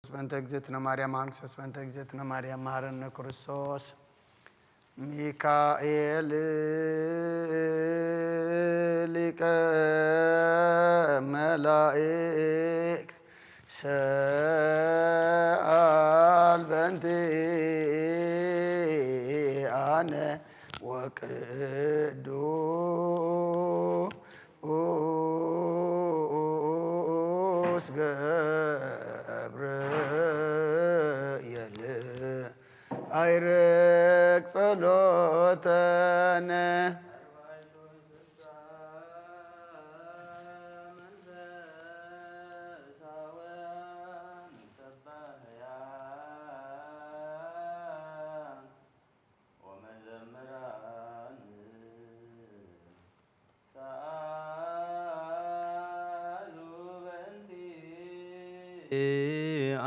በእንተ እግዝእትነ ማርያም፣ ማን ክርስቶስ በእንተ እግዝእትነ ማርያም፣ መሐረነ ክርስቶስ። ሚካኤል ሊቀ መላእክት፣ ሰአል በእንቲአነ፣ ወቅዱስ ገብርኤል፣ አይርግ ጸሎተነ።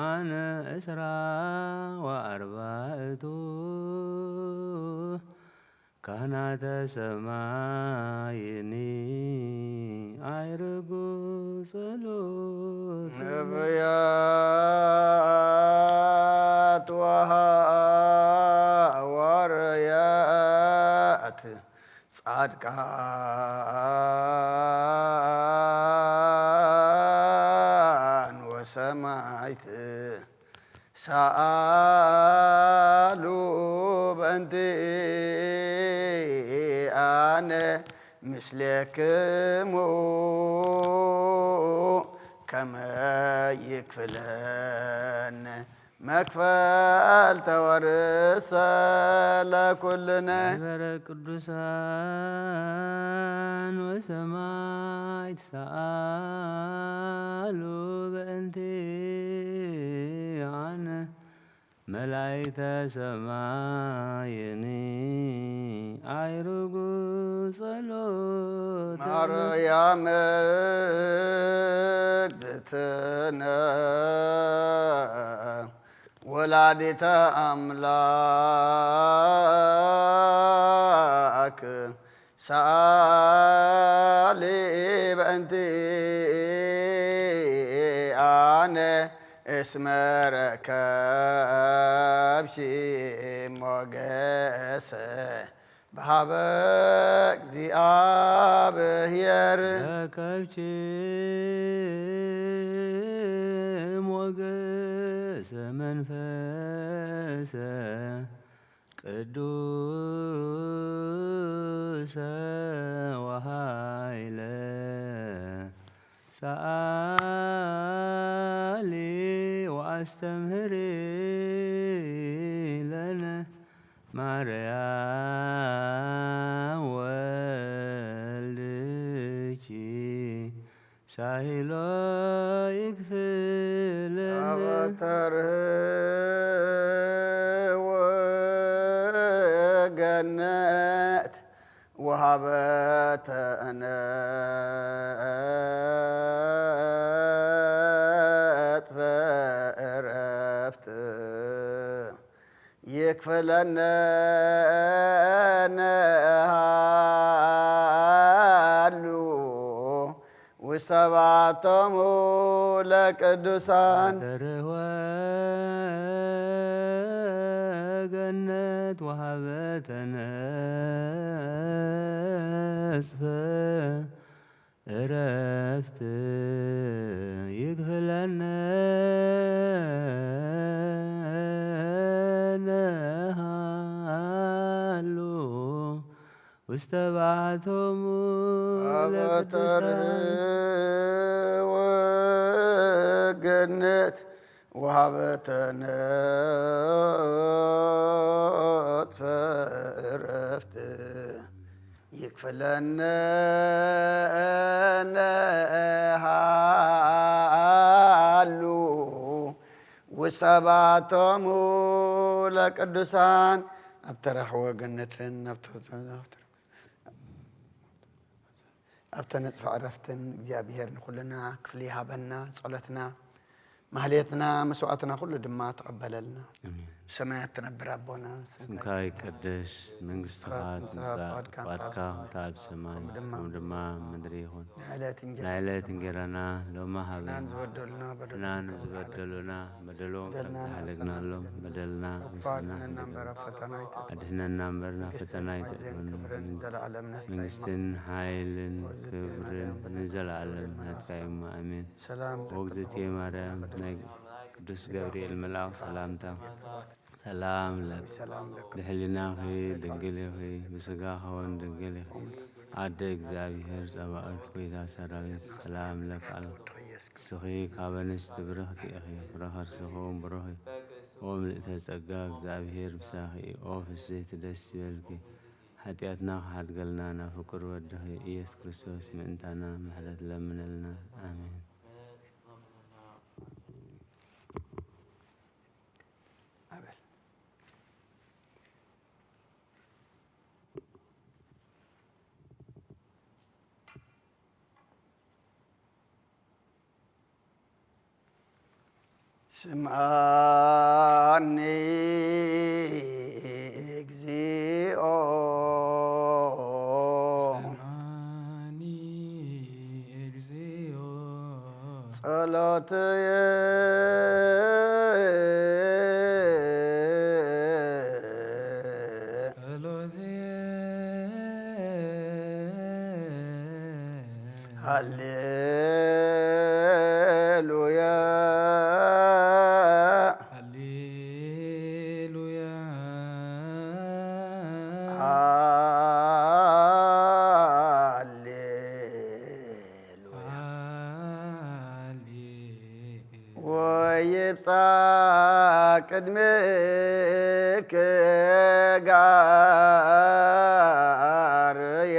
አነ እስራ ወአርባዕቱ ካህናተ ሰማይኒ አይርጉ ጸሎት። ነቢያት ወሐዋርያት፣ ጻድቃን ወሰማይት፣ ሰአሉ በእንቲአነ ምስሌክሙ፣ ከመ ይክፍለነ መክፈልተ ወርእሰ ለኩልነ። ማህበረ ቅዱሳን ወሰማዕት ሰአሉ በእንቲአነ፣ መላእክተ ሰማይኒ አይርጉ ጸሎት። ማርያም እግዝእትነ ወላዲተ አምላክ፣ ሰአሊ በእንቲአነ እስመ ረከብኪ ሞገሰ በሀበ እግዚአብሔር። ረከብኪ ሞገሰ መንፈሰ ቅዱሰ ወኃይለ፣ ሰአሊ ወአስተምህሪ ለነ ማርያም ወልድኪ። ሳሂሎ ይክፍለነ። አበተርህ ወገነት ወሃበተ ነጥፈ ዕረፍት። ይክፍለነ ነሃሉ ውስተ በዓቶሙ ለቅዱሳን። ተርህወ ገነት ወሃበተ ነጽፈ ዕረፍት። ይክፍለነ ነሃሉ ውስተ በዓቶሙ አበተርህ ለቅዱሳን። ወገነት ወሃበተ ነጥፈ ዕረፍት። ይክፍለነ ነሃሉ ውሰባቶሙ ለቅዱሳን። ኣብ ተራሕወ ገነትን ኣብ ተ-፣ ኣብ ተነጽፈ ዕረፍትን እግዚኣብሔር ንኹልና ክፍሊ ይሃበና። ጸሎትና፣ ማህሌትና፣ መስዋዕትና ኩሉ ድማ ተቐበለልና። ኣሜን። ሰማያት ትነብር ኣቦና፣ ስምካ ይቀደስ፣ መንግስትኻ ትምጻእ፣ ፍቓድካ ከምታ ኣብ ሰማይ ከምኡ ድማ ኣብ ምድሪ ይኹን። ናይ ዕለት እንጀራና ሎሚ ሃበና። ንዝበደሉና በደሎም ንዝበደሉና በደሎም ከም ዝሓለግናሎም በደልና ንስሕና ኣድሕነና እምበር ናብ ፈተና ኣይተእትወና። መንግስትን ሓይልን ክብርን ንዘለኣለም ናትካ እዩ። ኣሜን። ሰላም ለኪ ወእግዝእትየ ማርያም ናይ ቅዱስ ገብርኤል መልኣኽ ሰላምታ ሰላም ለኪ ብሕሊናኺ ድንግል ኢኺ ብስጋኺ እውን ድንግል ኢኺ ኣደ እግዚኣብሔር ጸባኦት ጎይታ ሰራዊት ሰላም ለኪ ኣሎ። ንስኺ ካብ ኣንስቲ ብርኽቲ ኢኺ ፍረ ከርስኺ እውን ብሩኽ እዩ። ኦ ምልእተ ጸጋ እግዚኣብሔር ምሳኺ እዩ። ኦ ፍስሕቲ ደስ ይበልኪ ሓጢኣትና ክሓድገልና ናብ ፍቁር ወድኺ ኢየሱስ ክርስቶስ ምእንታና ምሕረት ለምነልና። ኣሜን። ስምዓኒ እግዚኣብሔር ጸሎትየ ሃሌሉያ። ወይብጻሕ ቅድሜኪ ጋርየ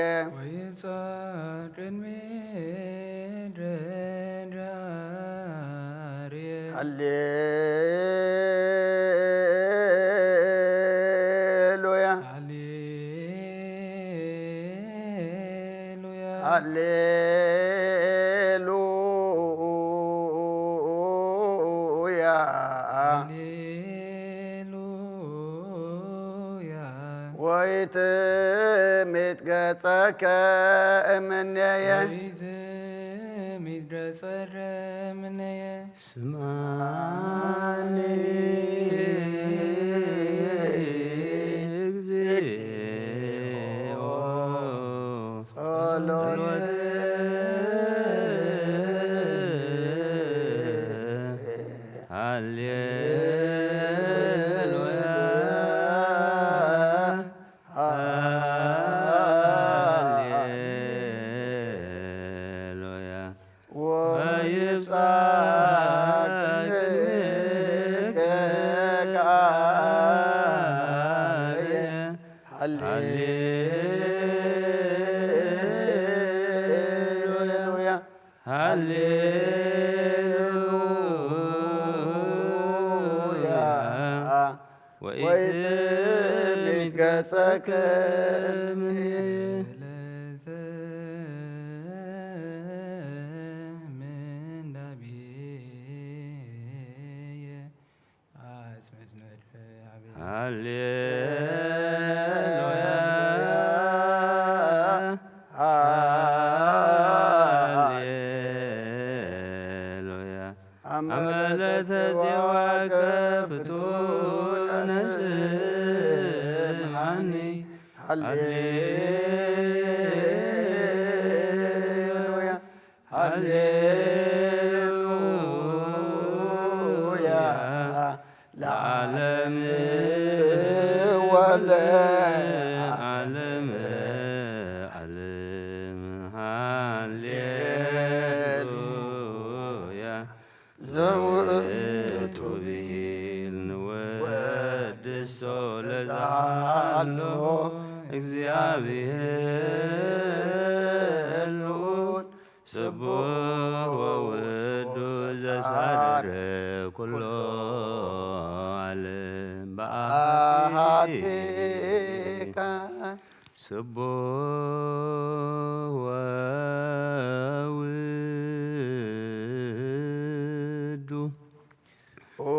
ሃሌሉያ። ሃሌሉያ። ወይትሚት ገጸከ እምኔየ። ስምዓኒ እግዚኦ ጸሎትየ። ሃሌሉያ። ሃሌሉያ። ወይብጻሕ ቅድሜኪ ቃልየ። ሃሌሉያ። ሃሌሉያ። ወኢትሚት ገጸከ እምኔ። ሃሌሉያ። ሃሌሉያ። አመ ለተዜዋከ ፍቱነ ስምዓኒ። ሃሌሉያ። ሃሌሉያ። ለዓለም ወለዓለም ዓለም። ሃሌሉያ። ዘውእቱ ብሂል ንወድሶ ለዘሃሎ እግዚኣብሔር ልዑል ስቡሕ ወውዱ ዘሳደረ ኩሎ ዓለም በአሐቲ በአሐቲ ቃል ስቡሕ ወውዱ ኦ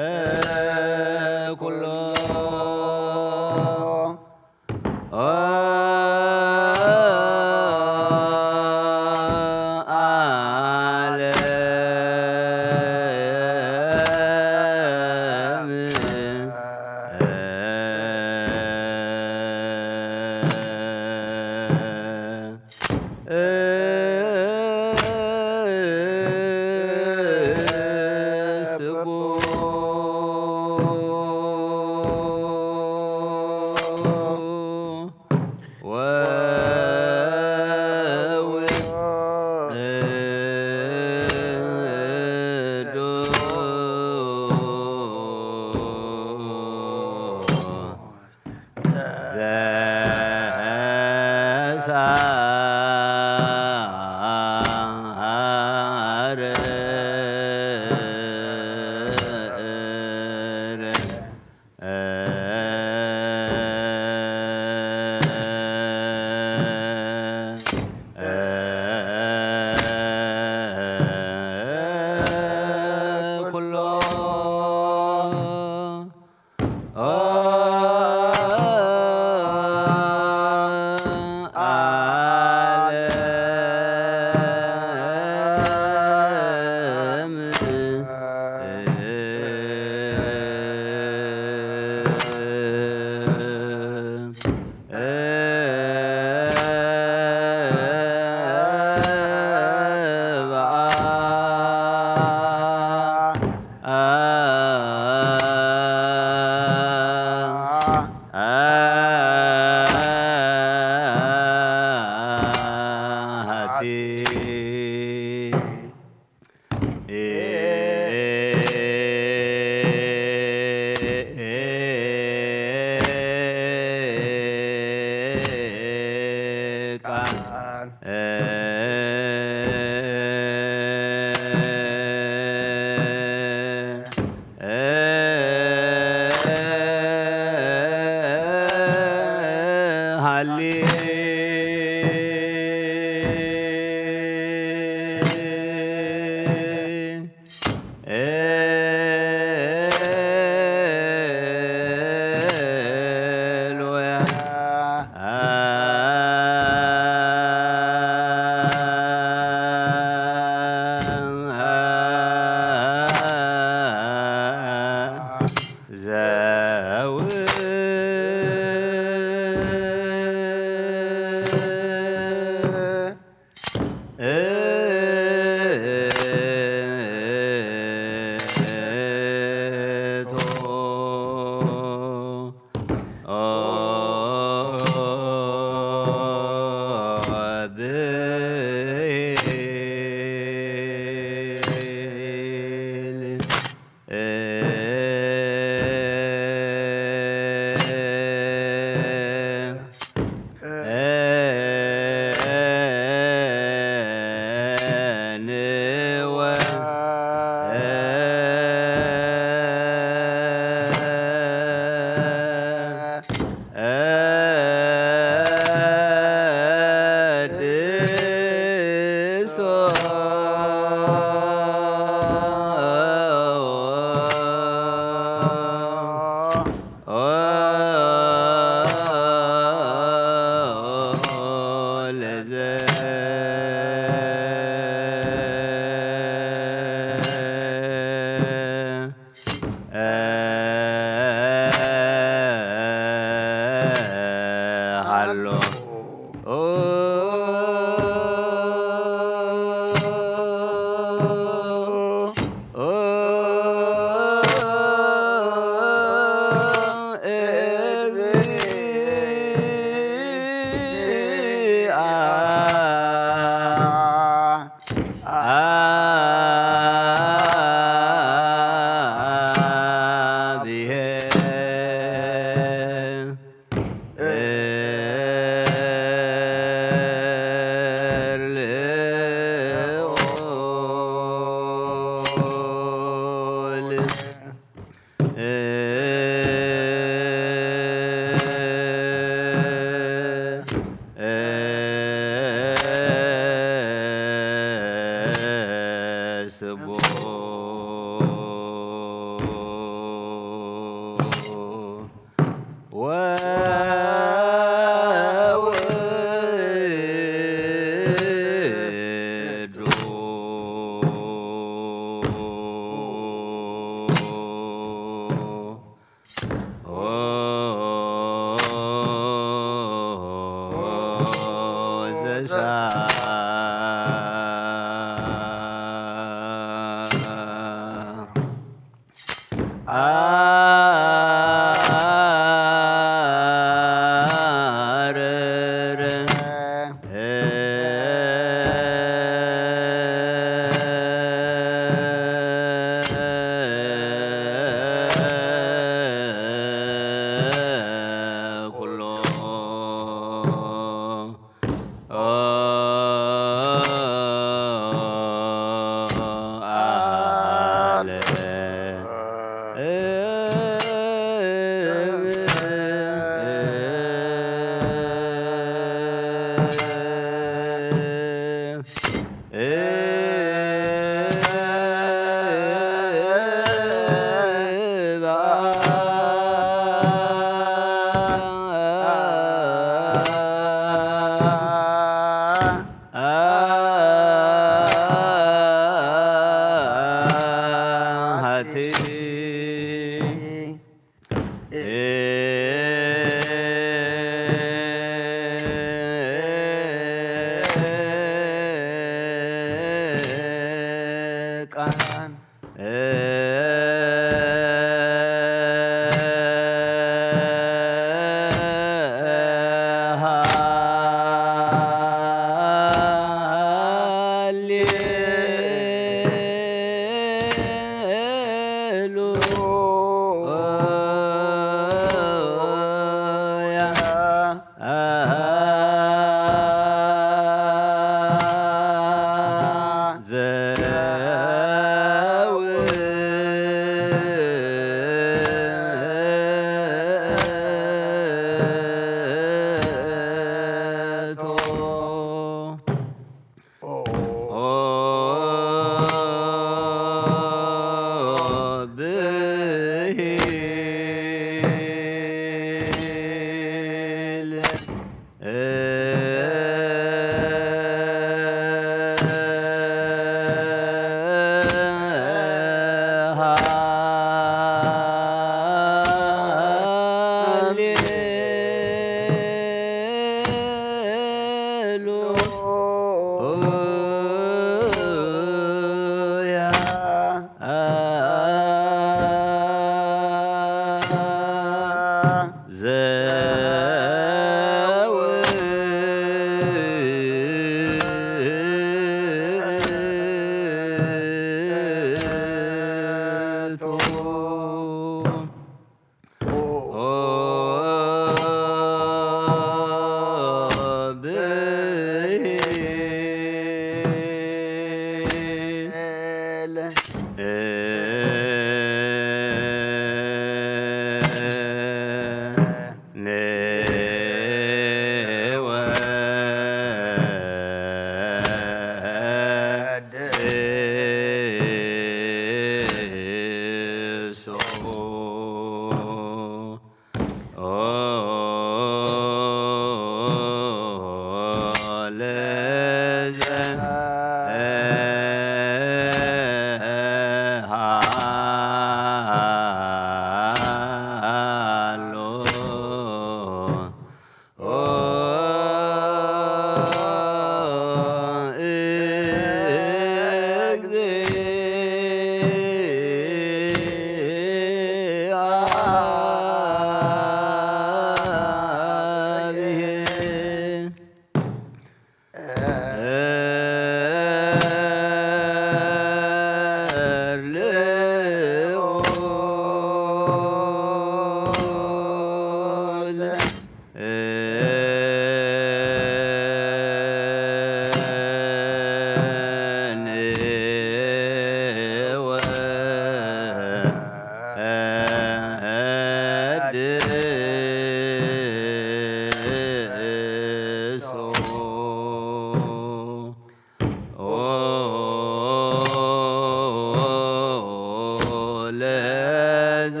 ለዘ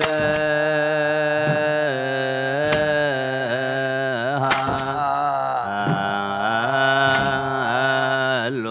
ሃሎ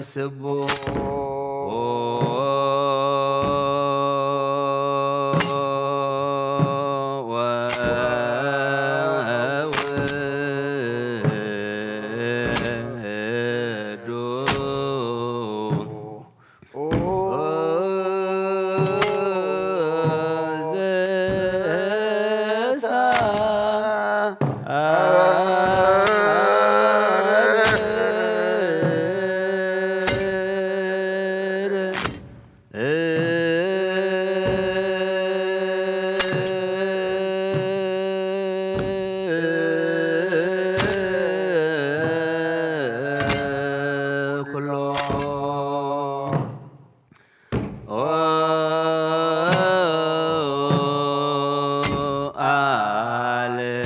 ስቡሕ ወውሉድ ኩሎ ዓለም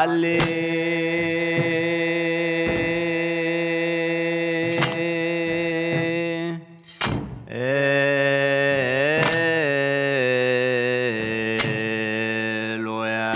ሃሌ ሉያ።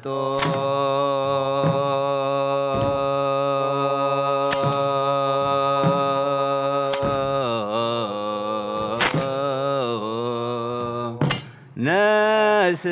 ቶ ነስ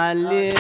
ማኒ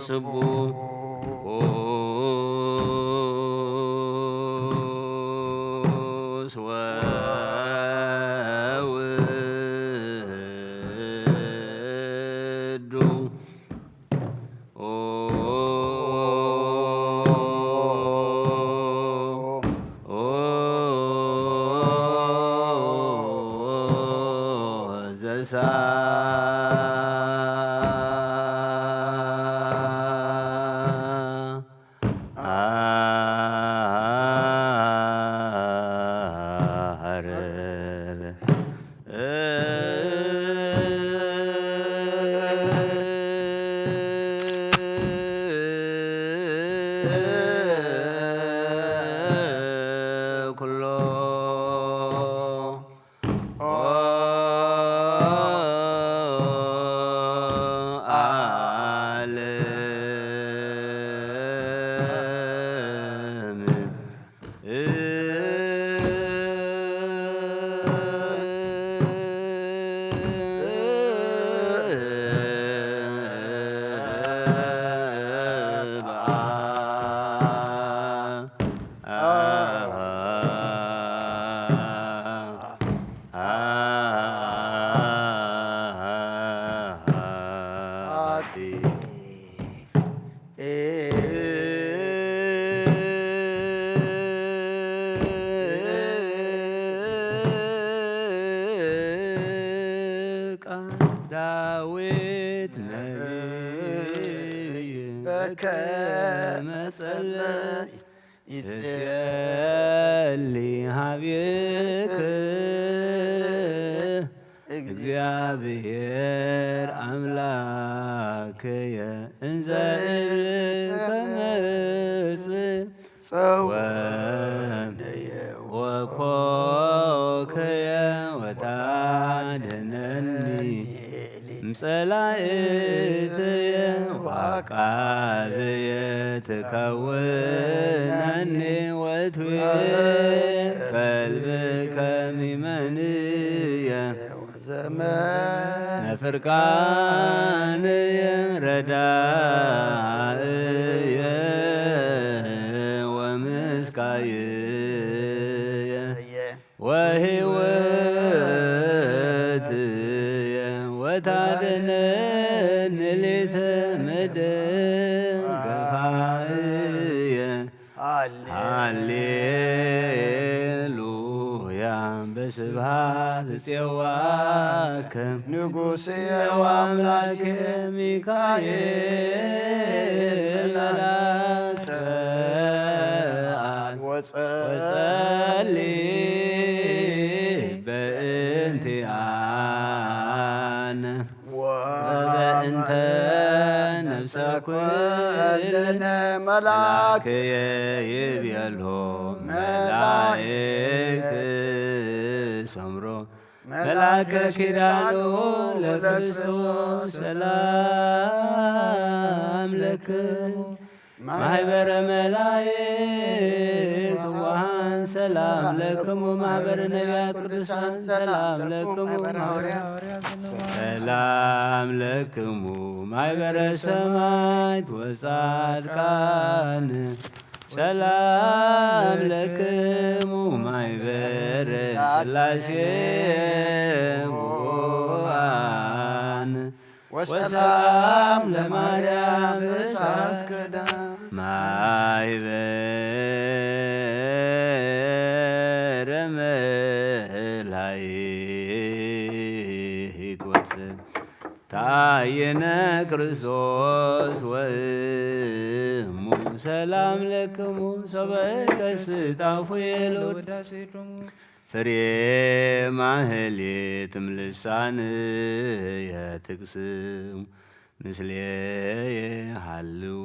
ስቡ ወውዱ ኩሎ ዓለም ቃል ዳዊት ነቢይ በከመ ጸለየ ይጼሊ ሀቤክ እግዚአብሔር አምላክየ እንዘ እብል ከመጽእ ጸወነየ ወኮከየ ወታደነኒ እምጸላእትየ ዋቃብየ ትከውነኒ ወትቤ ከልብከ ሚመንየ ዘመነ ፍርቃንየ ረዳእየ ወምስካይየ ወሕይወትየ ወታደነኒ ሌተ መደገፋየ። ሃሌ ሃሌሉያ በስብሐት እጼዋከ ንጉሥየ ወአምላኬ ሚካኤል መልአከ ወጸሊ በእንቲአነ ወበእንተ ነፍሰ ኩልነ መልአክየ ይቤሎ መላእክት ሰምሮ መልአከ ኪዳኑ ለክርስቶስ ሰላም ለክሙ ማህበረ መላእክት ትጉሃን ሰላም ለክሙ፣ ማህበረ ነቢያት ቅዱሳን ሰላም ለክሙ፣ ማህበረ ሐዋርያት ሰላም ለክሙ፣ ማህበረ ሰማዕት ወጻድቃን ሰላም ለክሙ፣ ማህበረ ሥላሴ ውእዋን ወሰላም ለማርያም እሳት ክዳ ማይበረ መላይት ወሰብ ታየነ ክርስቶስ ወእሙ ሰላም ለክሙ ሶበ ከስታፉ የለውዳሴ ፍሬ ማህሌትም ልሳንየ ትቅስም ምስሌየ ሃልው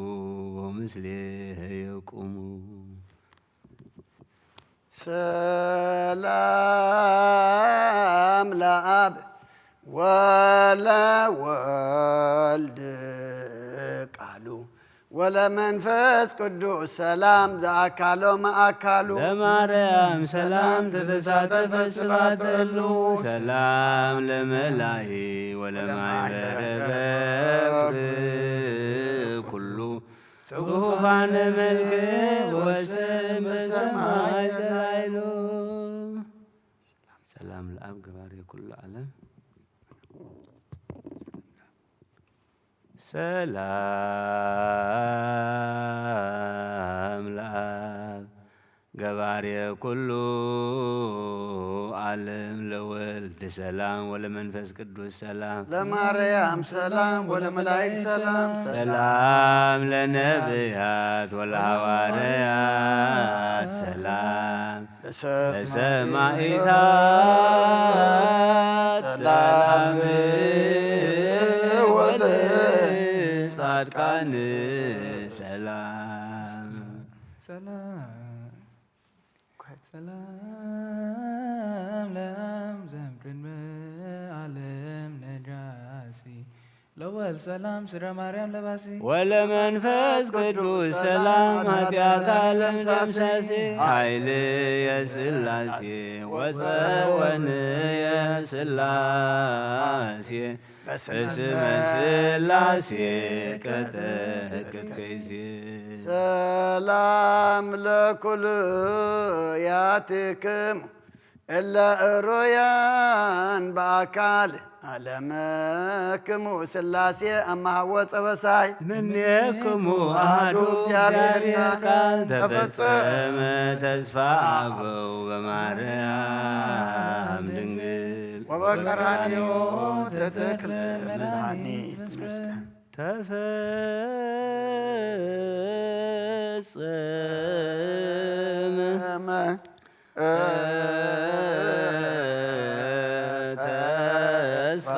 ወምስሌየ ቁሙ። ሰላም ለአብ ወለወልድ ቃሉ ለመንፈስ ቅዱስ ሰላም ዘኣካሎም ኣካሉ ለማርያም ሰላም ተተሳተፈ ስባተሉ ሰላም ለመላሂ ወለማይበረ በፍር ኩሉ ጽሑፋነ መልክ ወስም በሰማይ ዘላይሉ ሰላም ለኣብ ገባሬ ኩሉ ዓለም ሰላም ለአብ ገባሬ ኩሉ ዓለም ለወልድ ሰላም ወለመንፈስ ቅዱስ ሰላም ለማርያም ሰላም ወለመላእክት ሰላም ሰላም ለነብያት ወለሐዋርያት ሰላም ለሰማዕታት ሰላም ወለጻድቃን ሰላም ሰላም ሰላም ለአብ ዘም ቅድመ ዓለም ነጃሲ ለወል ሰላም ስረ ማርያም ለባሲ ወለመንፈስ ቅዱስ ሰላም ኃጢአት ዓለም ደምሳሲ ኃይል የስላሴ ወፀወን የስላሴ በስመ ስላሴ ቀጠቅጥ ጊዜ ሰላም ለኩልያትክሙ እለ እሮያን በአካል አለመክሙ ስላሴ አማሃወ ጸበሳይ ምኔክሙ አሐዱ እግዚአብሔር ቃል ተፈጸመ ተስፋ አበው በማርያም ድንግል ወበቀራንዮ ተተክለ መድኃኒት መስቀል ተፈጸመ ተስፋ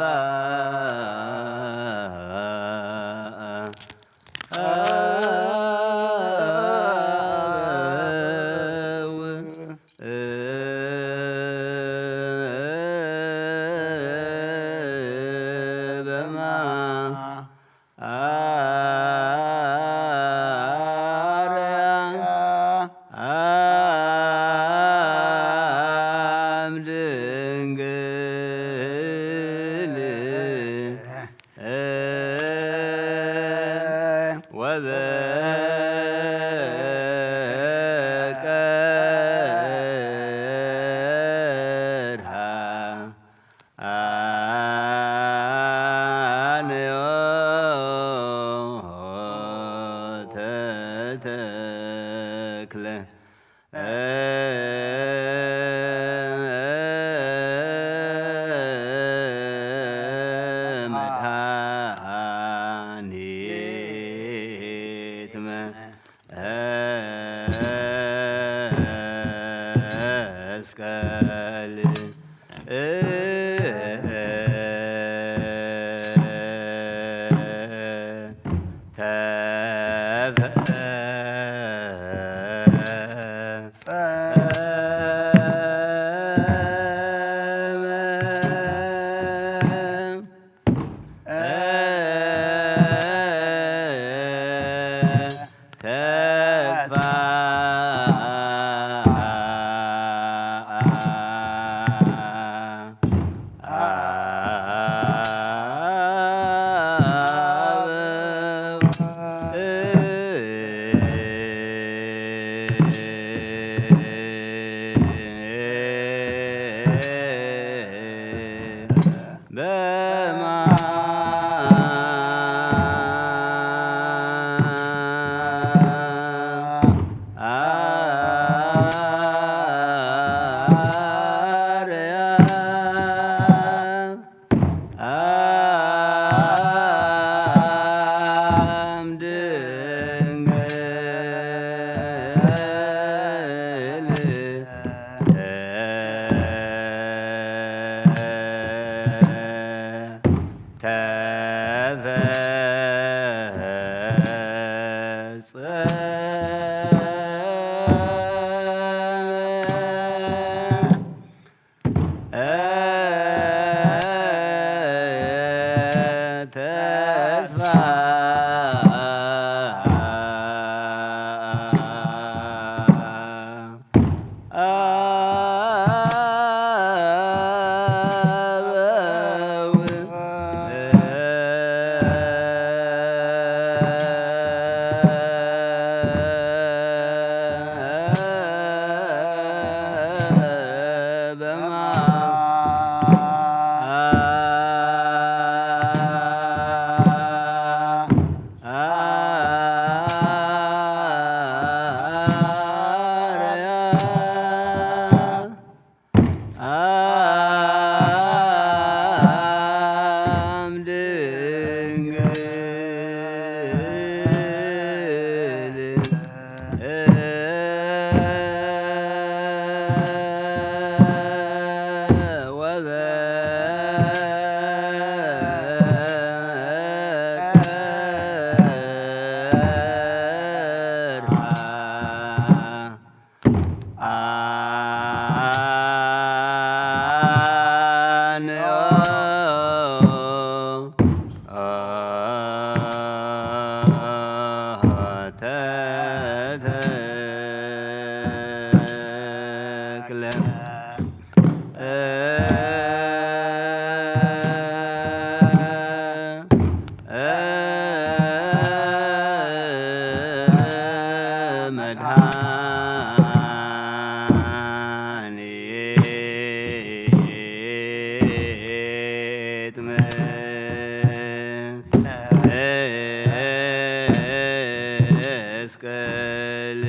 መስቀል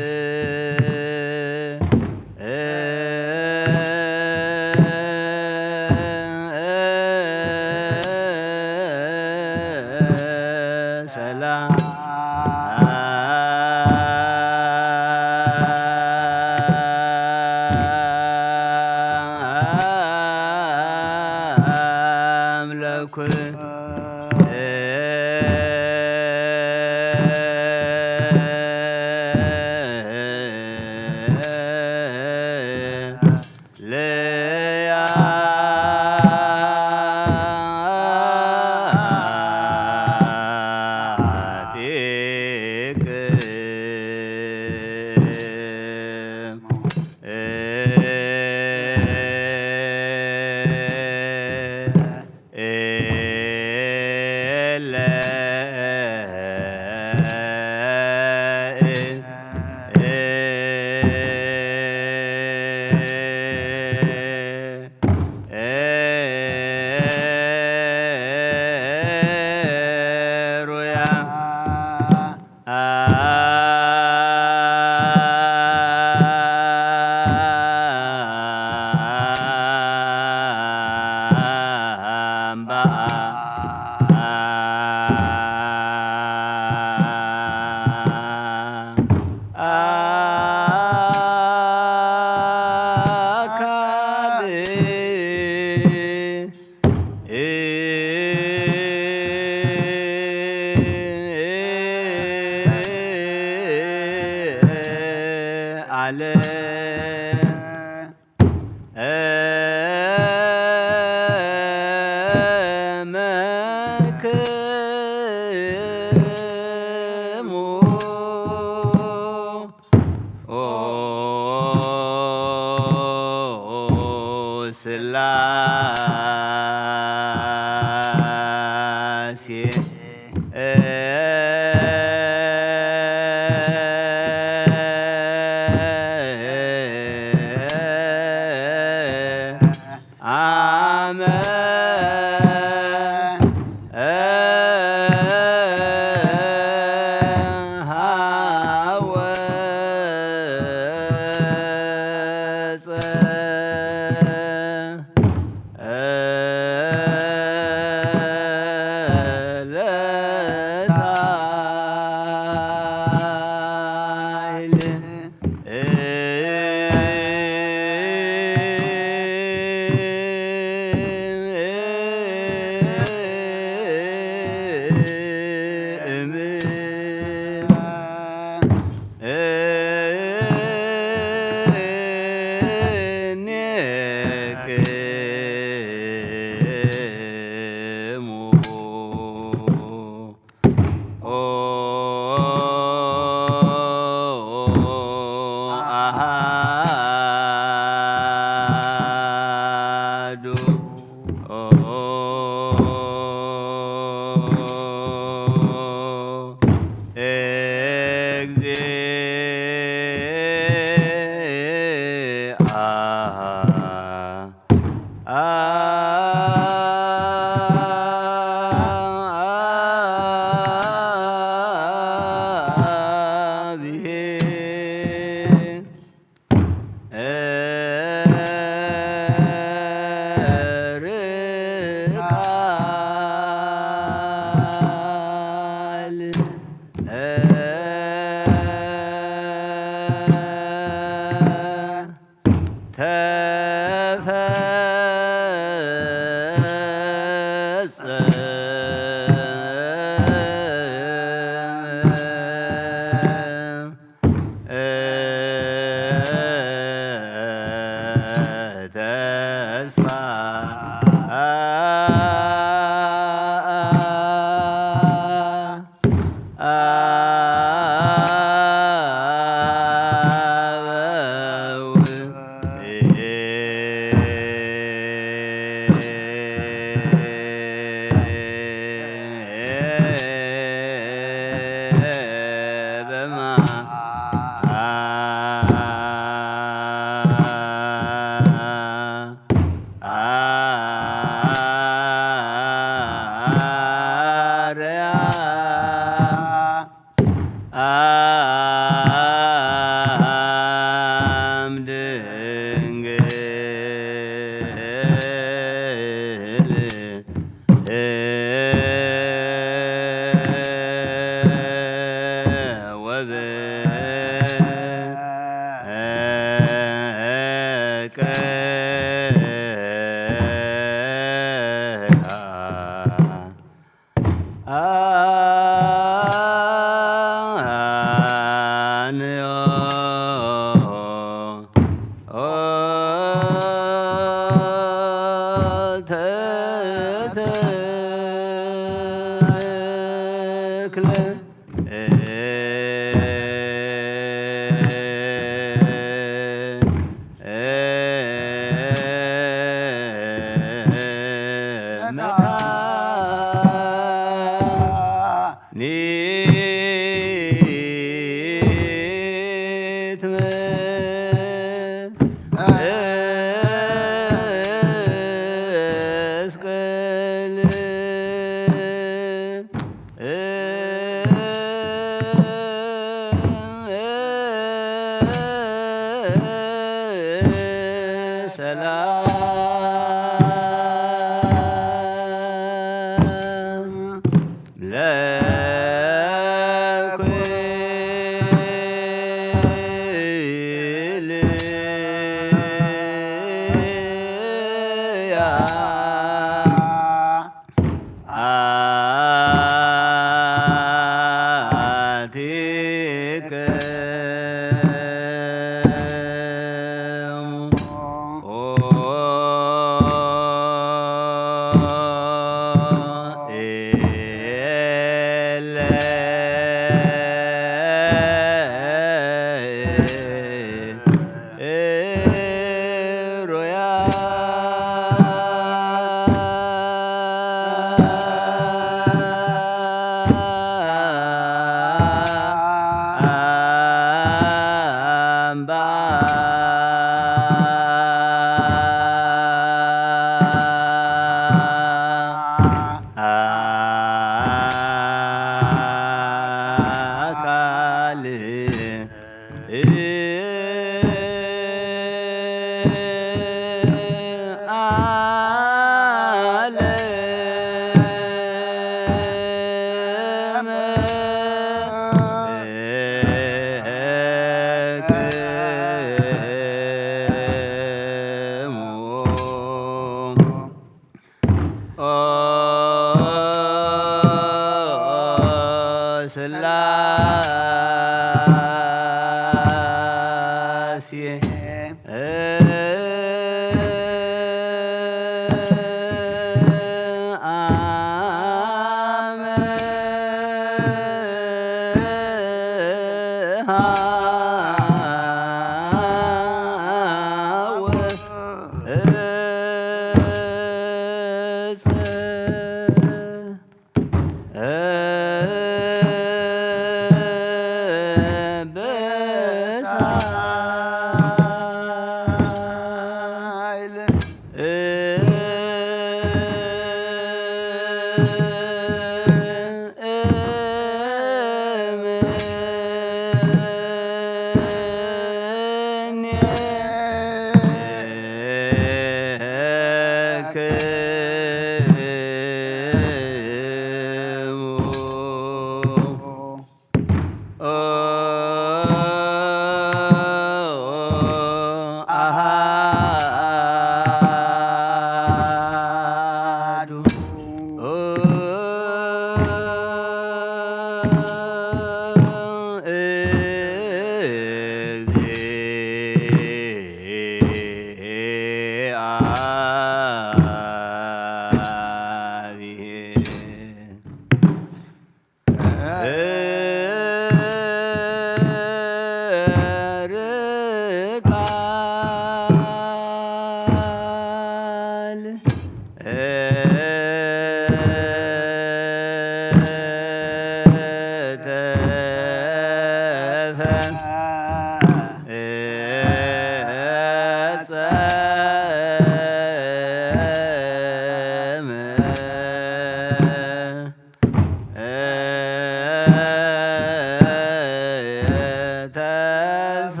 ተስፋ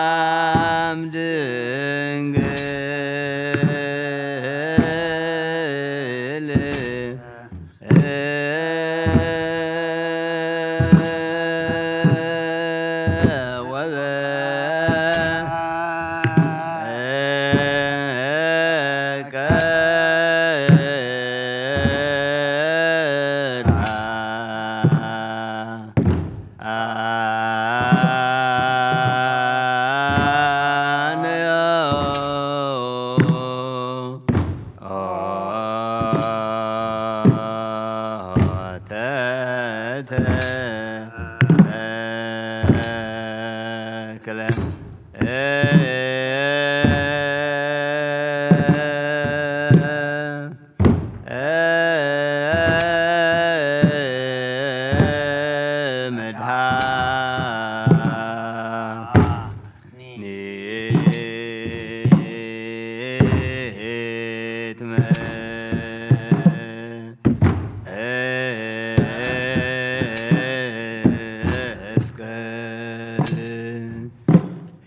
በማርያም ድንግል ተተክለ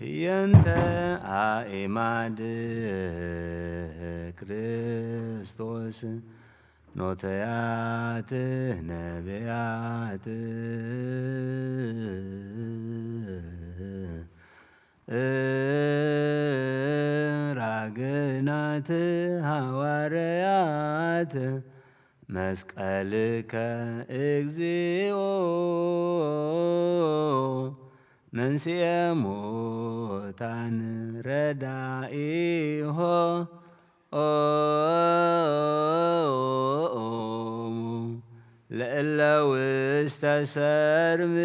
ህየንተ ኣእማድ ክርስቶስ ኖተያት ነቢያት ራግናት ሃዋርያት መስቀልከ እግዚኦ መንስኤ ሙታን ረዳኢሆ ኦሙ ለእለ ውስተ ሰርም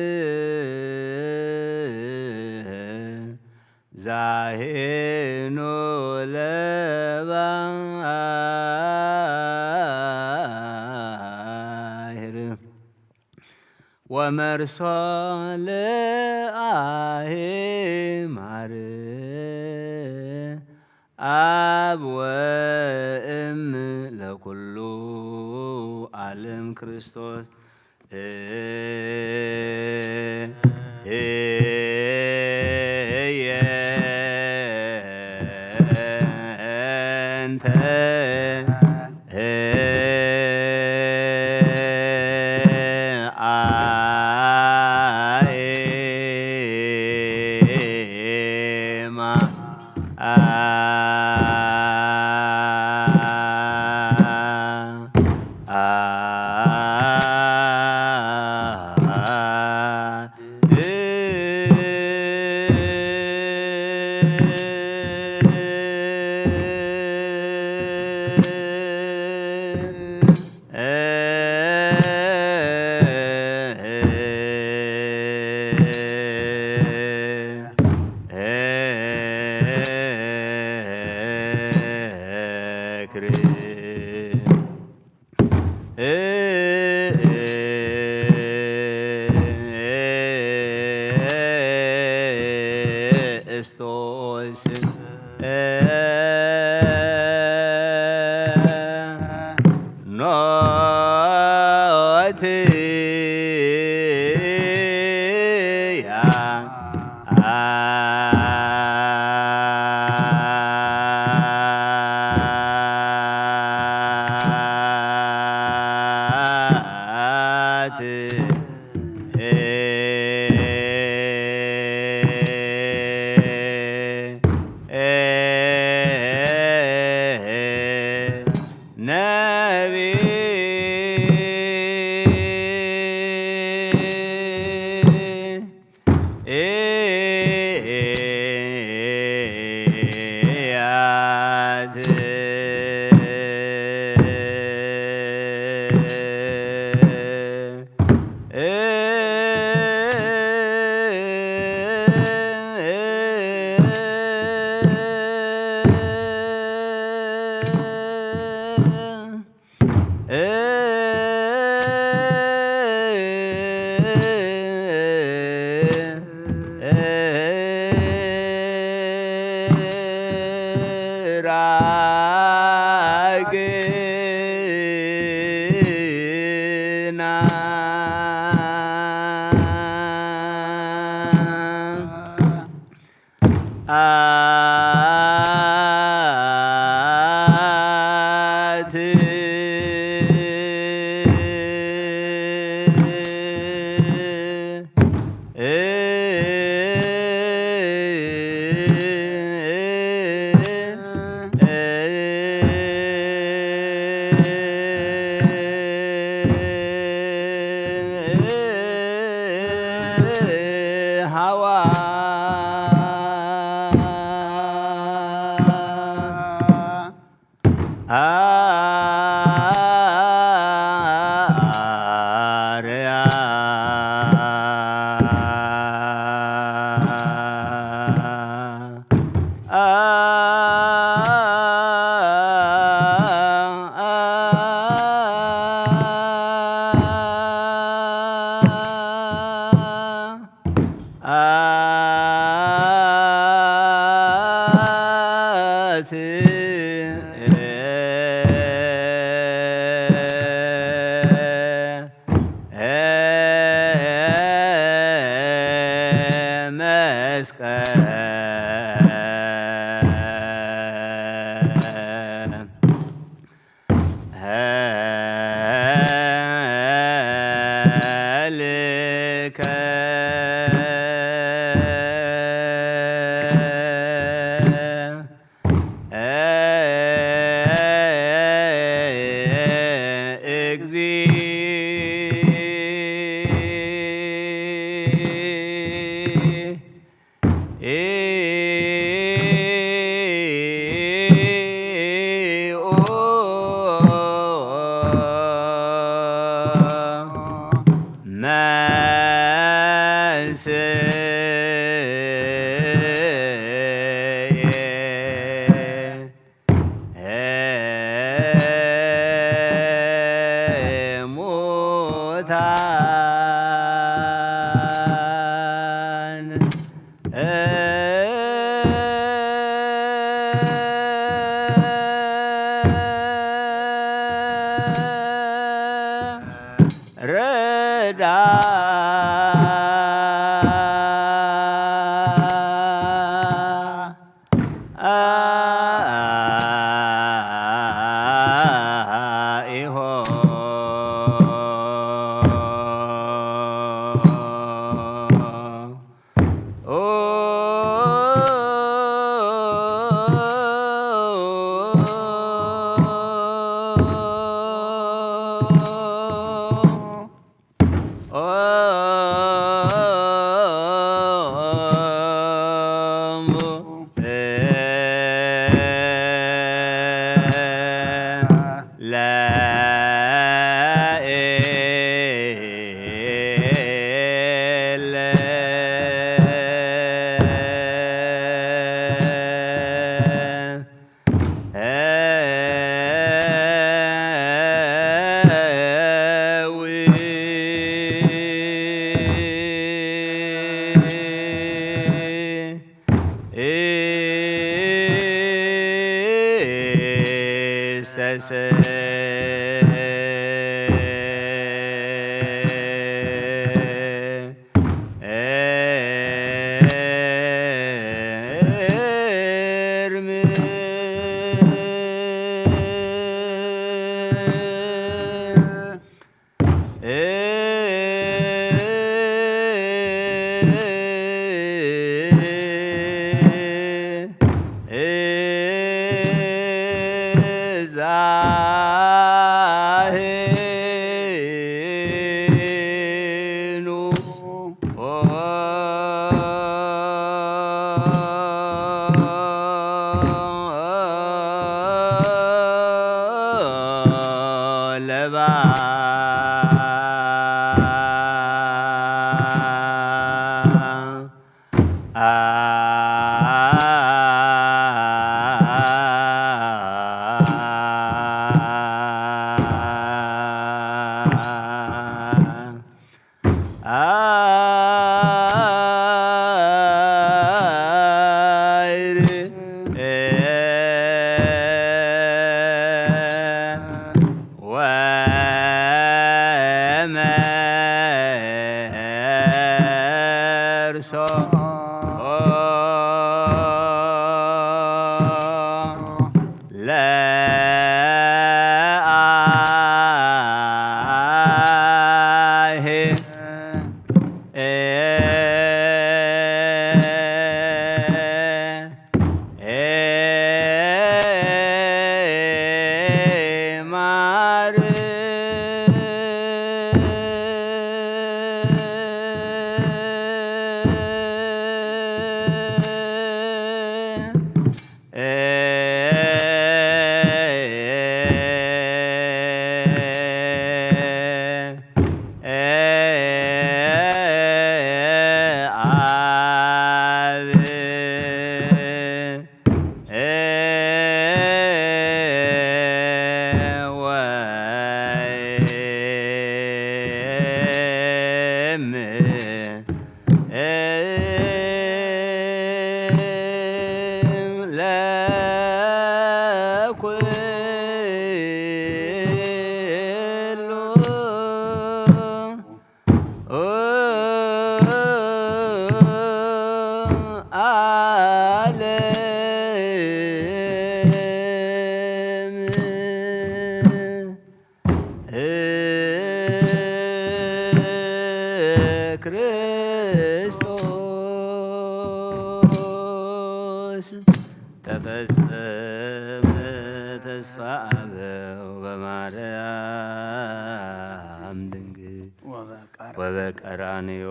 ዛሄኑ ለባህር ወመርሶ ለአሄ ማር አብ ወእም ለኩሉ ዓለም ክርስቶስ እየ እንተ አኤማ ክርስቶስ ኖትያ አት ሃዋ አርያም አት መስቀል ኄልከ ተፈጸመ ተስፋ አበው በማርያም ድንግል ወበቀራንዮ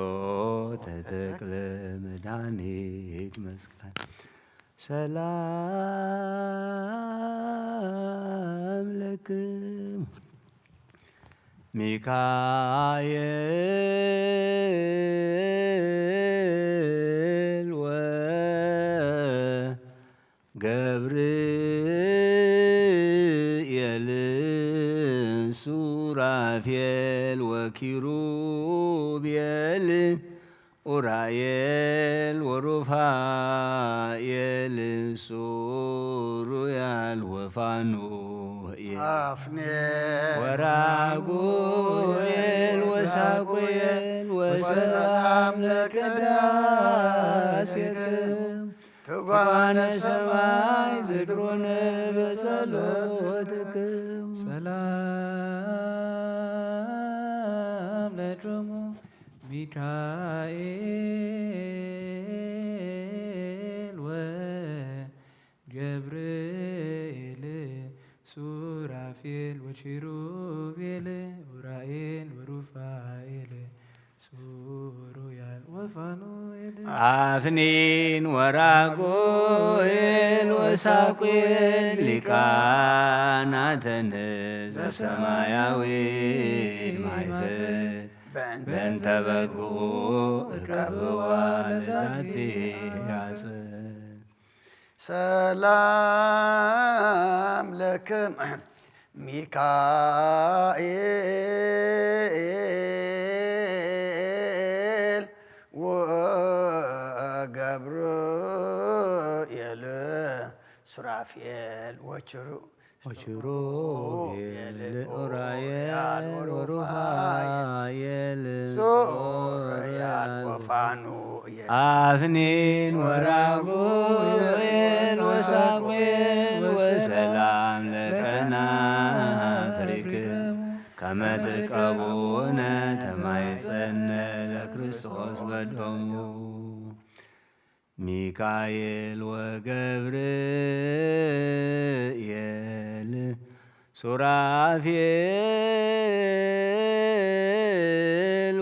ተተክለ መድኃኒት መስቀል ሰላም ለክሙ ሚካኤል ወገብርኤል ሱራፌል ወኪሩቤል ኡራኤል ወሩፋኤል ሱሩያል ወፋኑኤል አፍኔ ወራጉኤል ወሳቁኤል ወሰላም ለቅዳሴክም ትጓነ ሰማይ ዝክሩነ በጸሎትክም ሰላም ለክሙ ሚካኤል ወገብርኤል ሱራፌል ወኪሩቤል ኡራኤል ወሩፋኤል ሱሩያል ወፋኑኤል አፍኒን ወራጉኤል ወሳቁኤል ሊቃናተ ንዘ ሰማያዊ ማይፈል በእንተ በጉ እቀብዋ ለዛቲ ያጽል ሰላም ለክም ሚካኤል ወገብርኤል ሱራፌል ወችሩ ወችሩቤል ኡራኤል ወሩፋኤል ሱሩያል ወፋኑኤል አፍኒን ወራጉኤል ወሳሙኤል ወሰላም ለከናፍሪክሙ ከመ ትቀቡነ ተማይጸነ ለክርስቶስ ወደሙ ሚካኤል ወገብርኤል ሱራፌል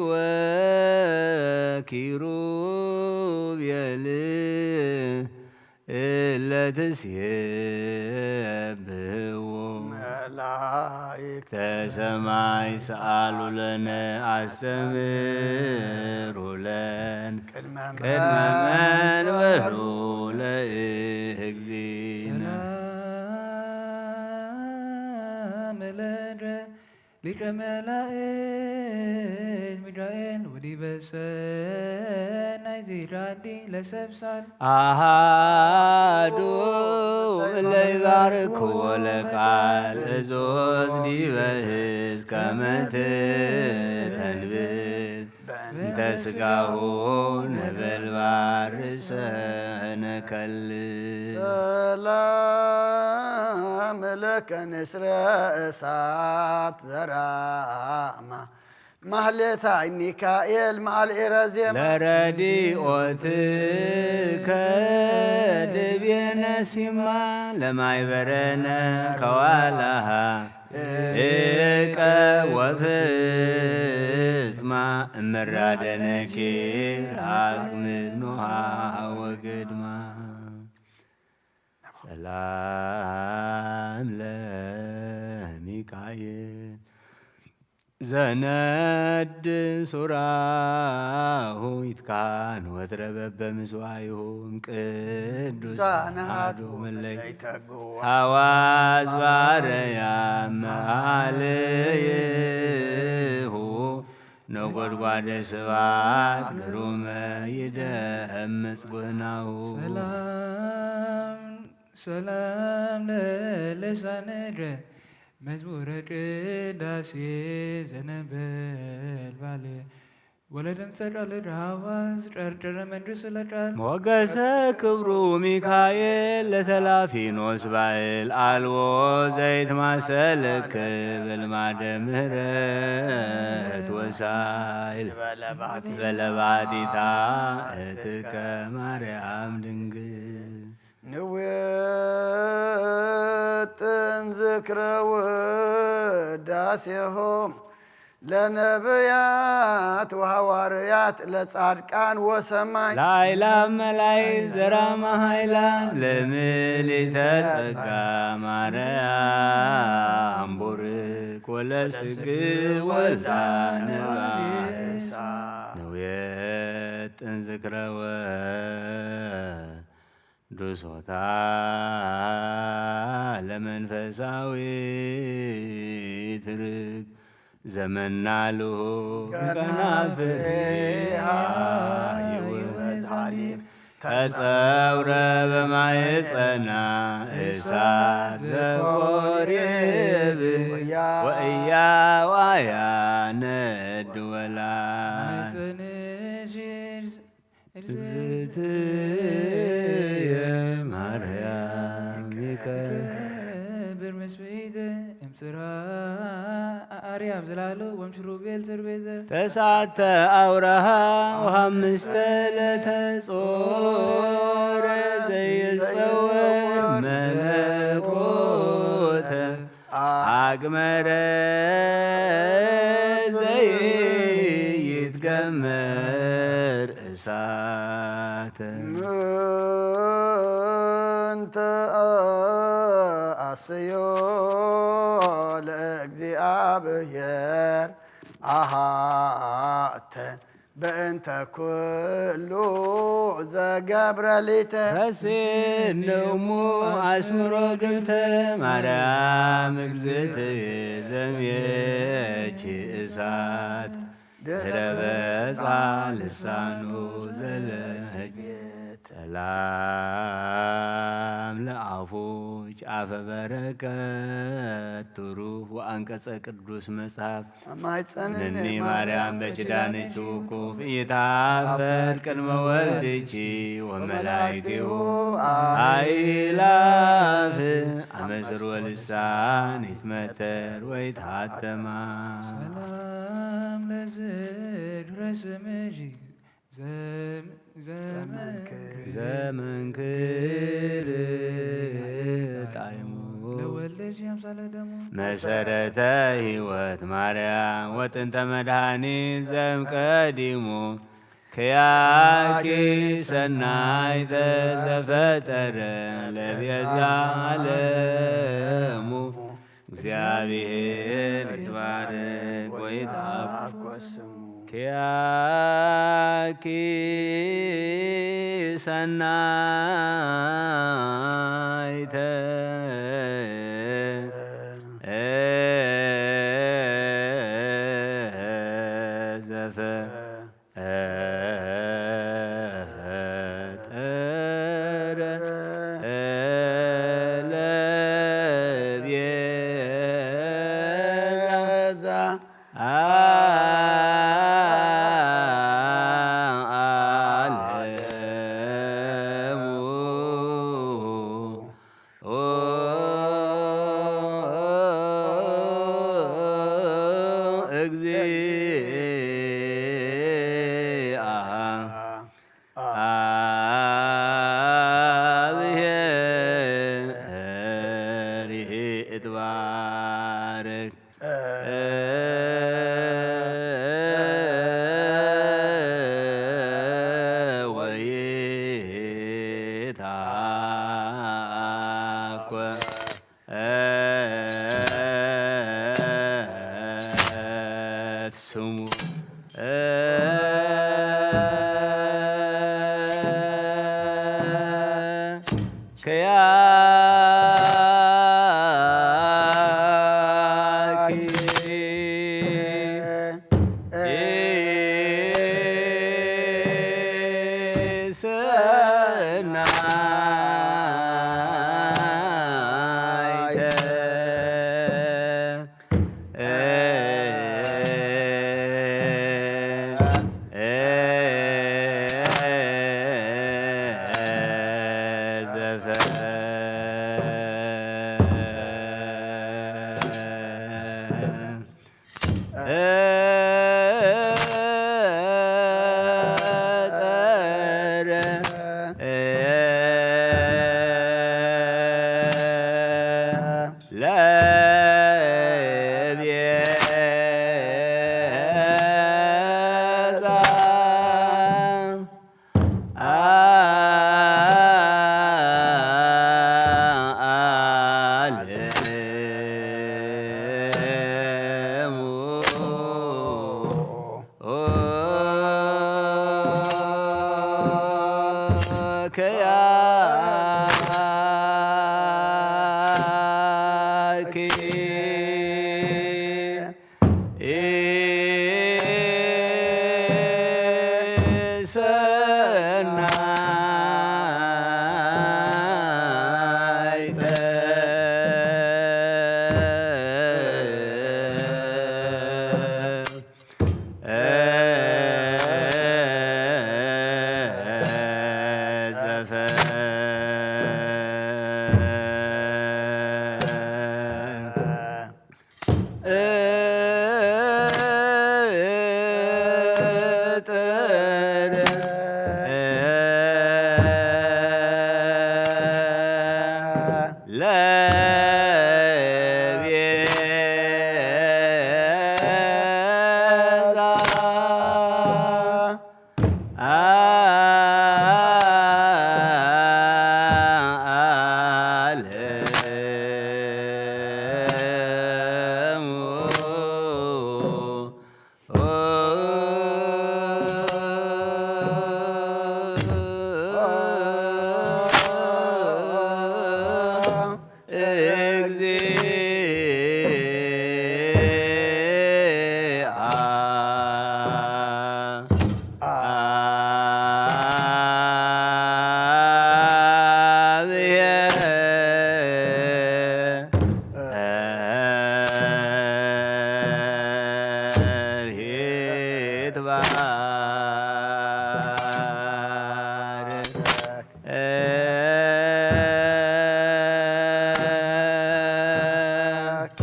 ወኪሩቤል እለ ትሴብሕዎ መላእክተ ሰማይ ሰአሉ ለነ አስተምሩ ለነ ቅድመ ቅድመ መንበሩ ለእግዚእነ ሰላም ለደ ሊቀ መላእክት ሚካኤል ወዲበ ሰናይ ዚራዲ ለሰብሳል አሃዱ እለ ይባርክዎ ለቃል እዞዝ ዲበ ህዝ ከመ ትተንብል በእንተ ስጋሁ ነበልባል ርእሰነ ከልእ ሰላም ለከ ንስረ እሳት ዘራማ ማህሌታይ ሚካኤል መዓል ኤረዜማ ለረዲኦትከ ድቤነ ሲማ ለማይበረነ ከዋላሃ እቀ ወፍጽማ እምራደነኪ ራግምኖሃ ወግድማ ሰላም ለሚካኤል ዘነድ ሱራሁ ይትካን ወትረ በበምስዋይሁም ቅዱሳን አሐዱ ምለይ ተግዋ ሐዋዝ ባረያ መዓልይሁ ነጎድጓደ ስብሐት ግሩመ ይደምጽ ጉህናሁ ሰላም ሰላም ለልሳንከ መዝሙረ ቅዳሴ ዘነበልባል ወለድምፀ ቃል ዳዋዝ ጨርጨረ መንግስት ለቃል ሞገሰ ክብሩ ሚካኤል ለተላፊኖስ ባይል አልቦ ዘይትማሰል ክብል ማደ ምህረት ወሳይል በለባቲታ እትከ ማርያም ድንግል ንውጥን ዝክረ ውዳሴሆም ለነብያት ወሃዋርያት ለጻድቃን ወሰማይ ላይላ መላይ ዘራማ ሃይላ ለምልዕተ ጸጋ ማርያም ቡርክ ወለስግ ወልዳ ነባሳ ንውየጥን ዝክረወ ዱሶታ ለመንፈሳዊት ርግ ዘመናሉ ከናፍሬሃ ይውበት ሐሊብ ተጸውረ በማየ ጸና እሳት ዘኮሬብ ወእያዋያ ነድ ወላ እግዝእትየ ማርያም ይከብር መስፍኢተ እምስራ አርያም ዝላሉ ወምሽሩቤል ትርቤተ ተሳተ አውራሃ ወሐምስተ ለተጾረ ዘይጸወር መለኮተ አግመረ ዘይትገመር እሳተ ምንተ አስዮ ለእግዚኣብሔር አሃተ በእንተ ኩሉ ዘገብረ ሊተ ረሴን እሙ አስምሮ ግብተ ማርያም እግዝእትየ ዘምየኪ እሳት ድህረ በጻ ልሳኑ ዘለመጅ ሰላም ለአፉች አፈ በረከት ትሩፍ ወአንቀጸ ቅዱስ መጽሐፍ አማይጸንኒ ነኒ ማርያም በኪዳንኪ ውኩፍ ኢታፈር ቅድመ ወልድኪ ወመላእክቲሁ አእላፍ አመስር ወልሳን ይትመተር ወይትሃተማ ሰላም ለዝድረ ስምኪ ዘም- ዘመንክ ዘመንክር ጣዕሙ ለወልድኪ አምሳለ ደሙ መሰረተ ሕይወት ማርያም ወጥንተ መድኃኒት ዘምቀዲሙ ክያኪ ሰናይተ ዘፈጠረ ለቤዛ ዓለሙ እግዚአብሔር ይትባረክ ወይትአብ ኮስሙ ክያኪ ሰናይተ ዘፈ ጠረ ለቤዛ ዓለሙ እግዚአ አብሔር ይትባረክ ወይትአኮ ስሙ ከያኪ ሰናይተ ለቤዛ ዓለሙ። እግዚአ አብሔር ይትባረክ።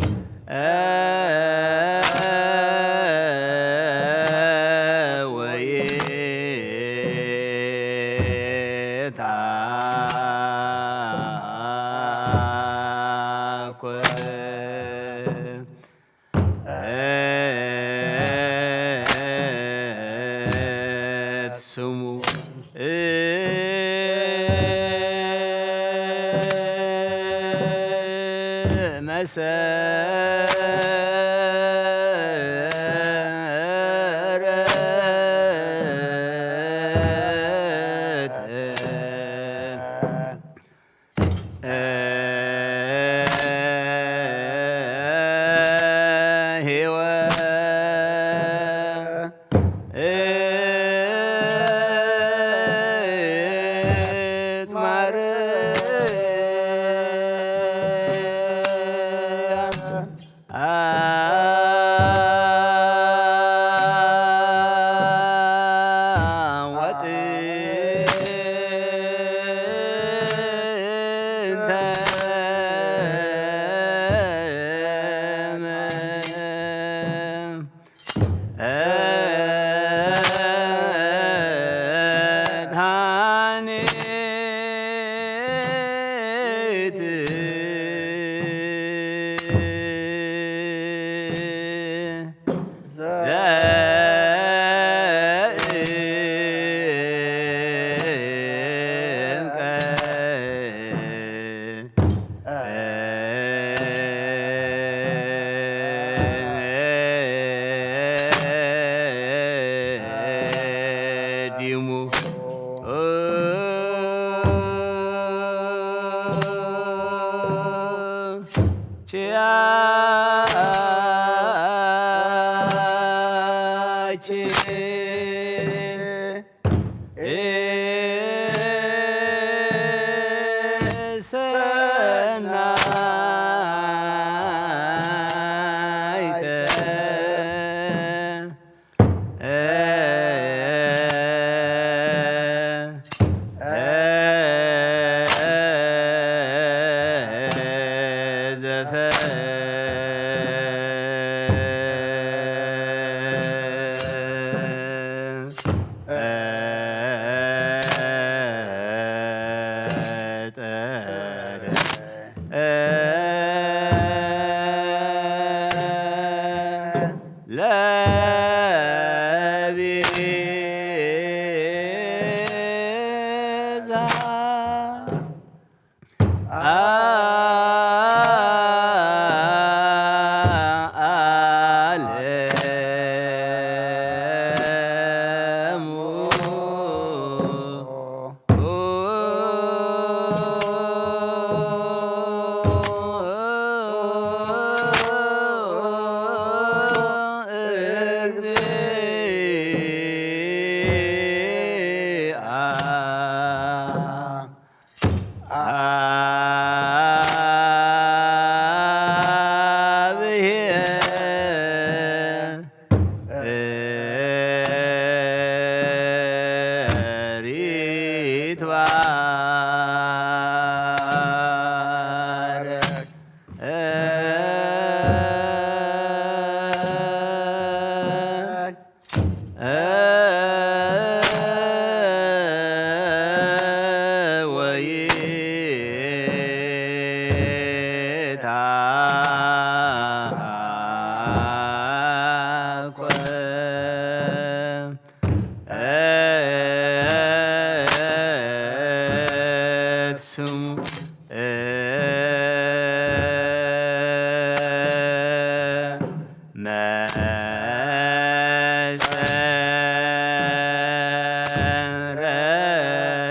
ወይትአኮ ስሙ መሰረት ሕይወት ማርያም።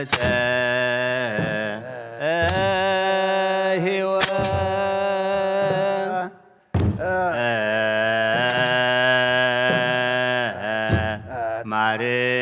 መሰረተ ሕይወት ማርያም።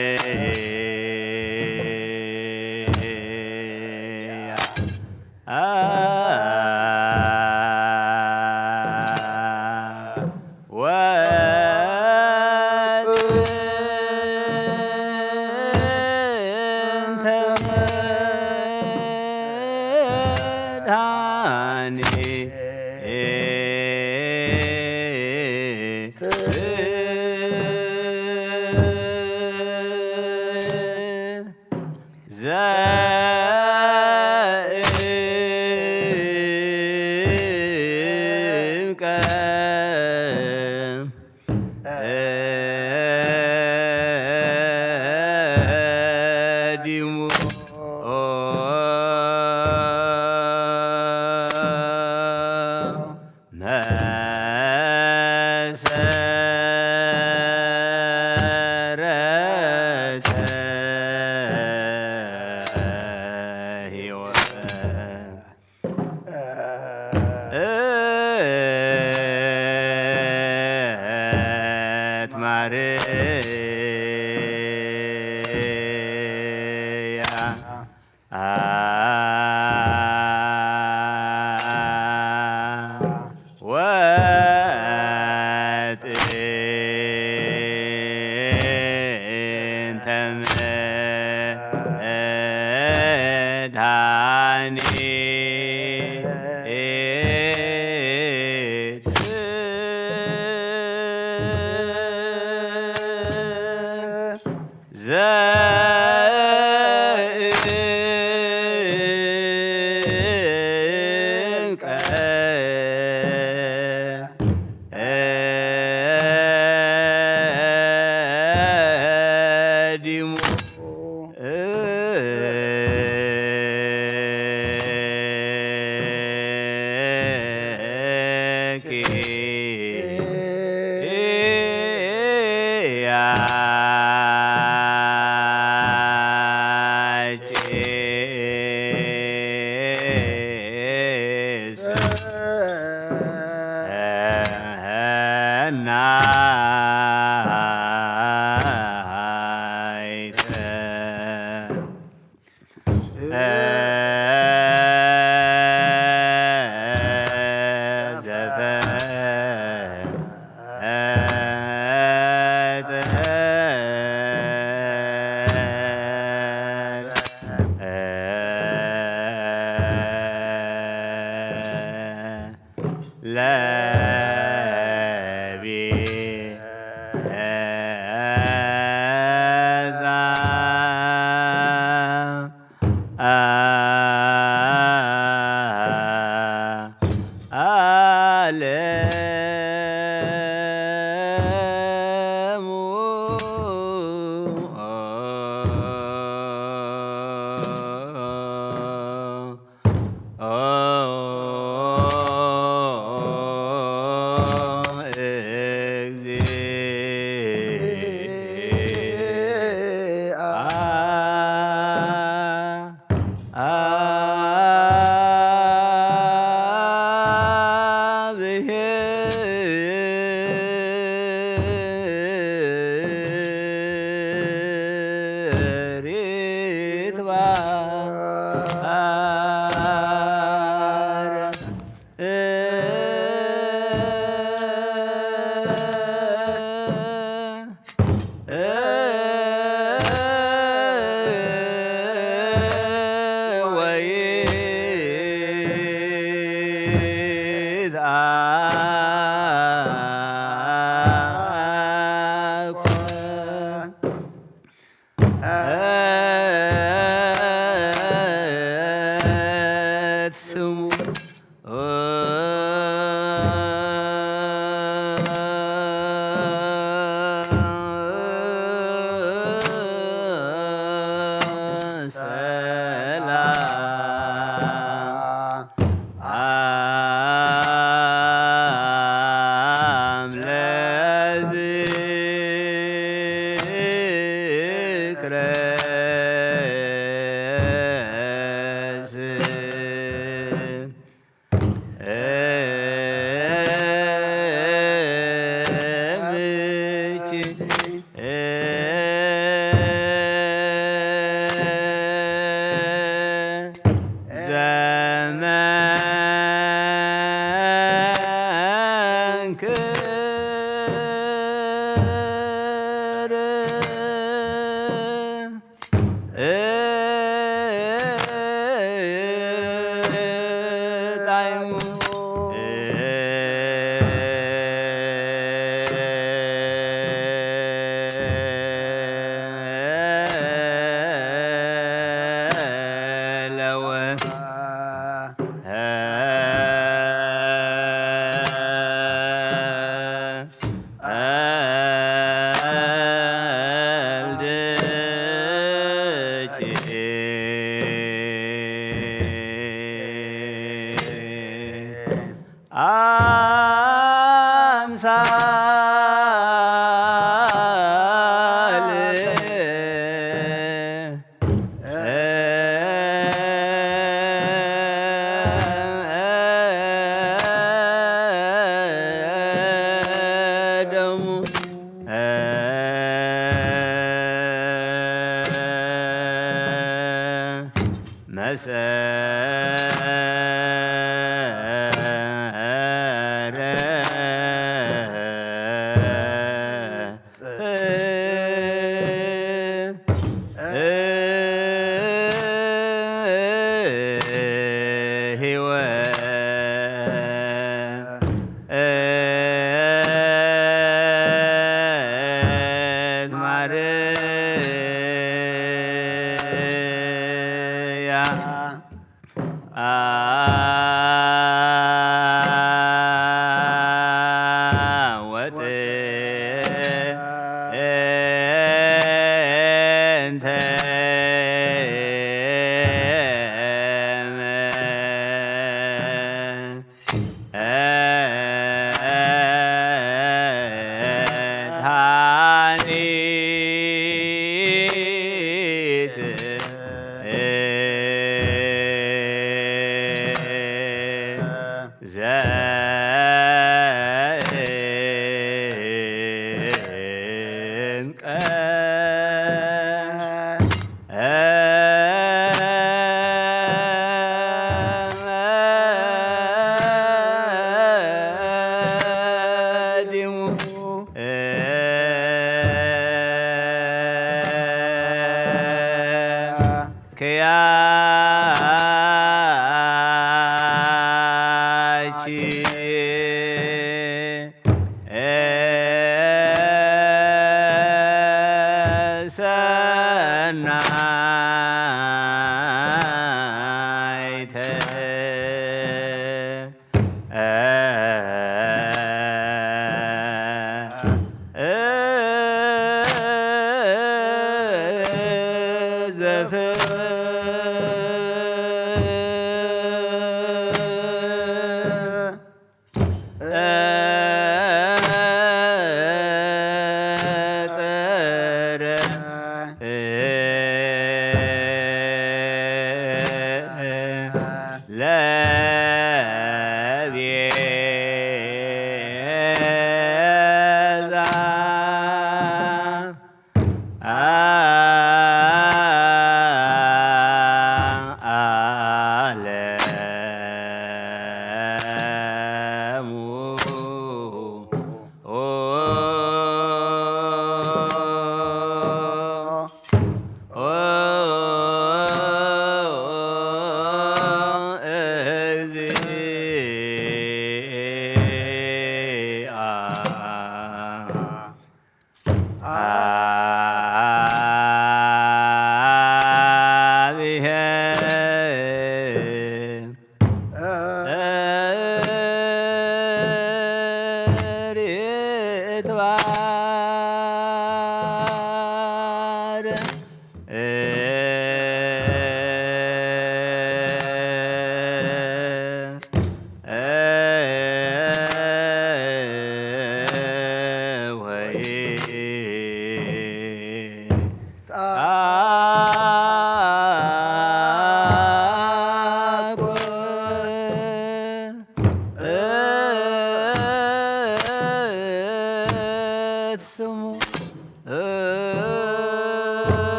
ሳል ደሙ መሰረ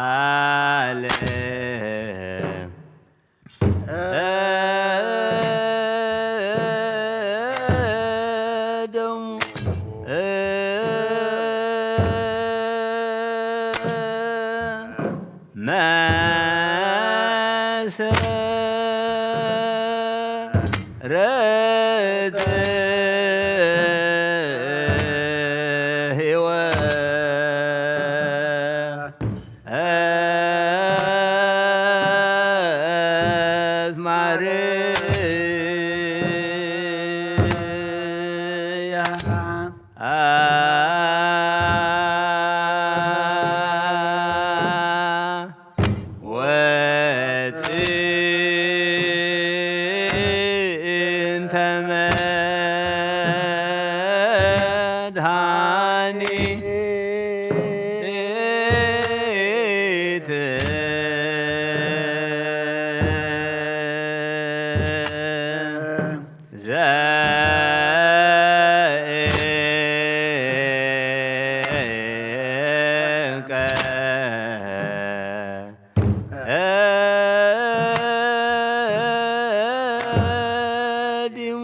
አምሳል መሰረት ህይወት ማርያም ወጥንተ መድኃኒት ዘእንቀ ቀዲሙ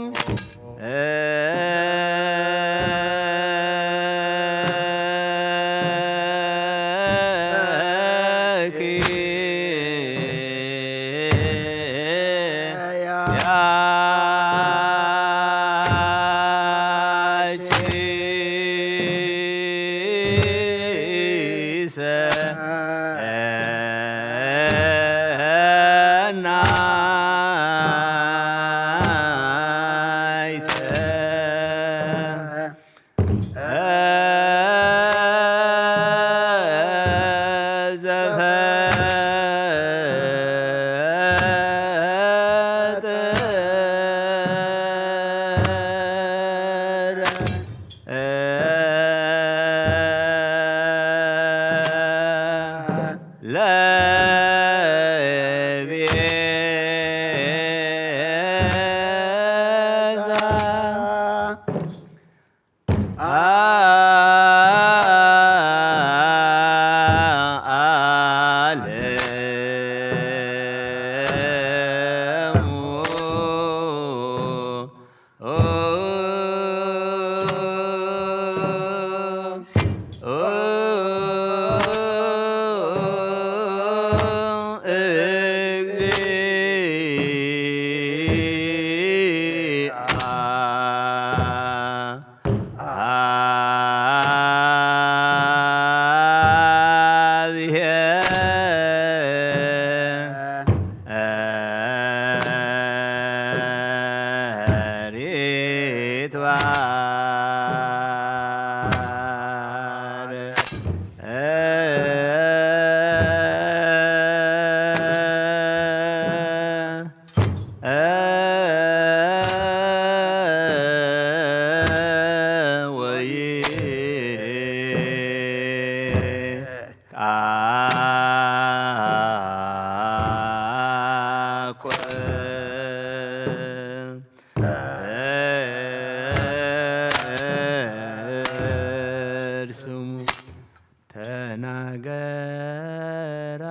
ተናገራ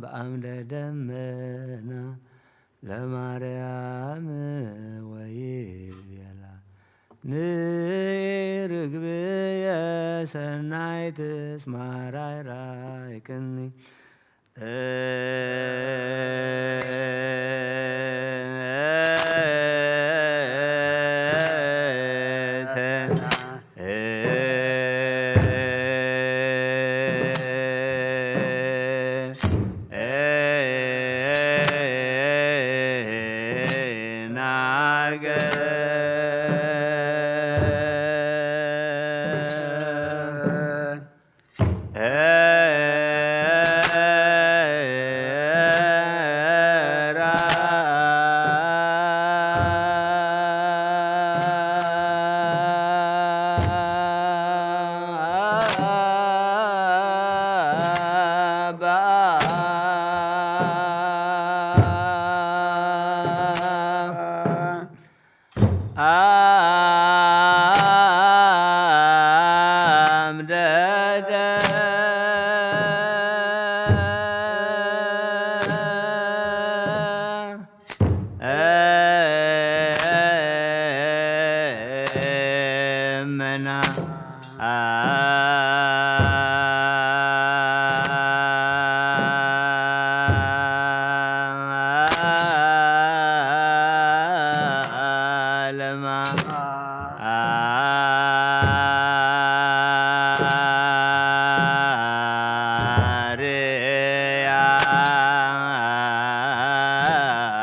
በአምደ ደመና ለማርያም ወይቤላ ንርግብየ ሰናይት እስማራይራይክኒ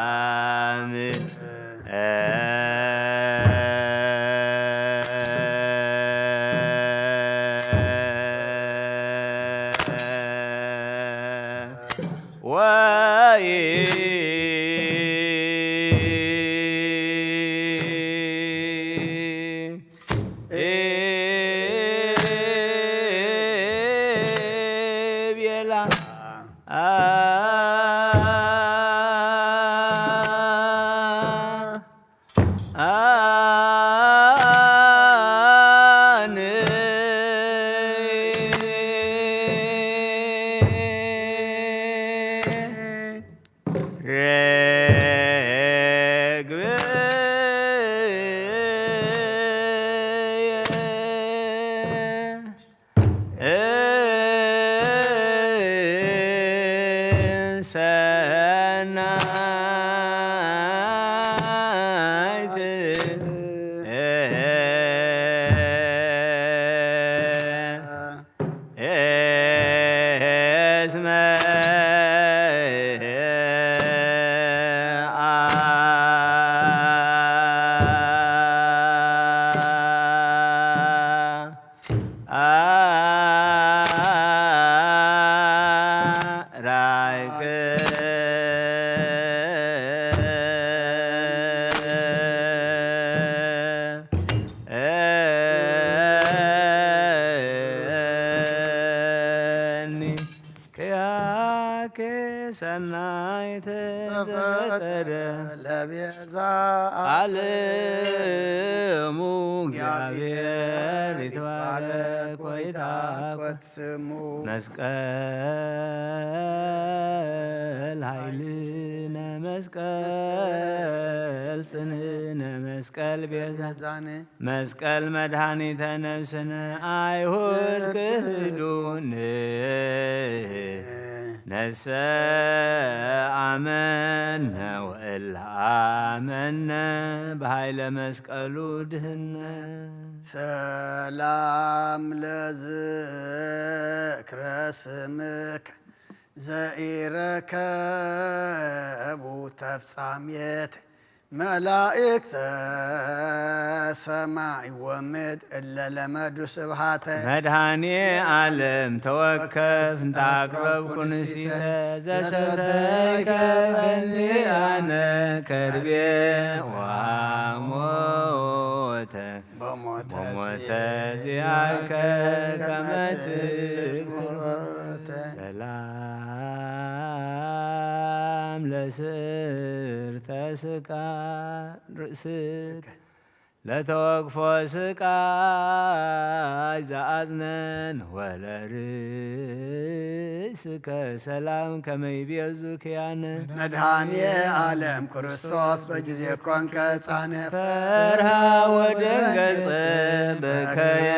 ማርያም ወይ ቤላ ኣነ ርግብ ሰናይት እስመ ራይክ ኒ ክያከ ሰናይተ ዘፈጠረ ለቤዛ ዓለሙ እግዚአብሔር ይትባረክ ወይታኮት ስሙ። መስቀል ኃይልነ መስቀል ጽንዕነ መስቀል ቤዛ መስቀል መድኃኒተ ነፍስነ። አይሁድ ክህዱን ነሰ አመነ ወእለ አመነ በኃይለ መስቀሉ ድህነ። ሰላም ለዝክረ ስምከ ዘኢረከቡ ተፍጻሜት መላእክተ ሰማይ ወምድር እለ ለመዱ ስብሃተ። መድኃኔ ዓለም ተወከፍ እንተ አቅረብኩ ንስቲተ ዘሰተይከ በእንቲአነ ከርቤ ወሐሞተ በሞተ ዚአከ ከመ ትሞተ። ሰላም ለስእርተ ስቃ ርእስከ ለተወክፎ ስቃይ ዘአጽነን ወለርእስከ ሰላም ከመ ይቤዙ ኪያነ። መድኃኔ ዓለም ክርስቶስ በጊዜ ኮንከ ሕፃነ ፈርሃ ወደንገጸ በከየ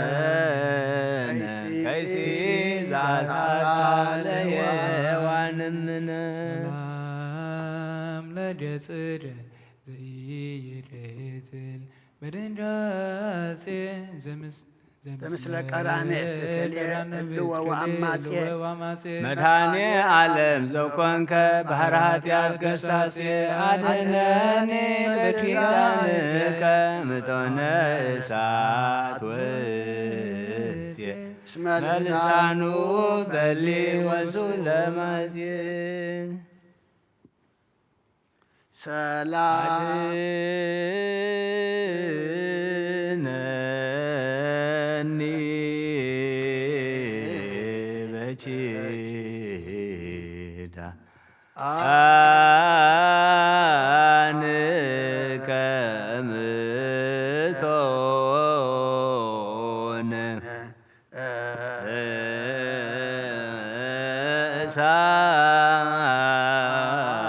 ወሐዘነ ከይሲ ዘአስአለ የዋንምነ። ሰላም ለገጽከ ዘኢይደትል በደንጃጼ ዘምስ ዘምስለ ቀራንብት ክልኤ እልወ ወአማጼ። መድኃኔ ዓለም ዘኮንከ ባሕረ ኃጢአት ገሳጼ አድነኒ በኪዳንከ ምጦነ እሳት ወእሴ እስመ ልሳኑ በሊ ወሱ ለማዜ። ሰላም አድነኒ በኪዳንከ ምጦነ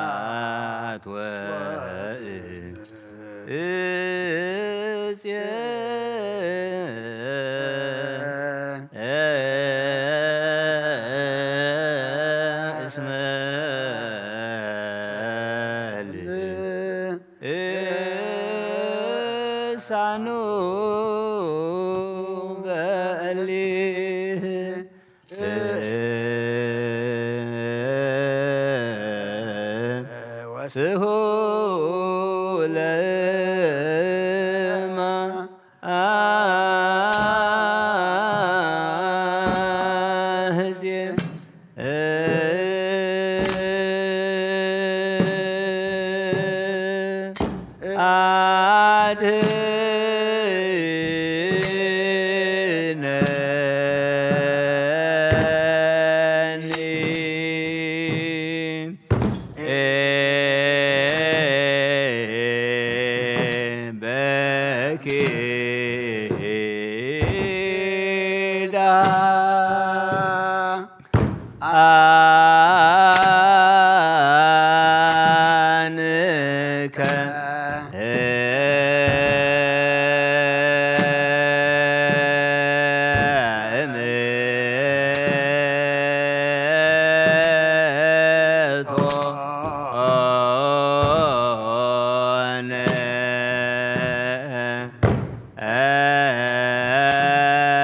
እሳት ወእጽ እስመ ሳኑ በሊህ ስሁለማ አህዜ አድህነኒ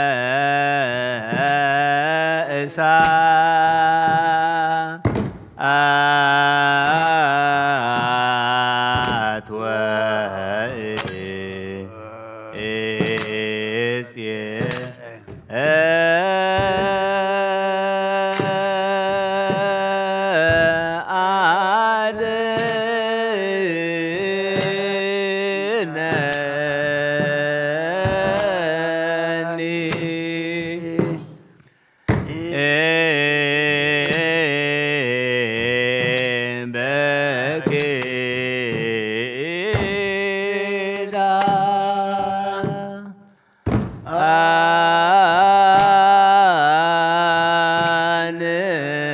በኪዳንከ እሳት ወእጽየ አድነኒ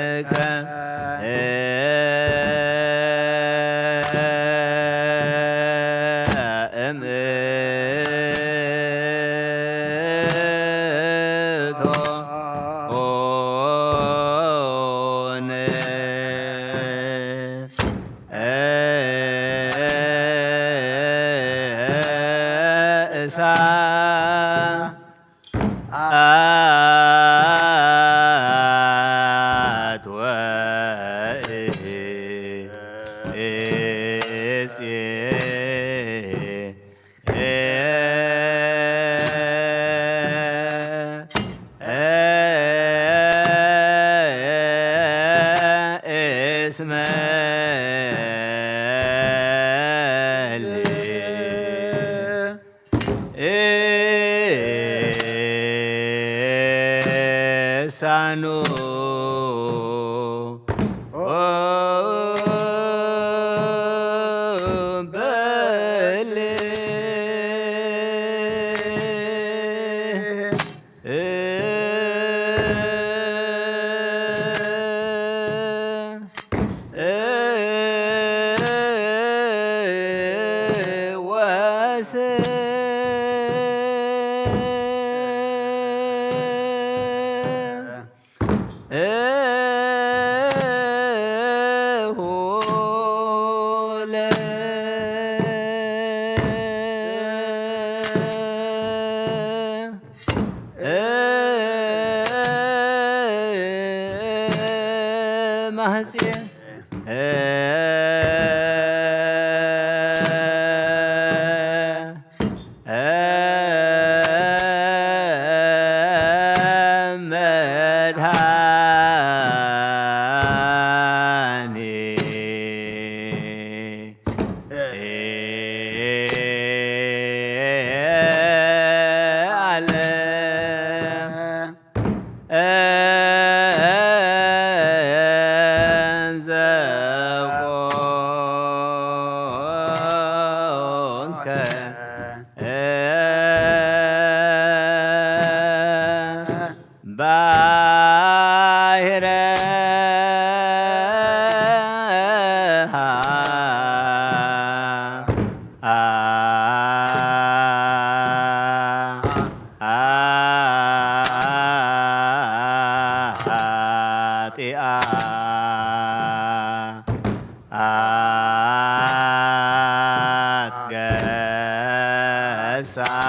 በኪዳንከ እምእቶን እሳት ወእጽየ እስመ ልሳኑ በልዕ ወስን ባሕረ ሳጽ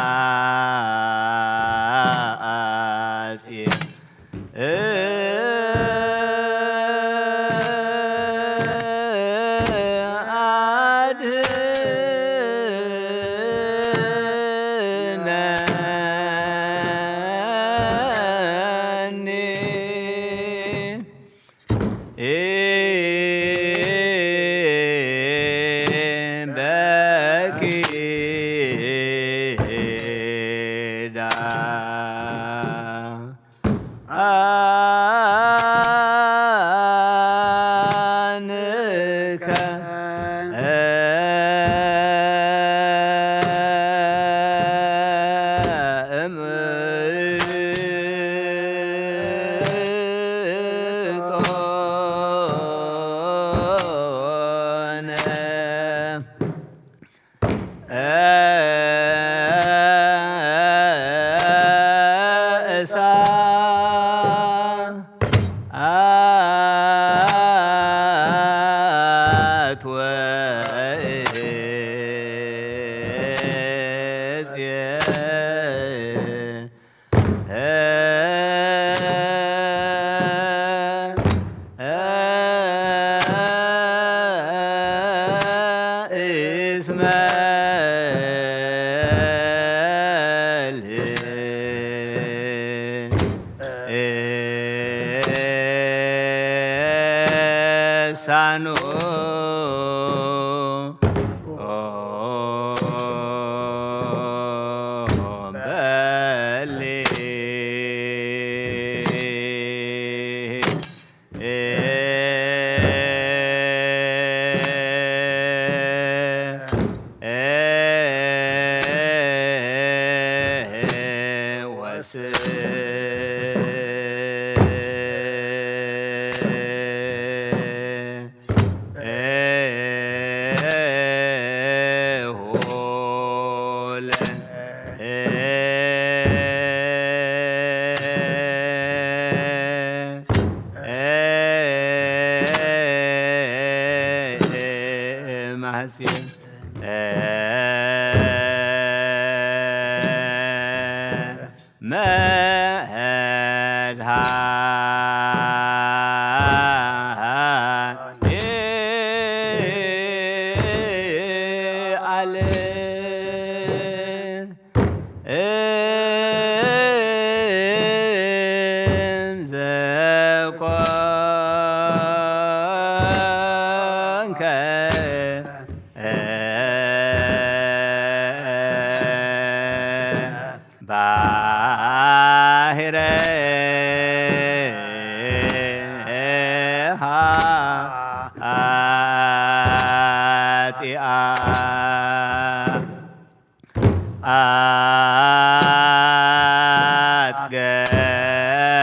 አድነኒ።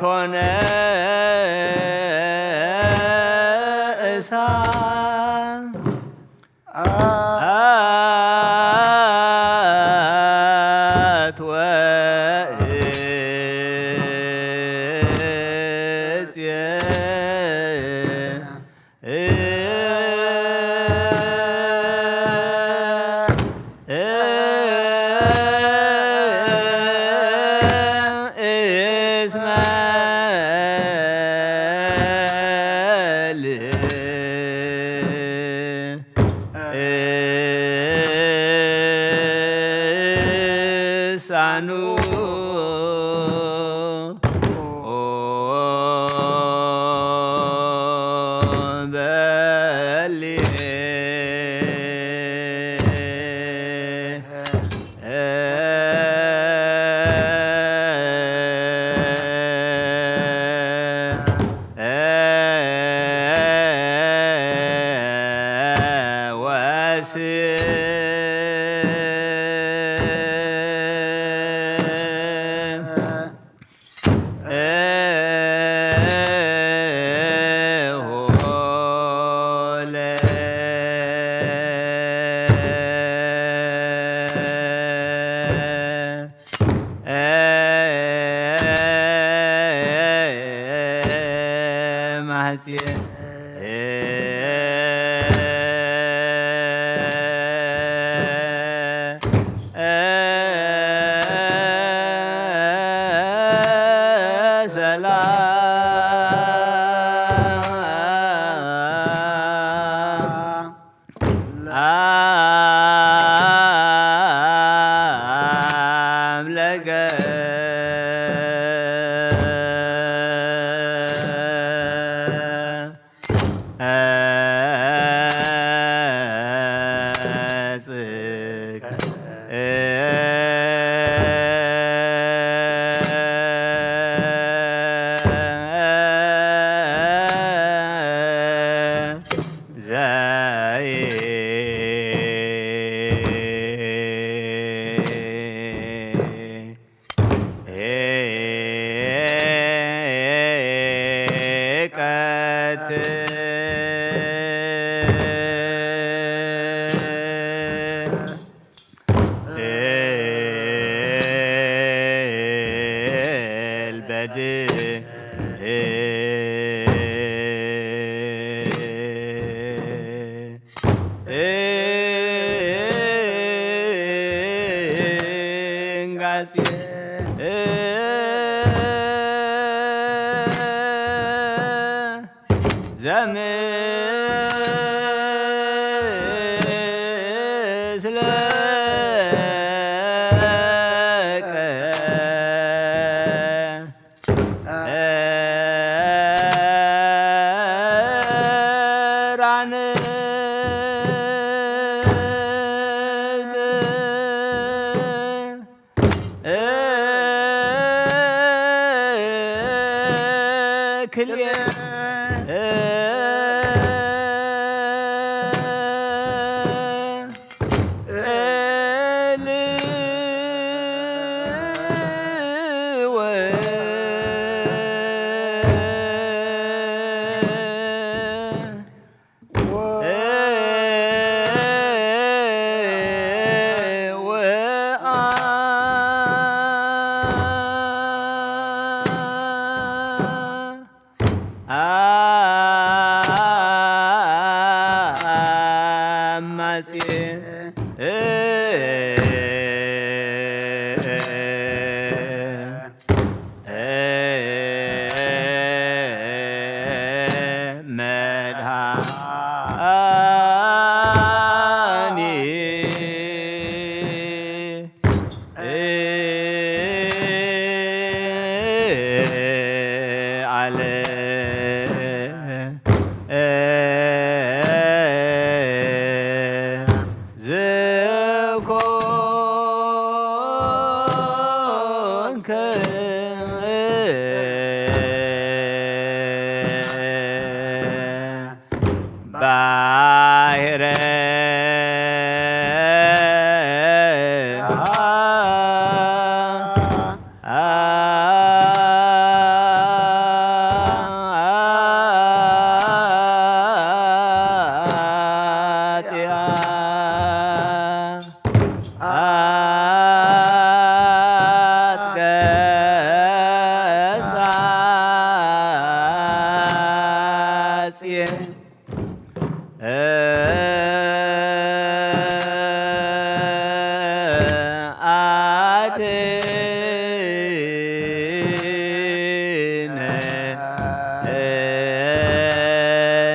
ሆነ እሳት ወእጽየ እስመ ልሳኑ በሊዕ ሰላም ለገ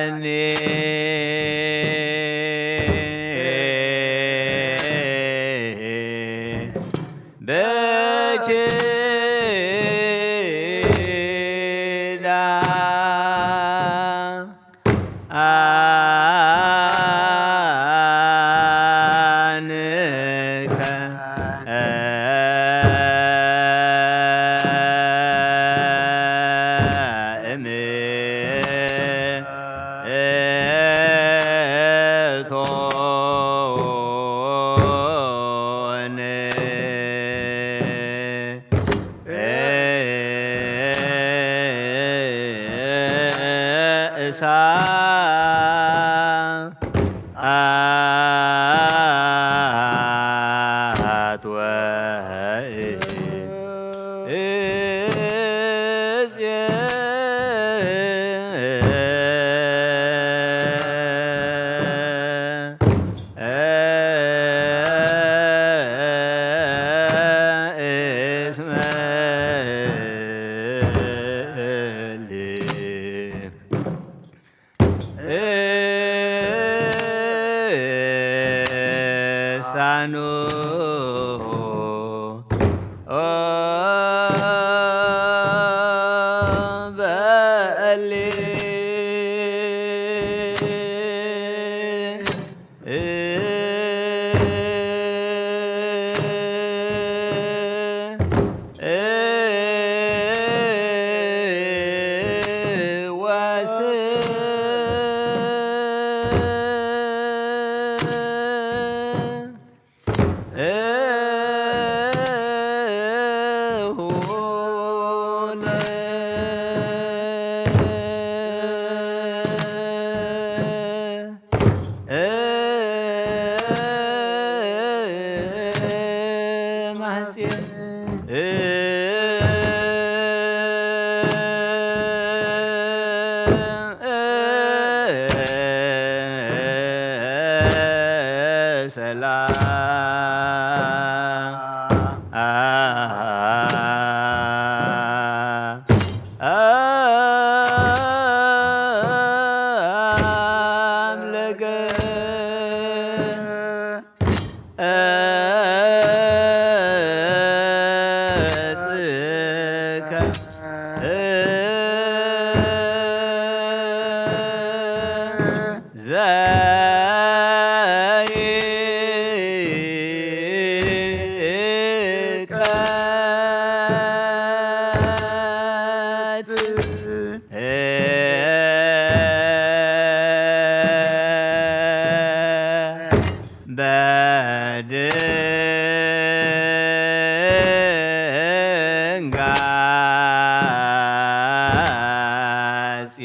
እኒ በችዳ አንከ እም እቶን እሳ አት ወእዜ እስመ እሊ እሳኑ በሊ ሰላም አምለከ በድንጋጼ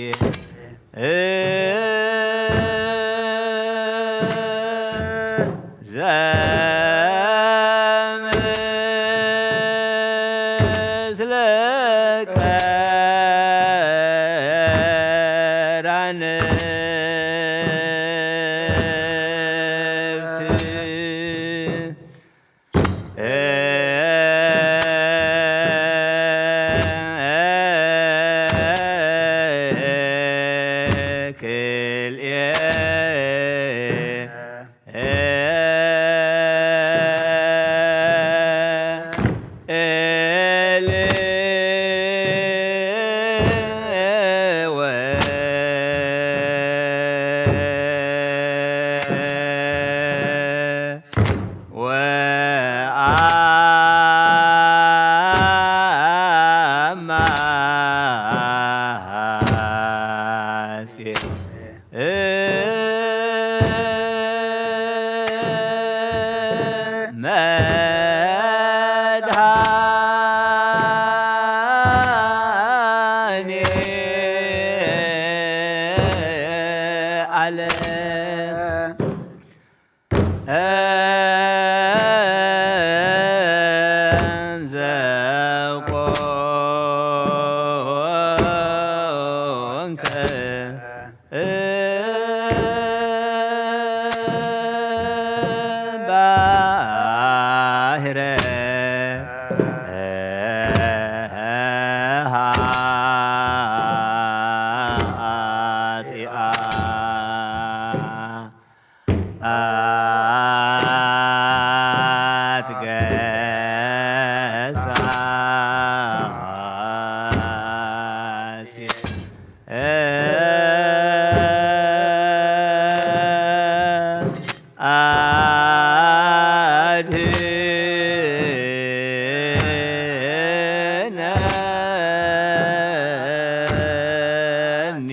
ዘምስለ ቀራንብት ክልኤ ወአማሴ መድኃኔዓለም ዘኮንከ ባሕረ አድህነኒ።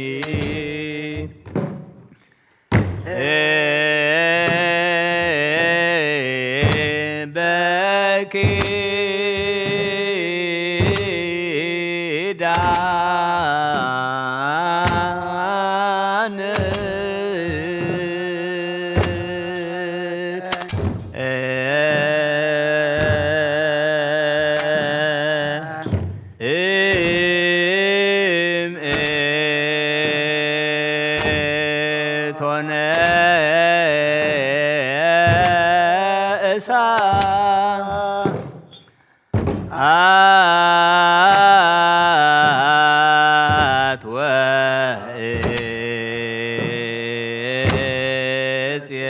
በኪዳን እም እቶነ እሳት ወእጽየ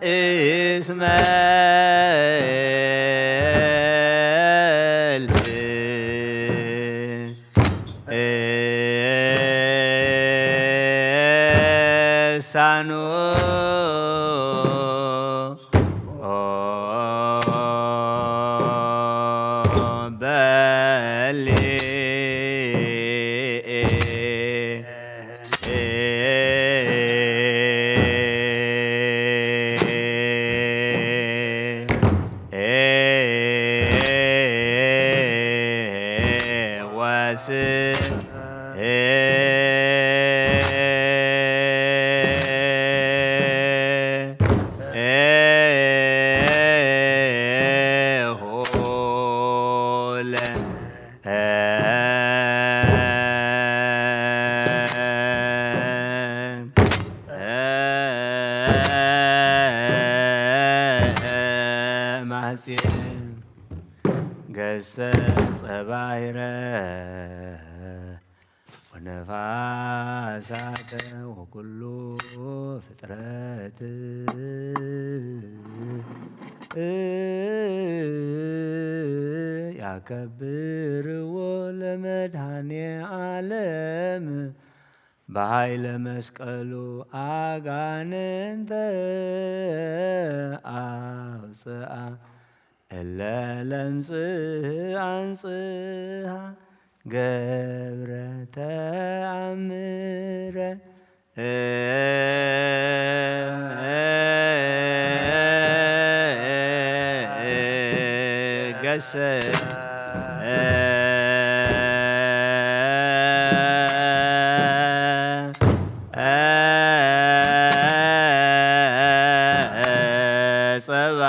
እስመ ሳኑ በሊ ወስ ገሰጸ ባሕረ ወነፋሳተ ወኩሉ ፍጥረት ያከብርዎ ለመድኃኔ ዓለም በኃይለ መስቀሉ አጋንንተ አውፅአ እለ ለምጽ አንጽሃ ገብረ ተአምረ ገሰ ጸባ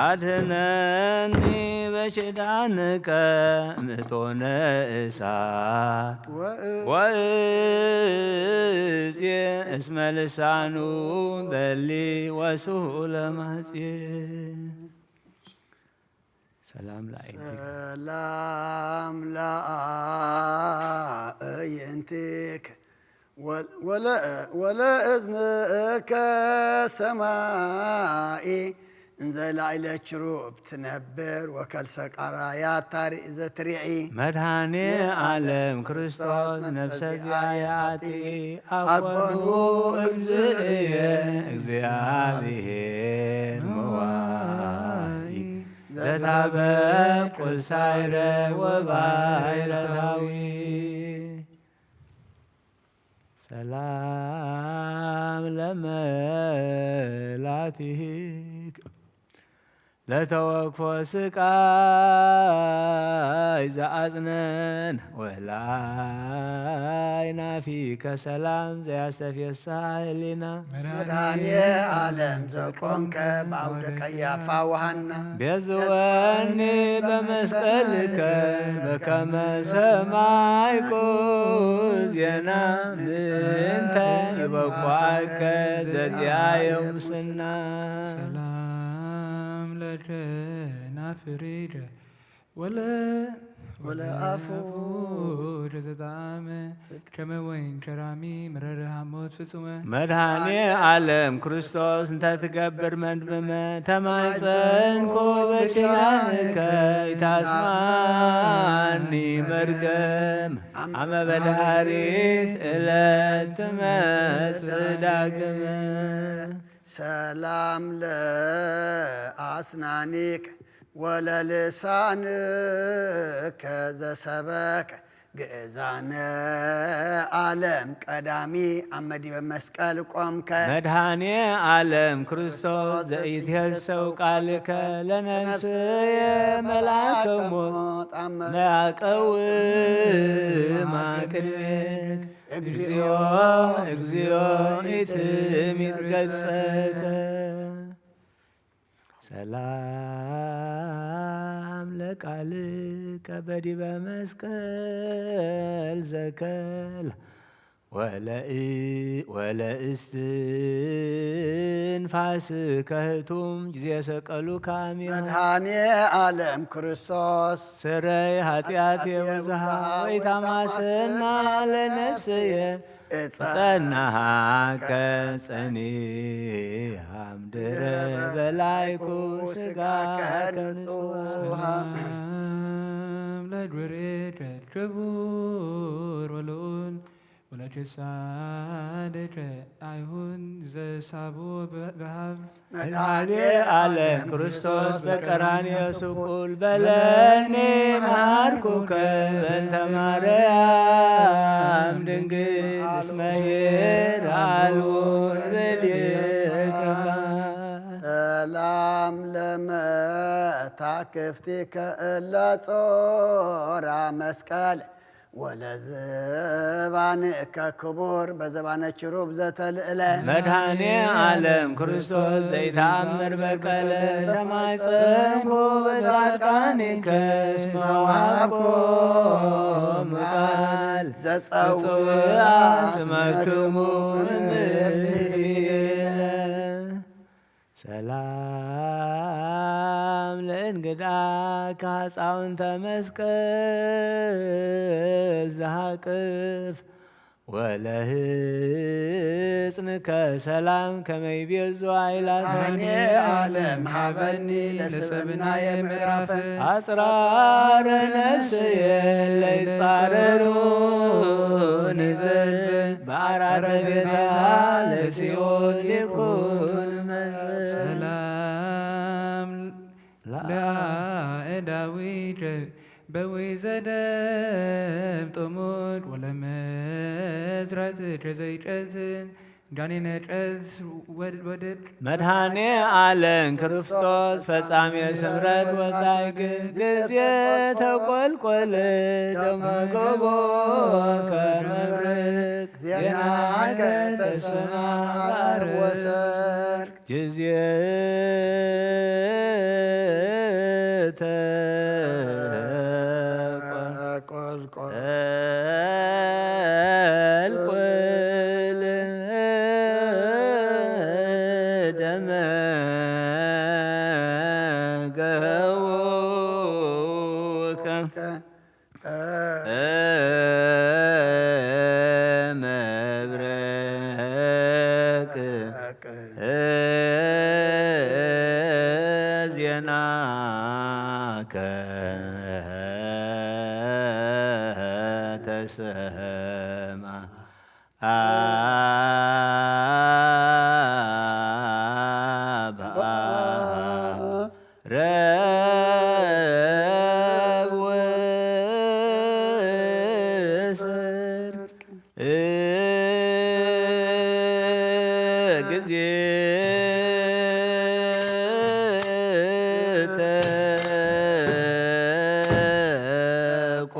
አድህነኒ በኪዳንከ ምእቶነ እሳት ወእዜ እስመ ልሳኑ በሊ ወስሁ ለማጽ ሰላም ለአይንቲከ ሰላም ለአእይንቲከ ወለእዝንከ ሰማኢ እንዘ ላዕለ ችሩብ ትነብር ወከልሰ ቃራያት ታርኢ ዘትሪዒ መድኃኔ ዓለም ክርስቶስ ነፍሰ ዚኣየ ኣጥሪ ኣኮኑ እግዝእየ እግዚኣብሔር መዋኢ ዘታበብ ቁልሳይረ ወባይረታዊ ሰላም ለመላቲክ ለተወክፎ ስቃይ ዘኣጽነን ወላይ ናፊከ ሰላም ዘያስተፍየሳ ህሊና መድኃኔ ዓለም ዘቆምከ በአውደ ቀያፋ ወሃና ቤዝወኒ በመ መስቀልከ በከመ ሰማይኩ ዜና ምንተ ይበቋከ ዘዚኣየ ሙስና። ሰላም ለከ ናፍሪደ ወለ ወለ አፉ ወደ ዘጣመ ከመ ወይን ከራሚ መረረ ሐሞት ፍጹመ። መድኃኔ ዓለም ክርስቶስ እንተ ትገብር መድምመ ተማጸንኩ በኪዳንከ ኢታስማኒ መርገም አመ በዳሪት እለት ትመጽእ ዳግመ። ሰላም ለአስናኒክ ወለልሳንከ ዘሰበክ ግእዛነ ዓለም ቀዳሚ አመ ዲበ መስቀል ቆምከ። መድኃኔ ዓለም ክርስቶስ ዘኢትየሰው ቃልከ ለነፍስየ መልአከ ሞት አመ ያቀውማ ቅድሜክ። እግዚኦ እግዚኦ ኢትሚት ገጸከ። ሰላም ለቃልከ በዲበ መስቀል ዘከል ወለእስትንፋስከ ህቱም ጊዜ ሰቀሉከ አሜን። መድኃኔ ዓለም ክርስቶስ ስረይ ኃጢአት የብዝሃ ወይታማሰና ለነፍስየ እጸናሃከ ጸኒሃ እምድረ በላይኩ ስጋከ ንጹሃ። ሰላም ለግብሬከ ክቡር ወልዑል ወለክሳድከ አይሁን ዘሳቦ በሃብ። መድኃኔ ዓለም ክርስቶስ በቀራንዮ ስቁል በለኒ መሃርኩከ በእንተ ማርያም ድንግል እስመ ኄር አልቦ ዘሌከ። ሰላም ለመታክፍቲከ እለ ጾራ መስቀል ወለዘባንከ ክቡር በዘባነ ችሩብ ዘተልእለ። መድኃኔ ዓለም ክርስቶስ ዘይተአምር በቀለ ተማጸንኩ በጻድቃንከ እስመ ወሀብኮሙ ቃል ዘጸውአ ስመክሙ እምነ። ሰላም ለእንግዳ ከሐፃውንተ መስቀል ዘሃቅፍ ወለህፅንከ ሰላም ከመይቤዙ አይላት። መድኃኔ ዓለም ሀበኒ ለሰብእናየ ምዕራፈ። አጽራረ ነፍስየ ለይጻረሩ ንዘልፈ በአራረ ገዳ ለሲኦል ይኩን። ሰላም ለአእዳዊከ በዊዘ ደም ጥሙቅ ወለመዝራትከ ዘይቀትል ጋኔነ ቀትል ወድቅ። መድኃኔ ዓለም ክርስቶስ ፈጻሜ ስምረት ወጻይግ ጊዜ ተቆልቆለ ደመ ገቦ ከመብረቅ ዜናከ ተሰማ በአርያም ወሰርክ። ጊዜ ተቆልቆል ደመ ገቦ ከመብረቅ ዜናከ ተሰማ። አባ ረብ ወሰርቅ ጊዜ ተቆ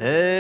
ተሰምዐ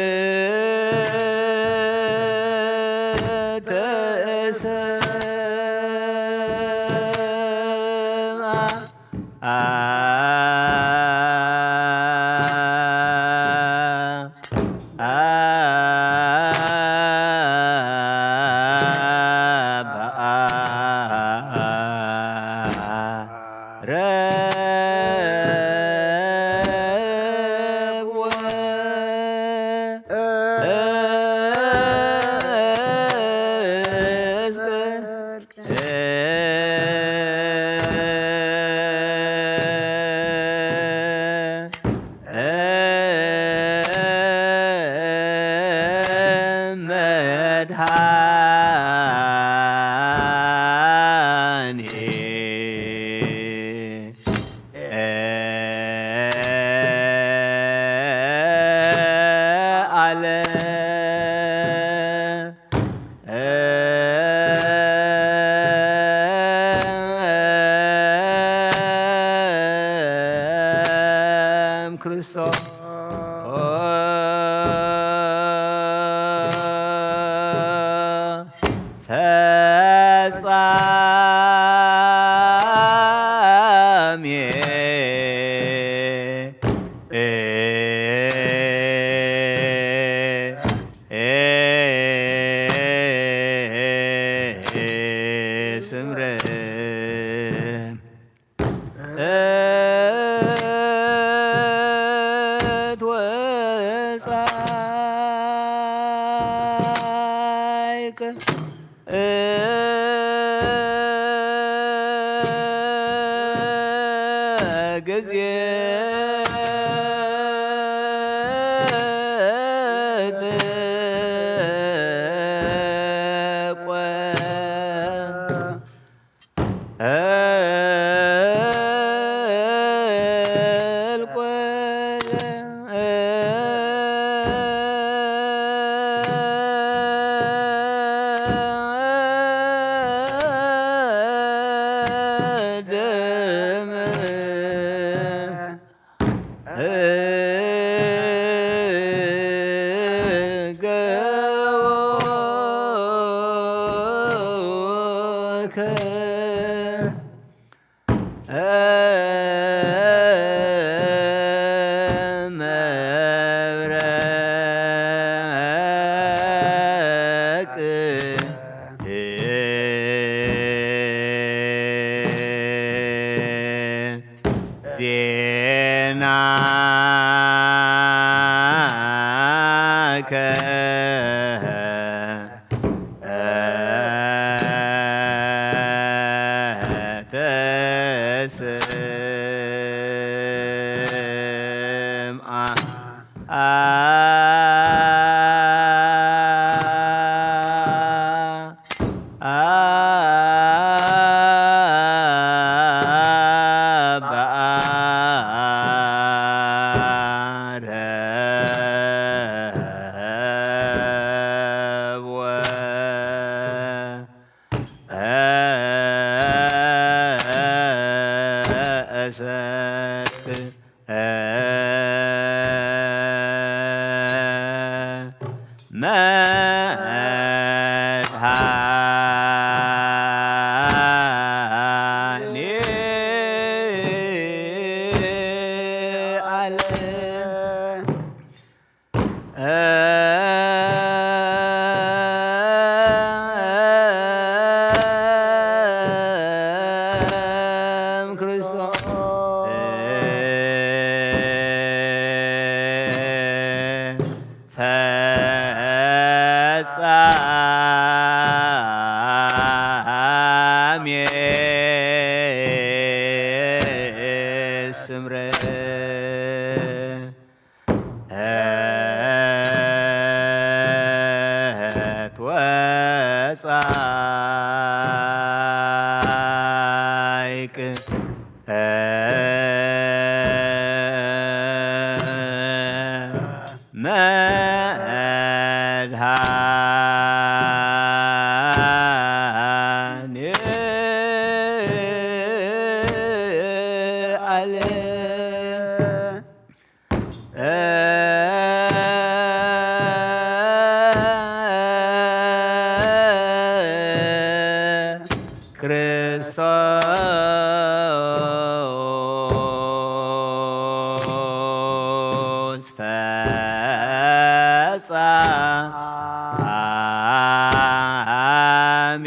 ጻሜ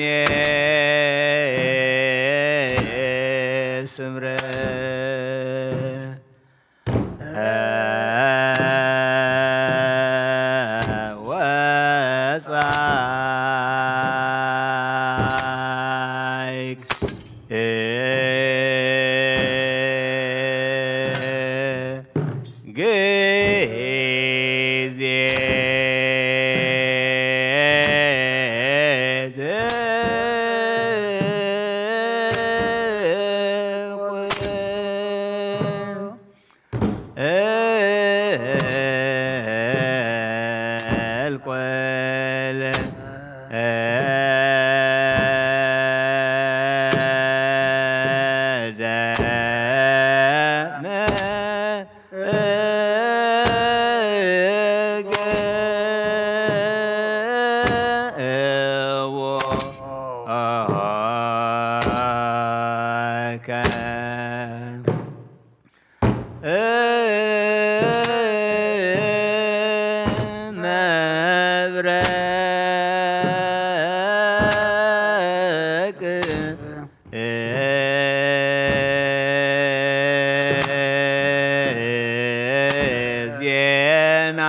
ስምረ ወጻይክ ጊዜ ተልቆለ ደመ መብረቅ ዜና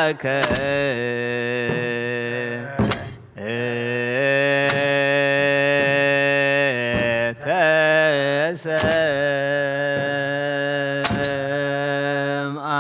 አከ ተሰምአ።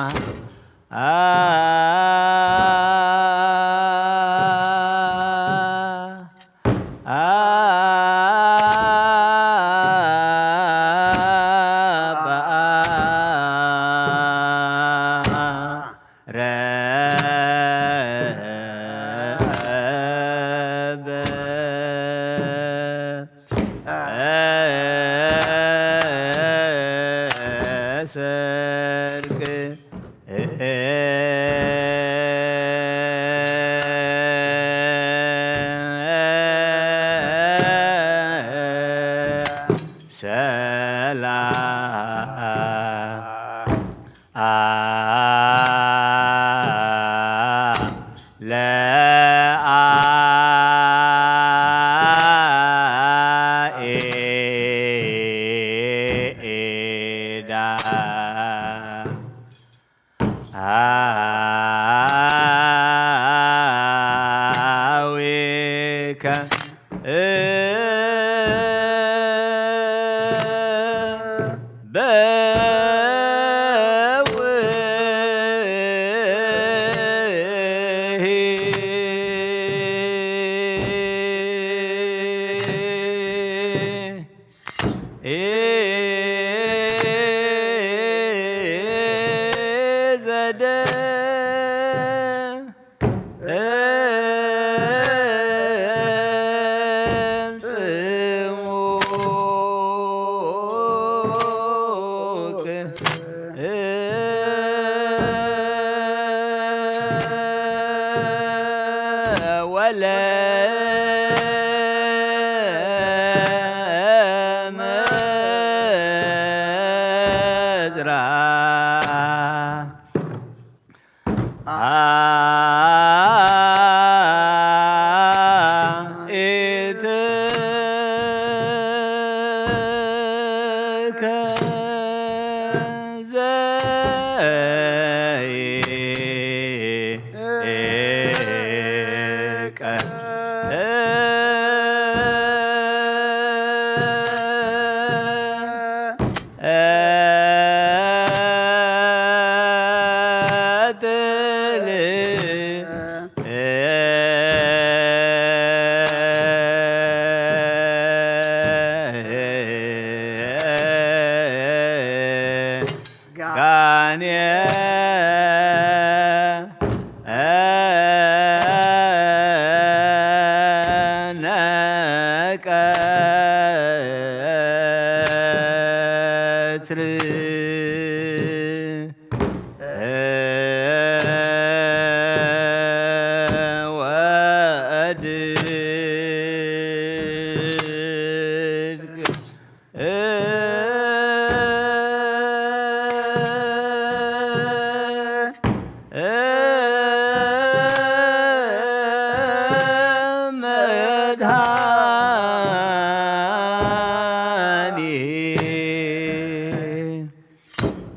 ሰላም ለአኤዳ አዊከ በውሂ ዘደ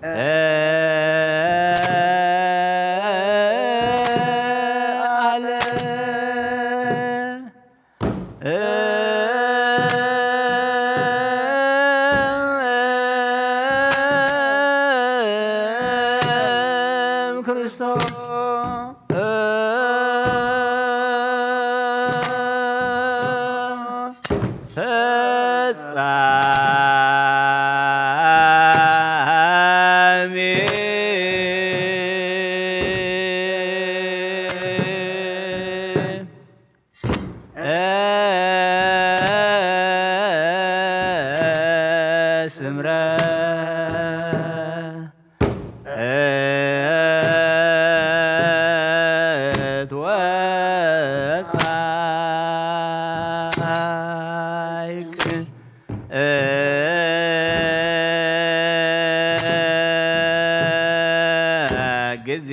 ኣለ እም ክርስቶስ ፈጻሜ ስምረት ወጻይቅ ጊዜ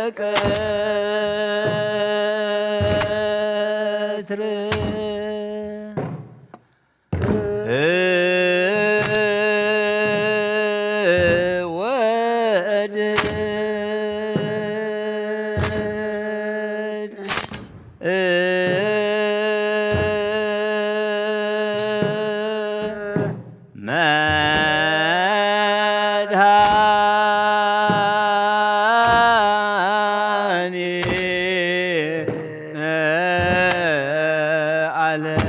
ተቆ ወድ መድኃኒ ዓለም።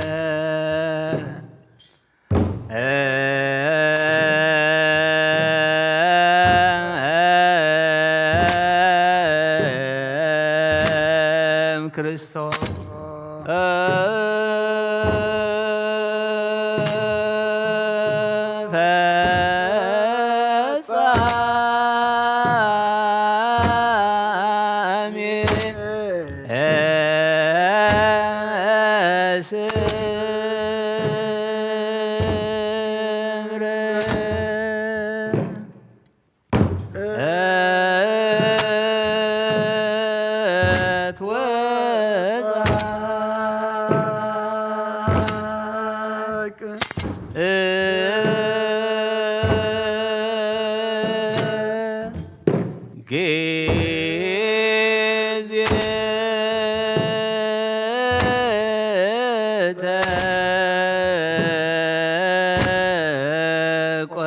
ክርስቶስ ፈጻሜ ስምረት ወጻድቅ ጊዜ ተቆ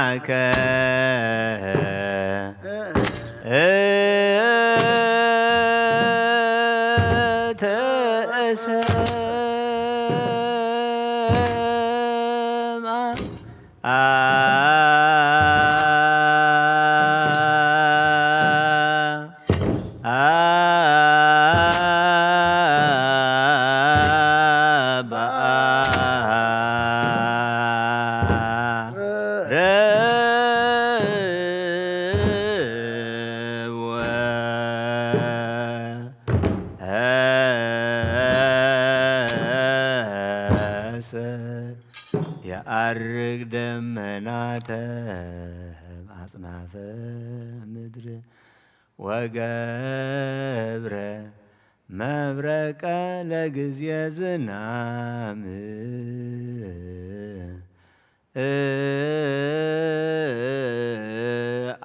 ዜናከ ተሰምዐ። የዐርግ ደመናተ አጽናፈ ምድር ወገብረ መብረቀ ለግዜ ዝናም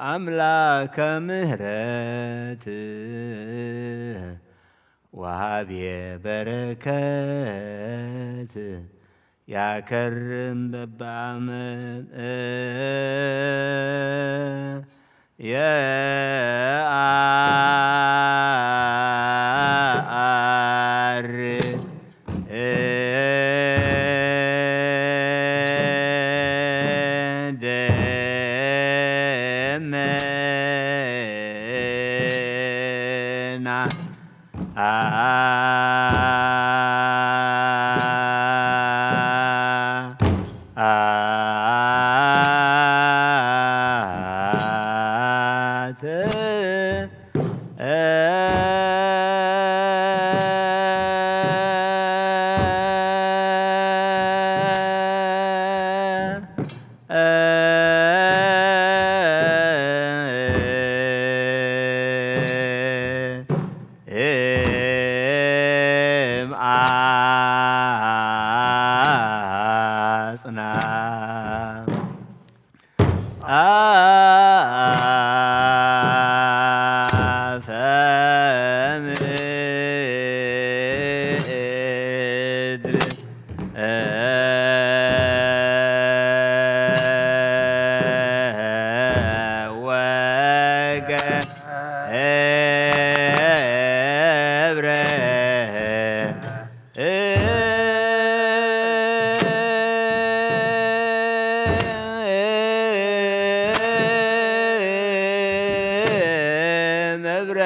አምላከ ምህረት ወሃቤ በረከት ያከርም በበዓመት የአር ደመና አተ እም አጽና አፈ ምድር መብረ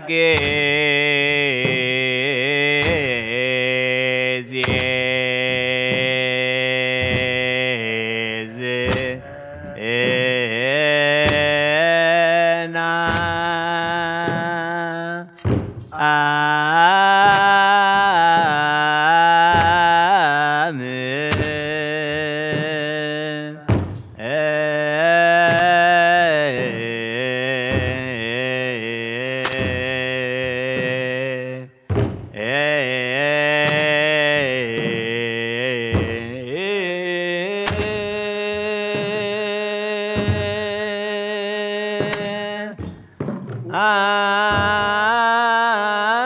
ጊዜ ዜና አም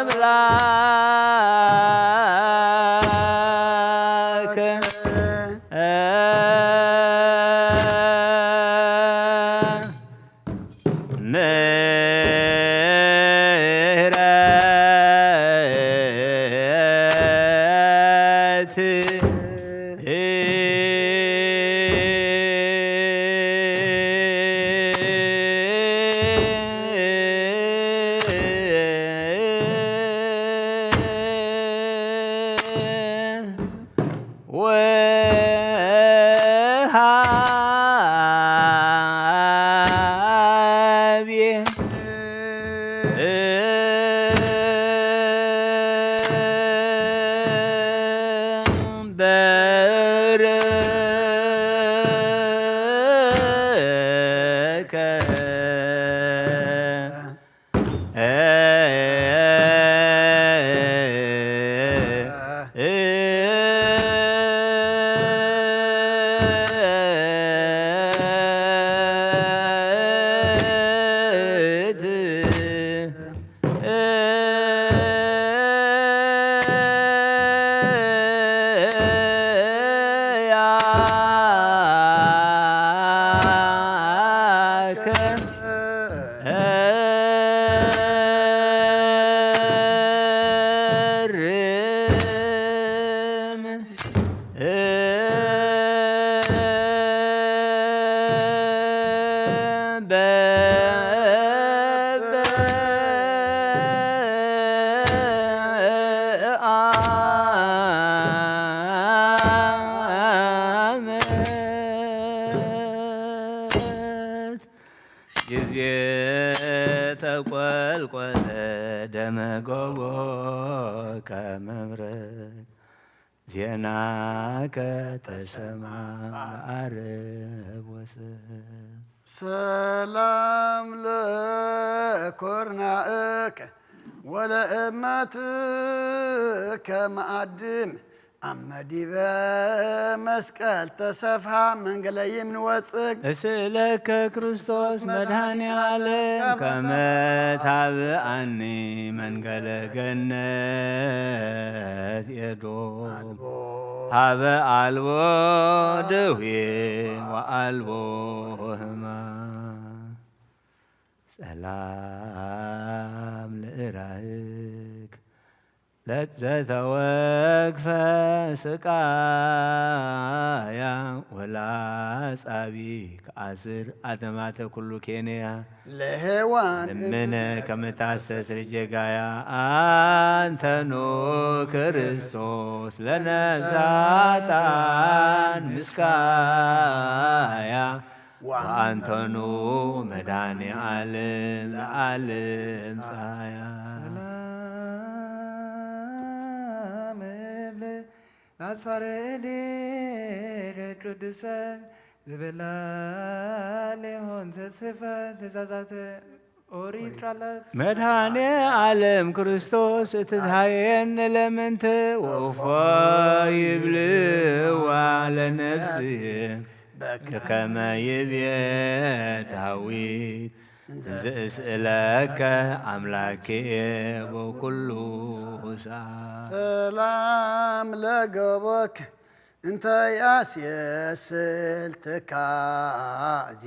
አምላክ ምሕረት ወሃቤ በረከት ዓመት ጊዜ ተቆልቆለ ደመ ጎቦ ከመብረቅ ዜናከ ተሰምዐ በዓረብ ወሰብ። ሰላም ለኮርናእከ ወለእማትከ መኣድም አመ ዲበ መስቀል ተሰፍሐ መንገለ ይምን ወጽግ። እስእለከ ክርስቶስ መድኃኔ ዓለም ከመ ታብአኒ መንገለ ገነት ኤዶም። ሀበ አልቦ ደዌ ወአልቦ ሕማም። ሰላም ለእራህክ ለዘተወክፈ ስቃያ ወላጻቢክ አስር አተማተ ኩሉ ኬንያ። ለሔዋን እምነ ከምታስተስር ጀጋያ አንተኑ ክርስቶስ ለነፍሳታን ምስካያ ወአንተኑ መድኃኔ ዓለም ለዓለም ጻያ። ሰላም እብል ለአጽፋረ እዴከ ቅዱሳን ዝበላ ሌሆን ዘጽሕፈ ትእዛዛተ ኦሪት ቃላት። መድኃኔ ዓለም ክርስቶስ እትትሃየን ለምንት ወፎ ይብልዋ ለነፍስየ በከመ ይቤ ዳዊት እንዘ እስእለከ አምላኬ በኩሉ ሰዓት። ሰላም ለገቦክ እንተ ያስየስል ትካዜ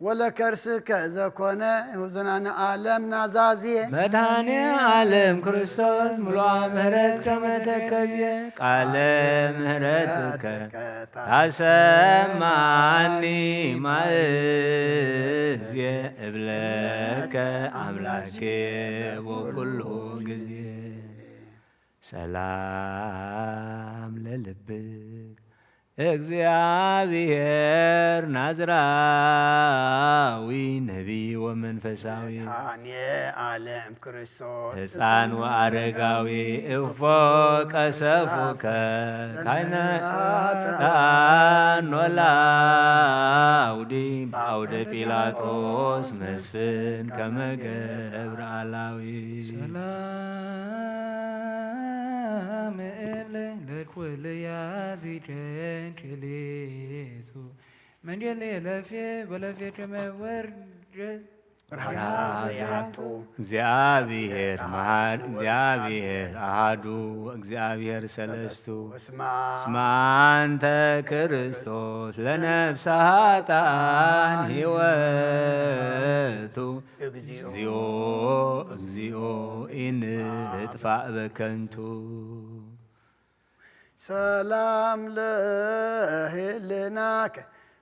ወለከርስከ ዘኮነ ህዙናነ ዓለም ናዛዝየ። መድኃኔ ዓለም ክርስቶስ ምሉኣ ምሕረት ከመ ተከዝየ፣ ቃለ ምሕረትከ ታሰማኒ ማእዝየ፣ እብለከ ኣምላኬ በኩሉ ጊዜ። ሰላም ለልብክ እግዚአብሔር ናዝራዊ ነቢይ ወመንፈሳዊ። መድኃኔ ዓለም ክርስቶስ ሕፃን ወአረጋዊ እፎ ቀሰፉከ ካይነ ጣን ኖላውዲ በአውደ ጲላጦስ መስፍን ከመ ገብረ አላዊ። ሰላም እብለ ለኩልያ ዚጨንጭሌቱ መንጀሌ ለፌ ወለፌ ጨመ ወርጀ ብርሃን ዘያቱ። እግዚአብሔር መሐር፣ እግዚአብሔር አሐዱ፣ እግዚአብሔር ሰለስቱ። እስማ እስማ አንተ ክርስቶስ ለነፍሰ ኃጥኣን ሕይወቱ። እግዚኦ። እግዚኦ፣ እግዚኦ ኢንጥፋእ በከንቱ። ሰላም ለህልናከ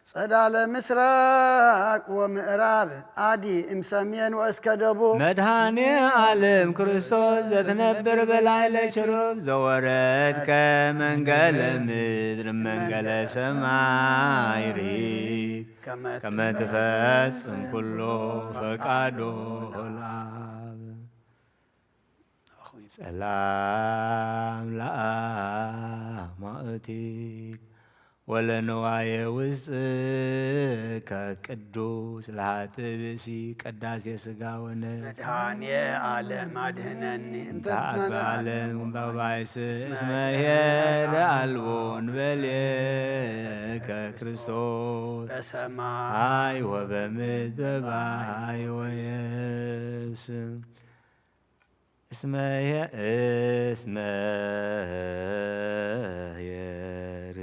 ጸዳለ ምስራቅ ወምዕራብ አዲ እምሰሜን ወእስከ ደቡብ። መድኃኔ ዓለም ክርስቶስ ዘትነብር በላዕለ ችሩብ ዘወረድከ መንገለ ምድር መንገለ ሰማይ ርሂብ ከመ ትፈጽም ኩሎ ፈቃዶ ለአብ። ሰላም ለአማእቲክ ወለንዋየ ውስጥከ ቅዱስ ለሃጥእ ብእሲ ቅዳሴ ሥጋ ወነፍስ። መድኃኔ ዓለም አድህነኒ እንተ እንተ አበ ዓለም በባይስ እስመ ኄር አልቦ እንበሌከ ክርስቶስ በሰማይ ወበምድር በባሕር ወየብስ። እስመ ኄር እስመ ኄር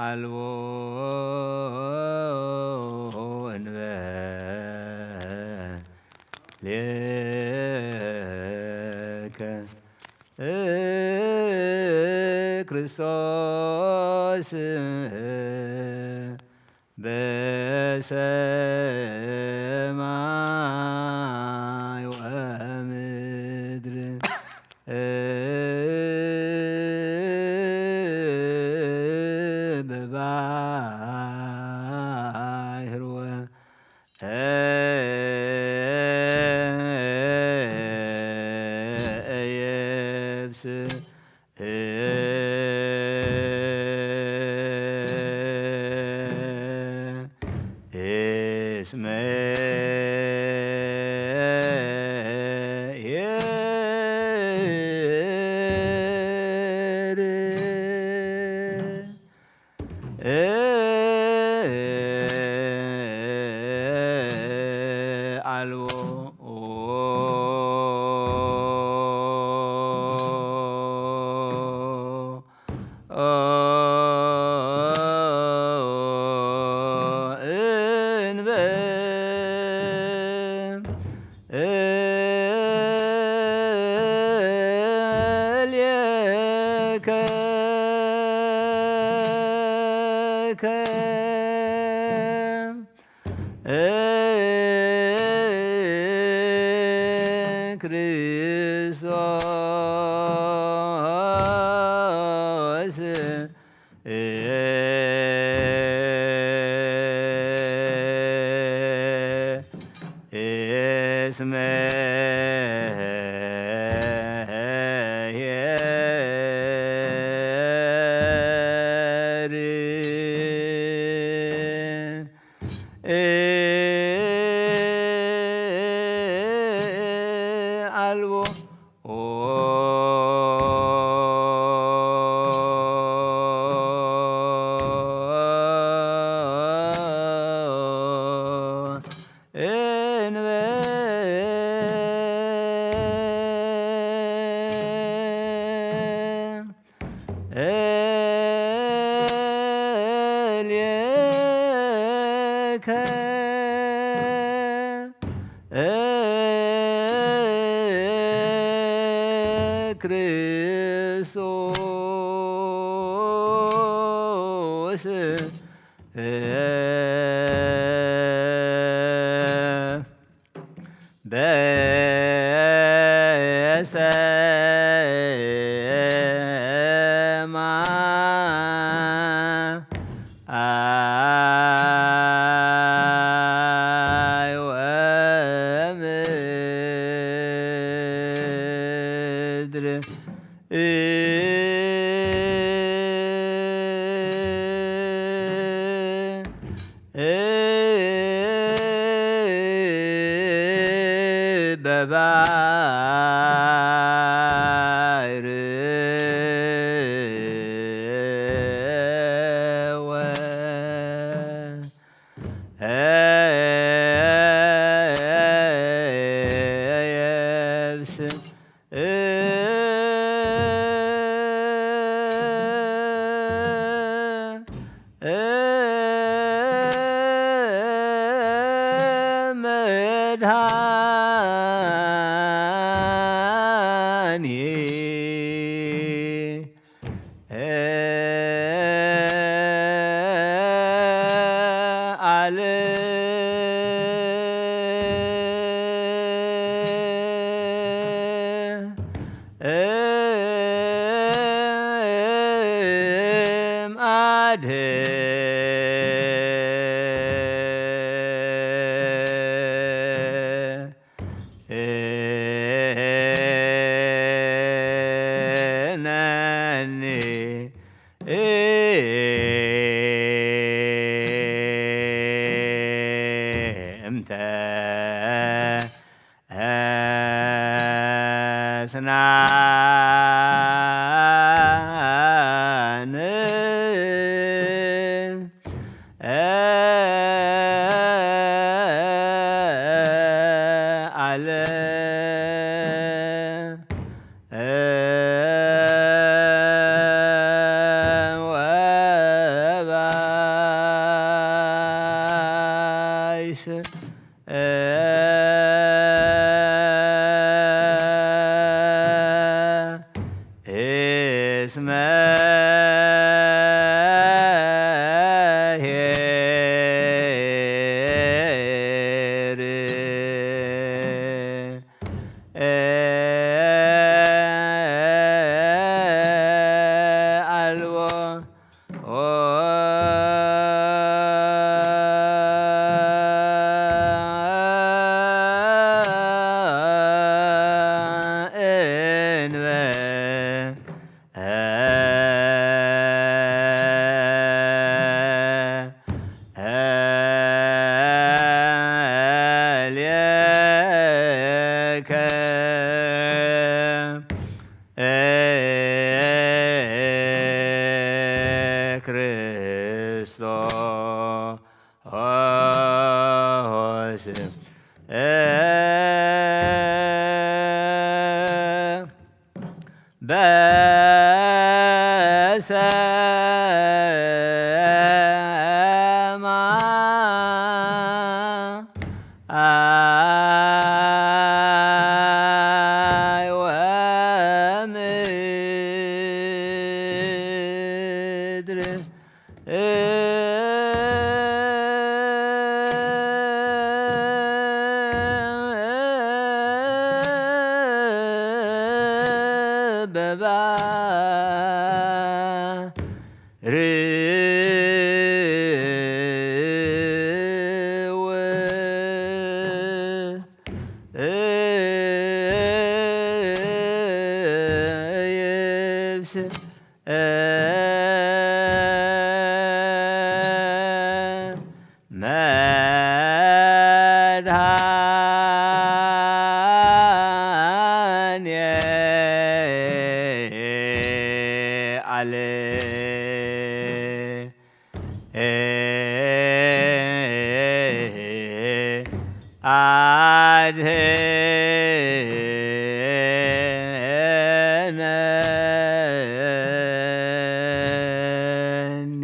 አልቦ እንበሌከ ክርስቶስ በሰማይ ወምድር በባሕር ወየብስ። እስመ አልቦ እንበሌከ ክርስቶስ እስመ ኄር አልቦ ክርስቶስ በሰማይ ወምድር። በባሕር ወየብስ። መድኃኔ ዓለም አድኅነኒ። እምተ ስናን ዓለም ወባይስ። እስመ ኄር አልቦ እንበ ሌከ ክርስቶስ። በሰማይ ወምድር። በባሕር ወየብስ። መድኃኔ ዓለም አድኅነኒ።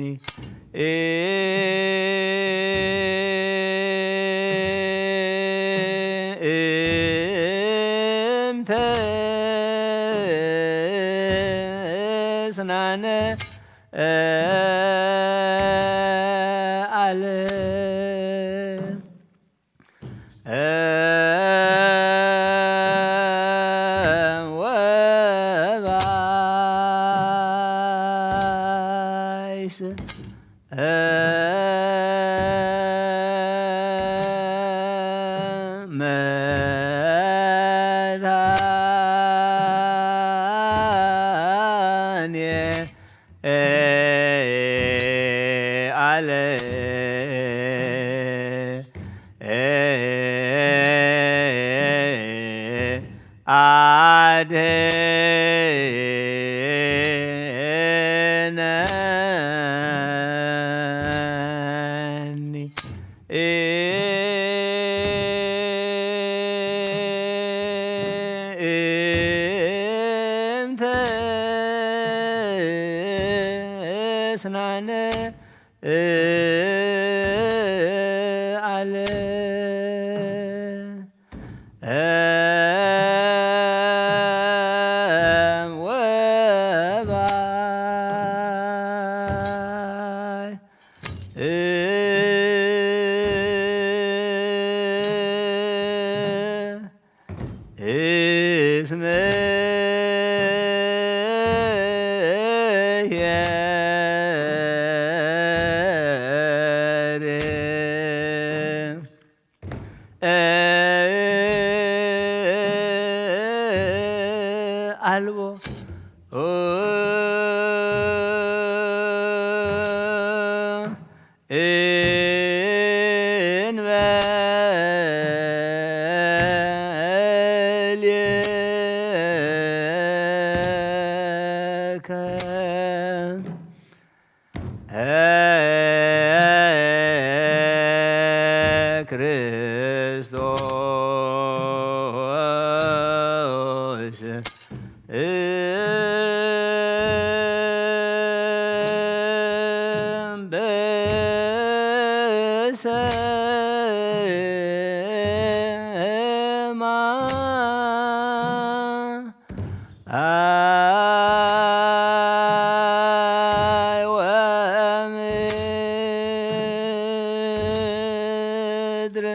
ስናነ ኣለ ወባይስ መድኃኔ አለ አድነኒ። እንተ ስናነ አለ ወባይ እስመ አልቦ እንበሌከ ክርስቶስ በሰማይ ወምድር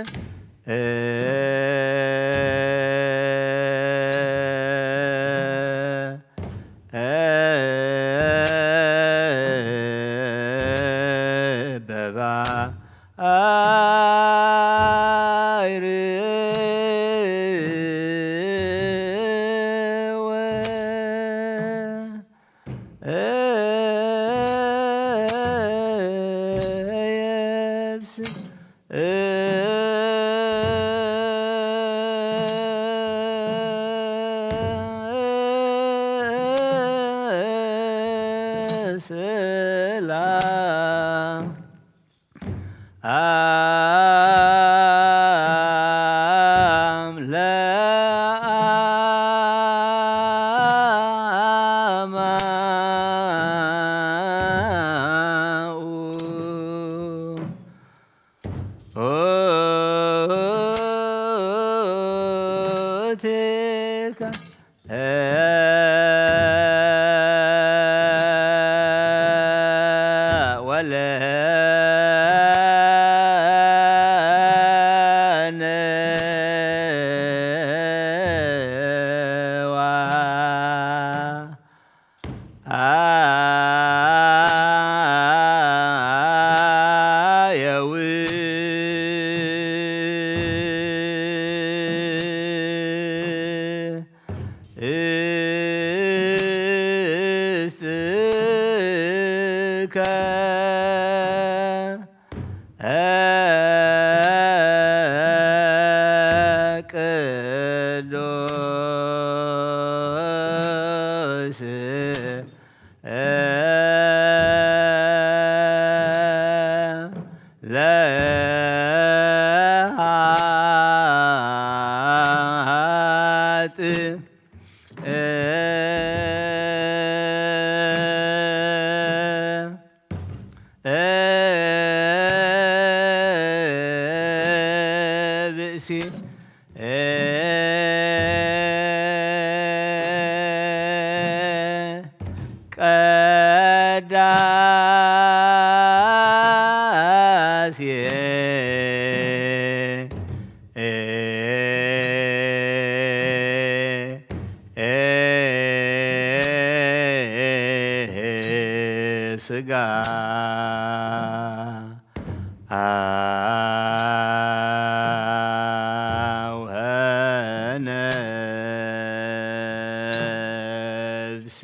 በባሕር ወየብስ ስላ አም ለአማኡ ኦቴካ ወለነዋ አየው እስትከ ቅዱስ ለኃጥእ ብእሲ ስጋ ወነፍስ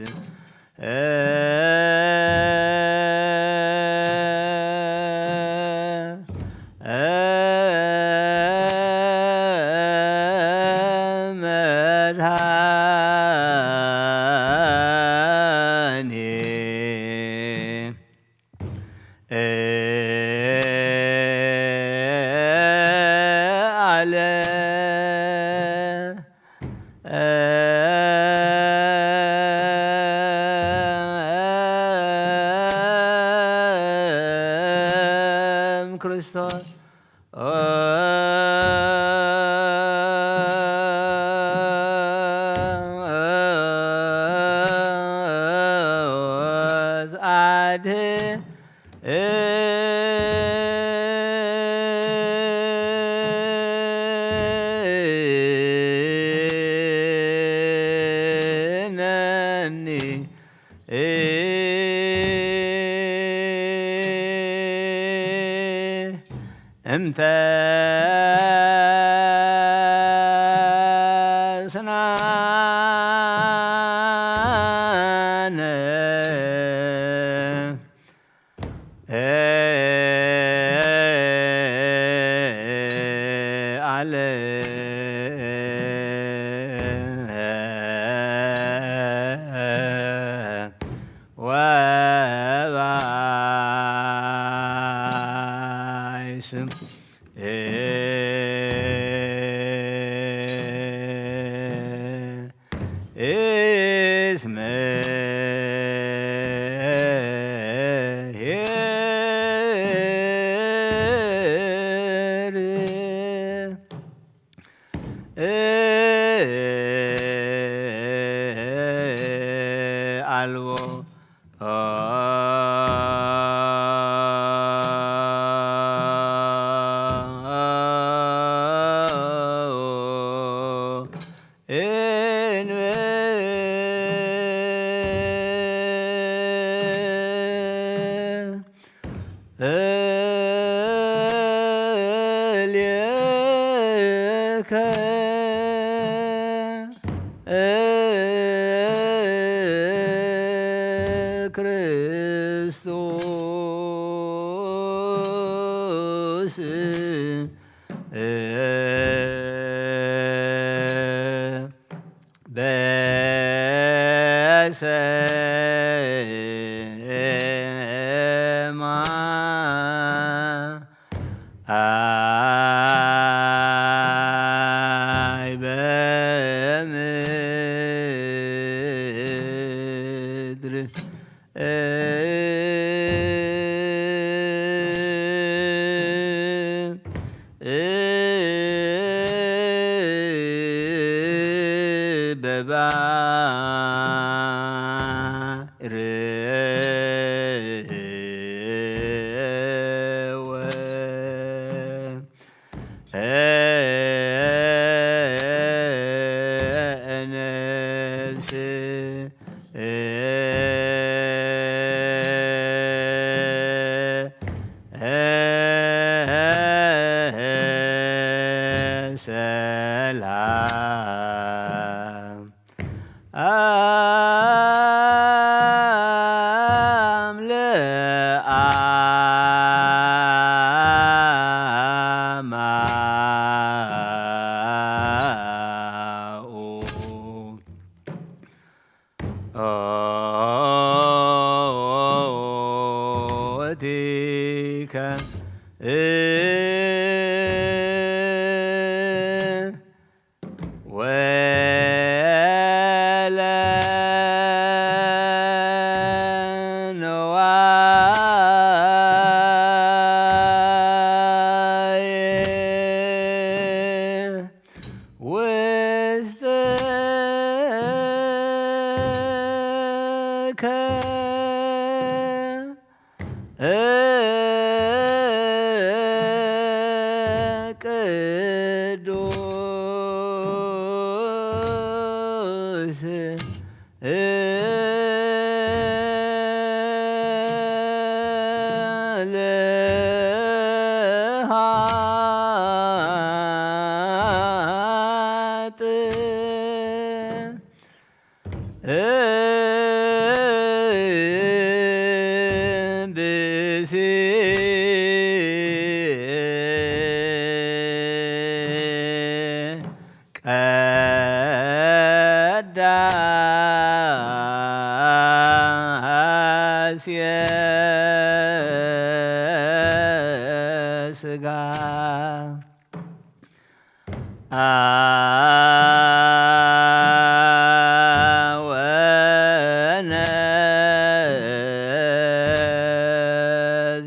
አወ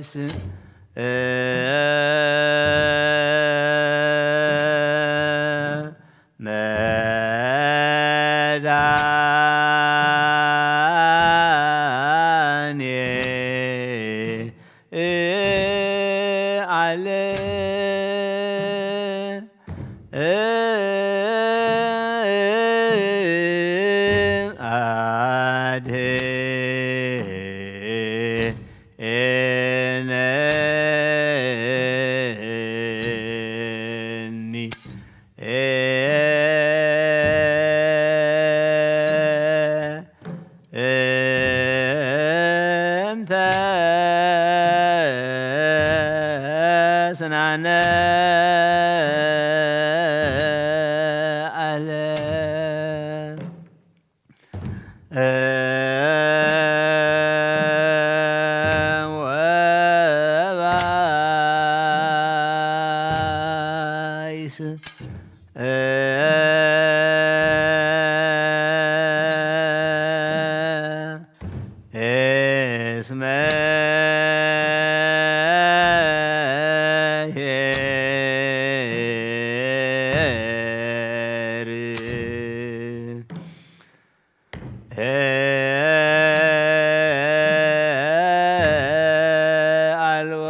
ነፍስ መድኃኔ ዓለም አድኅነኒ። እምተ ስናነ ዓለም ወባይስ እስመ ኄር አልቦ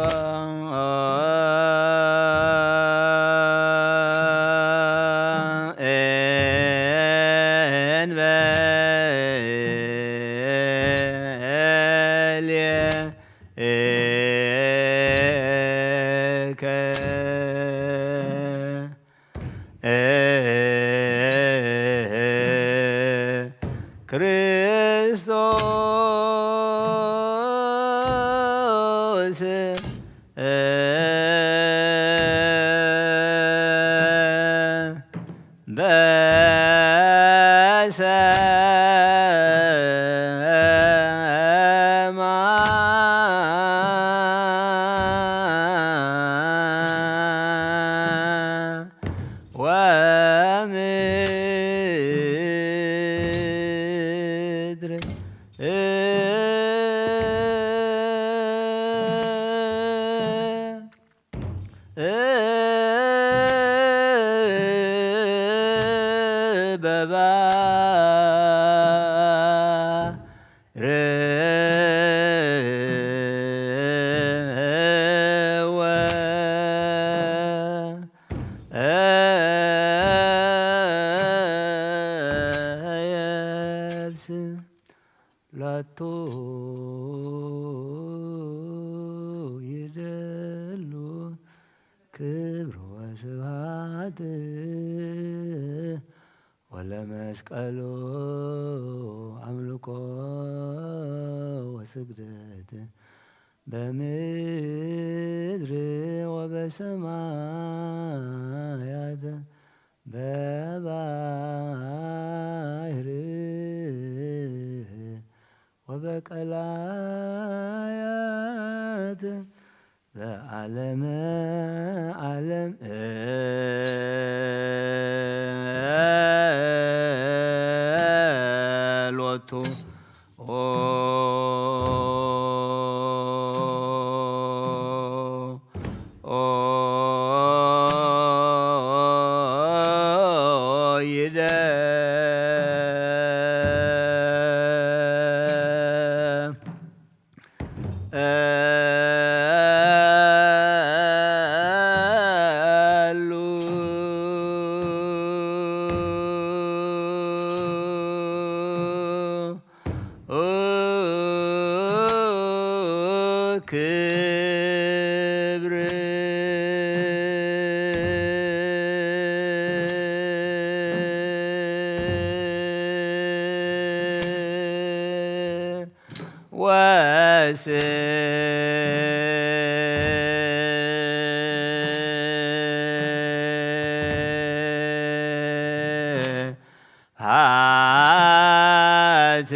እንበሌከ ክርስቶስ በሰማይ ወምድር በባሕር ወየብስ ሎቱ ይደሉ ክብር ወስብሐት ወለመስቀሉ አምልኮ ወስግደት በምድር ወበሰማያት በባሕር ወበቀላያት ለዓለመ ዓለም ሎቱ ይደ ሉ ክብር ወስ ሃት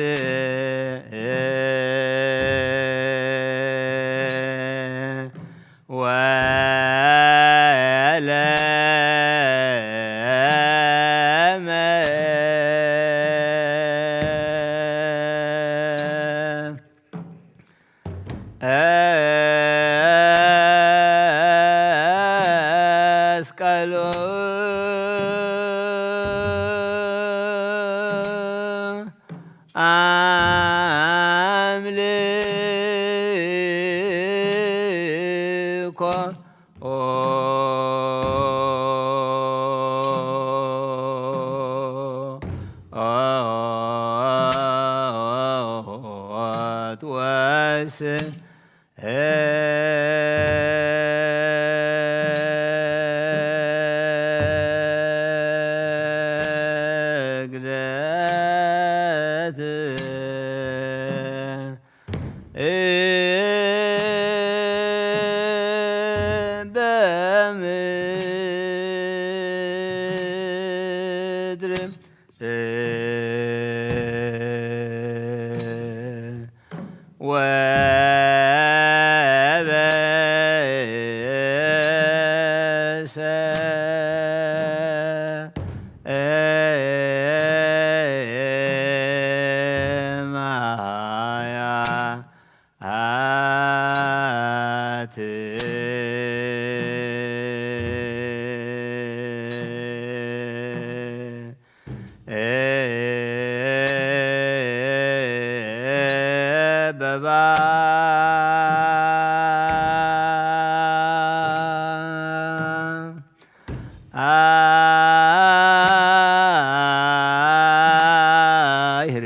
ወለ አምልኮ ወስ ስግደት በምድር ወበሰማያ አት በባ አይር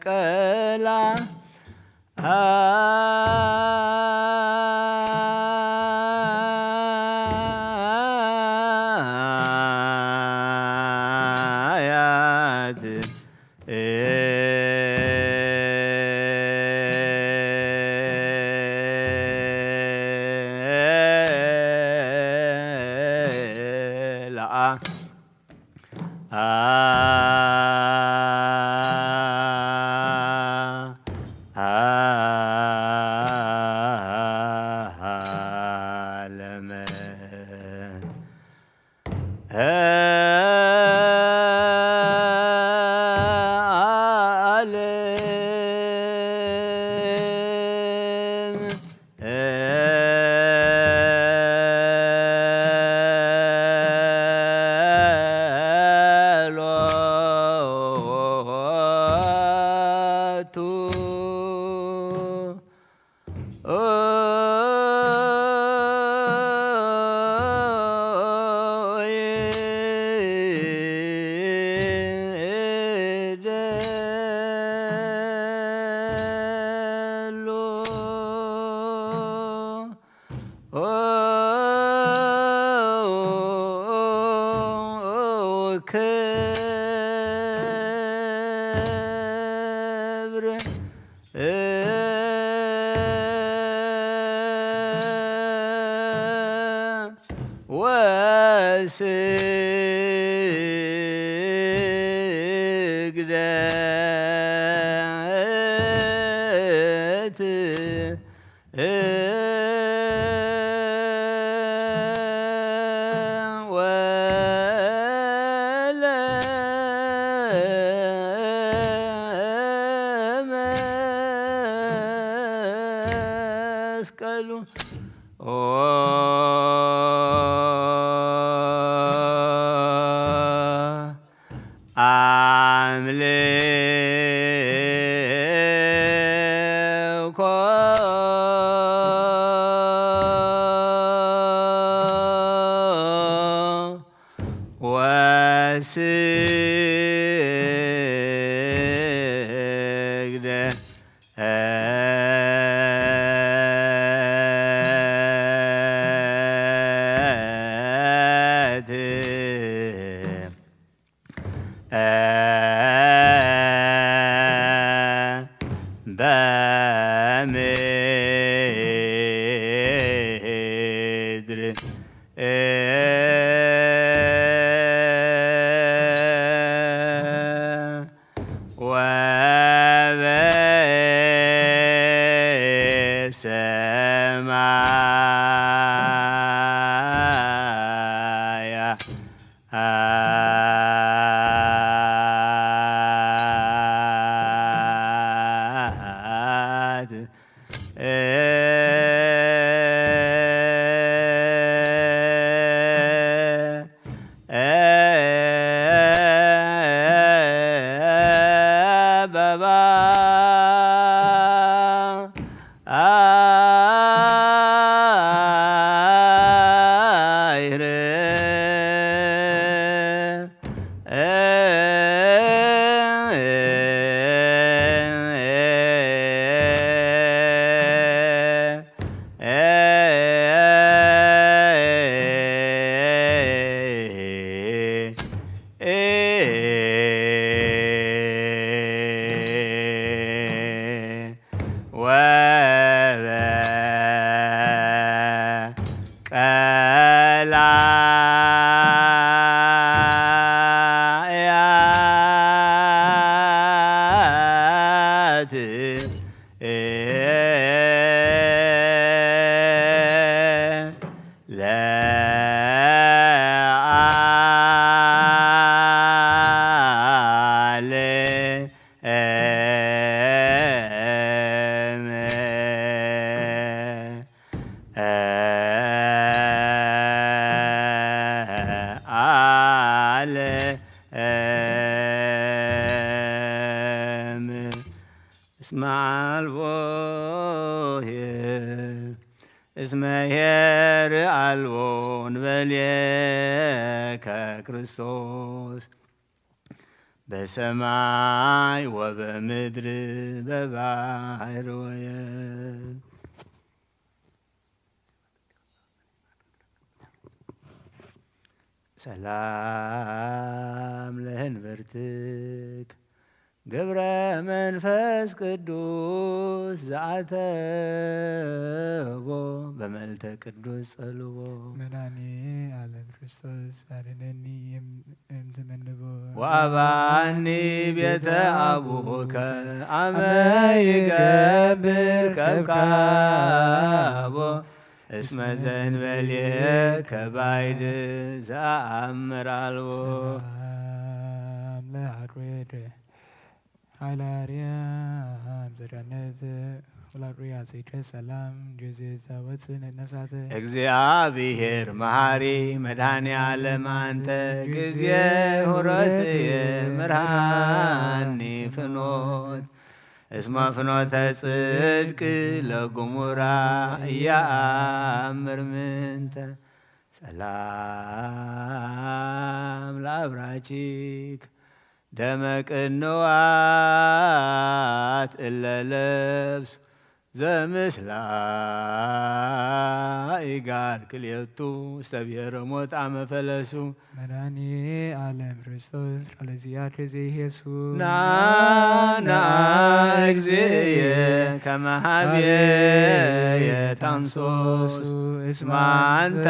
ቀላ አያት ለአ አለመ ዓለም ሎቱ ክብር ወስግደት ወለመስቀሉ አምልኮ ወስግደት አት በባ አይር እስመ አልቦ ኄር፣ እስመ ኄር አልቦ እንበሌከ ክርስቶስ በሰማይ ወበምድር በባሕር ወየብስ። ሰላም ለህንብርትክ ግብረ መንፈስ ቅዱስ ዘአተቦ በመልተ ቅዱስ ጸልቦ። መድኃኔ ዓለም ክርስቶስ አድነኒ እም- እምትመንቦ። ወአባኒ ቤተ አቡከ አመ ይገብር ከብካቦ እስመ ዘእንበሌከ ባይድ ዘአምር አልቦ። ሰላም ለአቅሬድ ኃይለ አርያም ዘዳነት ወላቅሪ አጼተ ሰላም ጊዜ ዘወፅእ ነፍሳተ። እግዚአብሔር መሐሪ መድኃኔ ዓለም አንተ ጊዜ ሁረትየ ምርሃኒ ፍኖት እስመ ፍኖተ ጽድቅ ለግሙራ እያአምር ምንተ። ሰላም ለአብራኪክ ደመ ቅንዋት እለ ለብሱ ዘምስላ ኢጋር ክልኤቱ ውስተ ብሔረ ሞት አመ ፈለሱ። መድኃኔ ዓለም ክርስቶስ ቃለ ዚአከ ዘይሄሱ። ናና እግዚእየ ከመ ሀቤየ ታንሶሱ እስመ አንተ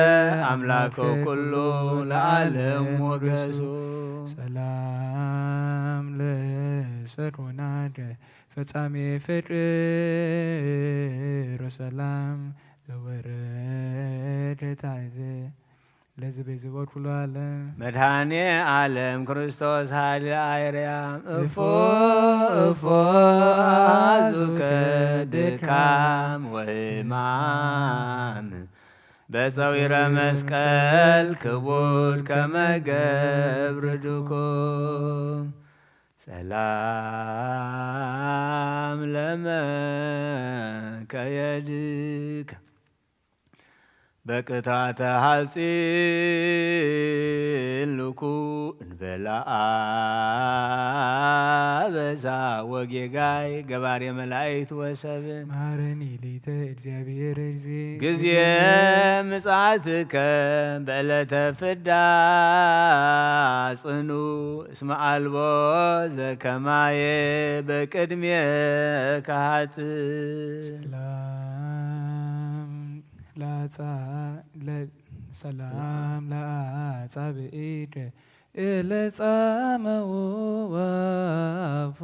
አምላከ ኩሉ ለዓለም ሞገሱ። ሰላም ለሰኮናከ ፈጻሜ ፍቅር ወሰላም ዘወረደ ታሕተ ለዝቤ ዝቦት ኩሉ ዓለም። መድኃኔ ዓለም ክርስቶስ ኃይል አይርያም እፎ እፎ አዙከ ድካም ወሕማም በፀዊረ መስቀል ክቡድ ከመ ገብር ድኩም። ሰላም ለመ ከየድከ በቅትራተ ሐጺን ልኩ እንበላ አበሳ ወጌጋይ ገባሬ መላእክት ወሰብ። መሐረኒ ሊተ እግዚአብሔር እግዚ። ጊዜ ምጽአትከ በዕለተ ፍዳ ጽኑ እስመ አልቦ ዘከማየ በቅድሜከ ኃጥእ። ሰላም ለአጻ- ለ- ሰላም ለአጻብዒከ እለ ጻመዉ ወአፉ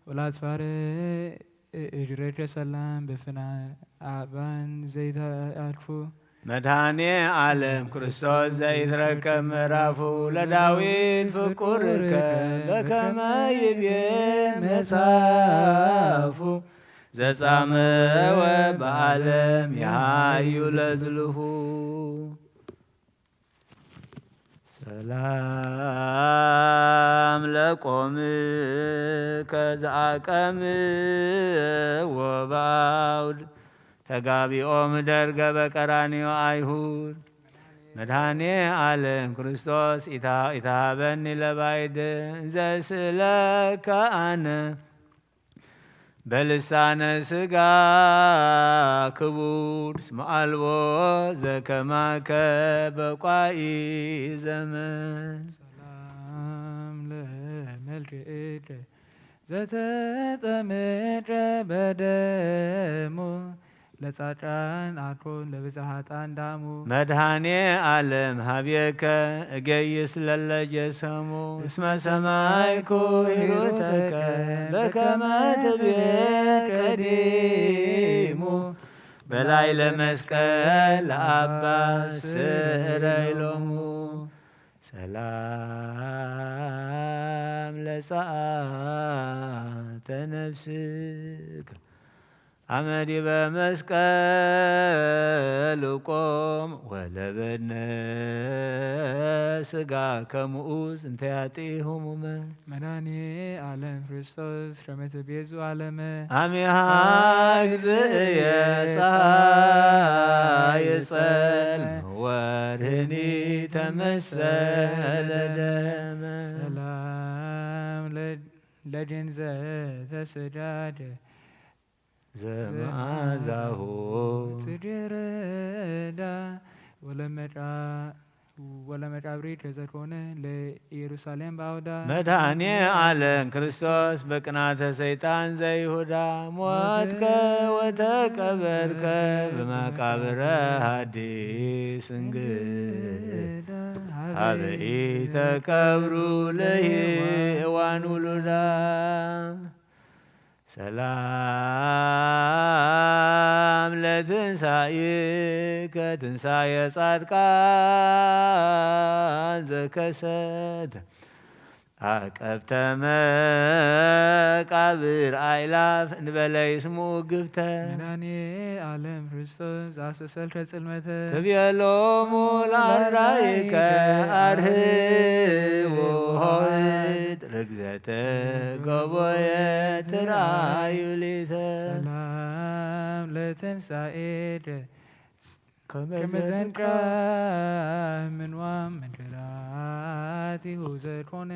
ወለአጽፋረ እግረከ ሰላም በፍና አባን ዘይተአድፉ። መድኃኔ ዓለም ክርስቶስ ዘይትረከብ ምዕራፉ ለዳዊት ፍቁርከ በከመ ይቤ መጽሐፉ ዘጻመወ በዓለም የሃዩ ለዝሉፉ። ሰላም ለቆምከ ዘአቀምዎ በአውድ ተጋቢኦም ደርገ በቀራንዮ አይሁድ። መድኃኔ ዓለም ክርስቶስ ኢታ- ኢታበኒ ለባይድ እንዘ እስእለከ አነ በልሳነ ሥጋ ክቡድ እስመ አልቦ ዘከማከ በቋኢ ዘመን። ሰላም ለመልክዕከ ዘተጠመቀ በደሙ ለጻድቃን አኮን ለብዝሃ ጣን ዳሙ። መድኃኔ ዓለም ሀቤከ እገይስ ለለ ጀሰሙ እስመ ሰማይኩ ሂሩተከ በከመ ትቤ ቀዲሙ በላይ ለመስቀል ለአባ ስረይ ሎሙ። ሰላም ለጸአተ ነፍስከ አመ ዲበ መስቀል ቆም ወለበድነ ሥጋ ከሙኡስ እንተ ያጥኢ ህሙመ። መድኃኔ ዓለም ክርስቶስ ከመ ትቤዙ ዓለመ። አሜሃ ግዝእየ ፀሐይ ጸልመ ወርህኒ ተመሰለ ደመ። ሰላም ለ- ለድን ዘተሰዳደ ዘመዓዛሁ ጽጌረዳ ወለመቃ- ወለመቃብሪ ከዘኮነ ለኢየሩሳሌም በአውዳ። መድኃኔ ዓለም ክርስቶስ በቅናተ ሰይጣን ዘይሁዳ ሞትከ ወተቀበርከ በመቃብረ ሐዲስ እንግዳ ሀበ ኢተቀብሩ ለሔዋን ውሉዳ። ሰላም ለትንሳኤከ ትንሳኤ ጻድቃን ዘከሰተ አቀብተ መቃብር አእላፍ እንበለ ይስምዑ ግብተ። መድኃኔ ዓለም ክርስቶስ ዘአስተሰልከ ጽልመተ። ትቤሎሙ ለአርዳኢከ አርህዉ ኆኅት ርግዘተ ገቦየ ትርአዩ ሊተ። ሰላም ለትንሳኤከ ከመ ከመዘንቃ ዘንቃ ምንዋም መንከራቲሁ ዘኮነ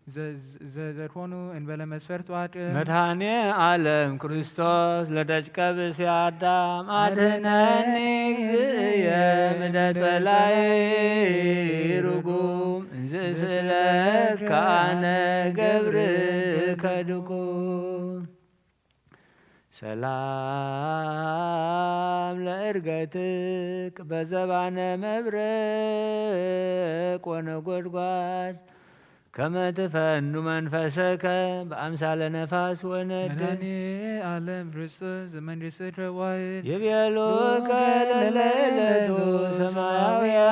ዘ- ዘ- ዘኮኑ እንበለ መስፈርት ዋቅም። መድኃኔ ዓለም ክርስቶስ ለደቂቀ ብእሲ አዳም አድህነኒ እግዚእየ ምደ ጸላኢ ርጉም እንዘ እስእለከ አነ ገብርከ ድኩም። ሰላም ለእርገትክ በዘባነ መብረቅ ወነጎድጓድ ከመ ትፈኑ መንፈሰከ በአምሳለ ነፋስ ወነድ። መድኃኔ ዓለም ክርስቶስ ዘመንግሥትከ ዋይድ ይቤሉከ ለለዕለቱ ሰማያውያን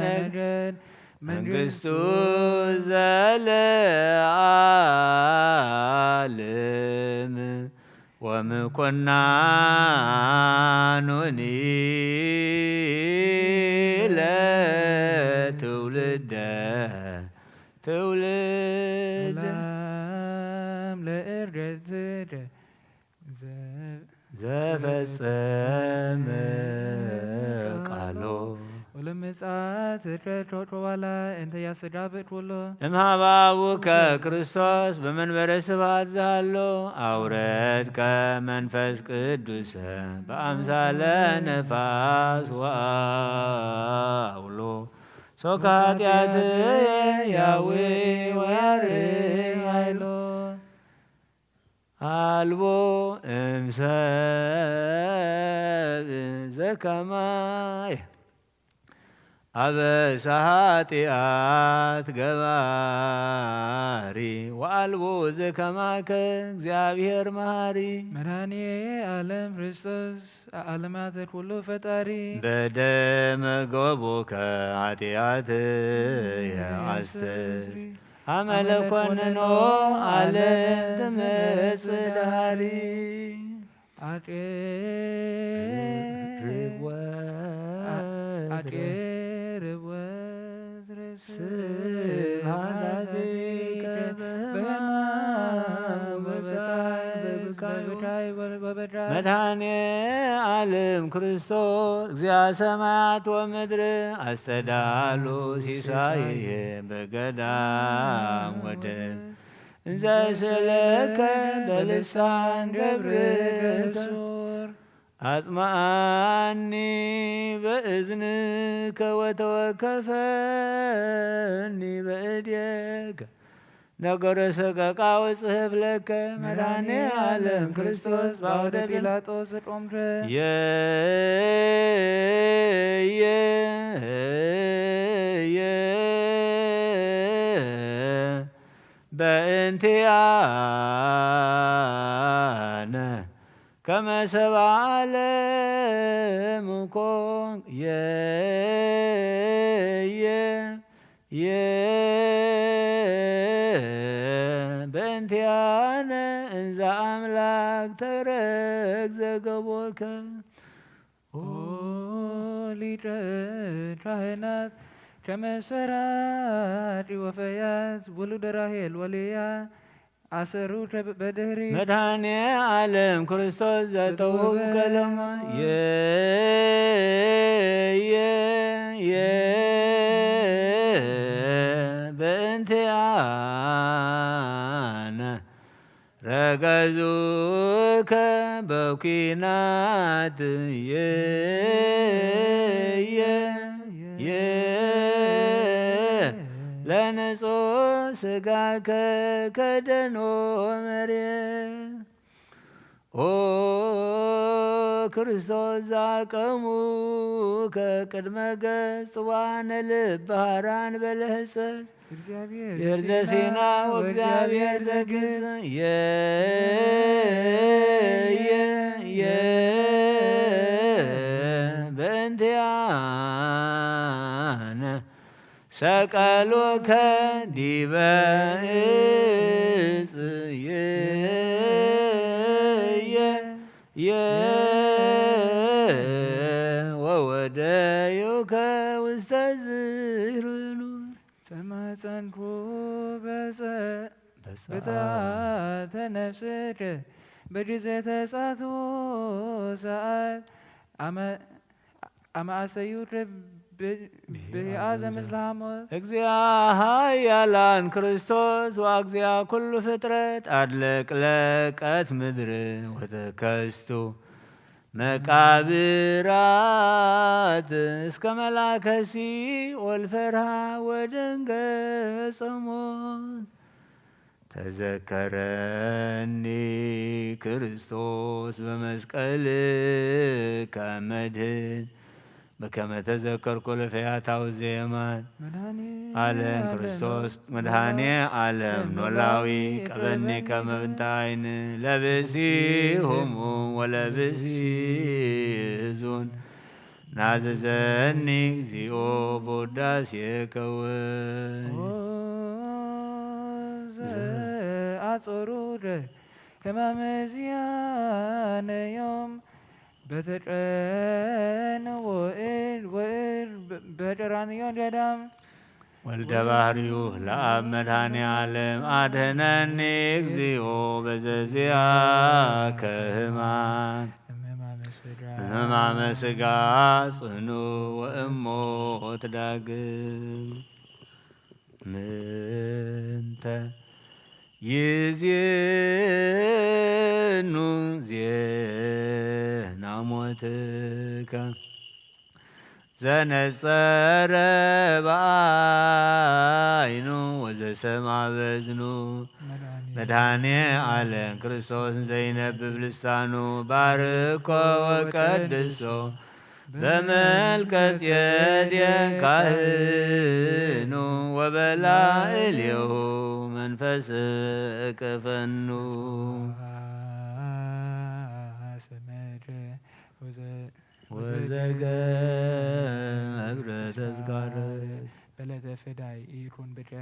ነገድ መንግስቱ ዘለዓለም ወምኮናኑኒ ለትውልደ ትውልድ። ሰላም ለእርገትከ ዘ- ዘፈጸመ ቃሎ ወለምጽአት ርቀት ሮጦ ዋላ እንተ ያስተጋብእ ኩሎ። እምሃባቡከ ክርስቶስ በመንበረ ስብሐት ዛሎ አውረድከ መንፈስ ቅዱስ በአምሳለ ነፋስ ወአውሎ ሶከ ኃጢአትየ ያዊ ወያርግ ኃይሎ። አልቦ እምሰብ ዘከማየ ኣበሳ ኃጢኣት ገባሪ ወአልቦ ዘከማከ እግዚኣብሔር መሃሪ። መድኃኔ ዓለም ክርስቶስ ዓለማት ኩሉ ፈጣሪ። በደመ ገቦከ ኃጢኣትየ አስተስሪ አመለ ኮንኖ ዓለም ትመጽእ ዳሪ። አጤ- ርወ- አጤ ርወ- ስብሐት ለአብከ በህማም ወበጻይ በብካዩ። መድኃኔ ዓለም ክርስቶስ እግዚአ ሰማያት ወምድር አስተዳሉ ሲሳይየ በገዳም ወደብ እንዘ ስእለከ በልሳን ደብር ደሱር። አጽምዓኒ በእዝንከ ወተወከፈኒ በእዴከ ነገረ ሰቀቃ ወጽሕፍ ለከ። መድኃኔ ዓለም ክርስቶስ በአውደ ጲላጦስ ጦምረ። የ- የ- የ- በእንቲአነ ከመ ሰብአ ዓለም ኮንከ። የ- የ- የ- በእንቲአነ እንዘ አምላክ ተረግዘ ገቦከ። ኦ ሊቀ ካህናት ከመ ሰራቂ ወፈያት ውሉደ ራሄል ወልያ አሰሩ በድህሪ። መድኃኔ ዓለም ክርስቶስ ዘተውብ ከለማ። የ- የ- የ- በእንቲአነ ረገዙከ በኩናት። የ- የ- የ- ለንጹሕ ስጋከ ከደኖ መሬት። ኦ ክርስቶስ ዛቀሙከ ቅድመ ገጽ ጽዋነ ልብ ሃራን በለህጸት። እግዚአብሔር የርዘ ዘሲና ሲና ወእግዚአብሔር ወእግዚአብሔር ዘግብጽ። ዘግብጽ። የ- የ- የ- በእንቲአነ ሰቀሎከ ዲበ እጽ። የ- የ- የ- ወወደዮከ ውስተ ዝህርኑ። ተማጸንኩ በጸ- በጸ- በጸአተ ነፍስከ በጊዜ ተጻትዎ ሰዓት አመ- አመ አሰዩከ ብ- ብሂአ ዘምስለ ሐሞት። እግዚአ ኃያላን ክርስቶስ ወአግዚአ ኩሉ ፍጥረት አድለቅለቀት ምድር ወተከስቱ መቃብራት እስከ መላከ ሲኦል ፈርሃ ወደንገጸ ሞት። ተዘከረኒ ክርስቶስ በመስቀልከ መድህን በከመ ተዘከርኩ ለፈያታዊ ዘየማን። መድኃኔ ዓለም ዓለም ክርስቶስ መድኃኔ ዓለም ኖላዊ ኖላዊ ቀበኒ ቀበኒ ከመ ብንተ ዓይን ለብሲ ህሙም ወለብሲ ህዙን ናዘዘኒ እግዚኦ በውዳሴከ ወ- ኦ ዘአጾሩ ከማመዚያነ ዮም በተቀንዎ እድ ወእድ በ- በቀራንዮ ገዳም። ወልደ ባህርዩ ለአብ መድኃኔ ዓለም አድህነኒ እግዚኦ በዘዚአከ ህማም። እመ ሕማመ ስጋ። እመ ሕማመ ስጋ ጽኑ ወእሞት ዳግም። ምንተ ይዜኑ ዜና ሞትከ ዘነጸረ በአይኑ ወዘሰማ በዝኑ። መድኃኔ መድኃኔ ዓለም ክርስቶስ ዘይነብብ ልሳኑ ባርኮ ወቀድሶ በመልከ ጼዴቅ ካህኑ ወበላዕሌሁ መንፈስከ ፈኑ። ወዘገብረ ተዝካረ በለተ ፈዳይ ይኩን ብድረ።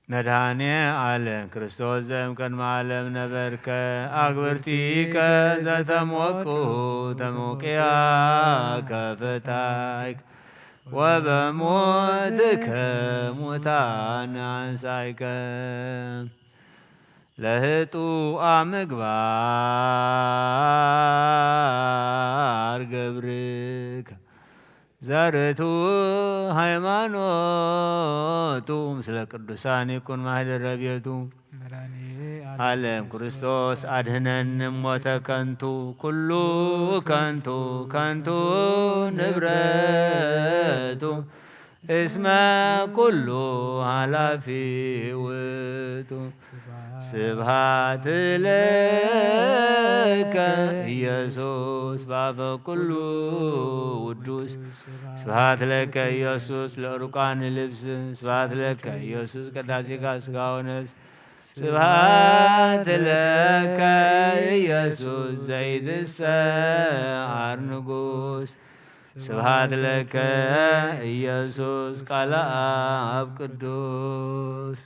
መድኃኔ ዓለም ክርስቶስ ዘእምቅድመ ዓለም ነበርከ፣ አግብርቲከ ዘተሞቁ ተሞቅያ ከፈታይክ፣ ወበሞትከ ሙታን አንሳይከ። ለህጡአ ምግባር ገብርከ ዘርቱ ሃይማኖቱ ምስለ ቅዱሳን ይኩን ማህደረ ቤቱ። መድኃኔ ዓለም ክርስቶስ አድህነን ሞተ ከንቱ፣ ኩሉ ከንቱ፣ ከንቱ ንብረቱ፣ እስመ ኩሉ ኃላፊ ውእቱ። ስብሐት ለከ ኢየሱስ በአፈ ኩሉ ውዱስ። ስብሐት ለከ ኢየሱስ ለዕሩቃን ልብስ። ስብሐት ለከ ኢየሱስ ቀዳሲካ ሥጋ ወነፍስ። ስብሐት ለከ ኢየሱስ ዘይትሰዓር ንጉስ። ስብሐት ለከ ኢየሱስ ቃለ አብ ቅዱስ።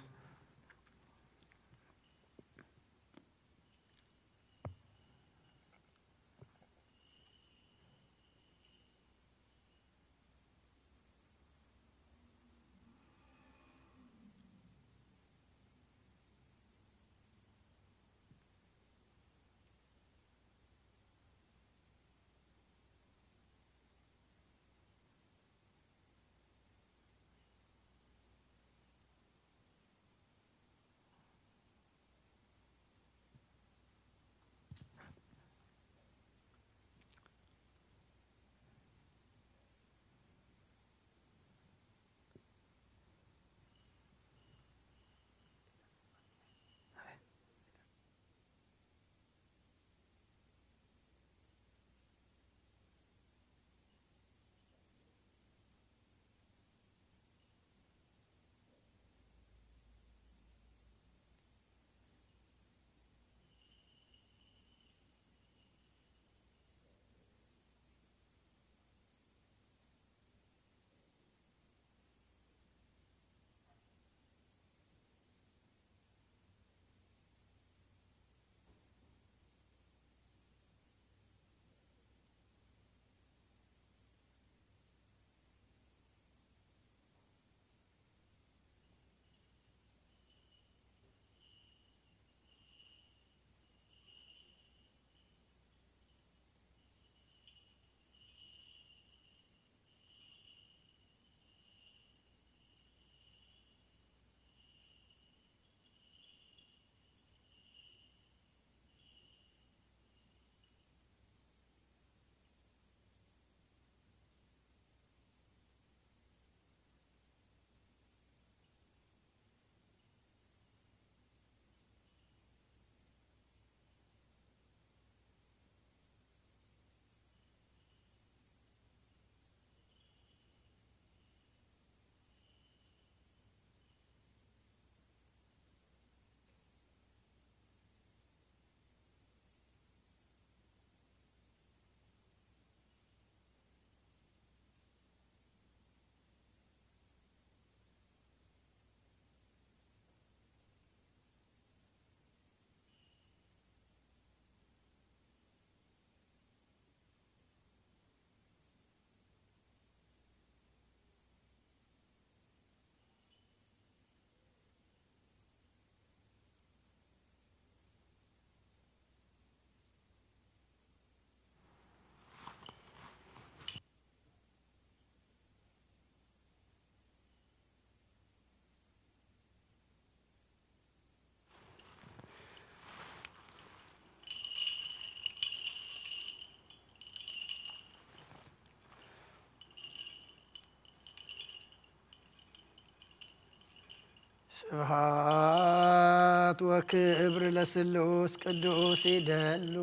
ስብሐት ወክብር ለስሉስ ቅዱስ ይደሉ።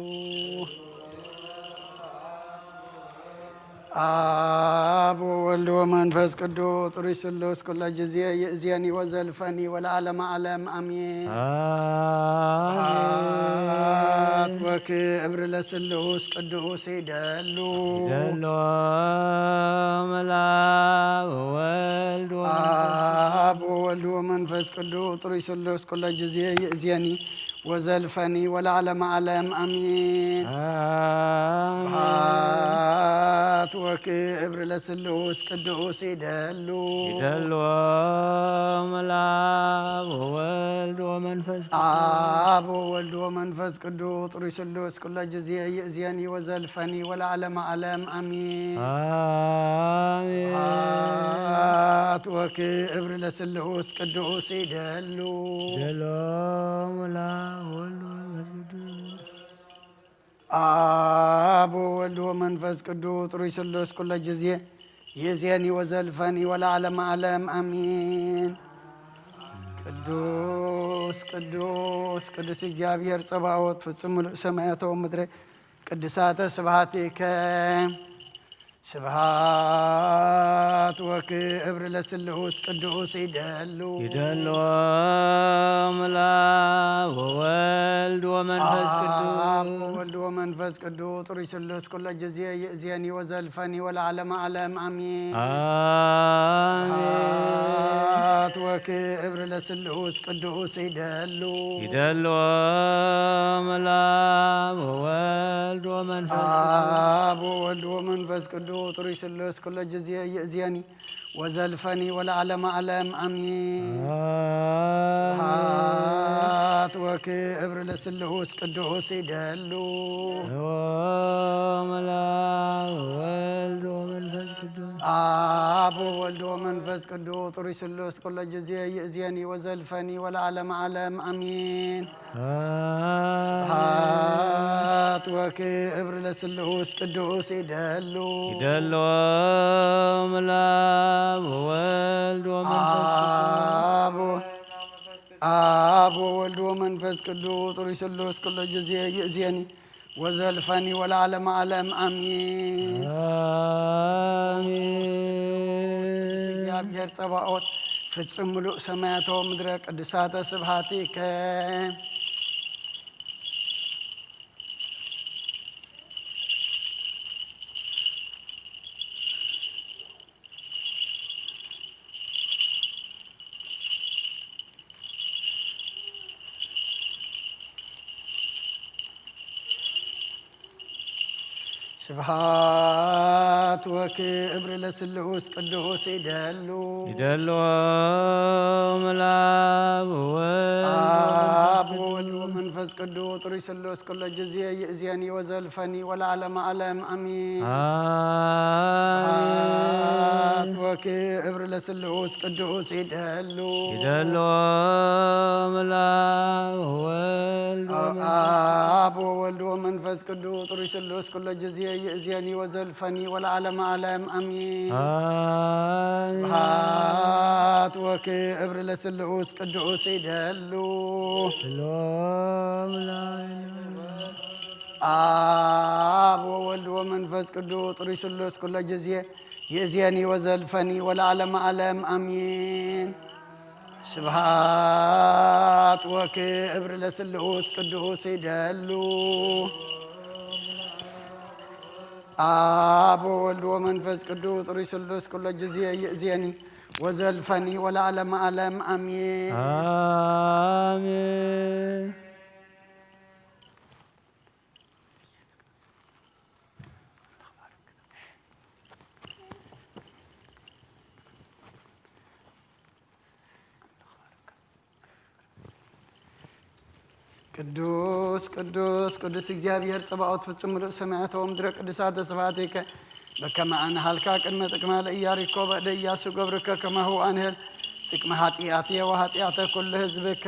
አብ ወወልድ ወመንፈስ ቅዱስ ጥሩይ ስሉስ ኩለ ጊዜ ይእዜኒ ወዘልፈኒ ወለዓለመ ዓለም አሜን። ስብሐት ወክብር ለስሉስ ቅዱስ ይደሉ። ይደሉ። አብ ወወልድ ወመንፈስ አብ ወወልድ ወመንፈስ ቅዱስ ጥሩይ ስሉስ ኩለ ጊዜ ይእዜኒ ወዘልፈኒ ወለዓለመ ዓለም አሜን። አሜን። ስብሐት ወክብር ለስሉስ ቅዱስ ይደሉ። ይደሉ። አብ ወወልድ ወመንፈስ ቅዱስ አብ ወወልድ ወመንፈስ ቅዱስ ጥሩይ ስሉስ ኩለ ጊዜ ይእዜኒ ወዘልፈኒ ወለዓለመ ዓለም አሜን። አሜን። ስብሐት ወክብር ለስሉስ ቅዱስ ይደሉ። ይደሉ። አብ ወወልድ ወመንፈስ ቅዱስ አብ ወወልድ ወመንፈስ ቅዱስ ጥሩይ ስሉስ ኩለ ጊዜ ይእዜኒ ወዘልፈኒ ወለዓለመ ዓለም አሜን። ቅዱስ ቅዱስ ቅዱስ እግዚኣብሔር ጸባኦት ፍጹም ምሉእ ሰማያተ ወምድረ ቅድሳተ ስብሐቲከ። ስብሐት ወክብር ለስሉስ ቅዱስ ይደሉ። ይደሉ። አብ ወወልድ ወመንፈስ አብ ቅዱስ ወወልድ ወመንፈስ ቅዱስ ጥሩይ ስሉስ ኩለ ጊዜ ይእዜኒ ወዘልፈኒ ወለዓለመ ዓለም አሜን። አሜን። ስብሐት ወክብር ለስሉስ ቅዱስ ይደሉ። ይደሉ። አብ ወወልድ ወመንፈስ ቅዱስ አብ ወወልድ ወመንፈስ ቅዱስ ጥሩይ ስሉስ ኩለ ጊዜ ይእዜኒ ወዘልፈኒ ወለዓለመ ዓለም አሜን። አሜን። ስብሐት ወክብር ለስሉስ ቅዱስ ይደሉ። ዮም ለአብ ወወልድ ወመንፈስ ቅዱስ አብ ወወልድ ወመንፈስ ቅዱስ ጥሩይ ስሉስ ኩለ ጊዜ ይእዜኒ ወዘልፈኒ ወለዓለመ ዓለም አሜን። ስብሐት ወክብር ለስሉስ ቅዱስ ይደሉ። ይደሉ። ዮም ለአብ ወወልድ ወመንፈስ ቅዱስ አብ አብ ወወልድ ወመንፈስ ቅዱስ ጥሩይ ስሉስ ኩሎ ጊዜ ይእዜኒ ወዘልፈኒ ወለዓለመ ዓለም አሜን። አሜን። እግዚአብሔር ጸባኦት ፍጹም ምሉእ ሰማያተ ወምድረ ቅዱሳተ ስብሐቲከ። ስብሐት ወክብር ለስሉስ ቅዱስ ይደሉ። ይደሉ። ዮም ለአብ ወወልድ አብ ወወልድ ወመንፈስ ቅዱስ ጥሩይ ስሉስ ኩሎ ጊዜ ይእዜኒ ወዘልፈኒ ወለዓለመ ዓለም አሜን። አሜን። ስብሐት ወክብር ለስሉስ ቅዱስ ይደሉ። ይደሉ። ዮም ለአብ ወወልድ ወመንፈስ አብ ወወልድ ወመንፈስ ቅዱስ ጥሩይ ስሉስ ኩሎ ጊዜ ይእዜኒ ወዘልፈኒ ወለዓለመ ዓለም አሜን። አሜን። ስብሐት ወክብር ለስሉስ ቅዱስ ይደሉ። ሎም ላይለ አብ ወወልድ ወመንፈስ ቅዱስ ጥሩይ ስሉስ ኩሎ ጊዜ ይእዜኒ ወዘልፈኒ ወለዓለመ ዓለም አሜን። ስብሐት ወክብር ለስሉስ ቅዱስ ይደሉ። አብ ወወልድ ወመንፈስ ቅዱስ ጥሩይ ስሉስ ኩሎ ጊዜ ይእዜኒ ወዘልፈኒ ወለዓለመ ዓለም አሜን። አሜን። ቅዱስ ቅዱስ ቅዱስ እግዚኣብሔር ጸባኦት ፍጹም ምሉእ ሰማያተ ወምድረ ቅዱሳተ ስብሐቲከ በከመ አንሃልካ ቅድመ ጥቅማ ለኢያሪኮ በእደ ኢያሱ ገብርከ ከማሁ አንህል ጥቅመ ኃጢአትየ ወኃጢአተ ኩሉ ህዝብከ።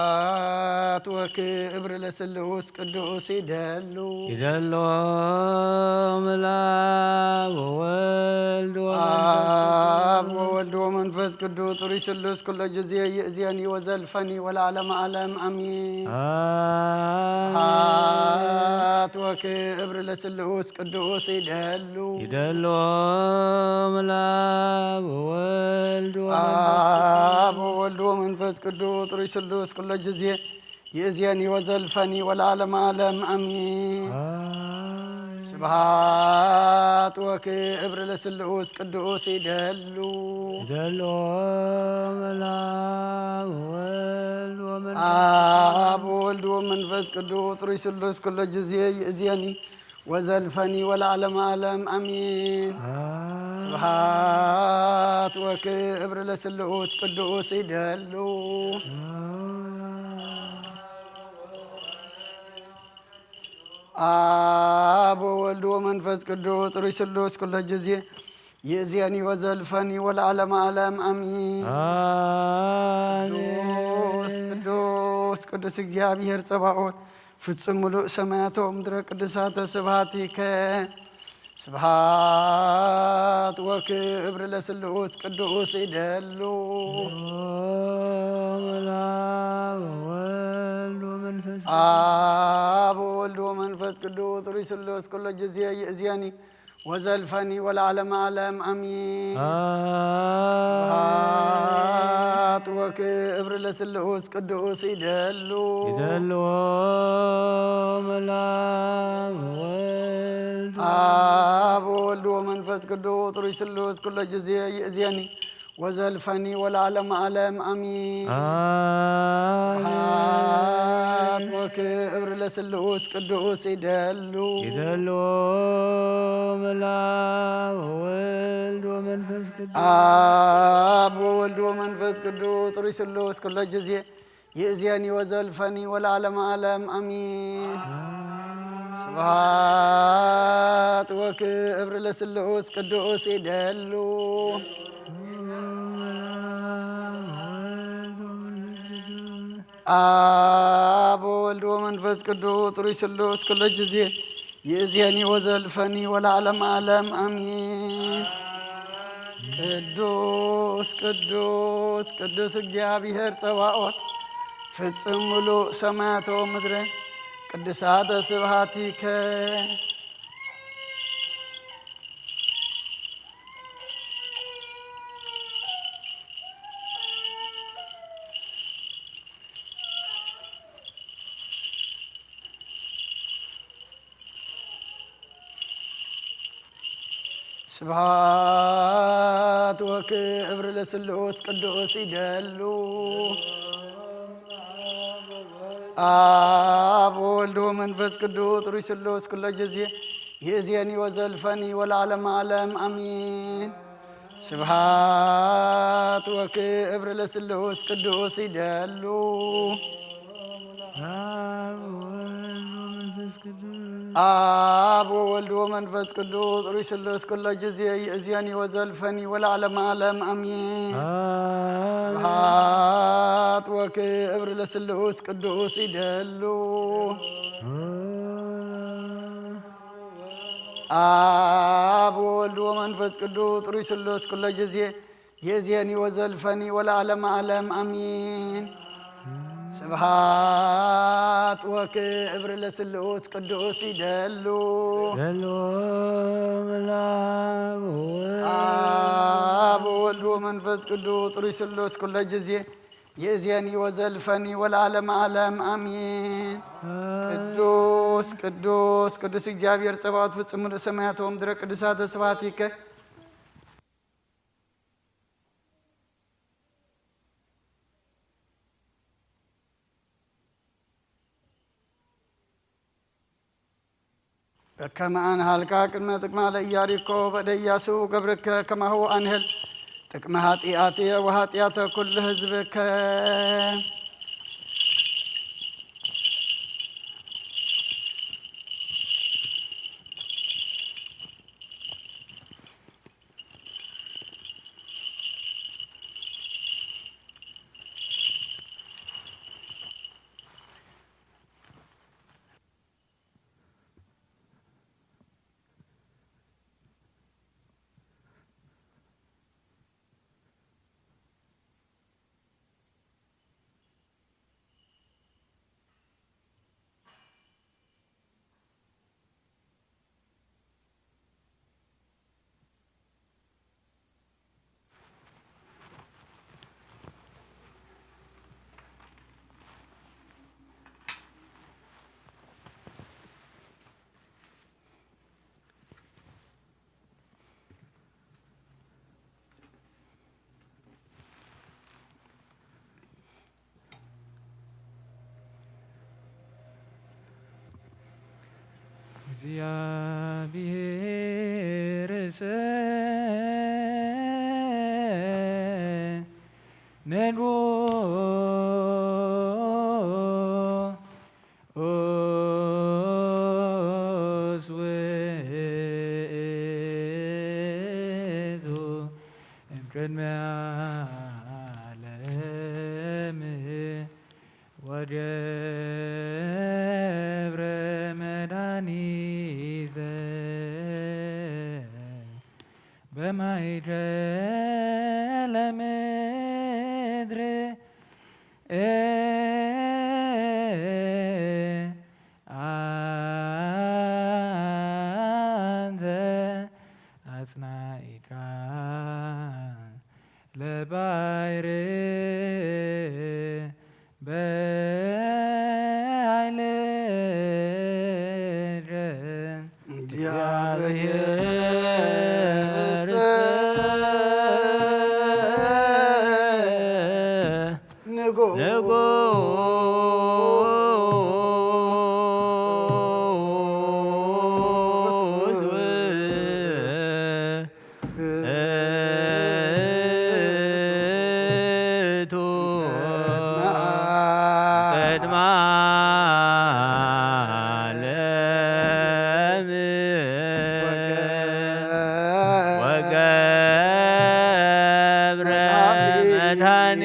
ስብሐት ወክብር ለስሉስ ቅዱስ ይደሉ። ይደሎ ምላብ ወወልድ ወመንፈስ አብ ወወልድ ወመንፈስ ቅዱስ ጥሩይ ስሉስ ኩሎ ጊዜ ይእዜኒ ወዘልፈኒ ወለዓለመ ዓለም አሚን። አሜን። ስብሐት ወክብር ለስሉስ ቅዱስ ይደሉ። ይደሎ ምላብ ወወልድ ወመንፈስ አብ ወወልድ ወመንፈስ ቅዱስ ጥሩይ ስሉስ ኩሎ ጊዜ ይእዜኒ ወዘልፈኒ ወለዓለመ ዓለም አሚን። አሜን። ስብሐት ወክብር ለስሉስ ቅዱስ ይደሉ። ይደሎ ምላብ ወወልድ ወመንፈስ አብ ወወልድ ወመንፈስ ቅዱስ ጥሩይ ስሉስ ኩሎ ጊዜ ይእዜኒ ወዘልፈኒ ወለዓለመ ዓለም አሚን። አሜን። ስብሐት ወክብር ለስሉስ ቅዱስ ይደሉ። አብ ወወልድ ወመንፈስ ቅዱስ ጥሩይ ስሉስ ኩሎ ጊዜ ይእዜኒ ወዘልፈኒ ወለዓለመ ዓለም አሚን። አሜን። ቅዱስ ቅዱስ ቅዱስ እግዚኣብሔር ጸባኦት ፍጹም ምሉእ ሰማያት ወምድረ ቅዱሳተ ስብሐቲከ። ስብሐት ወክብር ለስሉስ ቅዱስ ይደሉ። ወወልድ ወመንፈስ አብ ወወልድ ወመንፈስ ቅዱስ ጥሩይ ስሉስ ኩሎ ጊዜ ይእዜኒ ወዘልፈኒ ወለዓለመ ዓለም አሚን። አሜን። ስብሐት ወክብር ለስሉስ ቅዱስ ይደሉ። ይደልዎ ምላብ ወወልድ አብ ወወልድ ወመንፈስ ቅዱስ ጥሩይ ስሉስ ኩሎ ጊዜ ይእዜኒ ወዘልፈኒ ወለዓለመ ዓለም አሚን። አሜን። ስብሐት ወክብር ለስሉስ ቅዱስ ይደሉ። ይደልዎ ምላብ ወወልድ ወመንፈስ ቅዱስ አብ ወወልድ ወመንፈስ ቅዱስ ጥሩይ ስሉስ ኩሎ ጊዜ ይእዜኒ ወዘልፈኒ ወለዓለመ ዓለም አሚን። ስብሐት ወክብር ለስሉስ ቅዱስ ይደሉ። አብ ወወልድ ወመንፈስ ቅዱስ ጥሩይ ስሉስ ኩሎ ጊዜ ይእዜኒ ወዘልፈኒ ወለዓለመ ዓለም አሚን። ቅዱስ ቅዱስ ቅዱስ እግዚኣብሔር ጸባኦት ፍጽም ምሉእ ሰማያተ ወምድረ ቅዱሳተ ስብሐቲከ። ስብሐት ወክብር ለስሉስ ቅዱስ ይደሉ። አብ ወወልድ ወመንፈስ ቅዱስ ጥሩይ ስሉስ ኩሎ ጊዜ ይእዜኒ ወዘልፈኒ ወለዓለመ ዓለም አሚን። ስብሐት ወክብር ለስሉስ ቅዱስ ይደሉ። አብ ወወልድ ወመንፈስ ቅዱስ አብ ወወልድ ወመንፈስ ቅዱስ ጥሩይ ስሉስ ኩሎ ጊዜ ይእዜኒ ወዘልፈኒ ወለዓለመ ዓለም አሚን። አሜን። ስብሐት ወክብር ለስሉስ ቅዱስ ይደሉ። አብ ወወልድ ወመንፈስ ቅዱስ ጥሩይ ስሉስ ኩሎ ጊዜ ይእዜኒ ወዘልፈኒ ወለዓለመ ዓለም አሚን። ስብሐት ወክብር ለስሉስ ቅዱስ ይደሉ። ደሎ ምላብ ወወልድ አብ ወወልድ ወመንፈስ ቅዱስ ጥሩይ ስሉስ ኩሎ ጊዜ ይእዜኒ ወዘልፈኒ ወለዓለመ ዓለም አሚን። ቅዱስ ቅዱስ ቅዱስ እግዚኣብሔር ጸባኦት ፍጹም ምሉእ ሰማያት ወምድረ ቅዱሳተ ስብሐቲከ። በከመ አንሃልካ ቅድመ ጥቅማ ለኢያሪኮ በእደ ኢያሱ ገብርከ ከማሁ አንህል ጥቅመ ኃጢአትየ ወኃጢአተ ኩሉ ህዝብከ። እግዚአብሔርሰ ነድዎ ኦስ ውእቱ እምቅድመ ዓለም ወገብረ መድኃኒተ በማእከለ ምድር አንተ አጽናኢካ ለባሕር በኃይልከ። እግዚአብሔርሰ ንጉሥ ውእቱ ቅድመ ዓለም ወገብረ መድኃኒተ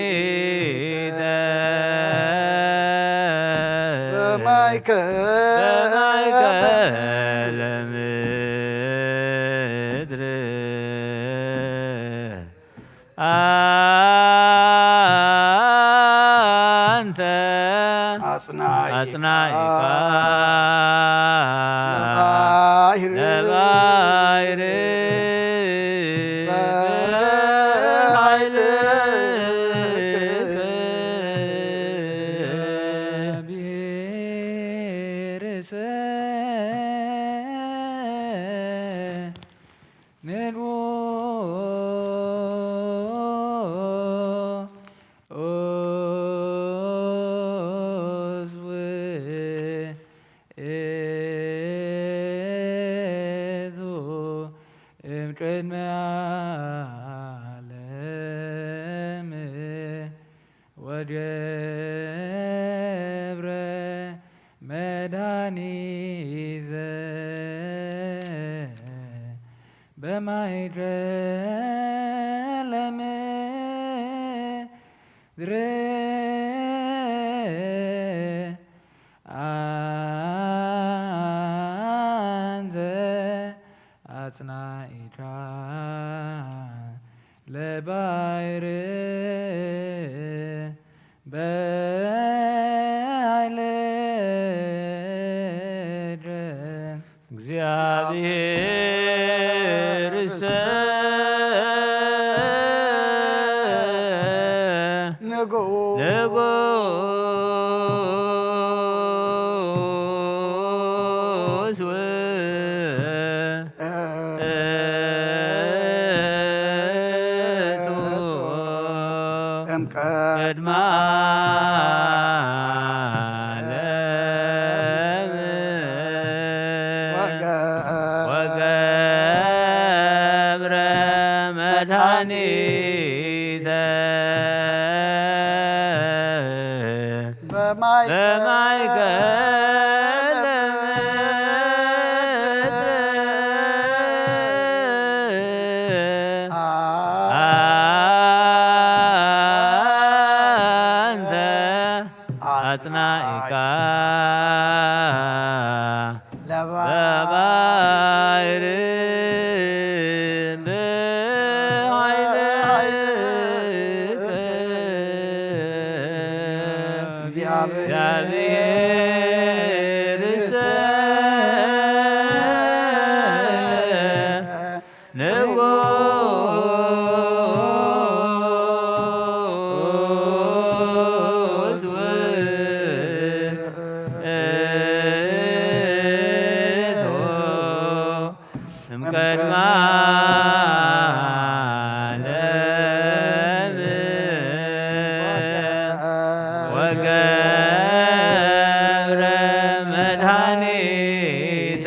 በማእከለ ምድር አንተ አጽናኢካ አጽናኢካ ለባሕር ለባሕር በኃይልከ። እግዚአብሔርሰ ንድዎ ኦስ ውእቱ እምቅድመ ዓለም ወገብረ መድኃኒተ በማእከለ ምድር አንተ አጽናኢካ ለባሕር በኃይልከ። እግዚአብሔርሰ ንጉሥ ንጉሥ ውእቱ እምቅድመ ዓለም ወገብረ መድኃኒተ በማእከለ ምድር አንተ አጽናኢካ ለባሕር በኃይልከ። እግዚአብሔርሰ ንጉሥ ውእቱ እምቅድመ ዓለም ወገብረ መድኃኒተ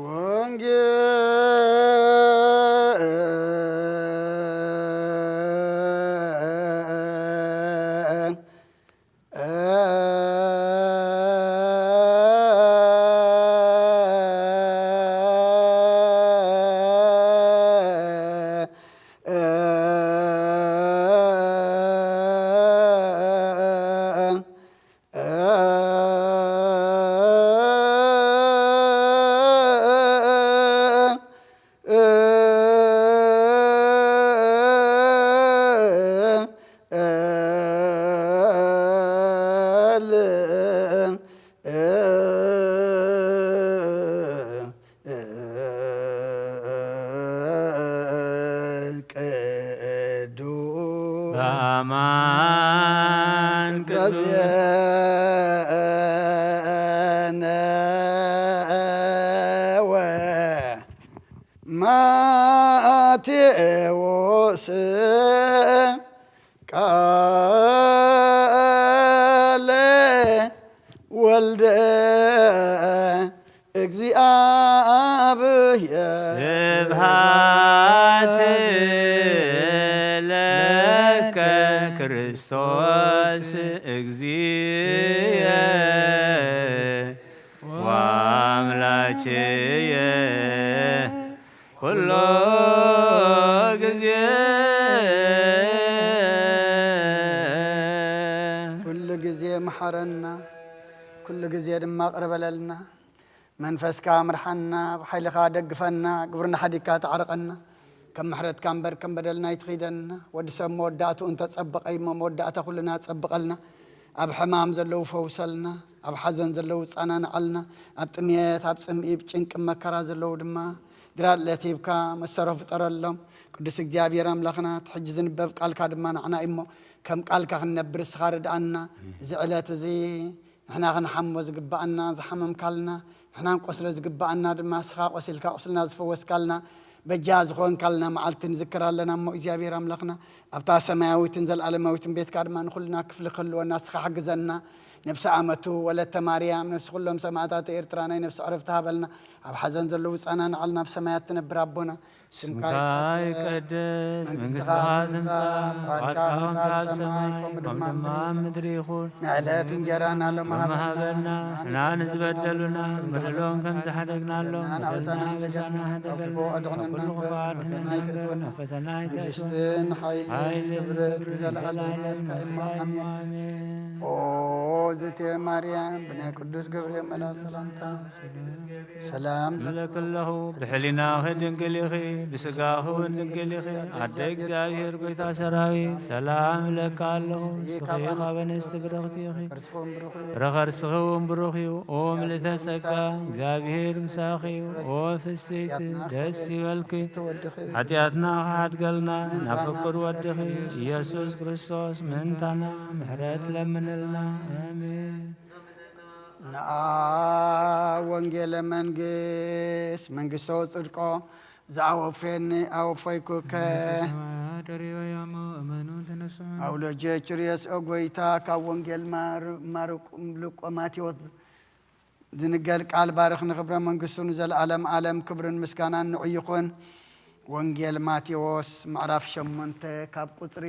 ወንጌል ቅዱስ በአማን ቅዱስ ዘዜነወ ማቴዎስ ቃለ ወልደ እግዚአብሔር። ስብሐት ለከ ክርስቶስ እግዚእ ወአምላኬየ ኩሎ ጊዜ። ኩሉ ጊዜ መሓረና፣ ኩሉ ጊዜ ድማ ቅርበለልና። መንፈስካ ምርሓና፣ ብሓይልኻ ደግፈና፣ ግብርና ሓዲግካ ተዓርቐና። ከም ምሕረትካ እምበር ከም በደልና ኣይትኺደና። ወዲ ሰብ መወዳእትኡ እንተጸበቐ እሞ መወዳእታ ኩልና ጸብቐልና። ኣብ ሕማም ዘለዉ ፈውሰልና፣ ኣብ ሓዘን ዘለዉ ጸናንዓልና፣ ኣብ ጥምየት፣ ኣብ ጽምኢ፣ ብጭንቂ መከራ ዘለዉ ድማ ድራር ዕለት ሂብካ መሰሮ ፍጠረሎም። ቅዱስ እግዚኣብሔር ኣምላኽና፣ እቲ ሕጂ ዝንበብ ቃልካ ድማ ንዓና እዩ እሞ፣ ከም ቃልካ ክንነብር እስኻ ርድኣና። እዚ ዕለት እዚ ንሕና ክንሓሞ ዝግብኣና ዝሓመምካልና፣ ንሕና ንቆስሎ ዝግብኣና ድማ እስኻ ቆሲልካ ቁስልና ዝፈወስካልና፣ በጃ ዝኾንካልና መዓልቲ ንዝክር ኣለና እሞ፣ እግዚኣብሔር ኣምላኽና፣ ኣብታ ሰማያዊትን ዘለኣለማዊትን ቤትካ ድማ ንኹልና ክፍሊ ክህልወና እስኻ ሓግዘና። ነብሲ ኣመቱ ወለተ ማርያም፣ ነብሲ ኩሎም ሰማዕታት ኤርትራ ናይ ነብሲ ዕረፍቲ ሃበልና። ኣብ ሓዘን ዘለዉ ጸናንዓልና፣ ኣብ ሰማያት ትነብር ኣቦና፣ ስምካ ስምካ ይቀደስ፣ ይቀደስ፣ መንግስትኻ መንግስትኻ ትምጻእ፣ ትምጻእ፣ ፍቓድካ ፍቓድካ ከምቲ ኣብ ከምቲ ኣብ ሰማይ ሰማይ ከምኡ ከምኡ ድማ ድማ ኣብ ኣብ ምድሪ ምድሪ ይኹን። ይኹን። ንዕለት ንዕለት እንጀራና እንጀራና ሎሚ ሎሚ ሃበና፣ ሃበና፣ ንሕና ንሕና ንዝበደሉና ንዝበደሉና ንበድሎም ከም ንበድሎም ዝሓደግናሎም ንበድሎም ንበድሎም ንበድሎም ንበድሎም ንበድሎም ካብ ክፉ ኣድሕነና ካብ ክፉ እምበር፣ ኣድሕነና ፈተና እምበር፣ ኣይተእትወና። ፈተና መንግስትን ኣይተእትወና። ሓይልን ሓይልን ክብርን ክብርን ዘለኣለም ዘለኣለም ናትካ እዩ። ናትካ እዩ። ኣሜን። ኣሜን። ኦ ዝቴ ማርያም፣ ብናይ ቅዱስ ገብርኤል መልኣክ ሰላምታ ሰላም እብለኪ ኣለኹ። ብሕሊናኺ ድንግል ኢኺ፣ ብስጋኺ እውን ድንግል ኢኺ። ኣደ እግዚኣብሔር፣ ጎይታ ሰራዊት፣ ሰላም እብለኪ ኣለኹ። ንስኺ ካብ ኣንስቲ ብርኽቲ ኢኺ፣ ፍረ ከርስኺ እውን ብሩኽ እዩ። ኦ ምልእተ ጸጋ፣ እግዚኣብሔር ምሳኺ እዩ። ኦ ፍስሕቲ፣ ደስ ይበልኪ። ሓጢኣትና ክሓድገልና፣ ናብ ፍቁር ወድኺ ኢየሱስ ክርስቶስ ምእንታና ምሕረት ለምንልና። ኣሜን። ነአ ወንጌለ መንግስት፣ መንግስቶ ጽድቆ፣ ዘአወፌኒ አወፈይኩከ። መንግስተ ሰማያት ደሪበ ያሞ እመኑ ተነሱ። አውሎጀ ችርየስ ኦ ጎይታ፣ ካብ ወንጌል ማር-፣ ማርቆ፣ ሉቆ፣ ማቴዎስ ዝንገር ቃል ባርኽ ንኽብረ መንግስቱ ንዘለዓለም ዓለም ክብርን ምስጋናን ንዑ ይኹን። ወንጌል ማቴዎስ ምዕራፍ ሸሞንተ ካብ ቁጽሪ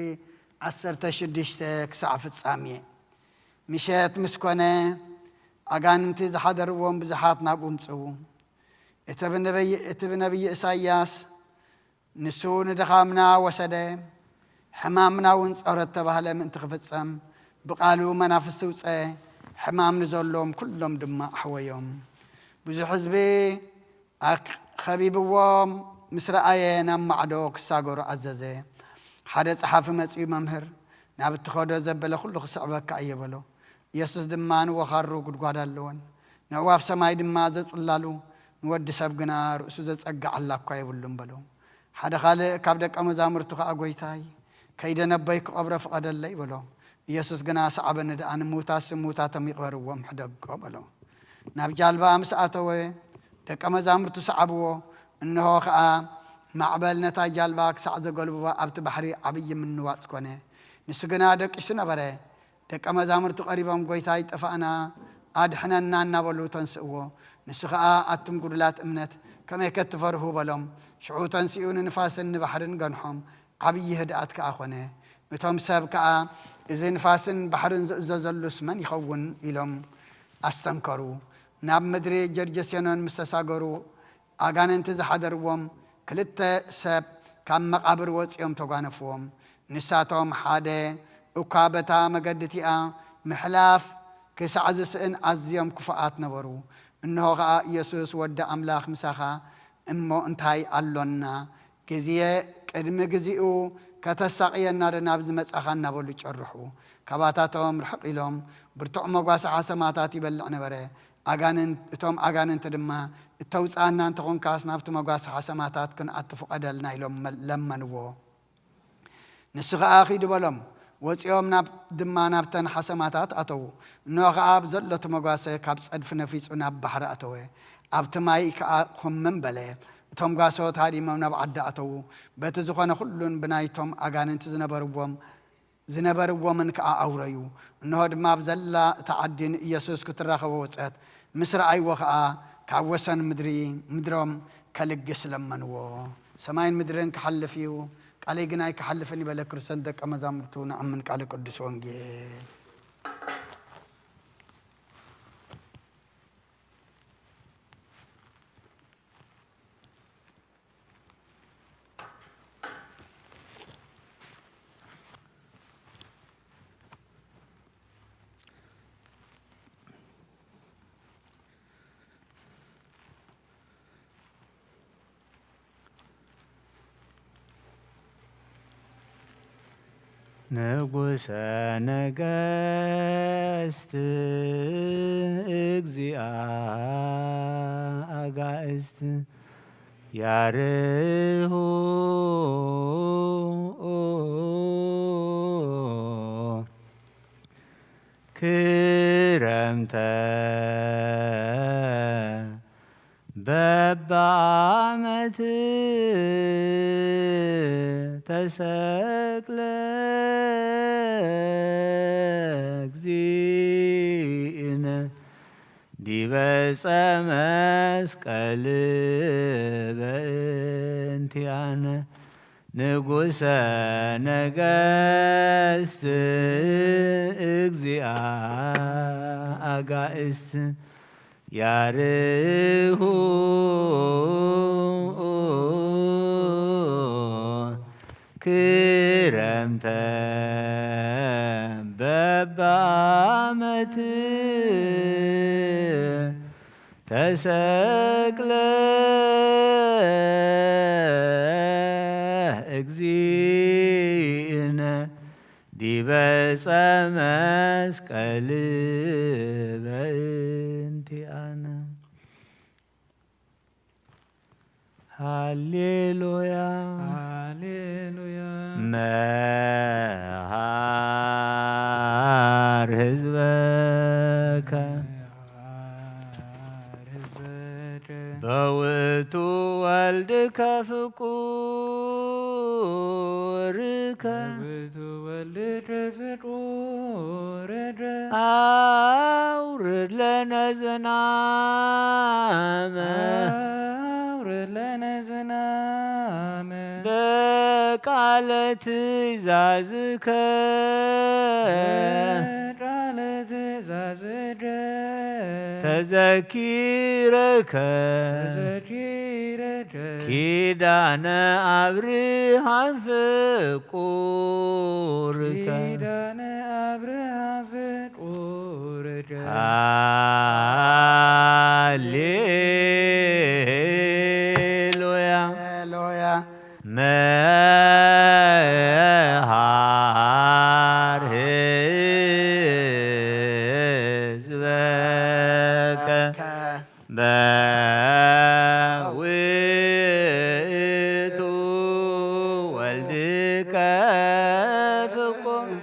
ዓሰርተ ሽዱሽተ ክሳዕ ፍጻሜ። ምሸት ምስ ኮነ፣ ኣጋንንቲ ዝሓደርዎም ብዙሓት ናብኡ ምጽኡ። እቲ ብነብይ-፣ እቲ ብነብይ ኢሳይያስ፣ "ንሱ ንድኻምና ወሰደ፣ ሕማምና እውን ጾረ" እተባህለ ምእንቲ ክፍጸም፣ ብቓሉ መናፍስቲ ኣውጸአ፣ ሕማም ንዘሎም ኩሎም ድማ ኣሕወዮም። ብዙሕ ህዝቢ ኣክ-፣ ኸቢብዎም ምስ ረኣየ፣ ናብ ማዕዶ ክሳገሩ ኣዘዘ። ሓደ ጸሓፊ መጺኡ፣ "መምህር፣ ናብ እትኸዶ ዘበለ ኩሉ ክስዕበካ እየ" በሎ። ኢየሱስ ድማ፣ "ንወኻሩ ጉድጓድ ኣለወን፣ ነዕዋፍ ሰማይ ድማ ዘጽላሉ፣ ንወዲ ሰብ ግና ርእሱ ዘጸግዓላ እኳ የብሉን" በሎ። ሓደ ኻልእ ካብ ደቀ መዛሙርቱ ኸኣ፣ "ጐይታይ፣ ከይደ ነቦይ ክቐብሮ ፍቐደለይ" በሎ። ኢየሱስ ግና፣ "ሰዓበኒ ደኣ፣ ንምዉታትሲ ምዉታቶም ይቕበርዎም፣ ሕደጎ" በሎ። ናብ ጃልባ ምስ ኣተወ፣ ደቀ መዛሙርቱ ሰዓብዎ። እንሆ ኸኣ፣ ማዕበል ነታ ጃልባ ክሳዕ ዘገልብዋ፣ ኣብቲ ባሕሪ ዓብዪ ምንዋጽ ኮነ። ንሱ ግና ደቂሱ ነበረ። ደቀ መዛሙርቱ ቀሪቦም፣ "ጐይታይ፣ ጠፋእና፣ ኣድሕነና" እናበሉ ተንስእዎ። ንሱ ኸኣ፣ "ኣቱም ግዱላት እምነት፣ ከመይ ከትፈርሁ በሎም። ሽዑ ተንሲኡ ንንፋስን ንባሕርን ገንሖም፣ ዓብዪ ህድኣት ከኣ ኾነ። እቶም ሰብ ከኣ፣ "እዚ ንፋስን ባሕርን ዝእዘዘሉስ መን ይኸውን?" ኢሎም ኣስተንከሩ። ናብ ምድሪ ጀርጀሴኖን ምስ ተሳገሩ፣ ኣጋንንቲ ዝሓደርዎም ክልተ ሰብ ካብ መቓብር ወጺኦም ተጓነፍዎም። ንሳቶም ሓደ እኳ በታ መገዲ እቲኣ ምሕላፍ ክሳዕ ዝስእን ኣዝዮም ክፉኣት ነበሩ። እንሆ ኸኣ፣ "ኢየሱስ ወዲ ኣምላኽ ምሳኻ እሞ እንታይ ኣሎና? ግዜ ቅድሚ ግዚኡ ከተሳቕየና ዶ ናብዚ መጻኻ?" እናበሉ ጨርሑ። ካባታቶም ርሕቕ ኢሎም፣ ብርቱዕ መጓሰ ሓሰማታት ይበልዕ ነበረ። ኣጋንንት-፣ እቶም ኣጋንንቲ ድማ፣ "እተውጽኣና እንተኾንካስ፣ ናብቲ መጓሰ ሓሰማታት ክንኣቱ ፍቐደልና" ኢሎም መ-፣ ለመንዎ። ንሱ ኸኣ፣ "ኺዱ" በሎም። ወጺኦም ናብ፣ ድማ ናብተን ሓሰማታት ኣተዉ። እንሆ ኸኣ፣ ኣብ ዘሎ እቲ መጓሰ ካብ ጸድፊ ነፊጹ ናብ ባሕሪ ኣተወ። ኣብቲ ማይ ከኣ ኹምም በለ። እቶም ጓሶት ሃዲሞም ናብ ዓዲ ኣተዉ። በቲ ዝኾነ ኩሉን ብናይቶም ኣጋንንቲ ዝነበርዎም፣ ዝነበርዎምን ከኣ ኣውረዩ። እንሆ ድማ፣ ኣብ ዘላ እታ ዓዲ ንኢየሱስ ክትራኸቦ ወጸት። ምስ ረኣይዎ ኸኣ፣ ካብ ወሰን ምድሪ፣ ምድሮም ከልግስ ለመንዎ። "ሰማይን ምድርን ክሓልፍ እዩ፣ ቃለይ ግን ኣይክሓልፍን" ይበለ ክርስቶስ ደቀ መዛሙርቱ። ንኣምን ቃለ ቅዱስ ወንጌል። ንጉሰ ነገስት፣ እግዚኣ ኣጋእዝት፣ ያርሁ ክረምተ በብዓመት ተሰቅለ እግዚእነ ዲበ ዕፀ መስቀል በእንቲኣነ። ንጉሰ ነገስት እግዚኣ ኣጋእስት ያርሁ ክረምተ በብዓመት ተሰቅለ እግዚእነ ዲበ ዕፀ መስቀል በእንቲኣነ። ሃሌሉያ። ሃሌሉያ። መሃር ህዝበከ። መሃር ህዝበከ። በውእቱ ወልድከ ፍቁርከ። በውእቱ ወልድከ ፍቁርከ። አውርድ ለነ ዝናመ። አውርድ ለነ ዝናመ። በቃለ ትእዛዝከ። በቃለ ትእዛዝከ። ተዘኪረከ። ተዘኪረከ። ኪዳነ አብርሃም ፍቁርከ። ኪዳነ አብርሃም ፍቁርከ። ሃሌሉያ። ሃሌሉያ። መሃር ህዝበከ። በውእቱ ወልድከ ፍቁርከ።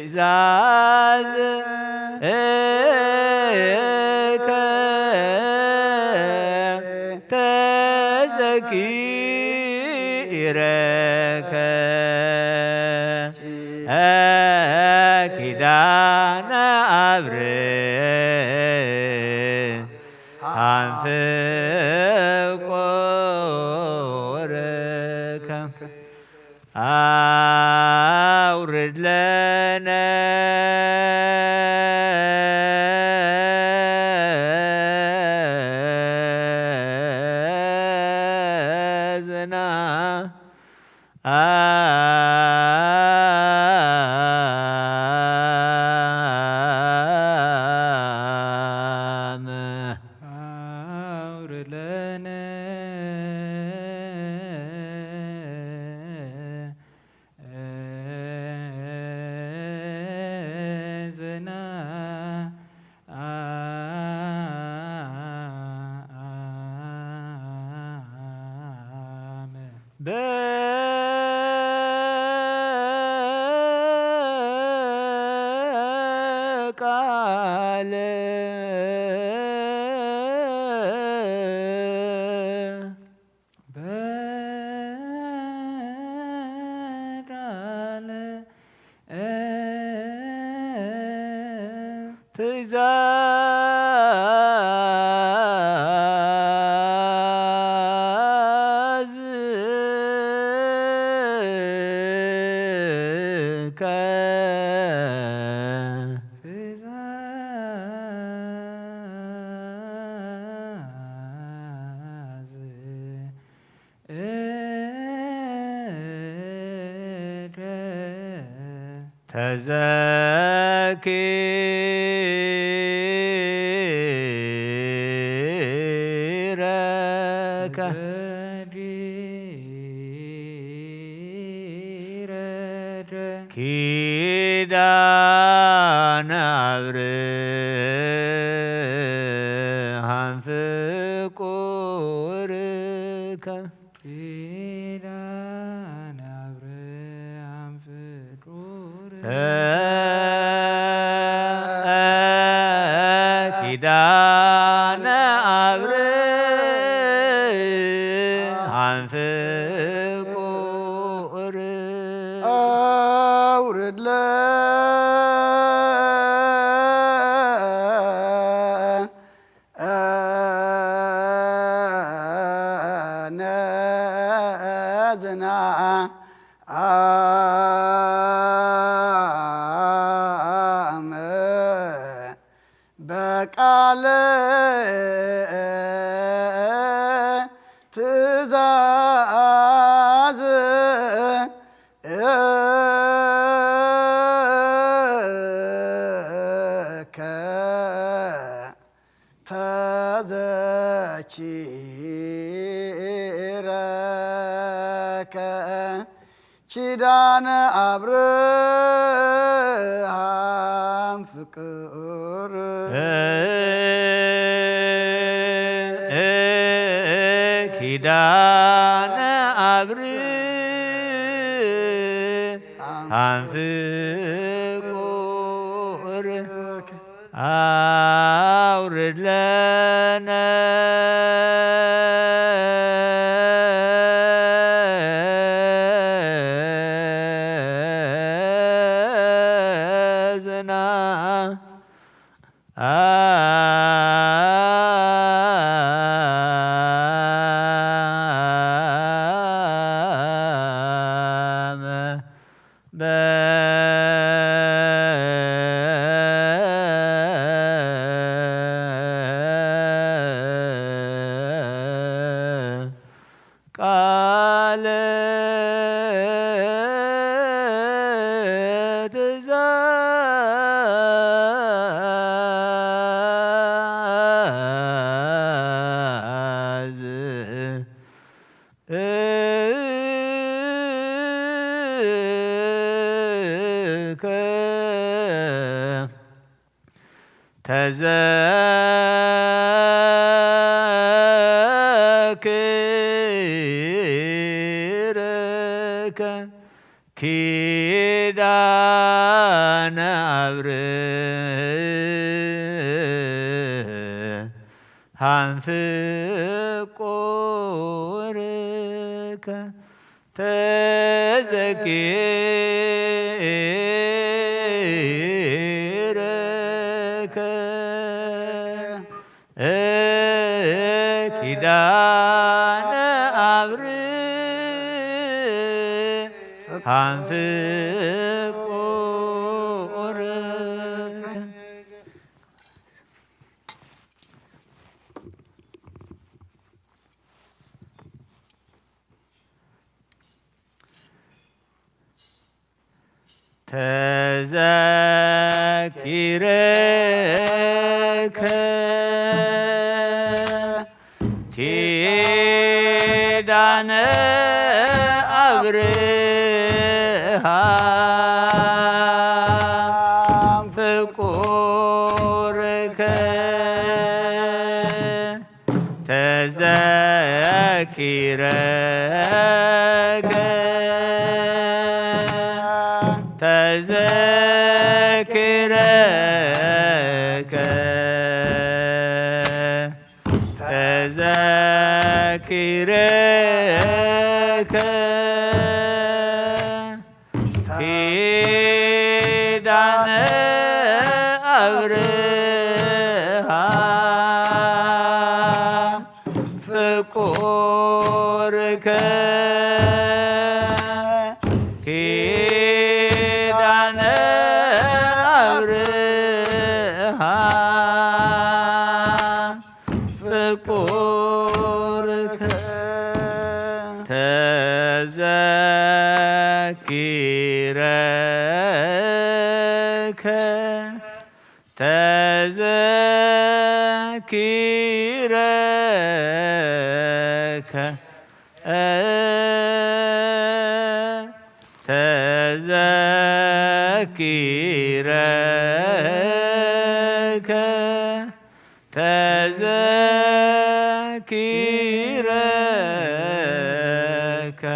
ትእዛዝ እከ ተዘኪረከ ኪዳነ ኣብርሃም ፍቁርከ። ኣውርድ ለነ ዝናመ። ኣውርድ ለነ ዝናመ። በቃለ በቃለ ትእዛዝ ተዘኪረከ ኪዳነ ኣብርሃም ፍቁርከ። ኪዳነ ኣብርሃም ፍቁርከ። ኪዳነ ኣብርሃም ፍቁርከ። ኣውርድ ለነ ዝናመ በቃለ ትእዛዝ እከ ተዘኪረከ ኪዳነ ኣብርሃም ፍቁር። ኪዳነ ኣብርሃም ፍቁር። ኣውርድ ለነ ዝናመ በቃለ ትእዛዝ እከ ተዘክረከ ኪዳነ ኣብርሃም ፍቁርከ ተዘኪረከ ኪዳነ ኣብርሃም ፍቁርከ። ተዘኪረከ ኪዳነ ኣብርሃም ፍቁርከ ተዘኪረከ ተዘኪረከ ተዘኪረከ ኪዳነ ኣብርሃም ፍቁርከ ኪዳነ ኣብርሃም ፍቁርከ ተዘኪረከ ተዘኪረከ ተዘኪረከ ተዘኪረከ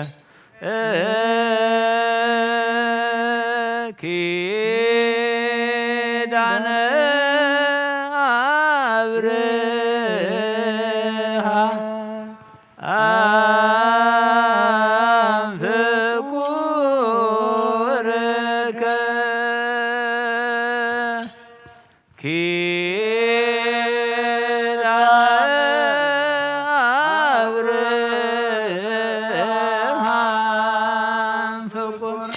ኪዳነ ኣብርሃም ፍቁርከ ኪዳነ ኣብርሃም ፍቁር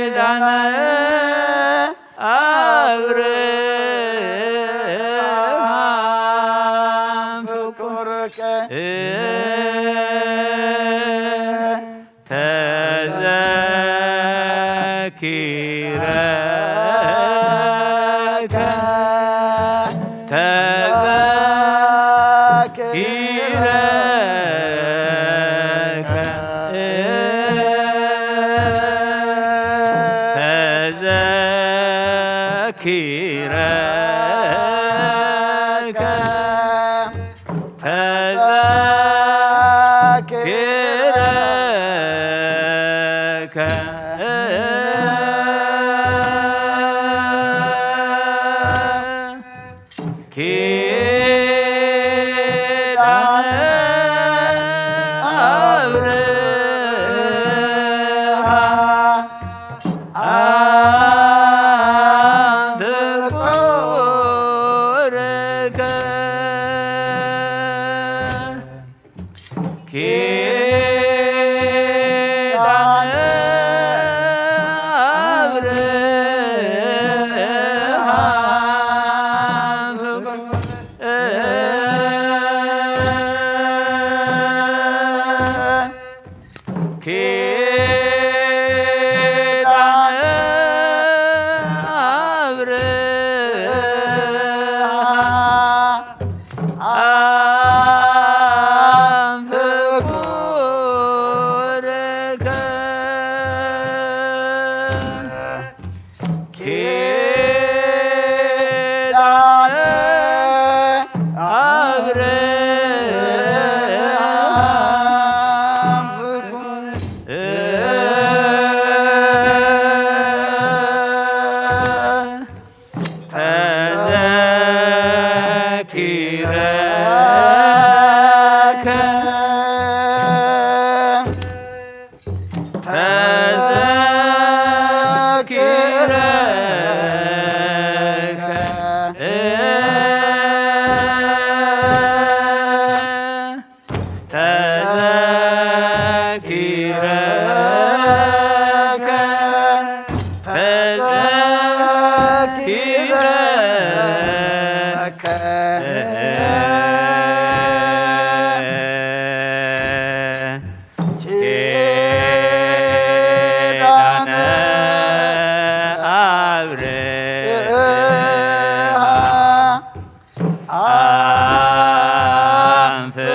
ኪዳነ ኣብርሃም ፍቁርከ ኪዳነ ኣብርሃም ፍቁርከ ተዘኪረከ ተዘኪረከ ተዘኪረከ ተዘኪረከ ኪዳነ ኣብርሃም ፍቁርከ ኪዳነ ኣብርሃም ፍቁርከ ኪዳነ ኣብርሃም ኪረከ ተዘኪረከ ተዘኪረከ ተዘኪረከ ኪዳነ አብርሃ አም ፍቁርከ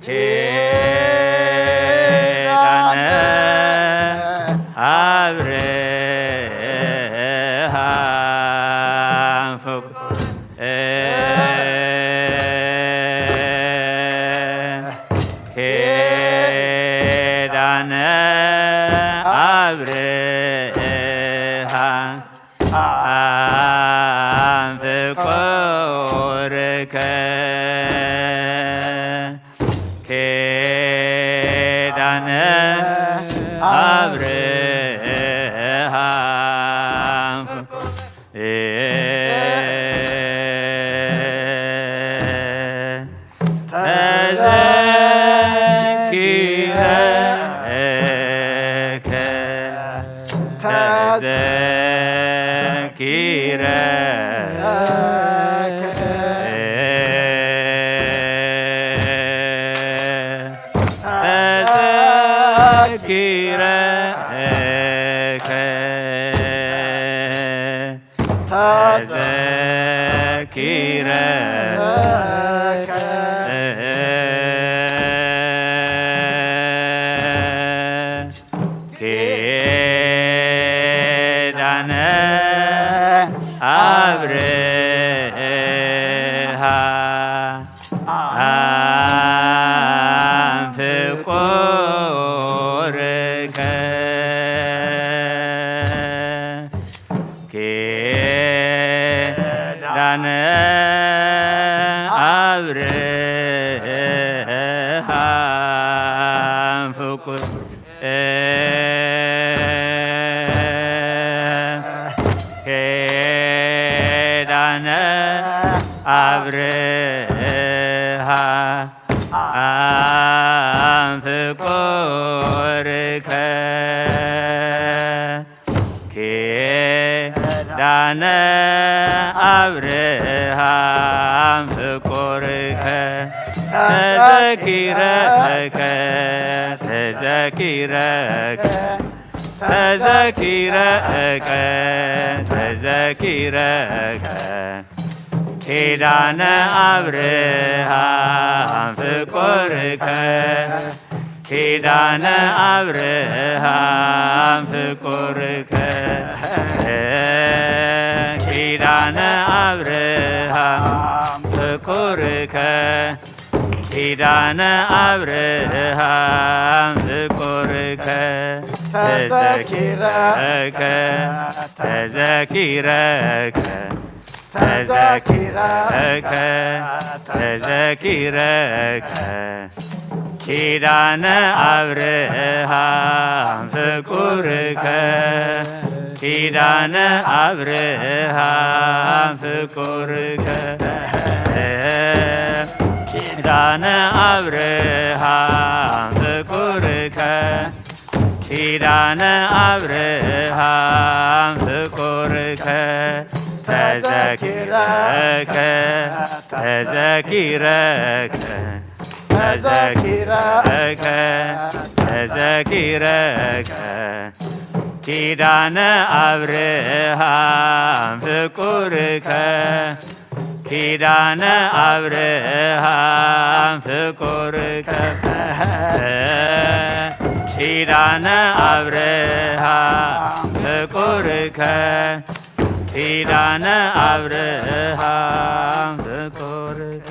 ኪዳነ አብርሃም ፍቁር ኪዳነ አብርሃም አም ፍቁርከ ኪዳነ አብርሃም ተዘኪረከ ተዘኪረከ ተዘኪረከ ተዘኪረከ ኪዳነ አብርሃ አም ፍቁርከ ኪዳነ አብርሃም ፍቁር ኪዳነ አብርሃ አም ፍቁርከ ኪዳነ አብርሃም ፍቁርከ ተዘኪረከ ተዘኪረከ ተዘኪረከ ተዘኪረከ ኪዳነ አብርሃም ፍቁርከ ኪዳነ አብርሃም ፍቁርከ ኪዳነ አብርሃም ፍቁርከ ኪዳነ አብርሃም ፍቁርከ ተዘኪረከ ተዘኪረከ ተዘኪረከ ተዘኪረከ ኪዳነ አብርሃም ፍቁርከ ኪዳነ አብርሃም ፍቁርከ ኪዳነ አብርሃም ፍቁርከ ኪዳነ አብርሃም ፍቁርከ ተዘኪረከ ተዘኪረከ ተዘኪረከ ተዘኪረከ ኪዳነ አብርሃም ፍቁርከ ኪዳነ አብርሃም ፍቁርከ ኪዳነ አብርሃም ፍቁርከ ኪዳነ አብርሃም ፍቁርከ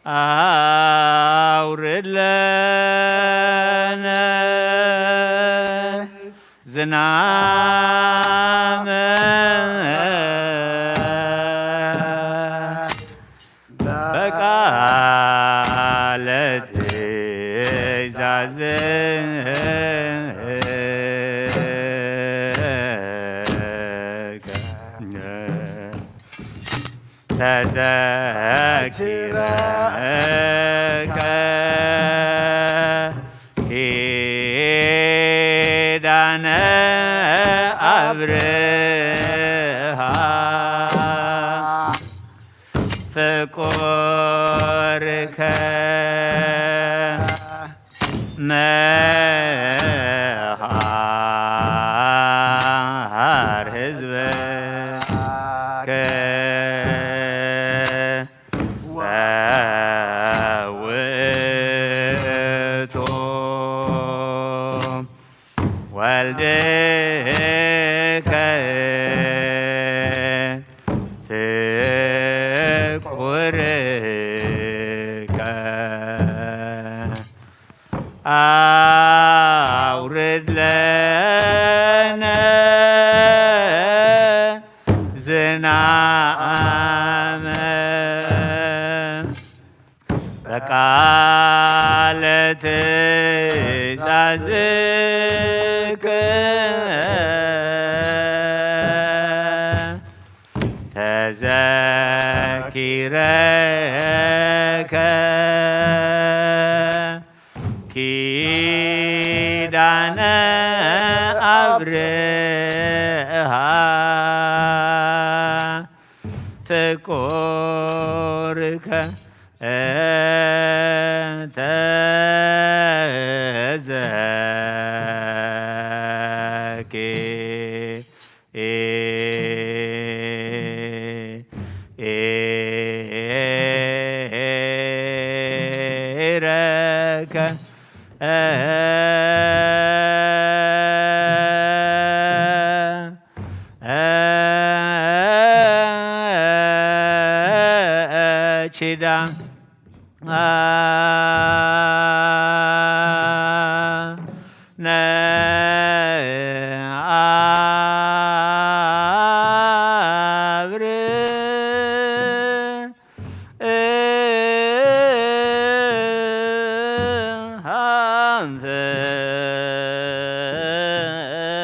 አውርድ ለነ ዝናም በቃለ ትእዛዝከ ተዘኪረከ ኪዳነ አብርሃ ፍቁርከ መሃር ህዝበከ ወውእቱ ወልድከ ፍቁርከ አውርድ ለነ ዝናመ በቃለ ትእዛዝከ ተዘኪረከ ኪዳነ አብርሃ ፍቁርከ ተዘኪረከ ኪዳነ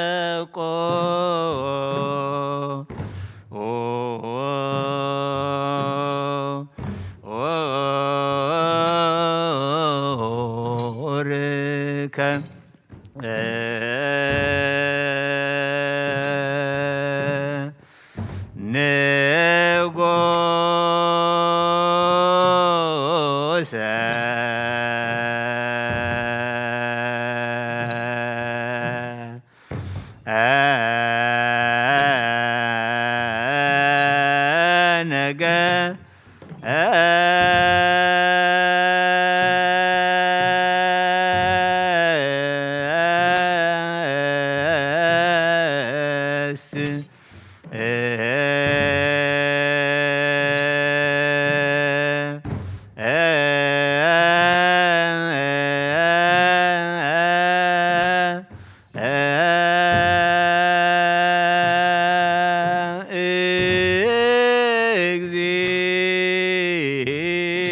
አብርሃም ፍቁርከ ንጉሰ ነገ እስት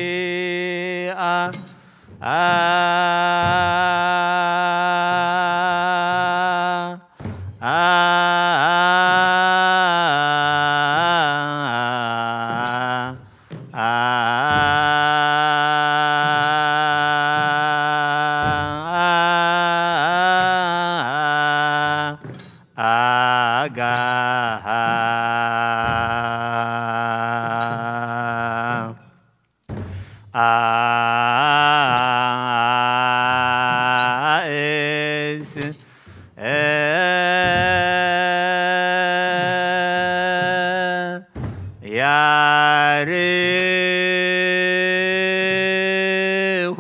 እግዚአ አጋሃ አእስ ያርሁ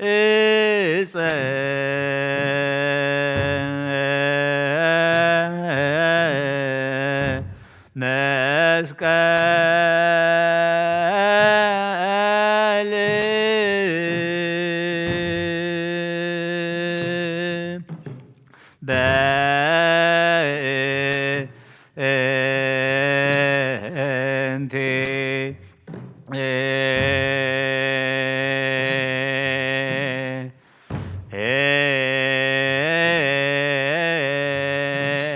እፀ መስቀል በእንቲ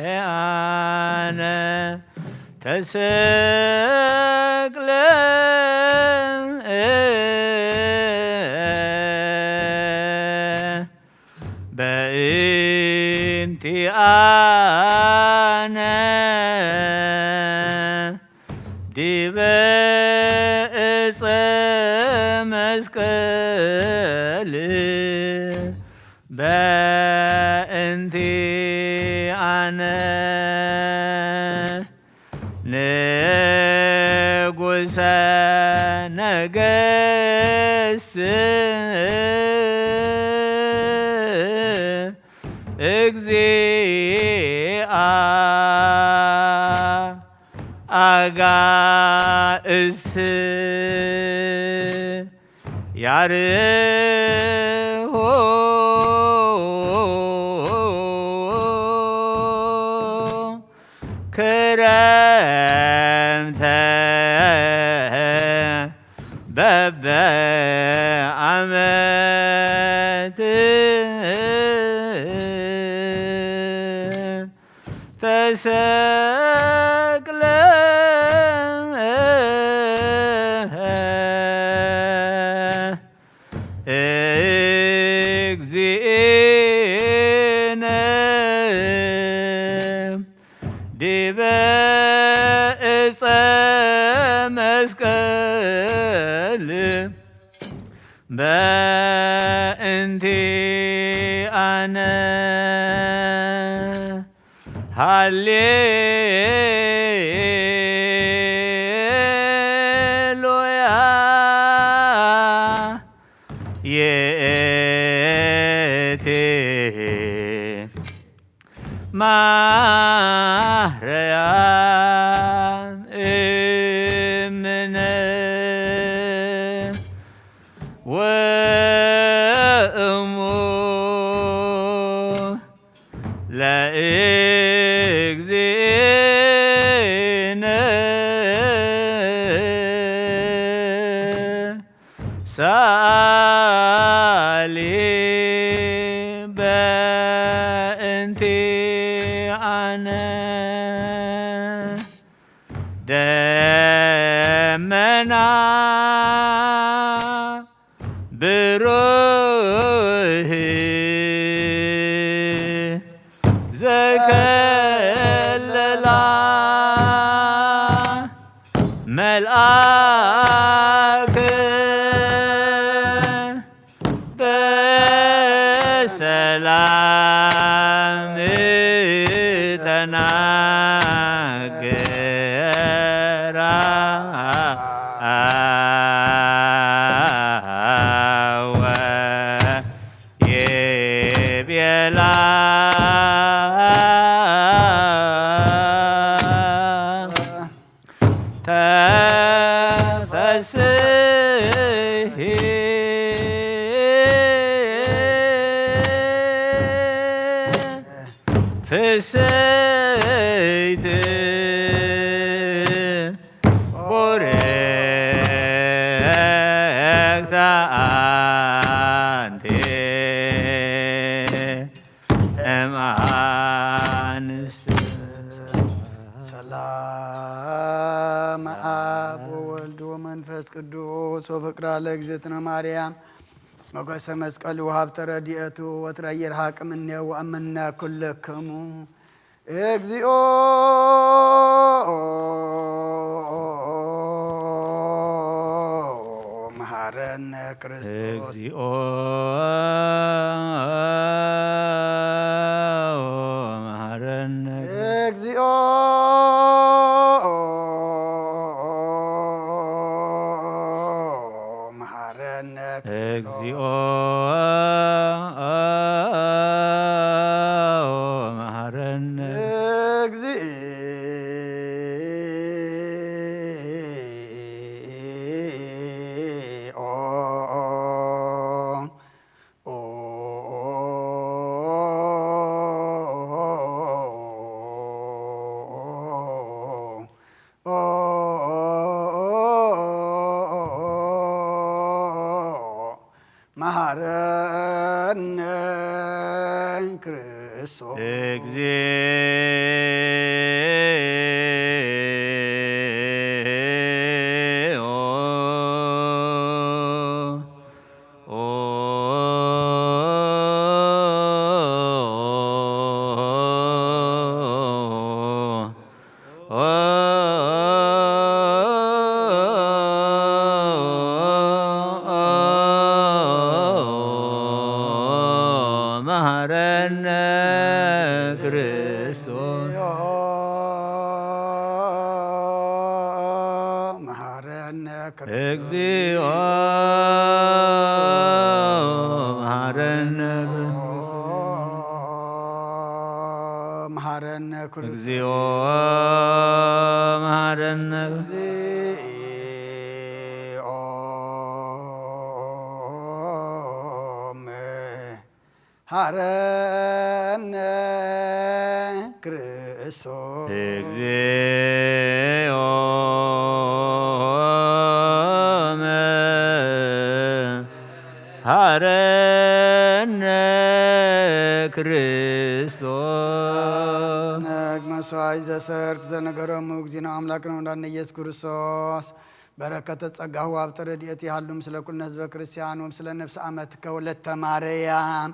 አነ ተሰቅለ በእንቲአነ ዲበ እፀ መስቀል በእንቲአነ ንጉሰ ነገስት እግዚአ አጋእዝት ያርሆ ክረምተ በበዓመት ተሰቅለ እግዚእነ ዲበ እፀ መስቀል በእንቲአነ ሃሌሉያ የእቲ ማርያም እምነ ወእሙ ለእግዚእነ ሰአሊ በእንቲአነ ደመና ብሩህ ዘከለላ መልአክ በሰላም ተናገራ ወይቤላ ተፈስሒ ፍስሕቲ ቡርክቲ ኣንቲ እም አንስት። ሰላም አብ ወወልድ ወመንፈስ ቅዱስ ወፍቅራ ለእግዝእትነ ማርያም ሞገሰ መስቀሉ ሀብተ ረድኤቱ ወትረ ይርሃቅ እምኔ ወእምነ ኩልክሙ። እግዚኦ መሐረነ ክርስቶስ። እግዚኦ መሐረነ። እግዚኦ መሐረነ። እግዚኦ ኦ መሐረነ እግዚኦ። መሐረነ ክርስቶስ። እግዚኦ። መሐረነ ክርስቶስ። መሐረነ ክርስቶስ። እግዚኦ መሐረነ። መሐረነ ክርስቶስ። እግዚኦ መሐረነ። እግዚኦ መሐረነ ክርስቶስ። እግዚኦ መሐረነ ክርስቶስ። ነግ መስዋዕት ዘሰርክ ዘነገረሙ እግዚእነ አምላክነ ወመድኃኒነ ኢየሱስ ክርስቶስ በረከተ ጸጋሁ ሀብተ ረድኤቱ ይሃሉ ምስለ ኩልነ ህዝበ ክርስቲያን ወምስለ ነፍስ አመትከ ወለተ ማርያም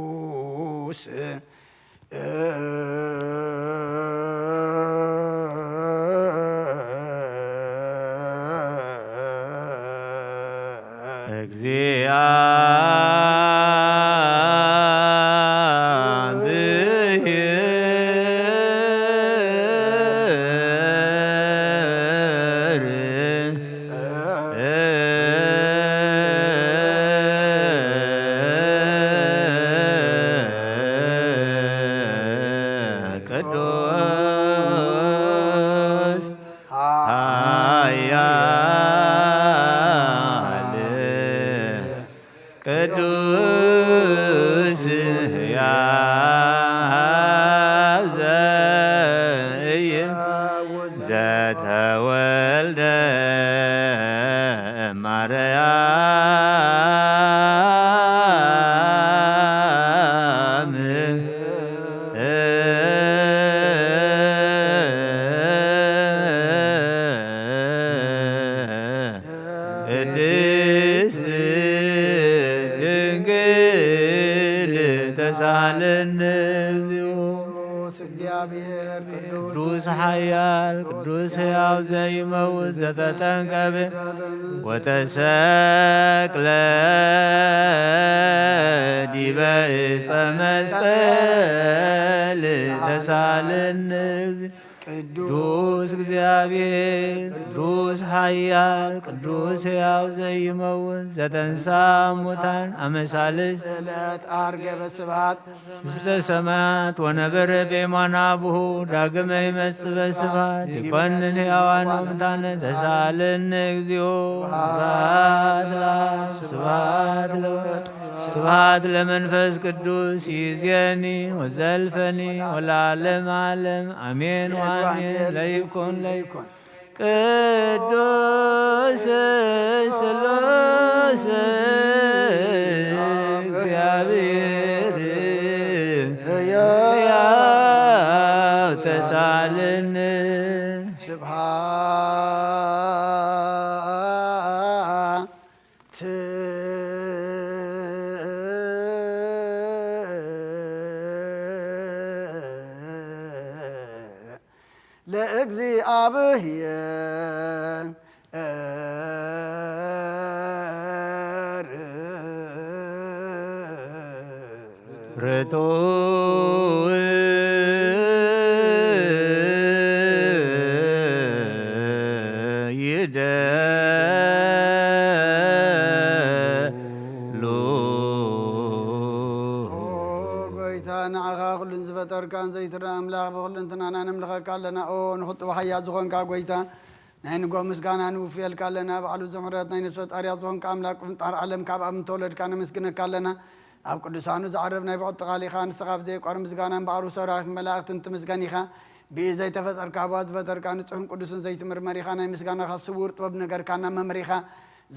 ቅዱስ ቅዱስ ኃያል ቅዱስ ሕያው ዘኢይመውት ዘተወልደ ማርያም ቅድስት ድንግል ተሳለነ እግዚኦ። ቅዱስ እግዚአብሔር ቅዱስ ኃያል ቅዱስ ሕያው ዘይመውት ዘተጠንቀበ ወተሰቅለ ዲበ ዕፀ መስቀል ተሳለነ። ቅዱስ እግዚአብሔር ቅዱስ ኃያል ቅዱስ ሕያው ዘይመውት ዘተንሳ ሙታን አመሳልስ ዕለት አርገ በስብሐት ውስተ ሰማያት ወነበረ በየማነ አቡሁ። ዳግመ ይመጽእ በስብሐት ይኮንን ሕያዋን ወሙታነ። ተሳለነ እግዚኦ። ስብሐት ለአብ ስብሐት ለወልድ ስብሐት ለመንፈስ ቅዱስ ይእዜኒ ወዘልፈኒ ወለዓለመ ዓለም አሜን ወአሜን። ለይኩን ለይኩን። ቅዱስ ስሉስ እግዚአብሔር ሕያው ተሳለነ። ስብሐት ለእግዚአብሔር ርቱዕ ካን ዘይትረአ ኣምላኽ ብኹሉ እንትናና ነምልኸካ ኣለና። ኦ ንኽጥቡ ሓያል ዝኾንካ ጎይታ፣ ናይ ንጎ ምስጋና ንውፍየልካ ኣለና። ባዕሉ ዘምሕረት ናይ ነፍሲ ፈጣሪያ ዝኾንካ ኣምላኽ፣ ቅንጣር ዓለም ካብ ኣብ ምተወለድካ ነመስግነካ ኣለና። ኣብ ቅዱሳኑ ዝዓረብ ናይ ብቕጥቃል ኢኻ። ንስኻ ብዘይቋር ምስጋና እምበኣር ሰራዊት መላእኽትን ትምስገን ኢኻ። ብኢድ ዘይተፈጠርካ፣ ብዋ ዝፈጠርካ፣ ንጹሕን ቅዱስን ዘይትምርመር ኢኻ። ናይ ምስጋናኻ ስውር ጥበብ ነገርካና መምህር ኢኻ።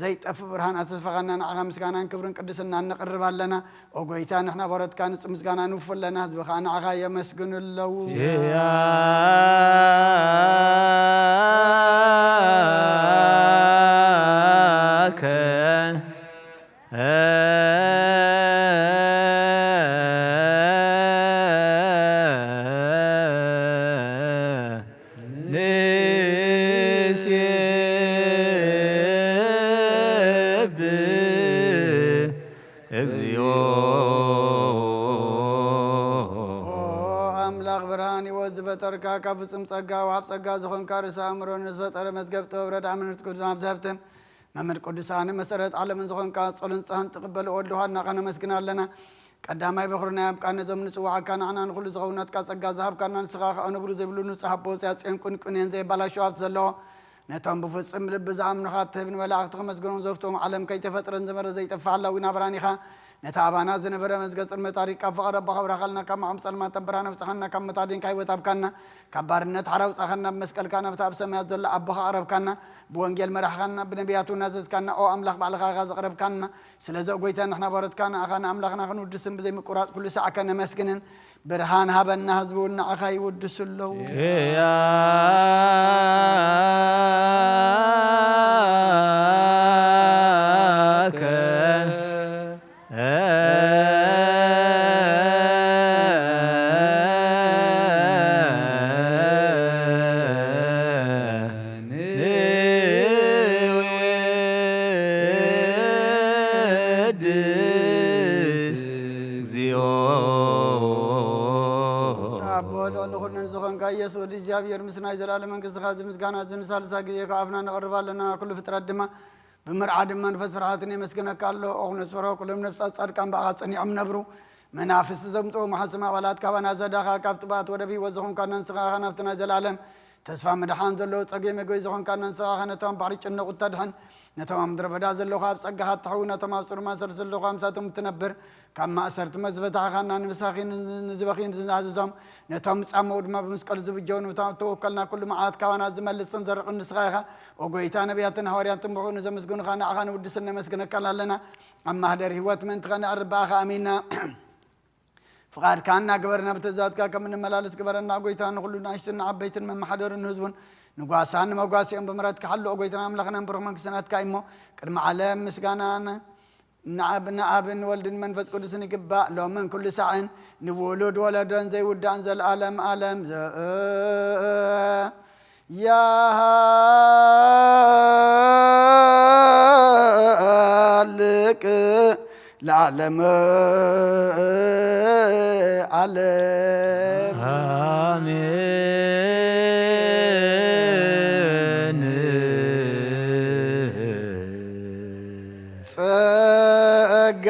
ዘይጠፍእ ብርሃን ኣተስፋኻና፣ ንዓኻ ምስጋናን ክብርን ቅድስናን ነቕርብ ኣለና። ኦ ጎይታ፣ ንሕና ባሮትካ ንጹህ ምስጋና ንውፉ ኣለና። ህዝቢ ኸኣ ንዓኻ የመስግኑ ኣለዉ። ኪያከ ንሴብህ እግዚኦ። ኦ ኣምላኽ ብርሃን ህይወት ዝፈጠርካ፣ ካብ ፍጹም ጸጋ ወሃብ ጸጋ ዝኾንካ፣ ርእሰ ኣእምሮ ንዝፈጠረ መዝገብ ጥበብ ረድኣ መንፈስ ቅዱስ ኣብዚ ሃብትም መምህር ቅዱሳን መሰረት ዓለምን ዝኾንካ፣ ጸሎን ንስሓን ትቕበል ወልድ ውሃድና ኸነመስግን ኣለና። ቀዳማይ በኹርና ኣብ ቃል ነዞም ንጽዋዓካ ንዓና ንኹሉ ዝኸውን ናትካ ጸጋ ዝሃብካና፣ ንስኻ ኸኣ ነብሩ ዘይብሉ ንጹህ ኣቦ፣ ጽያ ጽዮን ቁንቁኔን ዘይባላሸው ሃብቲ ዘለዎ፣ ነቶም ብፍጹም ልቢ ዝኣምኑኻ እትህብ፣ ንመላእኽቲ ከመስግኖም ዘፍትዎም፣ ዓለም ከይተፈጥረ ዝነበረ ዘይጠፍእ ሃላዊ ናብራን ኢኻ። ነቲ ኣባና ዝነበረ መዝገብ ጽልመት ኣሪቕካ፣ ፍቕሪ ኣቦኻ ኣብራኻልና፣ ካብ መቓም ጸልማት ናብ ብርሃን ኣውጻኻና፣ ካብ መታደንካ ህይወት ሃብካና፣ ካብ ባርነት ሓራ ኣውጻኻና፣ ብመስቀልካ ናብቲ ኣብ ሰማያት ዘሎ ኣቦኻ ኣቕረብካና፣ ብወንጌል መራሕኻና፣ ብነቢያት እውን ኣዘዝካና። ኦ ኣምላኽ፣ ባዕልኻ ኢኻ ዘቕረብካና። ስለዚ ኦ ጎይታ፣ ንሕና ባሮትካ ንኣኻ ንኣምላኽና ክንውድስን ብዘይምቁራጽ ኩሉ ሳዕ ከነመስግንን፣ ብርሃን ሃበና፣ ህዝቢ እውን ንኣኻ ይውድሱ ኣለዉ። ኪያከ ንወድስ እግዚኦ። ሳቦ ልዕሊ ኩሉ ንዝኾንካ ኢየሱስ ወዲ እግዚኣብሔር፣ ምስ ናይ ዘላለም መንግስትኻ እዚ ምስጋና እዚ ንሳልሳ ግዜ ካብ ኣፍና ነቕርብ ኣለና። ኩሉ ፍጥረት ድማ ብመርዓ ድማ መንፈስ ፍርሃትን የመስግነካ ኣሎ። ኦኹ ነስፈሮ ኩሎም ነፍሳት ጻድቃን ብኣኻ ጸኒዖም ነብሩ። መናፍስቲ ዘምጽኡ መሓስም ኣባላት ካባና ዘዳኻ፣ ካብ ጥብኣት ወደብ ህይወት ዝኾንካና ንስኻ ኢኻ። ናብቲ ናይ ዘላለም ተስፋ ምድሓን ዘለዎ ጸገም መግበይ ዝኾንካና ንስኻ ኢኻ። ነቶም ባሕሪ ጭነቑ እተድሕን፣ ነቶም ኣብ ምድረ በዳ ዘለዉ ኣብ ጸጋኻ እትሕው፣ ነቶም ኣብ ጽሩማት ሰልስል ዘለዉ ምሳቶም እትነብር፣ ካብ ማእሰርቲ መዝበታሕኻና ንምሳኺ ንዝበኺ ዝናዝዞም፣ ነቶም ዝጻመዉ ድማ ብመስቀል ዝብጀው፣ ንቶም እተወከልና ኩሉ መዓት ካባና ዝመልስን ዘርቕን ንስኻ ኢኻ። ኦ ጎይታ፣ ነቢያትን ሃዋርያትን ብኹሉ ዘመስግኑኻ ንዓኻ ንውድስን ነመስግነካን ኣለና። ኣብ ማህደር ህይወት ምእንቲ ኸነዕርብ ብኣኻ ኣሚንና። ፍቓድካ እናገበርና ብትእዛዝካ ከም እንመላለስ ግበረና። ጎይታ፣ ንኹሉ ንኣሽቱን ንዓበይትን መመሓደርን ንህዝቡን ንጓሳን ንመጓሲኦም ብምሕረትካ ሓሉ። ጎይታና ኣምላኽና፣ ብሩኽ መንግስቲ ናትካ እዩ እሞ፣ ቅድሚ ዓለም ምስጋናን ንዓብ-፣ ንኣብን ወልድን መንፈስ ቅዱስን ይግባእ፣ ሎምን ኩሉ ሳዕን ንውሉድ ወለዶን ዘይውዳእን ዘለዓለም ዓለም። ዘ-፣ ያሃልቅ ለዓለመ ዓለም። ኣሜን። ጸጋ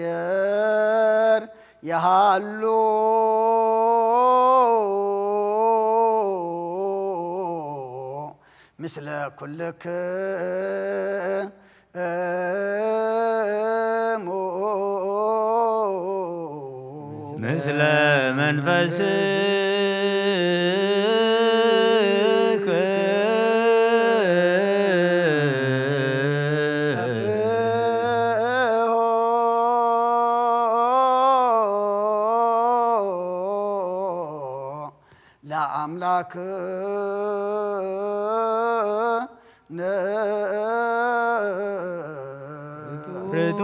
ዘእግዚኣብሔር የሃሉ ምስለ ኩልክ እሙ። ምስለ መንፈስከ። ሰብሖ ለኣምላክ ነ ርቱ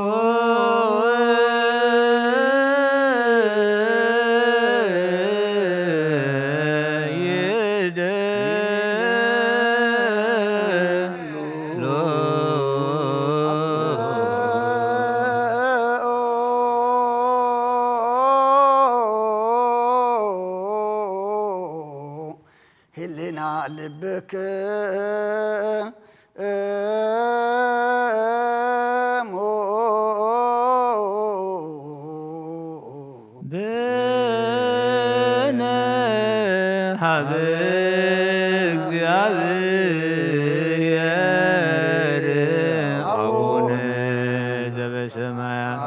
ይደሉ። ህሊና ልብክ ብነ ሀበ እግዚኣብሔር አቡነ ዘበሰማያት።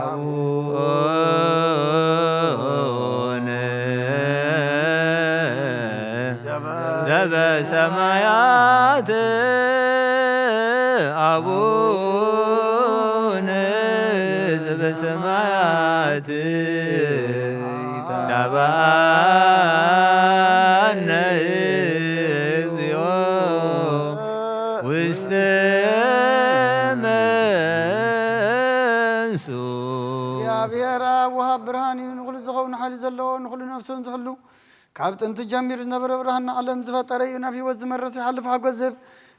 አቡነ ዘበሰማያት፣ አቡነ ዘበሰማያት፣ ይትባአነ እግዚኦ ውስተ መንሱ። እግዚኣብሔር ኣብ ወሃብ ብርሃን እዩ፣ ንኹሉ ዝኸውን ሓይሊ ዘለዎ፣ ንኹሉ ነፍሱን ዝሕሉ፣ ካብ ጥንቲ ጀሚሩ ዝነበረ፣ ብርሃን ንዓለም ዝፈጠረ እዩ። ናብ ህይወት ዝመርሕ፣ ይሓልፍ ሓጎስ ዝህብ፣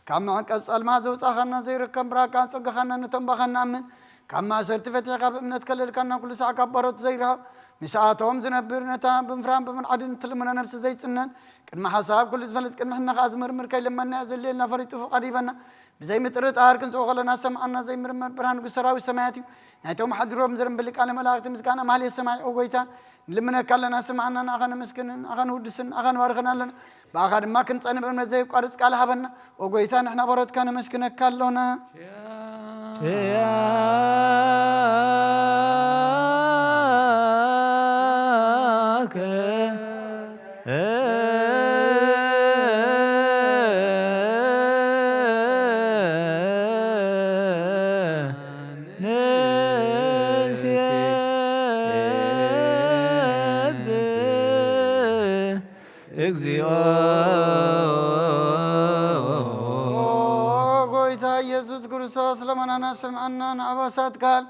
ካብ መዕቀብ ጸልማት ዘውጻኻና፣ ዘይርከብ ብርሃንካ ኣጸጋኻና፣ ነቶም ባኻ ንኣምን። ካብ ማእሰርቲ ፈቲሕካ፣ ብእምነት ከለልካና፣ ኩሉ ሳዕ ካብ ባሮት ዘይርሕቕ፣ ምስኣቶም ዝነብር፣ ነታ ብምፍራን ብምንዓድን እትልምኖ ነፍሲ ዘይጽነን፣ ቅድሚ ሓሳብ ኩሉ ዝፈልጥ፣ ቅድሚ ሕነ ከኣ ዝምርምር፣ ከይለመንናዮ ዘድልየልና ፈሪጡ ፍቓድ ይበና። ብዘይ ምጥርጣር ክንጽኦ ከለና፣ ሰምዓና፣ ዘይምርመር ብርሃን ንጉስ ሰራዊት ሰማያት እዩ። ናይቶም ሓዲሮም ዝርምብሊ ቃለ መላእኽቲ ምስጋና ማህሌት ሰማይ፣ ኦ ጎይታ፣ ንልምነካ ኣለና፣ ስምዓና፣ ንኣኻ ነመስግንን፣ ንኣኻ ንውድስን፣ ንኣኻ ንባርኽን ኣለና። ብኣኻ ድማ ክንጸንብ እምነት ዘየቋርጽ ቃል ሃበና። ኦ ጎይታ፣ ንሕና ባሮትካ ነመስግነካ ኣሎና። ኪያከ ንሴብህ እግዚኦ። ኦ ጎይታ ኢየሱስ ክርስቶስ፣ ልመናና ስምዓና፣ ንኣባሳት ቃል፣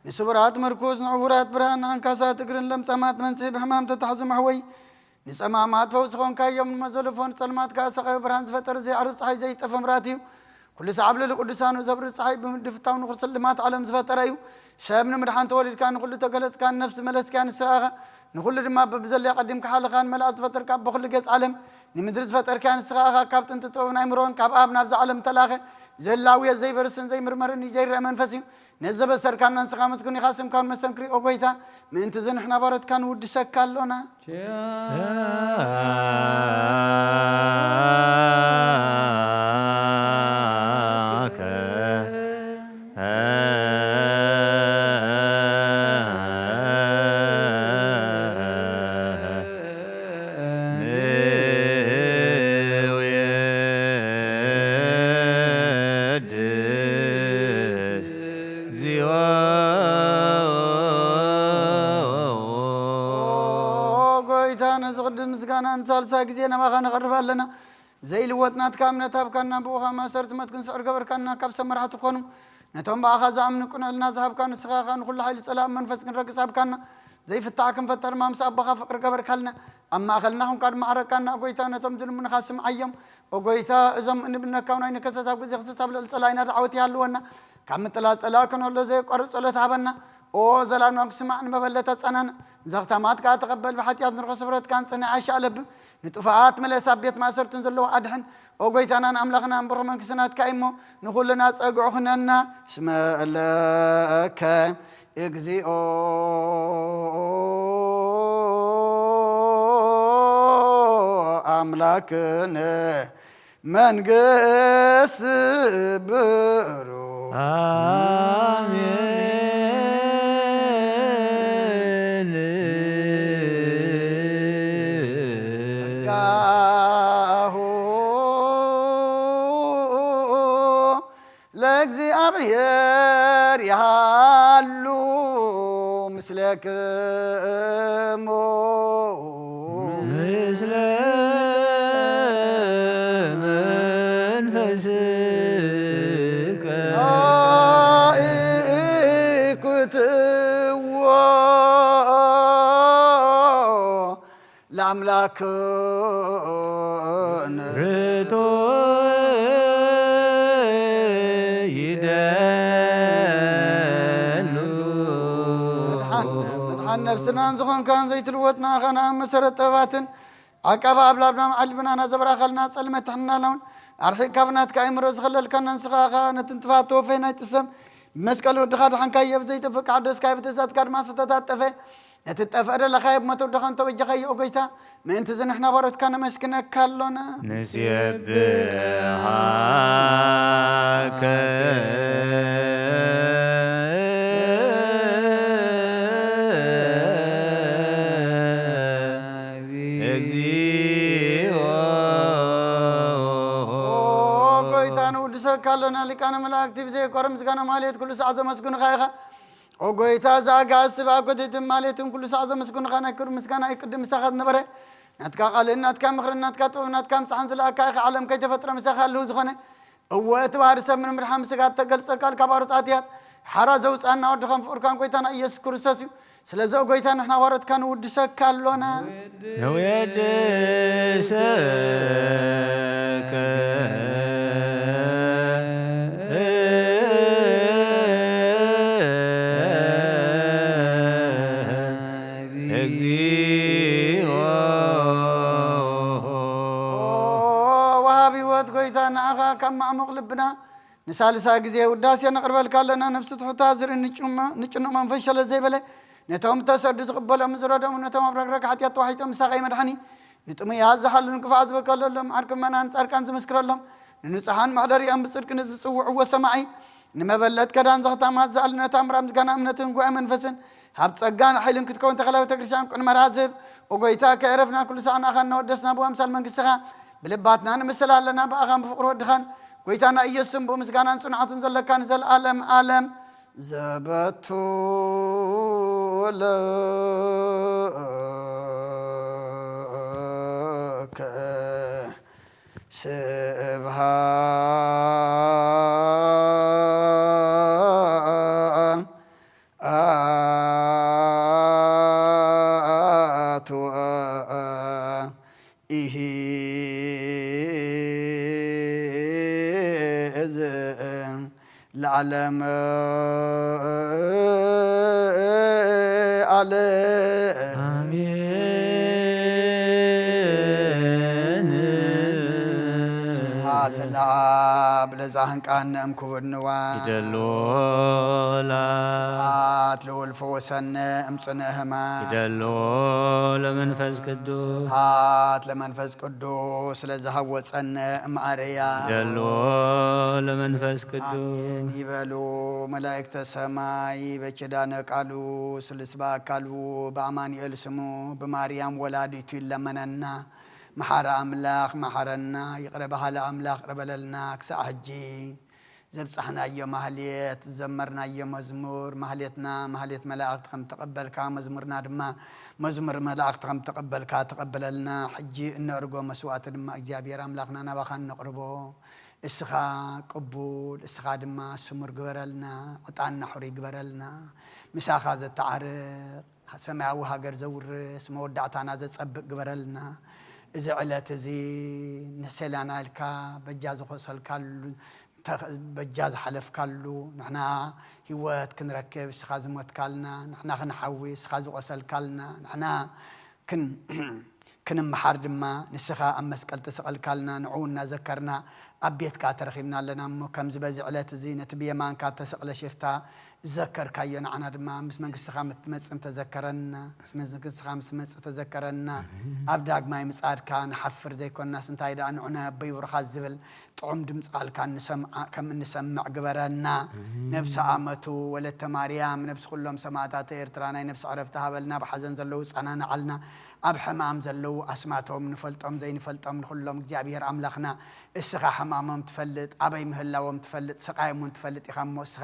ንስቡራት ምርኩስ፣ ንዕውራት ብርሃን፣ ንኣንካሳት እግርን ለምጻማት መንጽሂ፣ ብሕማም ተታሕዙ መሕወይ፣ ንጸማማት ፈውሲ ኾንካዮም፣ ንመዘልፎ ንጸልማት ከኣ ሰቓዮ ብርሃን ዝፈጠረ ዘይዓርብ ጸሓይ ዘይጠፈ ምብራህቲ እዩ። ኩሉ ሰዓብ ልዕሊ ቅዱሳኑ ዘብርህ ጸሓይ ብምድፍታው ንኹሉ ስልማት ዓለም ዝፈጠረ እዩ። ሰብ ንምድሓን ተወሊድካ ንኹሉ ተገለጽካ፣ ንነፍሲ መለስካ ንስኻ ኢኻ። ንኹሉ ድማ በብዘለዮ ቀዲምካ ሓለኻን መልኣት ዝፈጠርካ፣ ብኹሉ ገጽ ዓለም ንምድሪ ዝፈጠርካ ንስኻ ኢኻ። ካብ ጥንቲ ጥበብን ኣይምሮን ካብ ኣብ ናብዛ ዓለም ተላኸ፣ ዘላውዮ ዘይበርስን ዘይምርመርን እዩ፣ ዘይረአ መንፈስ እዩ። ነዚ ዘበሰርካና ንስኻ ምስጉን ኢኻ፣ ስምካ እውን መስተንክር እዩ፣ ኦ ጎይታ። ምእንቲ እዚ ንሕና ባሮትካ ንውድሰካ ኣሎና። ኪያከ ንውየድስ እግዚኦ። ኦ ጎይታ፣ ነዚ ቅዱስ ምስጋና ንሳልሳይ ግዜ ናባኻ ነቐርብ ኣለና። ዘይልወጥ ናትካ እምነት ሃብካና፣ ብኡኻ ማእሰርቲ ሞት ክንስዕር ገበርካና። ካብ ሰብ መራሕቲ ክኾኑ ነቶም ብኣኻ ዝኣምኑ ቅኑዕ ሕልና ዝሃብካ ንስኻ ኢኻ። ንኹሉ ሓይሊ ጸላእ መንፈስ ክንረግጽ ሃብካና። ዘይፍታሕ ክንፈተር ድማ ምስ ኣቦኻ ፍቕሪ ገበርካልና። ኣብ ማእከልና ኹንካ ድማ ዓረቅካና። ኦ ጎይታ፣ ነቶም ዝልምኑኻ ስምዓዮም። ኦ ጎይታ፣ እዞም እንብነካ እውን ኣይንከሰስ። ኣብ ግዜ ክሰስ ኣብ ልዕሊ ጸላኢና ዳዕወት ይሃልወና። ካብ ምጥላእ ጸላእ ክንህሎ ዘየቋርጽ ጸሎት ሃበና። ኦ ዘላለም ክስማዕ ንመበለት ኣጸናንዕ። ዘኽታማት ከኣ ተቐበል። ብሓጢኣት ንርኾ ስፍረትካን ጽንዕ ኣይሻለብም። ንጥፉኣት ምለስ፣ ኣብ ቤት ማእሰርትን ዘለዉ ኣድሕን። ኦ ጎይታናን ኣምላኽናን፣ ብሩኽ መንግስቲ ናትካ እዩ እሞ፣ ንኹልና ጸግዑ ኩነና። እስመ ለከ እግዚኦ ኣምላክነ መንግስት ብሩ። አሜን። ጸጋሁ ለእግዚኣብሔር ይሃሉ ምስለክሙ። ምስለ መንፈስከ። አእኩትዎ ለአምላክነ። ርቶ ይደሉ። ምድሓን፣ ምድሓን ነፍስናን ዝኾንካን ዘይትልወጥ ንኣኻና መሰረት ጥበባትን ዓቃቢ ኣብላብና መዓልብናና ዘብራኸልና ጸልመት ትሕንናና እውን ኣርሒቕካ ብናትካ ኣእምሮ ዝኸለልካና ንስኻ ኢኻ። ነቲ ንጥፋት ተወፈይ ናይ ጥሰም ብመስቀል ወድኻ ድሓንካዮ፣ ብዘይጠፍእ ሓደስካዮ፣ ብትእዛዝካ ድማ ዝተታጠፈ፣ ነቲ ዝጠፍአ ደለኻዮ፣ ብሞት ወድኻ እንተበጀኻዮ፣ ኦ ጎይታ፣ ምእንቲ እዚ ንሕና ባሮትካ ነመስግነካ ኣሎና። ንሴብሃከ እግዚኦ። ኦ ጎይታ፣ ንውድሰካ ኣሎና። ሊቃነ መላእክቲ ብዘየቋርጥ ምስጋና ማህሌት ኩሉ ሳዕ ዘመስግኑኻ ኢኻ። ኦ ጎይታ፣ እዚ ኣጋእዝቲ ብኣብ ኮቴትን ማህሌትን ኩሉ ሳዕ ዘመስግኑኻ፣ ናይ ክብሪ ምስጋና እዩ ቅድም ምሳኻ ዝነበረ። ናትካ ቃልን ናትካ ምኽርን ናትካ ጥበብ ናትካ ምጽሓን ዝለኣካ ኢኻ፣ ዓለም ከይተፈጥረ ምሳኻ ህልው ዝኾነ። እወ፣ እቲ ባህሪ ሰብ ምድሓን ብስጋ እተገልጸ ቃል ካብ ኣሮት ኣትያት ሓራ ዘውጽኣና ወድኻን ፍቕርካን ጎይታና ኢየሱስ ክርስቶስ እዩ። ስለዚ ኦ ጎይታ፣ ንሕና ባሮትካ ንውድሰካ ኣሎና። ንውድሰከ እግዚኦ። ኦ ወሃቢ ህይወት ጎይታ፣ ንዓኻ ካብ ማዕሙቕ ልብና ንሳልሳይ ግዜ ውዳሴ ነቕርበልካ ኣለና። ነፍሲ ትሑታ ዝርኢ ንጭኑ-፣ ንጭኑቕ መንፈስ ሸለል ዘይበለ፣ ነቶም ተሰዱ ዝቕበሎም ዝረደሙ፣ ነቶም ኣብ ረግረግ ሓጢኣት ተዋሒጦም ምሳኻ መድሓኒ፣ ንጥሙያት ዝሓሉ፣ ንክፉኣት ዝበቀለሎም፣ ዓርኪ ምእመናን ጻድቃን ዝምስክረሎም፣ ንንጹሓን መሕደሪኦም ብጽድቂ ንዝጽውዕዎ ሰማዒ፣ ንመበለት ከዳን ዘኽታማት ዝኣልነ ታምራ ምስጋና እምነትን ጉባኤ መንፈስን፣ ሃብ ጸጋን ሓይልን ክትከውን ተኸላ ቤተ ክርስቲያን ቅን መራዝብ። ኦ ጎይታ፣ ከየረፍና ኩሉ ሳዕ ንኣኻ እናወደስና ብኣምሳል መንግስትኻ ብልባትና ንምስል ኣለና። ብኣኻን ብፍቕሪ ወድኻን ጎይታና ኢየሱስን ብምስጋናን ጽንዓቱን ዘለካ ንዘለኣለም ኣለም ዘበቱ ለከ ስብሃት ወኢሂ እዝ ለዓለም ዓለም። ኣሜን። ስብሐት ለአብ ለዛህንቃነ እምክቡድ ንዋ። ይደሎ ላ። ስብሐት ለወልፈ ወሰነ እምጽነ ህማ። ይደሎ ለመንፈስ ቅዱስ። ስብሐት ለመንፈስ ቅዱስ ለዝሃወጸነ እምኣረያ። ይደሎ ለመንፈስ ቅዱስ። ኣሜን ይበሉ መላእክተ ሰማይ በኪዳነ ቃሉ ስልስ በአካሉ በአማኑኤል ስሙ ብማርያም ወላዲቱ ይለመነና። መሓሪ ኣምላኽ መሓረና፣ ይቕረ በሃሊ ኣምላኽ ይቕረ በለልና። ክሳዕ ሕጂ ዘብጻሕናዮ ማህሌት፣ ዝዘመርናዮ መዝሙር፣ ማህሌትና ማህሌት መላእኽቲ ከም ተቐበልካ፣ መዝሙርና ድማ መዝሙር መላእኽቲ ከም ተቐበልካ ተቐበለልና። ሕጂ እነእርጎ መስዋእቲ ድማ እግዚኣብሔር ኣምላኽና ናባኻ እነቕርቦ። እስኻ ቅቡል፣ እስኻ ድማ ስሙር ግበረልና፣ ዕጣንና ሕሩይ ግበረልና። ምሳኻ ዘተዓርቕ ሰማያዊ ሃገር ዘውርስ መወዳእታና ዘጸብቕ ግበረልና። እዚ ዕለት እዚ ንሕሴላና ኢልካ በጃ ዝኸሰልካሉ፣ ተኽ-፣ በጃ ዝሓለፍካሉ፣ ንሕና ህይወት ክንረክብ እስኻ ዝሞትካልና፣ ንሕና ክንሓዊ እስኻ ዝቆሰልካልና፣ ንሕና ክን-፣ ክንምሓር ድማ ንስኻ ኣብ መስቀል ተሰቐልካልና፣ ንዕኡ እናዘከርና ኣብ ቤትካ ተረኺብና ኣለና። እሞ ከምዚ በዚ ዕለት እዚ ነቲ ብየማንካ ተሰቕለ ሽፍታ ዝዘከርካዮ፣ ንዓና ድማ ምስ መንግስትኻ ምስ ትመጽእ ተዘከረና። ምስ መንግስትኻ ምስ ትመጽእ ተዘከረና። ኣብ ዳግማይ ምጽኣድካ ንሓፍር ዘይኮናስ፣ እንታይ ደኣ ንዑ ናይ ኣቦይ ውሩኻት ዝብል ጥዑም ድምፂ ቃልካ እንሰምዓ-፣ ከም እንሰምዕ ግበረና። ኣሜን። ነብሲ ኣመቱ ወለተ ማርያም፣ ነብሲ ኩሎም ሰማእታት ኤርትራ ናይ ነብሲ ዕረፍቲ ሃበልና። ብሓዘን ዘለዉ ጸናንዓልና። ኣብ ሕማም ዘለዉ ኣስማቶም ንፈልጦም ዘይንፈልጦም ንኹሎም እግዚኣብሔር ኣምላኽና እስኻ ሕማሞም ትፈልጥ፣ ኣበይ ምህላዎም ትፈልጥ፣ ስቓዮም እውን ትፈልጥ ኢኻ። እሞ እስኻ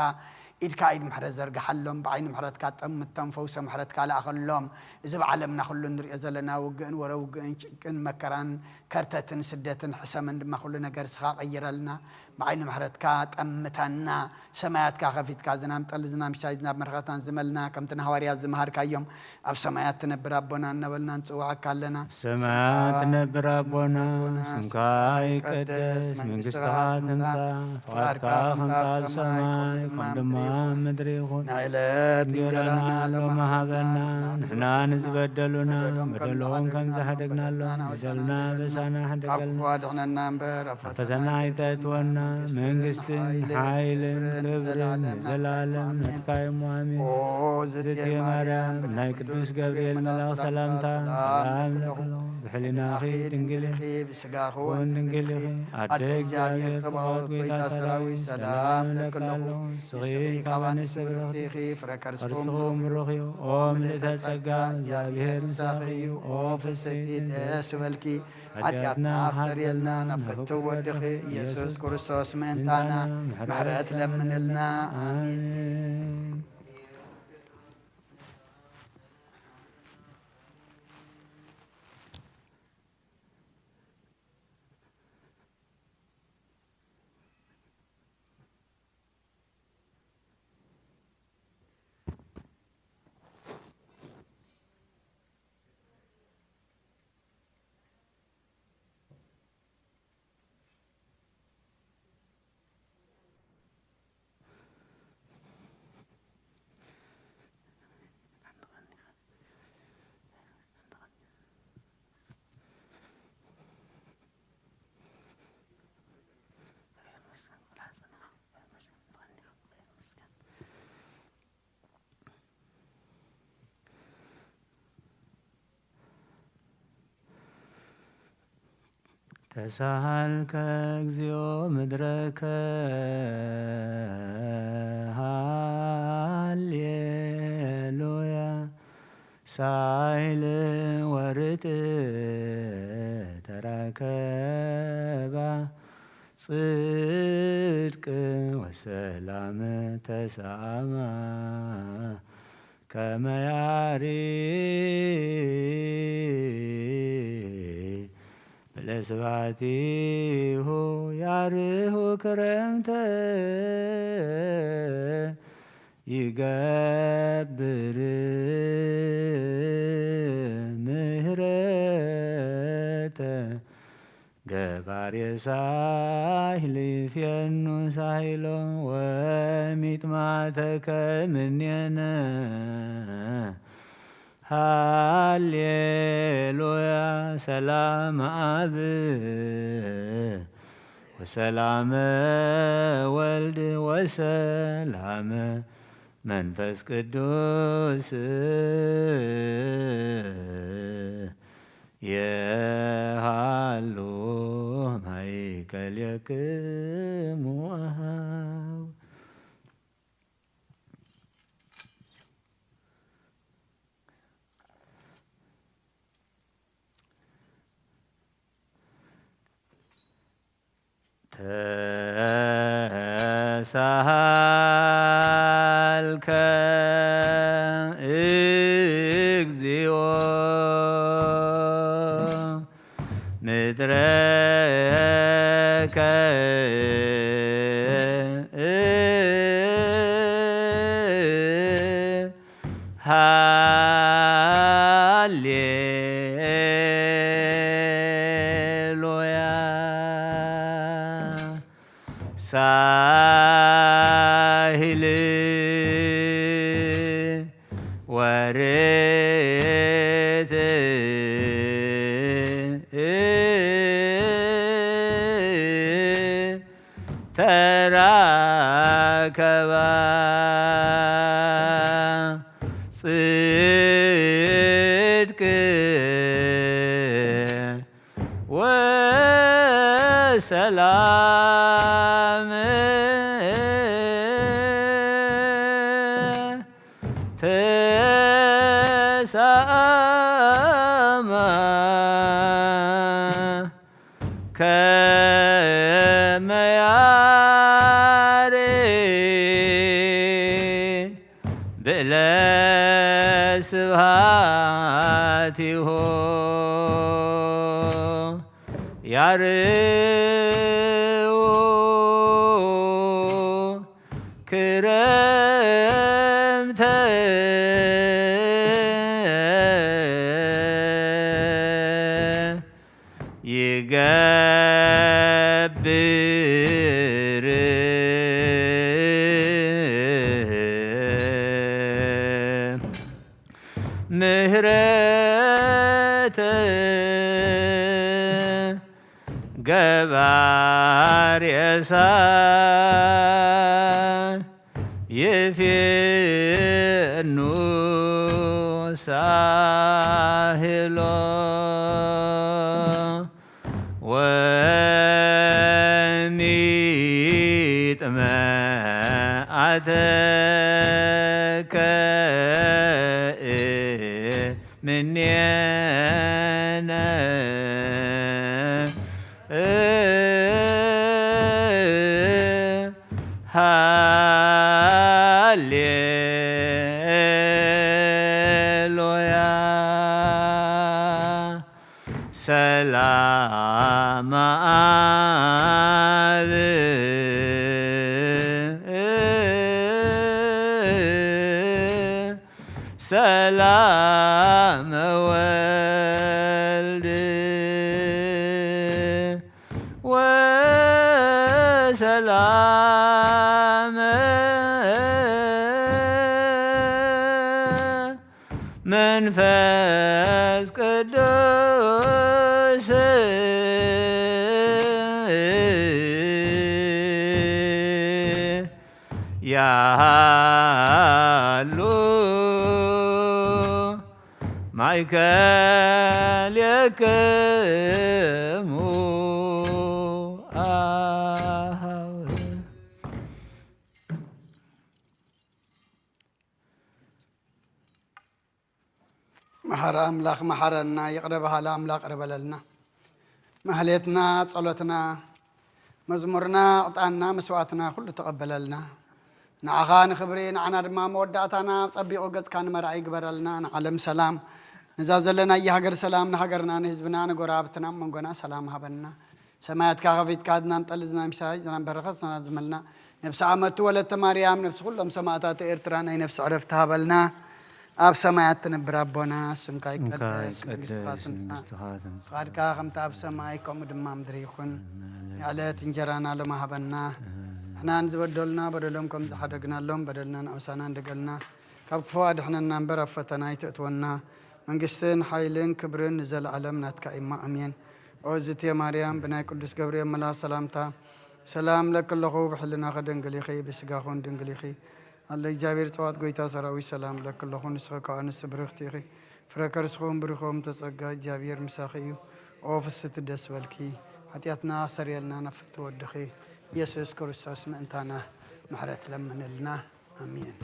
ኢድካ ኢድ ምሕረት ዘርግሓሎም፣ ብዓይኒ ምሕረትካ ጠምቶም፣ ፈውሰ ምሕረትካ ለኣኸሎም። እዚ ብዓለምና ኩሉ እንሪኦ ዘለና ውግእን ወረ ውግእን ጭንቅን መከራን ከርተትን ስደትን ሕሰምን ድማ ኩሉ ነገር እስኻ ቀይረልና። ብዓይኒ ምሕረትካ ጠምተና። ሰማያትካ ከፊትካ ዝናም ጠሊ፣ ዝናም ሽታይ፣ ዝናብ መረኸታን ዝመልና፣ ከምቲ ንሃዋርያት ዝመሃርካዮም ኣብ ሰማያት ትነብር ኣቦና እናበልና ንጽውዓካ ኣለና። ሰማያት ትነብር ኣቦና፣ ስምካ ይቀደስ፣ መንግስትኻ ትምጻእ፣ ፍቓድካ ከምቲ ኣብ ሰማይ፣ ከምኡ ድማ ኣብ ምድሪ ይኹን። ንዕለት እንጀራና ሎሚ ሃበና፣ ንሕና ንዝበደሉና በደሎም ከም ዝሓደግናሎም፣ በደልና በሳና ካብ ሓደገልና፣ ክፉ ኣድሕነና እምበር፣ ኣብ ፈተና ኣይተእትወና። መንግስትን ሓይልን ክብርን ንዘለዓለም ናትካ እዩ። ኣሜን። ኦ ዝእቲ ማርያም፣ ናይ ቅዱስ ገብርኤል መልኣኽ ሰላምታ ሰላም ለኪ፣ ብሕሊናኺ ድንግል ኢኺ፣ ብስጋኺ እውን ድንግል ኢኺ። ኣደ እግዚኣብሔር ጸባኦት፣ ጎይታ ሰራዊት፣ ሰላም ለኪ ኣለኹ። ንስኺ ካብ ኣንስቲ ብርኽቲ ኢኺ፣ ፍረ ከርስኺ እውን ብሩኽ እዩ። ኦ ምልእተ ጸጋ፣ እግዚኣብሔር ምሳኺ እዩ። ኦ ፍስሕቲ፣ ደስ ይበልኪ። ሓጢኣትና ኣኽሰርየልና፣ ናብ ፍትው ወድኺ ኢየሱስ ክርስቶስ ምእንታና ምሕረት ለምንልና። ኣሜን። ተሳሃልከ እግዚኦ ምድረከ፣ ሃሌሉያ። ሳይል ወርጥ ተራከባ፣ ጽድቅ ወሰላም ተሳማ፣ ከመ ያሪ ብለስባቲሁ ያርሁ ክረምተ፣ ይገብር ምህረተ። ገባሬ ሳህል ይፌኑ ሳሂሎ፣ ወሚጥማተ ከምኔነ። ሃሌሉያ። ሰላም አብ ወሰላመ ወልድ ወሰላመ መንፈስ ቅዱስ የሃሉ ማእከሌክሙ አሃው። ተሳሃልከ እግዚኦ ምድረከ ሃሌሉያ። ሳህል ወርት ተራከባ ጽድቅ ወሰላም ተሳማ ከመ ያሬ ብእለ ስብሐቲሁ ያርው ክረምተ ይገብር ምህረተ ገባሬ ሳይል ይፌኑ ሳህሎ ወሚጥመ ኣተከ ምኔነ ሃሌሉያ። ሰላም ኣብ ሰላም ወልድ ወሰላም መንፈስ ቅዱስ ያሃሉ ማእከሌክሙ ኣሃው። መሓሪ ኣምላኽ መሓረና፣ ይቕረ በሃሊ ኣምላኽ ይቕረ በለልና። ማህሌትና፣ ጸሎትና፣ መዝሙርና፣ ዕጣንና፣ መስዋዕትና ኩሉ ተቐበለልና። ንዓኻ ንኽብሪ፣ ንዓና ድማ መወዳእታና ጸቢቑ ገጽካ ንመርኣይ ይግበረልና። ንዓለም ሰላም፣ ነዛ ዘለናያ ሃገር ሰላም፣ ንሃገርና፣ ንህዝብና፣ ንጎረባብትና፣ ኣብ መንጎና ሰላም ሃበና። ሰማያትካ ከፊትካ ዝናም ጠሊ፣ ዝናም ሲሳይ፣ ዝናም በረኸት፣ ዝናም ዝመልና። ነብሲ ኣመቱ ወለተ ማርያም፣ ነብሲ ኩሎም ሰማእታት ኤርትራ ናይ ነብሲ ዕረፍቲ ሃበልና። ኣብ ሰማያት ትነብር ኣቦና፣ ስምካ ስምካ ይቀደስ፣ ይቀደስ፣ መንግስትኻ ትምጻእ፣ መንግስትኻ ትምጻእ። ፍቓድካ ከምቲ ኣብ ሰማይ፣ ከምኡ ድማ ኣብ ምድሪ ይኹን። የዕለት እንጀራና ሎሚ ሃበና። ንሕና ንዝበደሉና በደሎም ከም ዝሓደግናሎም በደልና ንኣውሳና እንደገልና፣ ካብ ክፉ ኣድሕነና እምበር ኣብ ፈተና ኣይተእትወና። መንግስትን ሓይልን ክብርን ንዘለኣለም ናትካ እዩማ፣ ኣሜን። ኦ ዝትየ ማርያም፣ ብናይ ቅዱስ ገብርኤል መልኣኽ ሰላምታ ሰላም እለኪ ኣለኹ፣ ብሕልናኺ ድንግል ኢኺ፣ ብስጋኺ እውን ድንግል ኢኺ። ኣለ እግዚኣብሔር ጸዋት ጎይታ ሰራዊት ሰላም እለኪ ኣለኹ፣ ንስኺ ከኣ ኣንስቲ ብርኽቲ ኢኺ፣ ፍረ ከርስኺ እውን ብሩኽ እዩ፣ ተጸጋ እግዚኣብሔር ምሳኺ እዩ። ኦ ፍስቲ ደስ በልኪ፣ ሓጢኣትና ኣስተሰርየልና፣ ናብ ፍትሒ ወድኺ ኢየሱስ ክርስቶስ ምእንታና ምሕረት ለምንልና። ኣሜን።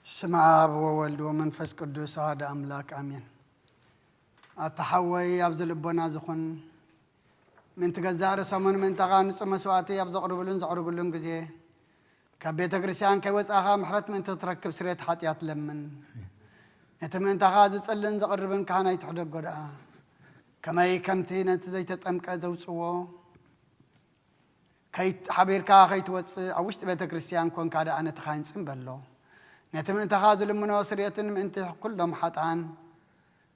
ስም ኣብ ወወልድ ወመንፈስ ቅዱስ ኣሐደ ኣምላክ ኣሜን። ኣታ ሓወይ ኣብዚ ልቦና ዝኹን ምእንቲ ገዛእ ርእሶምን ምእንታኻ ንጹህ መስዋዕቲ ኣብ ዘቕርብሉን ዘቕርብሉን ግዜ፣ ካብ ቤተ ክርስቲያን ከይወጻኻ ምሕረት ምእንቲ ክትረክብ ስርየት ሓጢኣት ለምን። ነቲ ምእንታኻ ዝጽልን ዘቕርብን ካህን ኣይትሕደጎ ደኣ። ከመይ ከምቲ ነቲ ዘይተጠምቀ ዘውጽዎ፣ ከይት-፣ ሓቢርካ ከይትወጽእ ኣብ ውሽጢ ቤተ ክርስቲያን ኮንካ ደኣ ነቲ ካህን ጽን በሎ። ነቲ ምእንታኻ ዝልምኖ ስርየትን ምእንቲ ኩሎም ሓጥኣን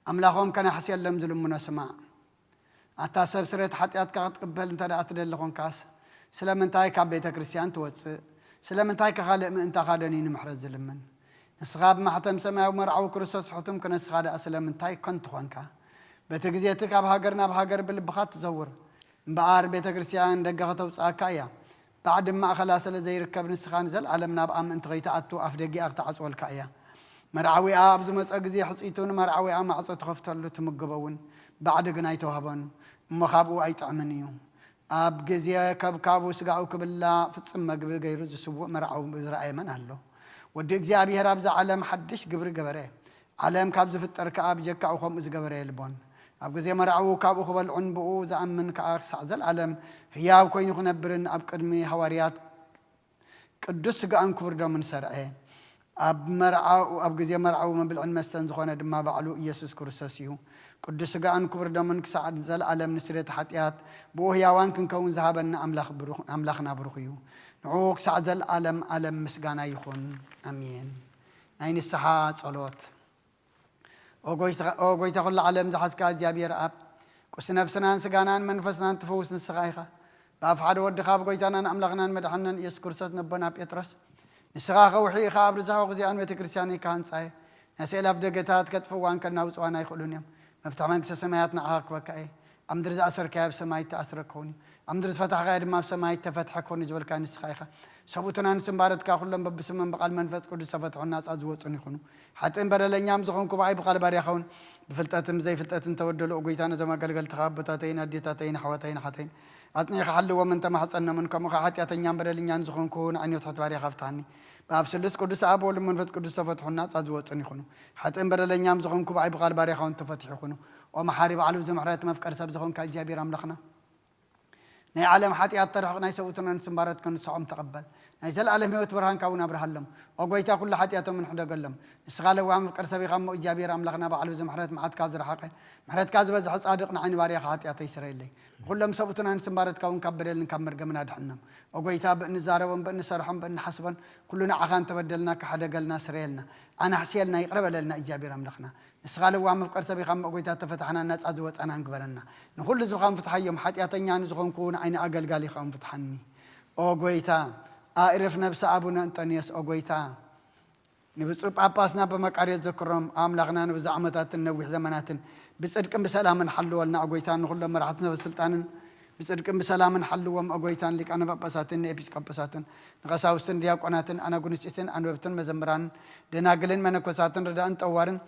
ኣምላኾም ከነሕስየሎም ዝልምኖ ስማዕ። ኣታ ሰብ ስርየት ሓጢኣትካ ክትቅበል እንተ ደኣ ትደሊ ኾንካስ፣ ስለምንታይ ካብ ቤተ ክርስቲያን ትወጽእ? ስለምንታይ ከ ካልእ ምእንታኻ ደንዩ ንምሕረት ዝልምን? ንስኻ ብማሕተም ሰማያዊ መርዓዊ ክርስቶስ ሕቱም ክነስኻ ደኣ ስለምንታይ ከንቱ ኾንካ? በቲ ግዜ እቲ ካብ ሃገር ናብ ሃገር ብልብኻ ትዘውር እምበኣር ቤተ ክርስቲያን ደገ ከተውጽኣካ እያ። ባዕዲ ማእኸላ ስለ ዘይርከብ ንስኻ ንዘለኣለም ናብኣ ምእንቲ ከይትኣቱ ኣፍ ደጊኣ ክትዓጽወልካ እያ። መርዓዊኣ ኣብ ዝመጸ ግዜ ሕጺቱ ንመርዓዊኣ ማዕጾ ትኸፍተሉ ትምግቦ እውን ባዕዲ ግን ኣይተዋህቦን እሞ ካብኡ ኣይጥዕምን እዩ። ኣብ ግዜ ከብካቡ ስጋኡ ክብላዕ ፍጽም መግቢ ገይሩ ዝስውእ መርዓዊ ዝረኣየ መን ኣሎ? ወዲ እግዚኣብሔር ኣብዛ ዓለም ሓድሽ ግብሪ ገበረ። ዓለም ካብ ዝፍጠር ከኣ ብጀካኡ ከምኡ ዝገበረ የልቦን። ኣብ ግዜ መርዓዊ ካብኡ ክበልዑን ብኡ ዝኣምን ከኣ ክሳዕ ዘለኣለም ህያው ኮይኑ ክነብርን ኣብ ቅድሚ ሃዋርያት ቅዱስ ስጋኡን ክቡር ደሙን ሰርዐ። ኣብ መርዓኡ ኣብ ግዜ መርዓዊ መብልዕን መስተን ዝኾነ ድማ ባዕሉ ኢየሱስ ክርስቶስ እዩ። ቅዱስ ስጋኡን ክቡር ደሙን ክሳዕ ዘለኣለም ንስርየት ሓጢኣት ብኡ ህያዋን ክንከውን ዝሃበና ኣምላኽ ብሩኽ ኣምላኽና ብሩኽ እዩ። ንዕኡ ክሳዕ ዘለኣለም ኣለም ምስጋና ይኹን። ኣሜን። ናይ ንስሓ ጸሎት። ኦ ጎይታ ኦ ጎይታ ኩሉ ዓለም ዝሓዝካ እግዚኣብሔር ኣብ ቁስ ነፍስናን ስጋናን መንፈስናን ትፈውስ ንስኻ ኢኻ። ብኣፍ ሓደ ወድኻ ኣብ ጎይታናን ኣምላኽናን መድሓንናን ኢየሱስ ክርስቶስ ነቦና ጴጥሮስ ንስኻ ከውሒ ኢኻ ኣብ ርዛሖ ግዚኣን ቤተ ክርስቲያን ኢካ ህንጻየ። ናይ ስእል ኣፍ ደገታት ከጥፍዋን ከናውጽዋን ኣይኽእሉን እዮም። መፍትሒ መንግስተ ሰማያት ንዓኻ ክበካ እየ። ኣብ ምድሪ ዝኣሰርካዮ ኣብ ሰማይ እተኣስረ ክኸውን እዩ። ኣብ ምድሪ ዝፈታሕካዮ ድማ ኣብ ሰማይ እተፈትሐ ክኸውን እዩ ዝበልካ ንስኻ ኢኻ። ሰብኡትን ኣንስትን ባረትካ ኩሎም በብስሞም ብቓል መንፈስ ቅዱስ ዝተፈትሑን ናጻ ዝወጹን ይኹኑ። ሓጥእን በደለኛም ዝኾንኩ ብኣይ ብቓል ባርያኻ እውን ብፍልጠትን ብዘይፍልጠትን ተበደሉ። ኦ ጎይታ ነዞም ኣገልገልትኻ ኣቦታተይን ኣዴታተይን ኣሕዋተይን ኣሓተይን ኣጽኒዕካ ሓልዎም እንተማሕጸኖምን ከምኡ ኸዓ ሓጢኣተኛን በደለኛን ዝኾንኩ ንዓይኒ ትሑት ባርያኻ ፍትሓኒ። ብኣብ ስሉስ ቅዱስ ኣብ ወልድ መንፈስ ቅዱስ ተፈትሑን ናጻ ዝወጹን ይኹኑ። ሓጥእን በደለኛም ዝኾንኩ ብኣይ ብቓል ባርያኻ እውን ተፈትሑ ይኹኑ። ኦ መሓሪ ባዕሉ ብዙሕ ምሕረት መፍቀር ሰብ ዝኾንካ እግዚኣብሔር ኣምላኽና ናይ ዓለም ሓጢኣት ተርሕቕ ናይ ሰብኡትን ኣንስትን ባረትካ ንስዖም ተቐበል። ናይ ዘለኣለም ህይወት ብርሃንካ እውን ኣብርሃሎም። ኦ ጎይታ ኩሉ ሓጢኣቶም እንሕደገሎም። ንስኻ ለዋህ መፍቀር ሰብ ኢኻ እሞ እግዚኣብሔር ኣምላኽና ባዕሉ ብዙሕ ምሕረት መዓትካ ዝረሓቐ ምሕረትካ ዝበዝሐ ጻድቕ ንዓይኒ ባርያኻ ሓጢኣተይ ስረየለይ። ኩሎም ሰብኡትን ኣንስትን ባረትካ እውን ካብ በደልን ካብ መርገምን ኣድሕኖም። ኦ ጎይታ ብእንዛረቦን ብእንሰርሖን ብእንሓስቦን ኩሉ ንዓኻ እንተበደልና ክሓደገልና ስረየልና። ኣናሕስየልና ይቕረ በለልና እግዚኣብሔር ኣምላኽና። ንስኻ ለዋህ መፍቀር ሰብ ኢኻ እሞ ጎይታ ተፈታሕና ናጻ ዝወጻናን ግበረና። ንኹሉ ህዝብኻ እውን ፍትሓዮም ሓጢኣተኛ ንዝኾንኩ ንዓይኒ ኣገልጋሊኻ እውን ፍትሓኒ። ኦ ጎይታ ኣእርፍ ነብሲ ኣቡነ እንጠንዮስ ኦ ጎይታ ንብፁዕ ጳጳስና በመቃርዮስ ዘክሮም ኣምላኽና ንብዙሕ ዓመታትን ነዊሕ ዘመናትን ብጽድቅን ብሰላምን ሓልወልና ኦ ጎይታ ንኹሎም መራሕትን ሰበስልጣንን ብጽድቅን ብሰላምን ሓልዎም ኦ ጎይታን ሊቃነ ጳጳሳትን ንኤጲስቆጶሳትን ንቐሳውስትን ዲያቆናትን ኣናጉንስጢትን ኣንበብትን መዘምራንን ደናግልን መነኮሳትን ረዳእን ጠዋርን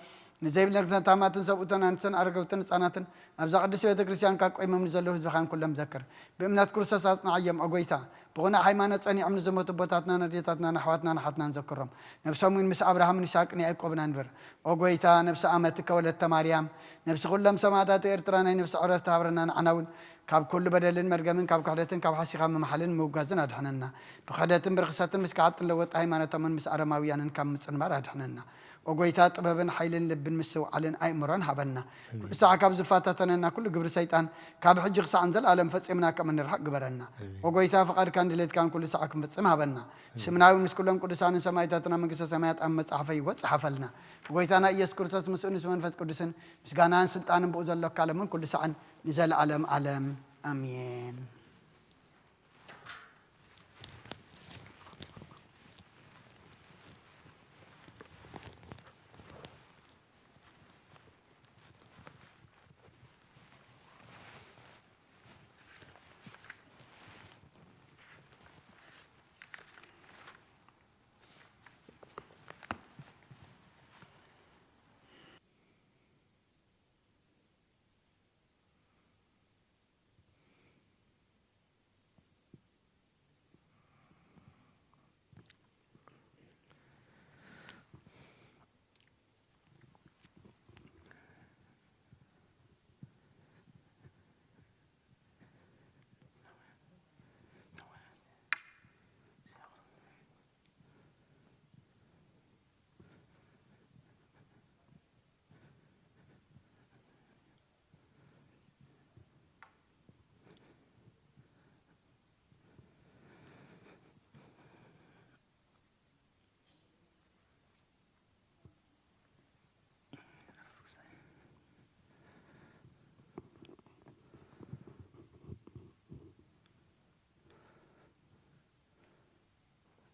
ንዘይብለን ክሰታማትን ሰብኡትን ኣንስትን ኣረገውትን ህፃናትን ኣብዛ ቅድስት ቤተ ክርስቲያን ካብ ቆይሞም ንዘለዉ ህዝብኻን ኩሎም ዘክር። ብእምነት ክርስቶስ ኣጽንዓዮም ኦ ጎይታ። ብቕኑዕ ሃይማኖት ጸኒዖም ንዝሞቱ ኣቦታትናን ኣዴታትናን ኣሕዋትናን ኣሓትናን ዘክሮም። ነብሶም እውን ምስ ኣብርሃምን ይስሐቅን ያዕቆብን ኣንብር። ኦ ጎይታ ነብሲ ኣመትከ ወለተ ማርያም ነብሲ ኩሎም ሰማዕታት ኤርትራ ናይ ነብሲ ዕረፍቲ ሃብረና ንዓና እውን ካብ ኩሉ በደልን መርገምን ካብ ክሕደትን ካብ ሓሲኻ ምምሓልን ምውጋዝን ኣድሕነና። ብክሕደትን ብርኽሰትን ምስ ከሓጥን ለወጥ ሃይማኖቶምን ምስ ኣረማውያንን ካብ ምጽንባር ኣድሕነና። ኦ ጎይታ ጥበብን ሓይልን ልብን ምስትውዓልን ኣእምሮን ሃበና። ኩሉ ሳዕ ካብ ዝፈታተነና ኩሉ ግብሪ ሰይጣን ካብ ሕጂ ክሳዕ ንዘለኣለም ፈጺምና ከም እንርሕቅ ግበረና። ኦ ጎይታ ፍቓድካን ድሌትካን ኩሉ ሳዕ ክንፍጽም ሃበና። ስምና እውን ምስ ኩሎም ቅዱሳንን ሰማይታትና መንግስተ ሰማያት ኣብ መጽሓፈ ይወት ጽሓፈልና። ብጎይታና ኢየሱስ ክርስቶስ ምስኡ ምስ መንፈስ ቅዱስን ምስጋናን ስልጣንን ብኡ ዘሎ ካለምን ኩሉ ሳዕን ንዘለኣለም ኣለም ኣሜን።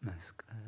መስቀል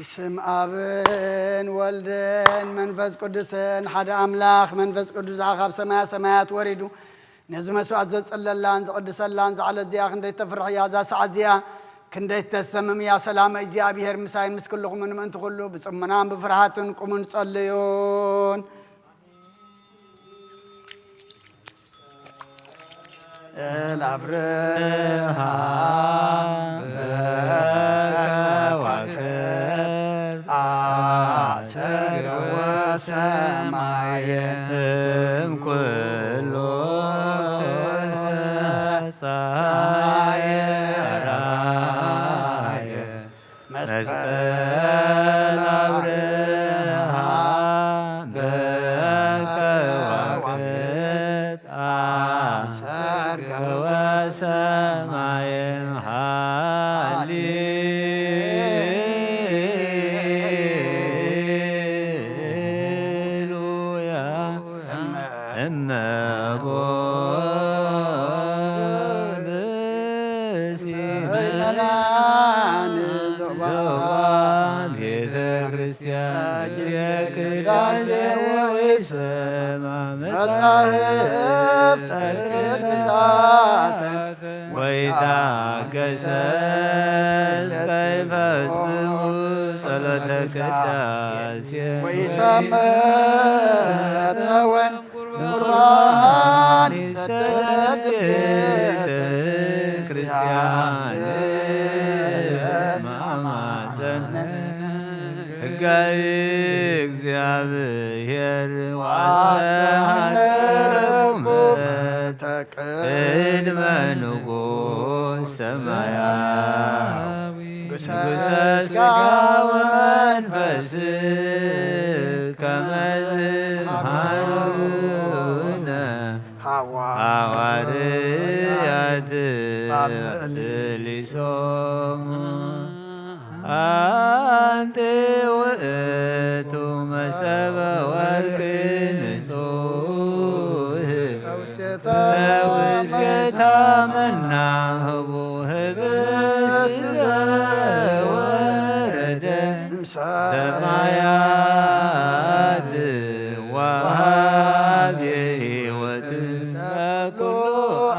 ስም ኣብን ወልድን መንፈስ ቅዱስን ሓደ ኣምላኽ። መንፈስ ቅዱስ ካብ ሰማያ ሰማያት ወሪዱ ነዚ መስዋዕት ዘጽለላን ዘቕድሰላን ዛዕለት እዚኣ ክንደይ ተፍርሕ እያ። እዛ ሰዓት እዚኣ ክንደይ ተሰምም እያ። ሰላም እግዚኣብሔር ምሳይን ምስ ኩልኹምን ምእንቲ ኩሉ ብጽሞናን ብፍርሃትን ቁሙን ጸልዩን። እላብርሃ በከዋክብት ኣሰርገወ ሰማየ እምኩሉ ፀሐየ ራየ መስቀል አብርሃ በከዋክብት አሰርገ ወሰማየ ሃሌሉያ። እመቦ ብእሲ ምእመናን ዞባ ቤተ ክርስቲያን ቅዳሴ ወይሰማ መጻሕፍተ ቅዱሳተ ወይታገሰ ከይፈጽሙ ጸሎተ ቅዳሴ ወይታመተወ ቁርባን ይሰደድ ቤተ ክርስቲያን ማማሰነ ሕጋዊ እግዚኣብሔር ዋስተምረኩም ቅድመ ንጉሥ ሰማያዊ ግሰ ስጋ ወመንፈስ ከመ ዝሃሩነ ሃዋርያት ባብሊሶም። አንቲ ውእቱ መሰበ ወርቅ ንጹህ ውስቴታ መና ህቡ ህብስት ዘወረደ ሰማያት ወሃቤ ሕይወት ለኩሉ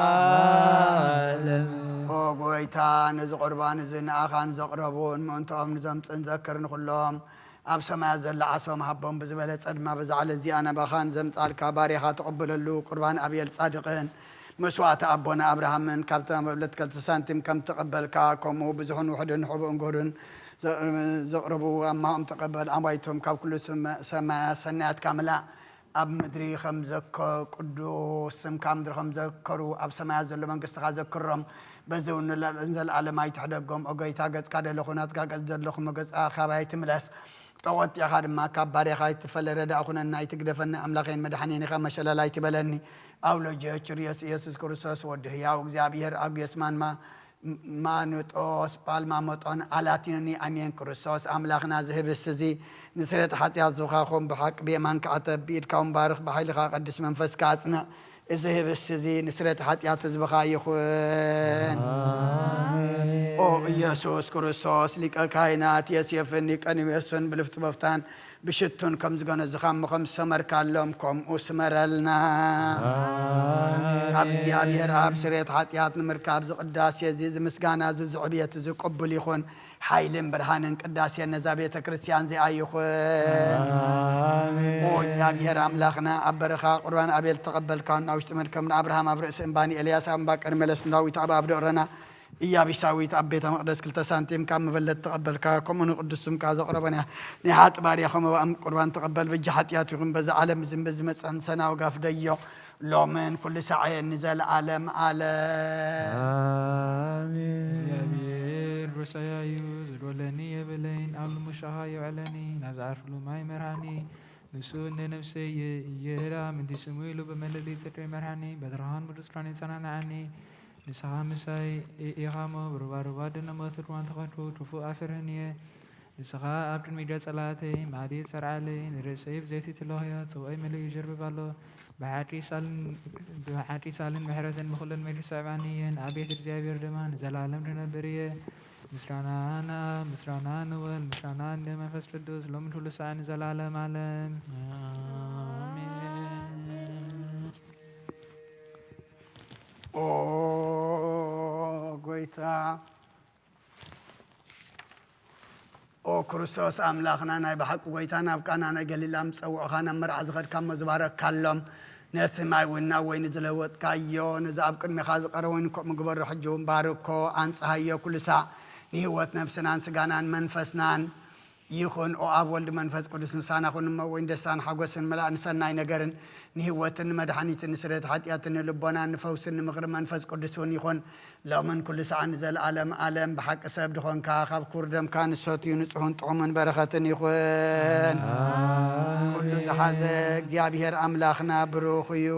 ዓለም። ኦ ጎይታ፣ ነዚ ቁርባን እዚ ንኣኻን ዘቕረቡን ምእንትኦም ንዘምጽእን ዘክር ንኹሎም ኣብ ሰማያት ዘላ ዓስቦም ሃቦም ብዝበለጸ ድማ በዛ ዕለት እዚኣ ናባኻ ንዘምጻልካ ባርያኻ ትቕበለሉ ቁርባን ኣቤል ጻድቕን መስዋዕቲ ኣቦና ኣብርሃምን ካብታ መብለት ክልተ ሳንቲም ከም ትቐበልካ ከምኡ ብዙሕን ውሕድን ሕቡእን ግሁድን ዘ- ዘቕርቡ ኣማኦም ተቐበል። ኣባይቶም ካብ ኩሉ ስመ- ሰማያ ሰናያትካ ምላእ። ኣብ ምድሪ ከም ዘከ ቅዱስ ስምካ ምድሪ ከም ዘከሩ ኣብ ሰማያት ዘሎ መንግስትኻ ዘክሮም። በዚ እውን ንዘለኣለም ኣይትሕደጎም። ኦ ጎይታ፣ ገጽካ ደለኹ ናትካ ገጽ ዘለኹ መገጽ ኣኻባይ ትምለስ። ጠቖጢዕኻ ድማ ካብ ባርያኻ ኣይትፈለ። ረዳእ ኩነና ኣይትግደፈና። ኣምላኸይን መድሓኒን ኢኻ መሸለል ኣይትበለኒ። ኣውሎጆ ችርዮስ ኢየሱስ ክርስቶስ ወዲ ህያው እግዚኣብሔር ኣጉየስ ማንማ ማኑጦስ ጳልማ መጦን ኣላቲኖኒ ኣሜን። ክርስቶስ ኣምላኽና፣ እዚ ህብስት እዚ ንስርየት ሓጢኣት ህዝብኻ ኹን። ብሓቂ ብየማንካ ዓተብ፣ ብኢድካ እውን ባርኽ፣ ብሓይልኻ ቅዱስ መንፈስካ ኣጽንዕ። እዚ ህብስት እዚ ንስርየት ሓጢኣት ህዝብኻ ይኹን። ኦ ኢየሱስ ክርስቶስ፣ ሊቀ ካህናት ዮሴፍን ኒቆዲሞስን ብልፍቲ በፍታን ብሽቱን ከም ዝገነዝኻ እሞ ከም ዝሰመርካሎም ከምኡ ስመረልና። ካብ እግዚኣብሔር ኣብ ስርየት ሓጢኣት ንምርካብ እዚ ቅዳሴ እዚ፣ እዚ ምስጋና እዚ፣ እዚ ዕብየት እዚ ቅቡል ይኹን። ሓይልን ብርሃንን ቅዳሴን ነዛ ቤተ ክርስቲያን እዚኣ ይኹን። ኦ እግዚኣብሔር ኣምላኽና፣ ኣብ በረኻ ቁርባን ኣቤል ተቐበልካ፣ ናብ ውሽጢ መድከም ንኣብርሃም ኣብ ርእሲ እምባ፣ ንኤልያስ ኣብ እምባ ቀርሜሎስ፣ ንዳዊት ኣብ ኣብ ደቕረና፣ ኢያቢሳዊት ኣብ ቤተ መቕደስ ክልተ ሳንቲም ካብ መበለት ተቐበልካ፣ ከምኡ ንቅዱስ ስምካ ዘቕረቦ ናይ ናይ ሓጢ ባርያ ከም መባእም ቁርባን ተቐበል። በጃ ሓጢኣት ይኹን በዛ ዓለም ዝን ብዝመጸን ሰናው ጋፍ ደዮ ሎምን ኩሉ ሳዕየን ንዘለዓለም ዓለም። ኣሜን። እግዚኣብሔር ርሳያ እዩ፣ ዝድወለኒ የብለይን። ኣብ ልሙሻኻ የውዕለኒ፣ ናብ ዝዓርፍሉ ማይ መርሃኒ። ንሱ እንደ ነፍሰይ የ- ይርዳ፣ ምእንቲ ስሙ ኢሉ ብመለሊ ጽድቂ ይመርሓኒ፣ በትርኻን ብርቱዕ ኪዳን የጸናንዓኒ። ንስኻ ምሳይ ኢ- ኢኻ እሞ፣ ብሩባሩባ ደነመ ትድዋን ተኸድኩ፣ ክፉእ ኣፍርህን እየ። ንስኻ ኣብ ቅድሚ ጸላእተይ መኣዲ ጸርዓለይ፣ ንርእሰይ ብዘይቲ ትለኽዮ፣ ጽዋይ መሊኡ ይጀርብብ ኣሎ። ብሓቂ ሳልን ብሓቂ ሳልን ምሕረትን ብኹለን መሊሱ ይስዕባኒ እየን። ኣብ ቤት እግዚኣብሔር ድማ ንዘለኣለም ክነብር እየ። ምስጋና ንኣብ፣ ምስጋና ንወልድ፣ ምስጋና ንመንፈስ ቅዱስ፣ ሎምን ኩሉ ሳዕ ንዘለዓለም ዓለም። ኣሜን። ኦ ጎይታ፣ ኦ ክርስቶስ ኣምላኽና፣ ናይ ብሓቂ ጎይታ፣ ናብ ቃና ናይ ገሊላ ምስ ጸውዕኻ፣ ናብ መርዓ ዝኸድካ እሞ ዝበረካሎም፣ ነቲ ማይ እውን ናብ ወይኒ ዝለወጥካዮ፣ ነዚ ኣብ ቅድሜኻ ዝቐረበ ወይኒ ከምኡ ግበሮ፣ ሕጂ እውን ባርኮ፣ ኣንጽሃዮ፣ ኩሉ ሳዕ ንህይወት ነፍስናን ስጋናን መንፈስናን ይኹን። ኦ ኣብ ወልድ መንፈስ ቅዱስ ምሳና ኩን እሞ፣ ወይን ደስታን ሓጎስን መላእን ሰናይ ነገርን ንህይወትን ንመድሓኒትን ንስርየት ሓጢኣትን ንልቦናን ንፈውስን ንምኽሪ መንፈስ ቅዱስ እውን ይኹን። ሎምን ኩሉ ሰዓን ንዘለዓለም ዓለም ብሓቂ ሰብ ድኾንካ፣ ካብ ክቡር ደምካ ንሰትዩ ንጹሕን ጥዑምን በረኸትን ይኹን። ኣሜን። ኩሉ ዝሓዘ እግዚኣብሔር ኣምላኽና ብሩኽ እዩ።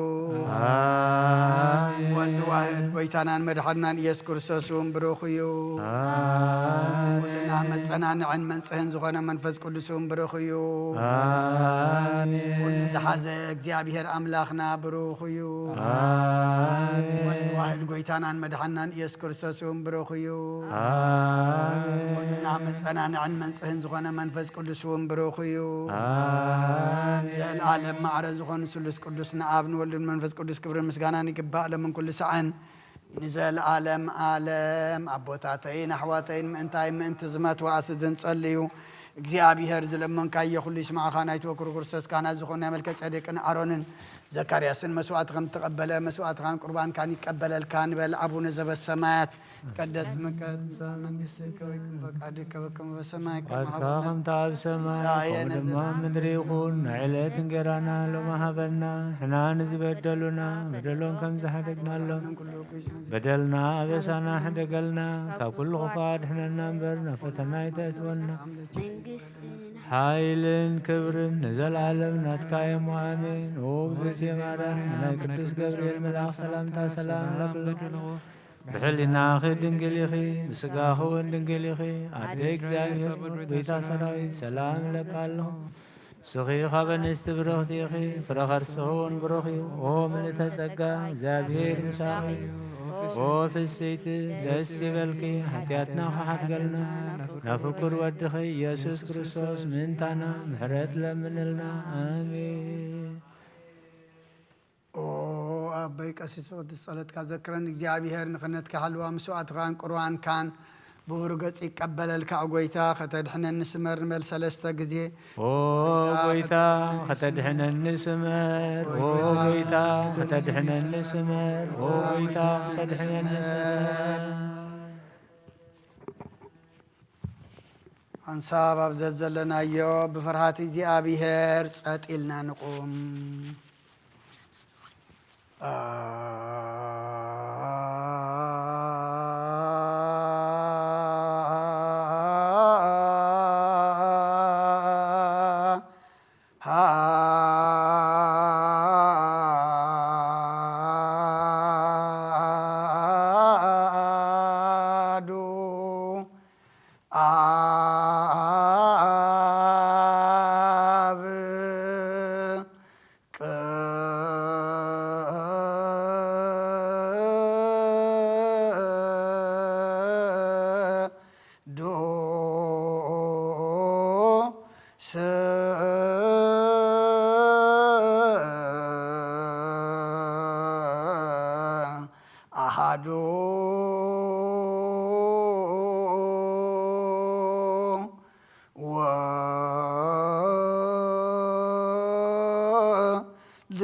ኣሜን። ወልድ ዋህድ ጎይታናን መድሓንናን ኢየሱስ ክርስቶስ እውን ብሩኽ እዩ። ኣሜን። ኩልና መጸናንዕን መንጽህን ዝኾነ መንፈስ ቅዱስ እውን ብሩኽ እዩ። ኣሜን። ኩሉ ዝሓዘ እግዚኣብሔር ኣምላኽና ብሩኽ እዩ። ኣሜን። ወልድ ዋህድ ጎይታናን መድሓንናን ኢየሱስ ክርስቶስ እውን ብሩኽ እዩ። ኣሜን። ኩልና መጸናንዕን መንጽህን ዝኾነ መንፈስ ቅዱስ እውን ብሩኽ እዩ። ኣሜን። ዘለዓለም ማዕረ ዝኾኑ ስሉስ ቅዱስ ንኣብ ንወልድን መንፈስ ቅዱስ ክብርን ምስጋናን ይግባእ፣ ሎምን ኩሉ ሰዓን ንዘለዓለም ዓለም። ኣቦታተይን ኣሕዋተይን፣ ምእንታይ ምእንቲ ዝመት ወኣስድን ጸልዩ። እግዚኣብሔር ዝለመንካዮ ኩሉ ይስማዕኻ። ናይ ተወክሩ ክርስቶስ ካህናት ዝኾኑ ናይ መልከ ጼዴቅን ኣሮንን ዘካርያስን መስዋዕቲ ከም እተቐበለ፣ መስዋዕትኻን ቁርባንካን ይቀበለልካ ንበል። ኣቡነ ዘበሰማያት፣ ይትቀደስ ስምከ፣ ትምጻእ መንግስትከ፣ ወይኩን ፈቃድከ በከመ በሰማይ ከማሁ ፍቃድካ በምድር። ከምታ ኣብ ሰማይ፣ ሲሳየነ ከምኡ ድማ ኣብ ምድሪ ዘለኒ ይኹን። ናይ ዕለት እንጌራና ሎሚ ሃበና። ንሕና ንዝበደሉና በደሎም ከም ዝሓደግናሎም፣ በደልና ኣበሳና ሕደገልና፣ ካብ ኩሉ ክፉእ ኣድሕነና እምበር፣ ናብ ፈተና ኣይተእትወና። መንግስትን ሓይልን ክብርን ንዘለዓለም ናትካ እዮም። ኣሜን። ኦ እግዝእትየ ማርያም፣ ናይ ቅዱስ ገብርኤል መልኣኽ ሰላምታ ሰላም እብለኪ። ብሕሊናኺ ድንግል ኢኺ፣ ብስጋኺ እውን ድንግል ኢኺ። ኣደ እግዚኣብሔር፣ ጎይታ ሰራዊት፣ ሰላም እለኪ ኣለኹ። ንስኺ ካብ ኣንስቲ ብርኽቲ ኢኺ፣ ፍረ ከርስኺ እውን ብሩኽ እዩ። ኦ ምልእተ ጸጋ፣ እግዚኣብሔር ምሳኺ እዩ። ኦ ፍስይቲ፣ ደስ ይበልኪ፣ ሓጢኣትና ክሓድገልና፣ ናብ ፍቁር ወድኺ ኢየሱስ ክርስቶስ ምእንታና ምሕረት ለምንልና። ኣሜን። ኦ ኣቦይ ቀሲስ ብቅድስቲ ጸሎትካ ዘክረን እግዚኣብሔር፣ ንኽነትካ ሓልዋ መስዋዕትኻን ቁርባንካን ብብሩህ ገጽ ይቀበለልካ። ኦ ጎይታ ከተድሕነኒ ስመር ንበል ሰለስተ ግዜ። ኦ ጎይታ ከተድሕነኒ ስመር፣ ኦ ጎይታ ከተድሕነኒ ስመር፣ ኦ ጎይታ ከተድሕነኒ ስመር። ሓንሳብ ኣብ ዘዘለናዮ ብፍርሃት እግዚኣብሔር ጸጥ ኢልና ንቁም። ኣሃዱ ኣብ ቅዱስ ኣሃዱ ወልድ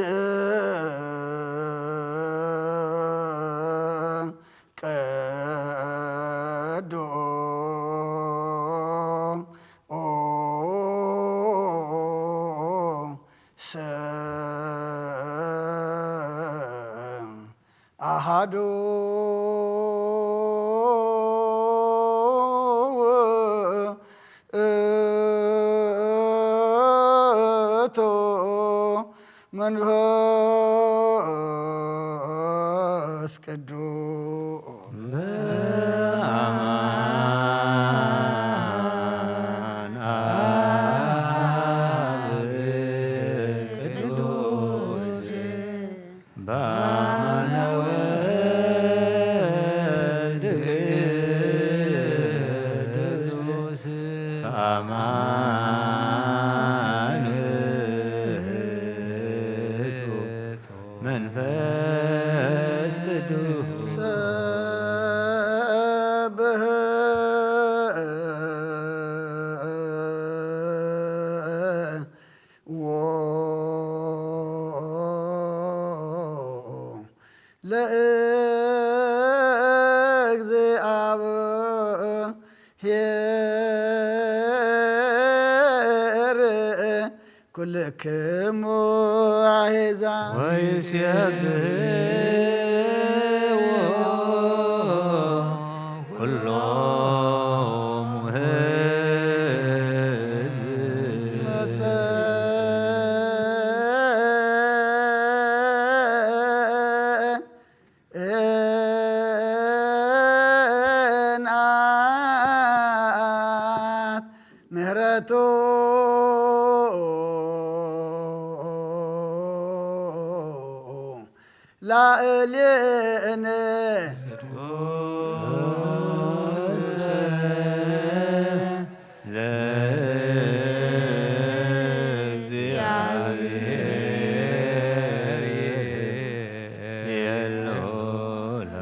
ቅዱስ ኣሃዱ ውእቱ መንፈስ ቅዱስ። በአማን አብ ቅዱስ በአማነ ወልድ ኩልክሙ ኣሕዛብ ወይሴብሕዎ ኩሎም ሕዝብ ጽንዓት ምህረቱ ላዕሌነ ለእግዚአብሔር የሎና።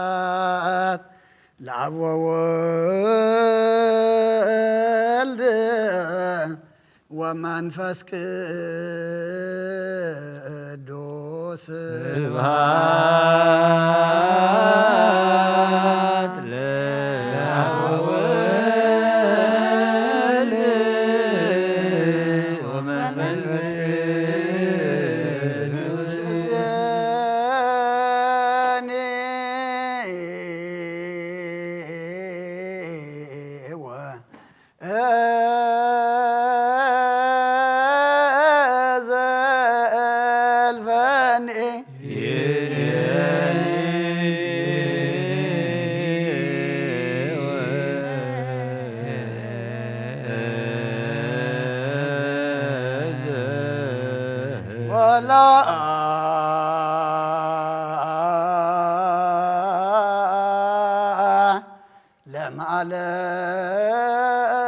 ስብሐት ለአብ ወወልድ ወመንፈስ ቅዱስ። ስብሐት ለአብ ወወልድ ወመንፈስ ቅዱስ። ዘልፈኒ ወላ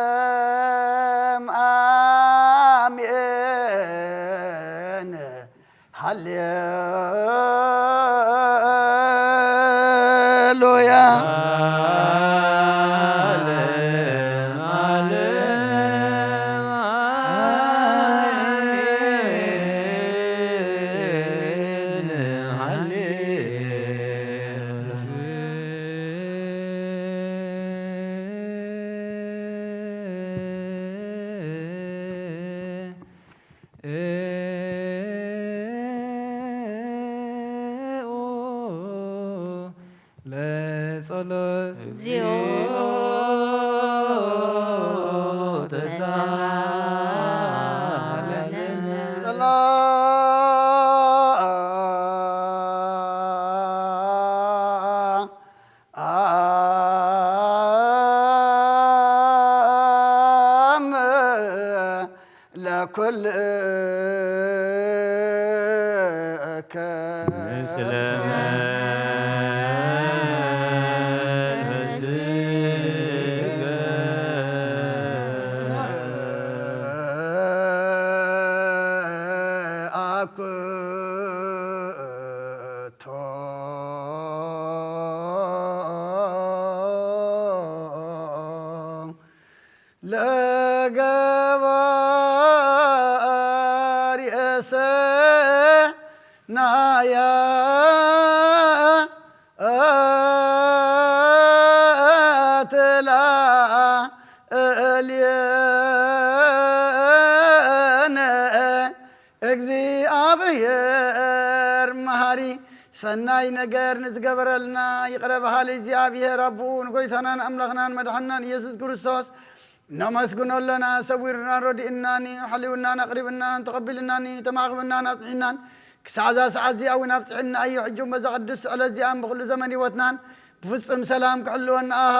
ለምዓለም አሜን። ሃሌሉያ። ለጸሎት እግዚኦ ተሳለነ። ሰላም ለኩልከ ምስለ መንፈስከ አኩቶ ለገባሪ እሰናያ ትላእልየነ። እግዚኣብሔር መሃሪ ሰናይ ነገር ንዝገበረልና ይቕረ በሃሊ እግዚኣብሔር ኣቦኡ ንጎይታናን ኣምላኽናን መድሓንናን ኢየሱስ ክርስቶስ ነመስግኖ ኣለና። ሰዊርናን ረዲእናን እዩ፣ ሓልዩናን ኣቕሪብናን ተቐቢልናን እዩ፣ ተማኽብናን ኣጽኒዕናን ክሳዕ እዛ ሰዓት እዚኣ እውን ኣብጽሕና እዩ። ሕጂ እውን በዛ ቅድስቲ ዕለት እዚኣን ብኹሉ ዘመን ህይወትናን ብፍጹም ሰላም ክሕልወና ኣሃ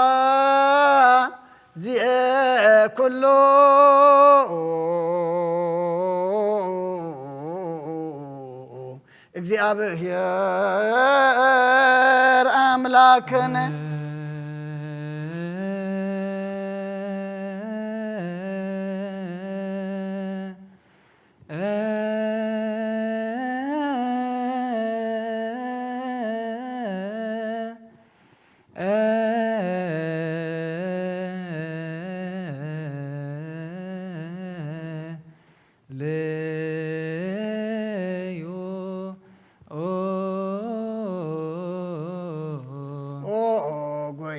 ዚኤ ኩሉ እግዚኣብሔር ኣምላክነ።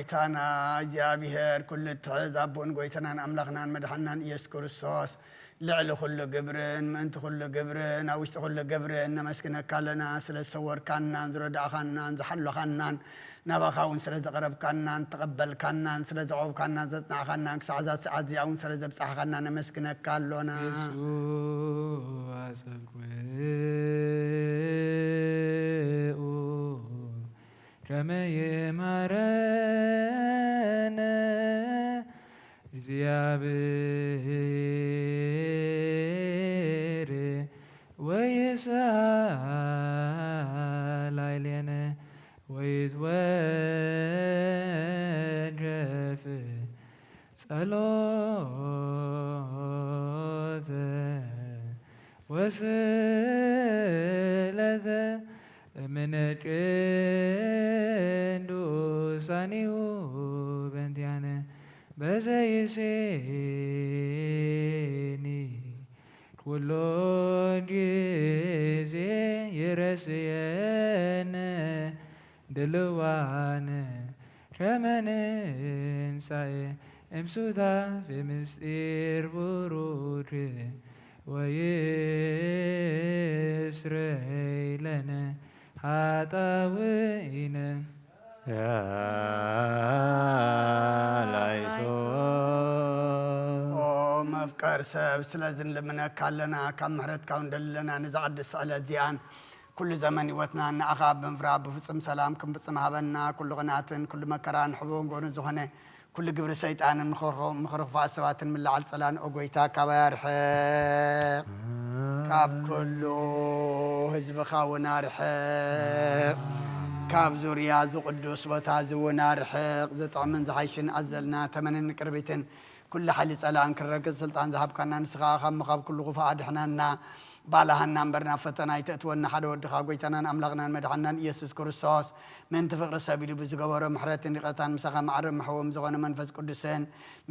ጎይታና እግዚኣብሔር ኩሉ እትሕዝ ኣቦን ጎይታናን ኣምላኽናን መድሓናን ኢየሱስ ክርስቶስ፣ ልዕሊ ኩሉ ግብርን ምእንቲ ኩሉ ግብርን ኣብ ውሽጢ ኩሉ ግብርን ነመስግነካ ኣለና። ስለ ዝሰወርካናን ዝረዳእኻናን ዝሓለኻናን ናባኻ እውን ስለ ዘቕረብካናን ተቐበልካናን ስለ ዘዕቆብካናን ዘጽናዕኻናን ክሳዕ እዛ ሰዓት እዚኣ እውን ስለ ዘብጻሕኻና ነመስግነካ ኣሎና። እሱ ኣጸብቁ ከመ ይማረነ እግዚኣብሔር ወይስኣል ላዕሌነ ወይትወደፍ ጸሎተ ወስእለተ እምነ ቅዱሳኒሁ በእንቲአነ በዘይሴኒ ኩሎ ጊዜ ይረስየነ ድልዋነ ከመ ንንሳኤ እምሱታፌ ምስጢር ቡሩክ ወይስረይ ለነ ኃጣውኢነ። ያላይሶ። ኦ መፍቀር ሰብ፣ ስለዚ ንልምነካ ኣለና፣ ካብ ምሕረትካ እውን ደለና፣ ነዛ ቅድስቲ ዕለት እዚኣን ኩሉ ዘመን ህይወትና ንኣኻ ብምፍራህ ብፍጹም ሰላም ክንፍጽም ሃበና። ኩሉ ቕንኣትን ኩሉ መከራን ሕቡን ጎኑን ዝኾነ ኩሉ ግብሪ ሰይጣንን ምኽርኹ-፣ ምኽሪ ክፉኣት ሰባትን ምላዓል ጸላን፣ ኦ ጎይታ፣ ካባይ ኣርሕቕ። ካብ ኩሉ ህዝብኻ እውን ኣርሕቕ። ካብ ዙርያ እዚ ቅዱስ ቦታ እዚ እውን ኣርሕቕ። ዝጥዕምን ዝሓይሽን ኣዘልና ተመንን ቅርቢትን ኩሉ ሓይሊ ጸላእን ክረግጽ ስልጣን ዝሃብካና ንስኻ፣ ካብ ምኻብ ኩሉ ክፉእ ኣድሕነና። ባልሃና እምበር ናብ ፈተና ኣይተእትወና፣ ሓደ ወድኻ ጎይታናን ኣምላኽናን መድሓናን ኢየሱስ ክርስቶስ ምእንቲ ፍቕሪ ሰብ ኢሉ ብዝገበሮ ምሕረትን ይቕረታን፣ ምሳኻ ማዕረ መሕወም ዝኾነ መንፈስ ቅዱስን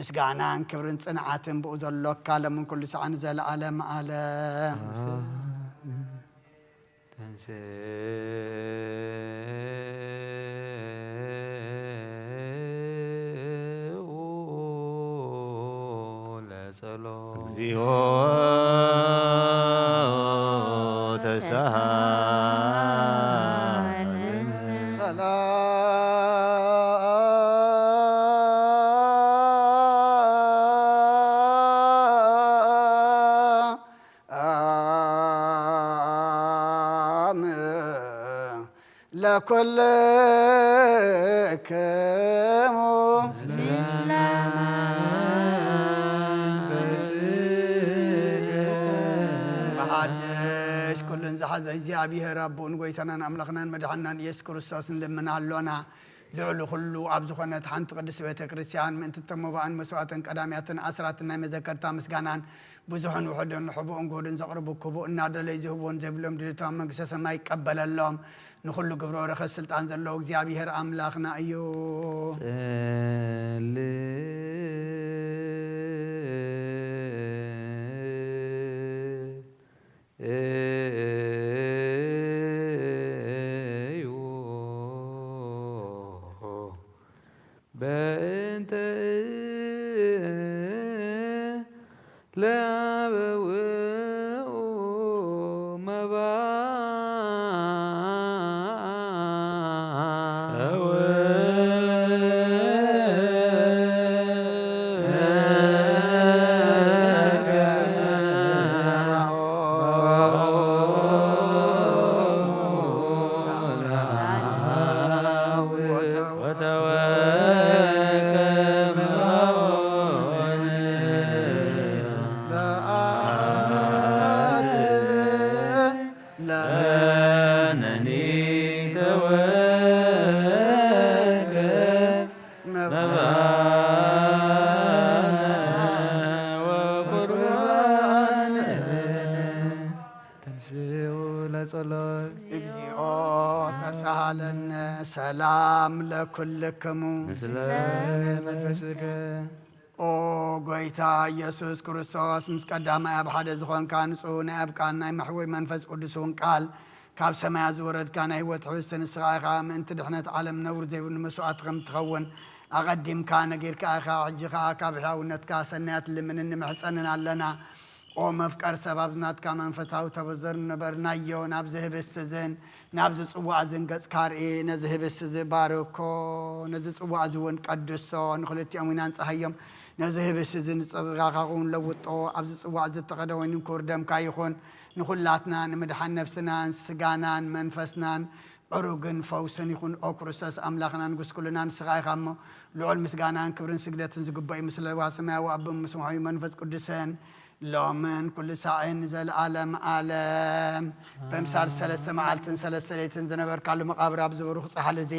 ምስጋናን ክብርን ጽንዓትን ብኡ ዘሎካ ሎምን ኩሉ ሰዓን ዘለዓለም ዓለም። ተንሥኡ ለጸሎት። እግዚኦ ተሳሃለነ። ሰላም ለኩልክሙ። ብሓድሽ ኩሉን ዝሓዘ እግዚኣብሔር ኣቦን ጎይታናን ኣምላኽናን መድሓንናን ኢየሱስ ክርስቶስ ንልምን ኣሎና። ልዕሊ ኩሉ ኣብ ዝኾነት ሓንቲ ቅድስቲ ቤተ ክርስቲያን ምእንቲ እቶም መባእን መስዋእትን ቀዳምያትን ኣስራትን ናይ መዘከርታ ምስጋናን ብዙሕን ውሑድን ሕቡእን ጉሁድን ዘቕርቡ ክቡእ እናደለዩ ዝህብዎን ዘይብሎም ድሌቶም ኣብ መንግስተ ሰማይ ይቀበለሎም። ንኹሉ ግብረ በረኸት ስልጣን ዘለዎ እግዚኣብሔር ኣምላኽና እዩ። ጸልእ እዩ። በእንተ ለአበው መባ ለነኒ ተወከ መባ ወቁርባን። ተንሥኡ ለጸሎት። እግዚኦ ተሳሃለነ። ሰላም ለኩልክሙ። ምስለ መንፈስከ። ኦ ጎይታ ኢየሱስ ክርስቶስ፣ ምስ ቀዳማይ ኣብ ሓደ ዝኾንካ ንጹህ ናይ ኣብ ቃል ናይ መሕወይ መንፈስ ቅዱስ እውን ቃል ካብ ሰማያት ዝወረድካ ናይ ህይወት ሕብስቲ ንስኻ ኢኻ። ምእንቲ ድሕነት ዓለም ነውር ዘይብሉ መስዋእቲ ከም ትኸውን ኣቐዲምካ ነጊርካ ኢኻ፣ ሕጂ ኸኣ ካብ ሕያውነትካ ሰናያት ልምንን ንምሕጸንን ኣለና። ኦ መፍቀር ሰብ፣ ኣብዚ ናትካ መንፈሳዊ ተበዘር ንነበርናዮ፣ ናብዚ ህብስቲ እዝን ናብዚ ጽዋእ እዝን ገጽካ ርኢ፣ ነዚ ህብስቲ እዚ ባርኮ፣ ነዚ ጽዋእ እዚ እውን ቀድሶ፣ ንኽልቲኦም እውን ኣንጽሃዮም። ነዚ ህብስቲ እዚ ንጸጋኻ እውን ለውጦ፣ ኣብዚ ጽዋእ እዚ እተቐደ ወይኒ ክቡር ደምካ ይኹን። ንኹላትና ንምድሓን ነፍስናን ስጋናን መንፈስናን ዕሩግን ፈውስን ይኹን። ኦ ክርስቶስ ኣምላኽናን ጉስኩልናን ንስኻ ኢኻ እሞ፣ ልዑል ምስጋናን ክብርን ስግደትን ዝግበኦ እዩ፣ ምስ ለዋ ሰማያዊ ኣቦን ምስ ውሑይ መንፈስ ቅዱስን ሎምን ኩሉ ሳዕን ንዘለኣለም ኣለም። በምሳል ሰለስተ መዓልትን ሰለስተ ለይትን ዝነበርካሉ መቓብር ኣብዚ ብሩኽ ጻሕሊ እዚ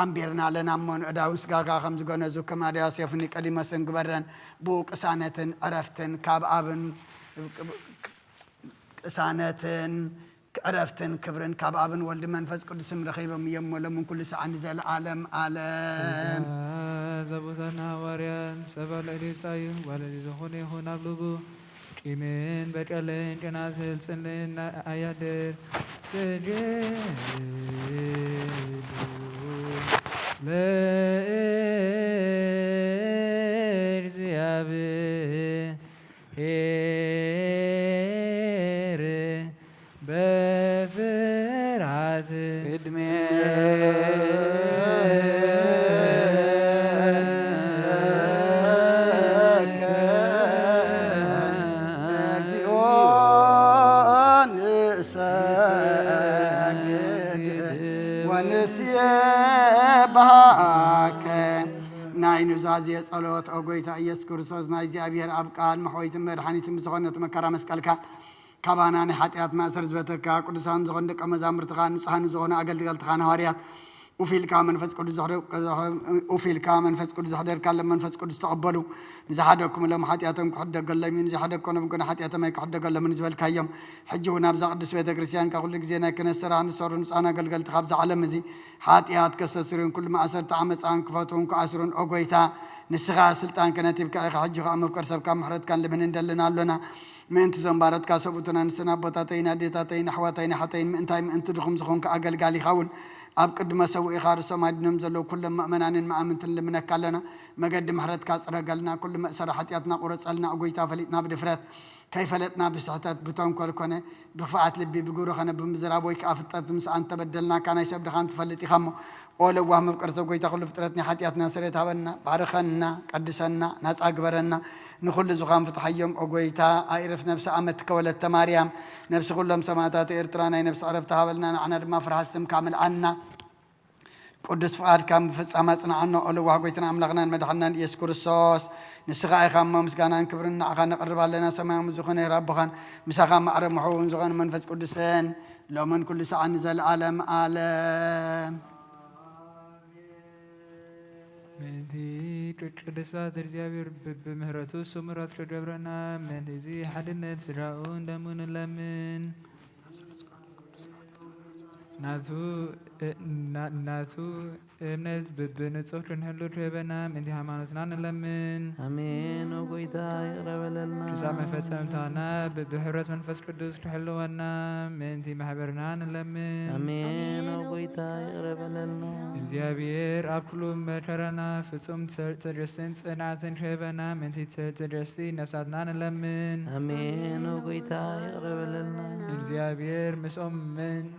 ኣንቢርና ኣለና እሞ፣ ንእዳውን ስጋኻ ከም ዝገነዙ ከም ኣድያስ ዮፍኒ ቀዲሞስን ግበረን። ብኡ ቅሳነትን ዕረፍትን ካብ ኣብን ቅሳነትን ዕረፍትን ክብርን ካብ ኣብን ወልድ መንፈስ ቅዱስን ረኺቦም እዮም፣ ሎምን ኩሉ ሰዓን ንዘለኣለም ኣለም። ዘቦታና ሃዋርያን ሰባ ልዕሊ ጻዩ ዋለሊ ዝኾነ ይኹን ኣብ ልቡ ቂምን በቀልን ጨናስል ጽልን ኣያድር ስግዱ ለእግዚኣብሔር ሄር በፍርሃት ቅድሜ እግዚኦ ንሰግድ ወንስየብሃከ። ናይ ኑዛዜ ጸሎት። ኦ ጎይታ ኢየሱስ ክርስቶስ፣ ናይ እግዚኣብሔር ኣብ ቃል መሕወይትን መድሓኒትን ብዝኾነት መከራ መስቀልካ፣ ካባና ናይ ሓጢኣት ማእሰር ዝበተካ፣ ቅዱሳን ዝኾኑ ደቀ መዛሙርትኻ፣ ንጹሃን ዝኾኑ ኣገልገልትኻን ሃዋርያት፣ ኡፍ ኢልካ መንፈስ ቅዱስ ዘሕደ-፣ ኡፍ ኢልካ መንፈስ ቅዱስ ዘሕደርካሎም መንፈስ ቅዱስ ተቐበሉ። ንዝሓደግኩምሎም ሓጢኣቶም ክሕደገሎም እዩ፣ ንዝሓደግኮኖም ግን ሓጢኣቶም ኣይክሕደገሎምን ዝበልካዮም፣ ሕጂ እውን ኣብዛ ቅድስት ቤተ ክርስቲያንካ ኩሉ ግዜ ናይ ክህነት ስራሕ ንሰሩ ንጹሃን ኣገልገልትኻ ኣብዛ ዓለም እዚ ሓጢኣት ከስተስርዩን ኩሉ ማእሰርቲ ዓመፃን ክፈትዉን ክኣስሩን፣ ኦ ጎይታ፣ ንስኻ ስልጣን ክህነት ሂብካ ኢኻ። ሕጂ ኸኣ መፍቀር ሰብካ ምሕረትካን ልምንን ደልና ኣሎና። ምእንቲ እዞም ባሮትካ ሰብኡትን ኣንስትን ኣቦታተይን ኣዴታተይን ኣሕዋተይን ኣሓተይን ምእንታይ ምእንቲ ድኹም ዝኾንካ ኣገልጋሊኻ እውን ኣብ ቅድመ ሰውኢኻ ርእሶም ኣድኖም ዘለዉ ኩሎም መእመናንን መኣምንትን ልምነካ ኣለና። መገዲ ምሕረትካ ጽረገልና፣ ኩሉ መእሰሪ ሓጢኣትና ቁረጸልና። ኦ ጎይታ፣ ፈሊጥና ብድፍረት፣ ከይፈለጥና ብስሕተት፣ ብተንኮል ኮነ ብኽፍኣት ልቢ፣ ብግብሪ ኸነ ብምዝራብ ወይ ከኣ ፍልጠት ምስኣን ተበደልናካ፣ ናይ ሰብ ድኻን ትፈልጥ ኢኻ እሞ፣ ኦ ለዋህ መፍቀር ሰብ ጎይታ፣ ኩሉ ፍጥረት ናይ ሓጢኣትና ስርየት ሃበና፣ ባርኸና፣ ቀድሰና፣ ናጻ ግበረና። ንኹሉ ዝኻን ፍትሓዮም ኦ ጎይታ። ኣይርፍ ነፍሲ ኣመትከ ወለተ ማርያም፣ ነፍሲ ኩሎም ሰማእታት ኤርትራ ናይ ነፍሲ ዕረፍቲ ሃበልና፣ ንዓና ድማ ፍርሃት ስምካ ምልኣና። ቅዱስ ፍቓድካ ምፍጻም ኣጽንዓና። ኦ ለዋህ ጎይታና ኣምላኽናን መድሓንናን ኢየሱስ ክርስቶስ፣ ንስኻ ኢኻ እሞ ምስጋናን ክብርን ንዓኻ ነቕርብ ኣለና። ሰማያዊ ዝኾነ ኣቦኻን ምሳኻ ማዕረ ምሕውን ዝኾነ መንፈስ ቅዱስን ሎምን ኩሉ ሰዓት ንዘለኣለም ኣለም። ምእንቲ ቅድሳት እግዚኣብሔር ብምህረቱ ስሙራት ክገብረና፣ ምእንቲ እዚ ሓድነት ስድራኡ እንደሙ ንለምን። ናቱ፣ እ፣ ና-፣ ናቱ እምነት ብ-፣ ብንጹህ ክንሕሉ ክህበና ምእንቲ ሃይማኖትና ንለምን። ኣሜን። ኦ ጎይታ ይቕረ በለልና። ክሳብ መፈጸምታና ብ-፣ ብሕብረት መንፈስ ቅዱስ ክሕልወና ምእንቲ ማሕበርና ንለምን። ኣሜን። ኦ ጎይታ ይቕረ በለልና። እግዚኣብሔር ኣብ ኩሉ መከራና ፍጹም ትዕግስትን ጽንዓትን ክህበና ምእንቲ ትዕግስቲ ነፍሳትና ንለምን። ኣሜን። ኦ ጎይታ ይቕረ በለልና። እግዚኣብሔር ምስኦም ምን-፣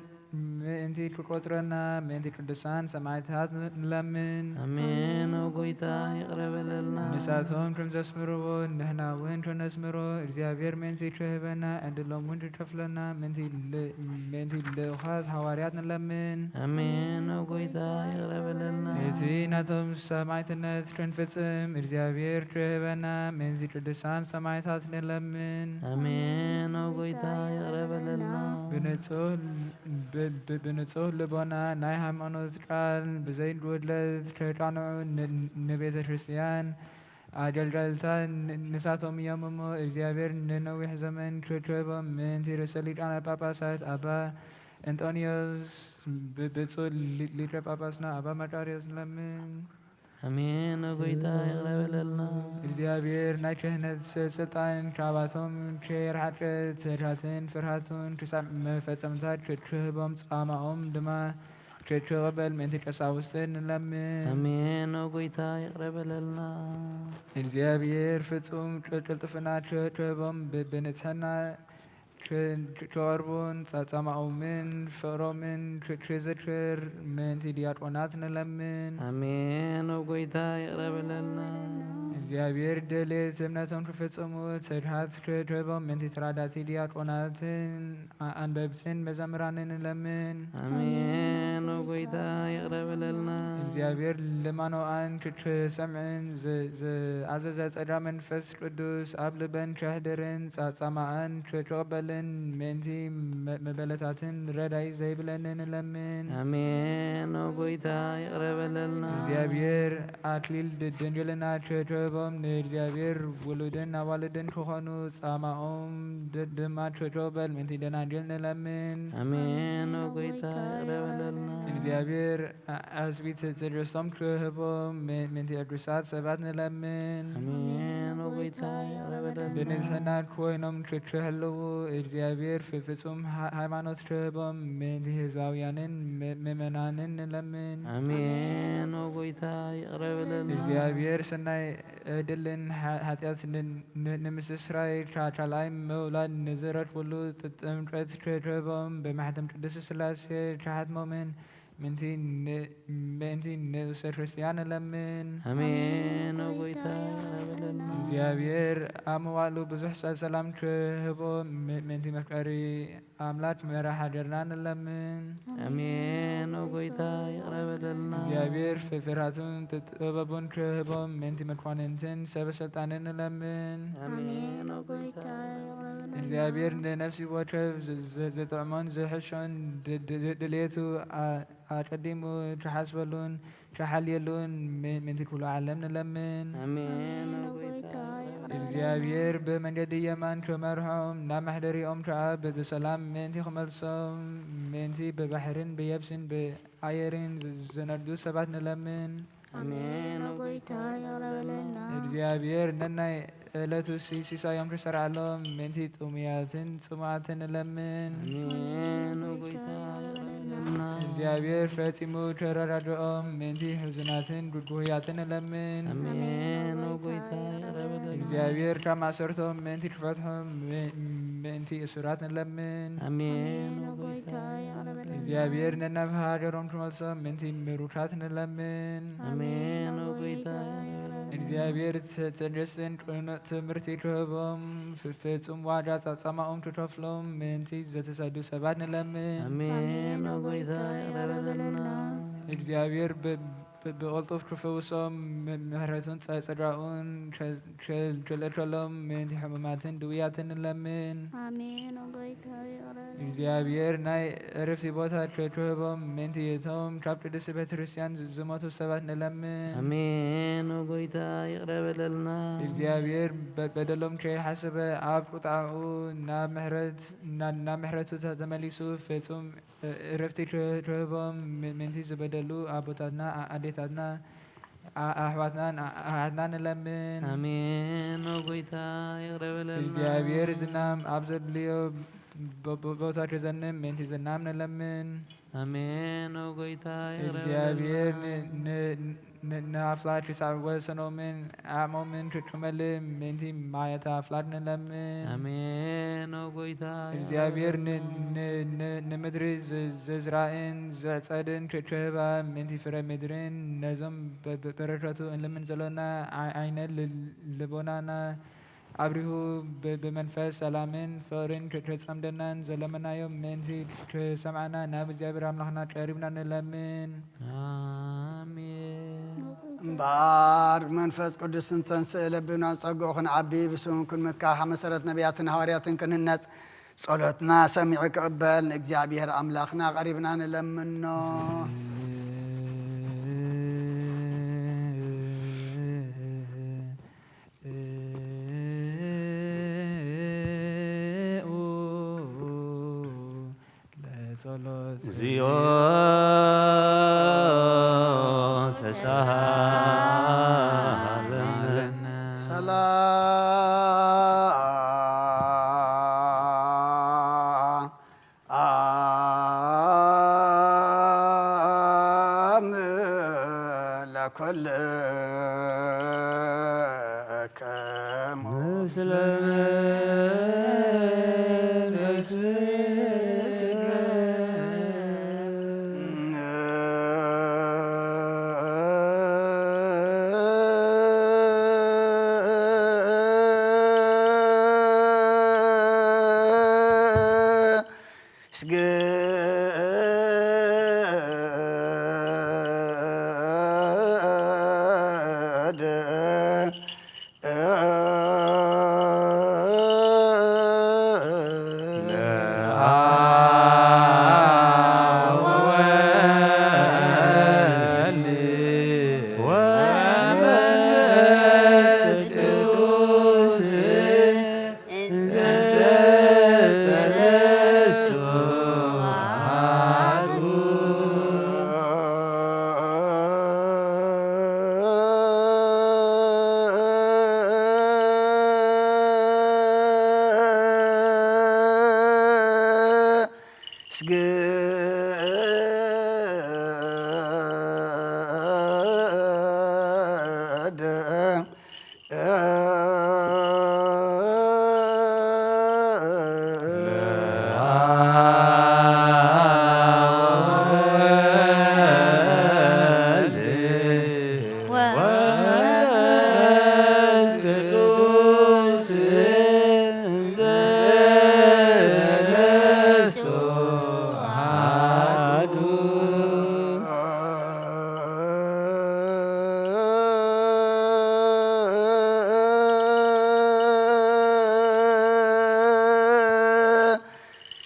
ምእንቲ ክቆጽረና ምእንቲ ቅዱሳን ሰማዕታት ንለምን። ኣሜን። ኦ ጎይታ ይቕረ በለልና። ንሳቶም ከም ዘስምርዎ ንሕና እውን ከነስምሮ እግዚኣብሔር ምእንቲ ክህበና ዕድሎም እውን ክከፍለና ምእንቲ ል-፣ ምእንቲ ልኡኻት ሃዋርያት ንለምን። ኣሜን። ኦ ጎይታ ይቕረ በለልና። እቲ ናቶም ሰማዕትነት ክንፍጽም እግዚኣብሔር ክህበና ምእንቲ ቅዱሳን ሰማዕታት ንለምን። ኣሜን። ኦ ጎይታ ይቕረ በለልና። ብንጹህ ብ-፣ ብ-፣ ብንጹህ ልቦና ናይ ሃይማኖት ቃል ብዘይ ጉድለት ከቃንዑ ን-፣ ንቤተ ክርስቲያን ኣገልገልታ ን-፣ ንሳቶም እዮም እሞ፣ እግዚኣብሔር ንነዊሕ ዘመን ክክቦም ምእንቲ ርእሰ ሊቃነ ጳጳሳት ኣባ እንጦንዮስ፣ ብ-፣ ብፁዕ ሊ-፣ ሊቀ ጳጳስና ኣባ መቃርዮስ ንለምን። ኣሜን። ኦ ጎይታ ይቕረ በለልና። እግዚኣብሔር ናይ ክህነት ስ-፣ ስልጣን ካባቶም ከይርሓቀ ትሕትናን ፍርሃትን ክሳብ መፈጸምታ ክ-፣ ክህቦም፣ ጻማኦም ድማ ክቕበል ምእንቲ ቀሳውስትን ንለምን። ኣሜን። ኦ ጎይታ ይቕረ በለልና። እግዚኣብሔር ፍጹም ቅልጥፍና ክህቦም ብንጽሕና ክቐርቡን ጻማኦምን ፍቕሮምን ክዝክር ምእንቲ ዲያቆናት ንለምን። ኣሜን። ኦ ጎይታ ይቕረ በለልና። እግዚኣብሔር ድሌት እምነቶም ክፍጽሙ ትግሃት ክህቦም ምእንቲ ተራዳእቲ ዲያቆናትን ኣንበብትን መዘምራንን ንለምን። ኣሜን። ኦ ጎይታ ይቕረ በለልና። እግዚኣብሔር ልማኖኣን ክሰምዕን ዝኣዘዘ ጸጋ መንፈስ ቅዱስ ኣብ ልበን ከሕድርን ጻማኣን ክቕበልን ምእንቲ መበለታትን ረዳይ ዘይብለንን ንለምን። ኣሜን። ኦ ጎይታ ይቕረ በለልና። እግዚኣብሔር ኣክሊል ድንግልና ክህቦም ንእግዚኣብሔር ውሉድን ኣዋልድን ክኾኑ ጻማኦም ድማ ክህቦም ምእንቲ ደናግል ንለምን። ኣሜን። ኦ ጎይታ ይቕረ በለልና። እግዚኣብሔር ኣስቢት ትዕግስቶም ክህቦም ምእንቲ ቅዱሳት ሰባት ንለምን። ኣሜን። ኦ ጎይታ ይቕረ በለልና። ብንጽሕና ኮይኖም ክህልዉ እግዚኣብሔር ፍጹም ሃይማኖት ክህቦም ምእንቲ ህዝባውያንን ምእመናንን ንለምን። ኣሜን። ኦ ጎይታ ይቕረ በለልና። እግዚኣብሔር ሰናይ ዕድልን ሓጢኣት ንምስስራይ ካልኣይ ምውላድ ንዝረክብሉ ጥምቀት ክህቦም ብማሕተም ቅድስት ስላሴ ክሓትሞምን ምእንቲ ንእሰ ክርስትያን ንለምን። ኣሜን። ኦ ጎይታ ይቕረ በለልና። እግዚኣብሔር ኣብ መዋእሉ ብዙሕ ሰላም ክህቦ ምእንቲ መፍቀሪ ኣምላክ መራ ሃገርና ንለምን። ኣሜን። ኦ ጎይታ ይቕረ በለልና። እግዚኣብሔር ፍርሃቱን ጥበቡን ክህቦም ምእንቲ መኳንንትን ሰበ ስልጣንን ንለምን። ኣሜን። ኦ ጎይታ ይቕረ በለልና። እግዚኣብሔር ንነፍሲ ወከፍ ዝጥዕሞን ዝሕሾን ድሌቱ ኣቀዲሙ ክሓስበሉን ክሓልየሉን ምእንቲ ኩሉ ዓለም ንለምን። ኣሜን። ኦ ጎይታ ይቕረ በለልና። እግዚኣብሔር ብመንገዲ የማን ክመርሖም ናብ መሕደሪኦም ከኣ ብሰላም ምእንቲ ክመልሶም ምእንቲ ብባሕርን ብየብስን ብኣየርን ዝነዱ ሰባት ንለምን። ኣሜን። ኦ ጎይታ ይቕረ በለልና። እግዚኣብሔር ነናይ ዕለቱ ሲሳዮም ክሰርዓሎም ምእንቲ ጥሙያትን ጽሙኣትን ንለምን። ኣሜን። ኦ ጎይታ ይቕረ በለልና። እግዚኣብሔር ፈጺሙ ከረዳድኦም ምእንቲ ሕዙናትን ጉጉህያትን ንለምን። ኣሜን። ኦ ጎይታ ይቕረ በለልና። እግዚኣብሔር ካብ ማእሰርቶም ምእንቲ ክፈትሖም ምእንቲ እሱራት ንለምን። ኣሜን። ኦ ጎይታ ይቕረ በለልና። እግዚኣብሔር ነናብ ሃገሮም ክመልሶም ምእንቲ ምሩካት ንለምን። ኣሜን። ኦ ጎይታ ይቕረ በለልና። እግዚኣብሔር ትዕግስትን ቅኑዕ ትምህርቲ ክህቦም ፍጹም ዋጋ ጻማኦም ክከፍሎም ምእንቲ ዝተሰዱ ሰባት ንለምን። ኣሜን። ኦ ጎይታ ይቕረ በለልና። እግዚኣብሔር ብቕልጡፍ ክፍውሶም ምሕረቱን ጸጋኡን ክልእከሎም ምእንቲ ሕሙማትን ድውያትን ንለምን። ኣሜን። ኦ ጎይታ ይቕረ እግዚኣብሔር ናይ ዕርፍቲ ቦታ ክህቦም ምእንቲ እቶም ካብ ቅድስቲ ቤተ ክርስቲያን ዝሞቱ ሰባት ንለምን። ኣሜን። ኦ ጎይታ ይቕረ በለልና። እግዚኣብሔር በደሎም ከይሓሰበ ኣብ ቁጣኡ ናብ ምሕረቱ ተመሊሱ ፍጹም ዕረፍቲ ክህቦም ምእንቲ ዝበደሉ ኣቦታትና ኣዴታትና ኣሕዋትናን ኣሓትናን ንለምን። ኣሜን። ኦ ጎይታ ይቕረ በለልና። እግዚኣብሔር ዝናም ኣብ ዘድልዮ ቦታ ክዘንም ምእንቲ ዝናም ንለምን። ኣሜን። ኦ ጎይታ ይቕረ እግዚኣብሔር በለልና። ንኣፍላክ ክሳብ ወሰኖምን ዓቕሞምን ክመልእ ምእንቲ ማያተ ኣፍላክ ንለምን። ኣሜን። ኦ ጎይታ ይቕረ እግዚኣብሔር በለልና። ንምድሪ ዝዝራእን ዝዕጸድን ክህባ ምእንቲ ፍረ ምድርን ነዞም በረከቱ እንልምን ዘሎና ዓይነ ልቦናና ኣብሪሁ ብመንፈስ ሰላምን ፍቕርን ክጸምደናን ዘለመናዮም ምእንቲ ክሰምዓና ናብ እግዚኣብሔር ኣምላኽና ቀሪብና ንለምን። ኣሜን። እምበኣር መንፈስ ቅዱስ እንተንስእ ለብና ጸግኡ ክንዓቢ ብስም ክንምካሕ መሰረት ነቢያትን ሃዋርያትን ክንህነጽ ጸሎትና ሰሚዑ ክቕበል ንእግዚኣብሔር ኣምላኽና ቀሪብና ንለምኖ። ለጸሎት እግዚኦ ተሳሃለነ። ሰላም ለከ ምስለ ስገደ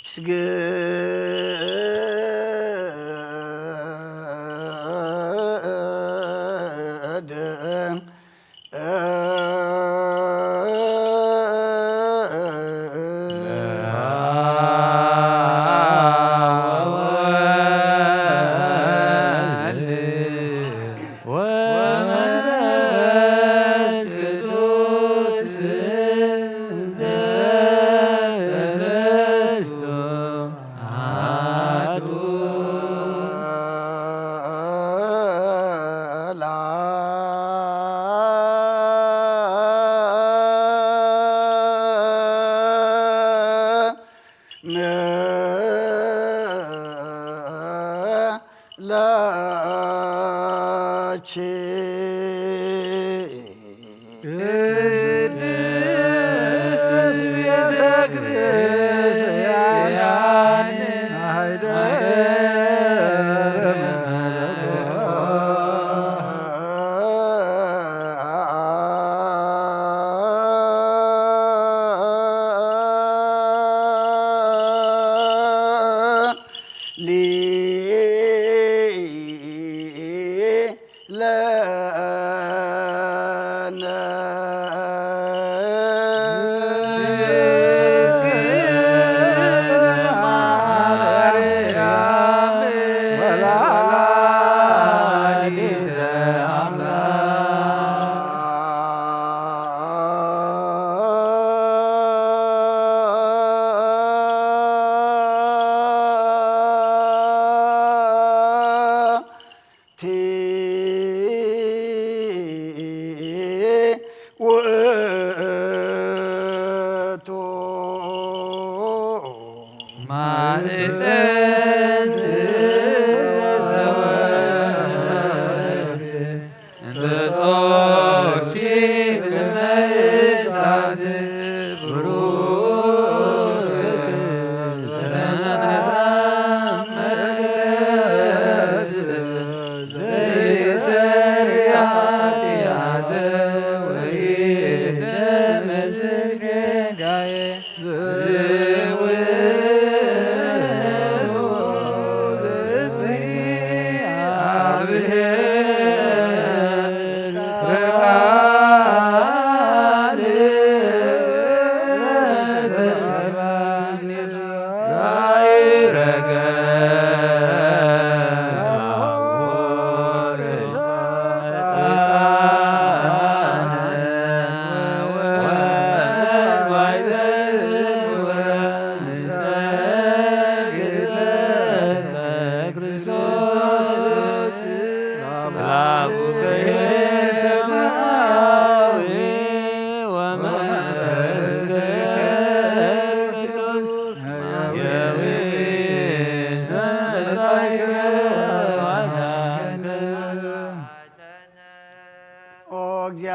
ስገደ ስገደ ላቺ ቅድስት ቤተ ክርስቲያን ሊ ለነ ቲ ውእቱ ማዕጠንት ዘወርቅ እንተ ጾርኪ ፍመ እሳት ብሩክ ዘይሰሪ ኃጢአት ወይትመስል ጌጋዬ። ዝውቱ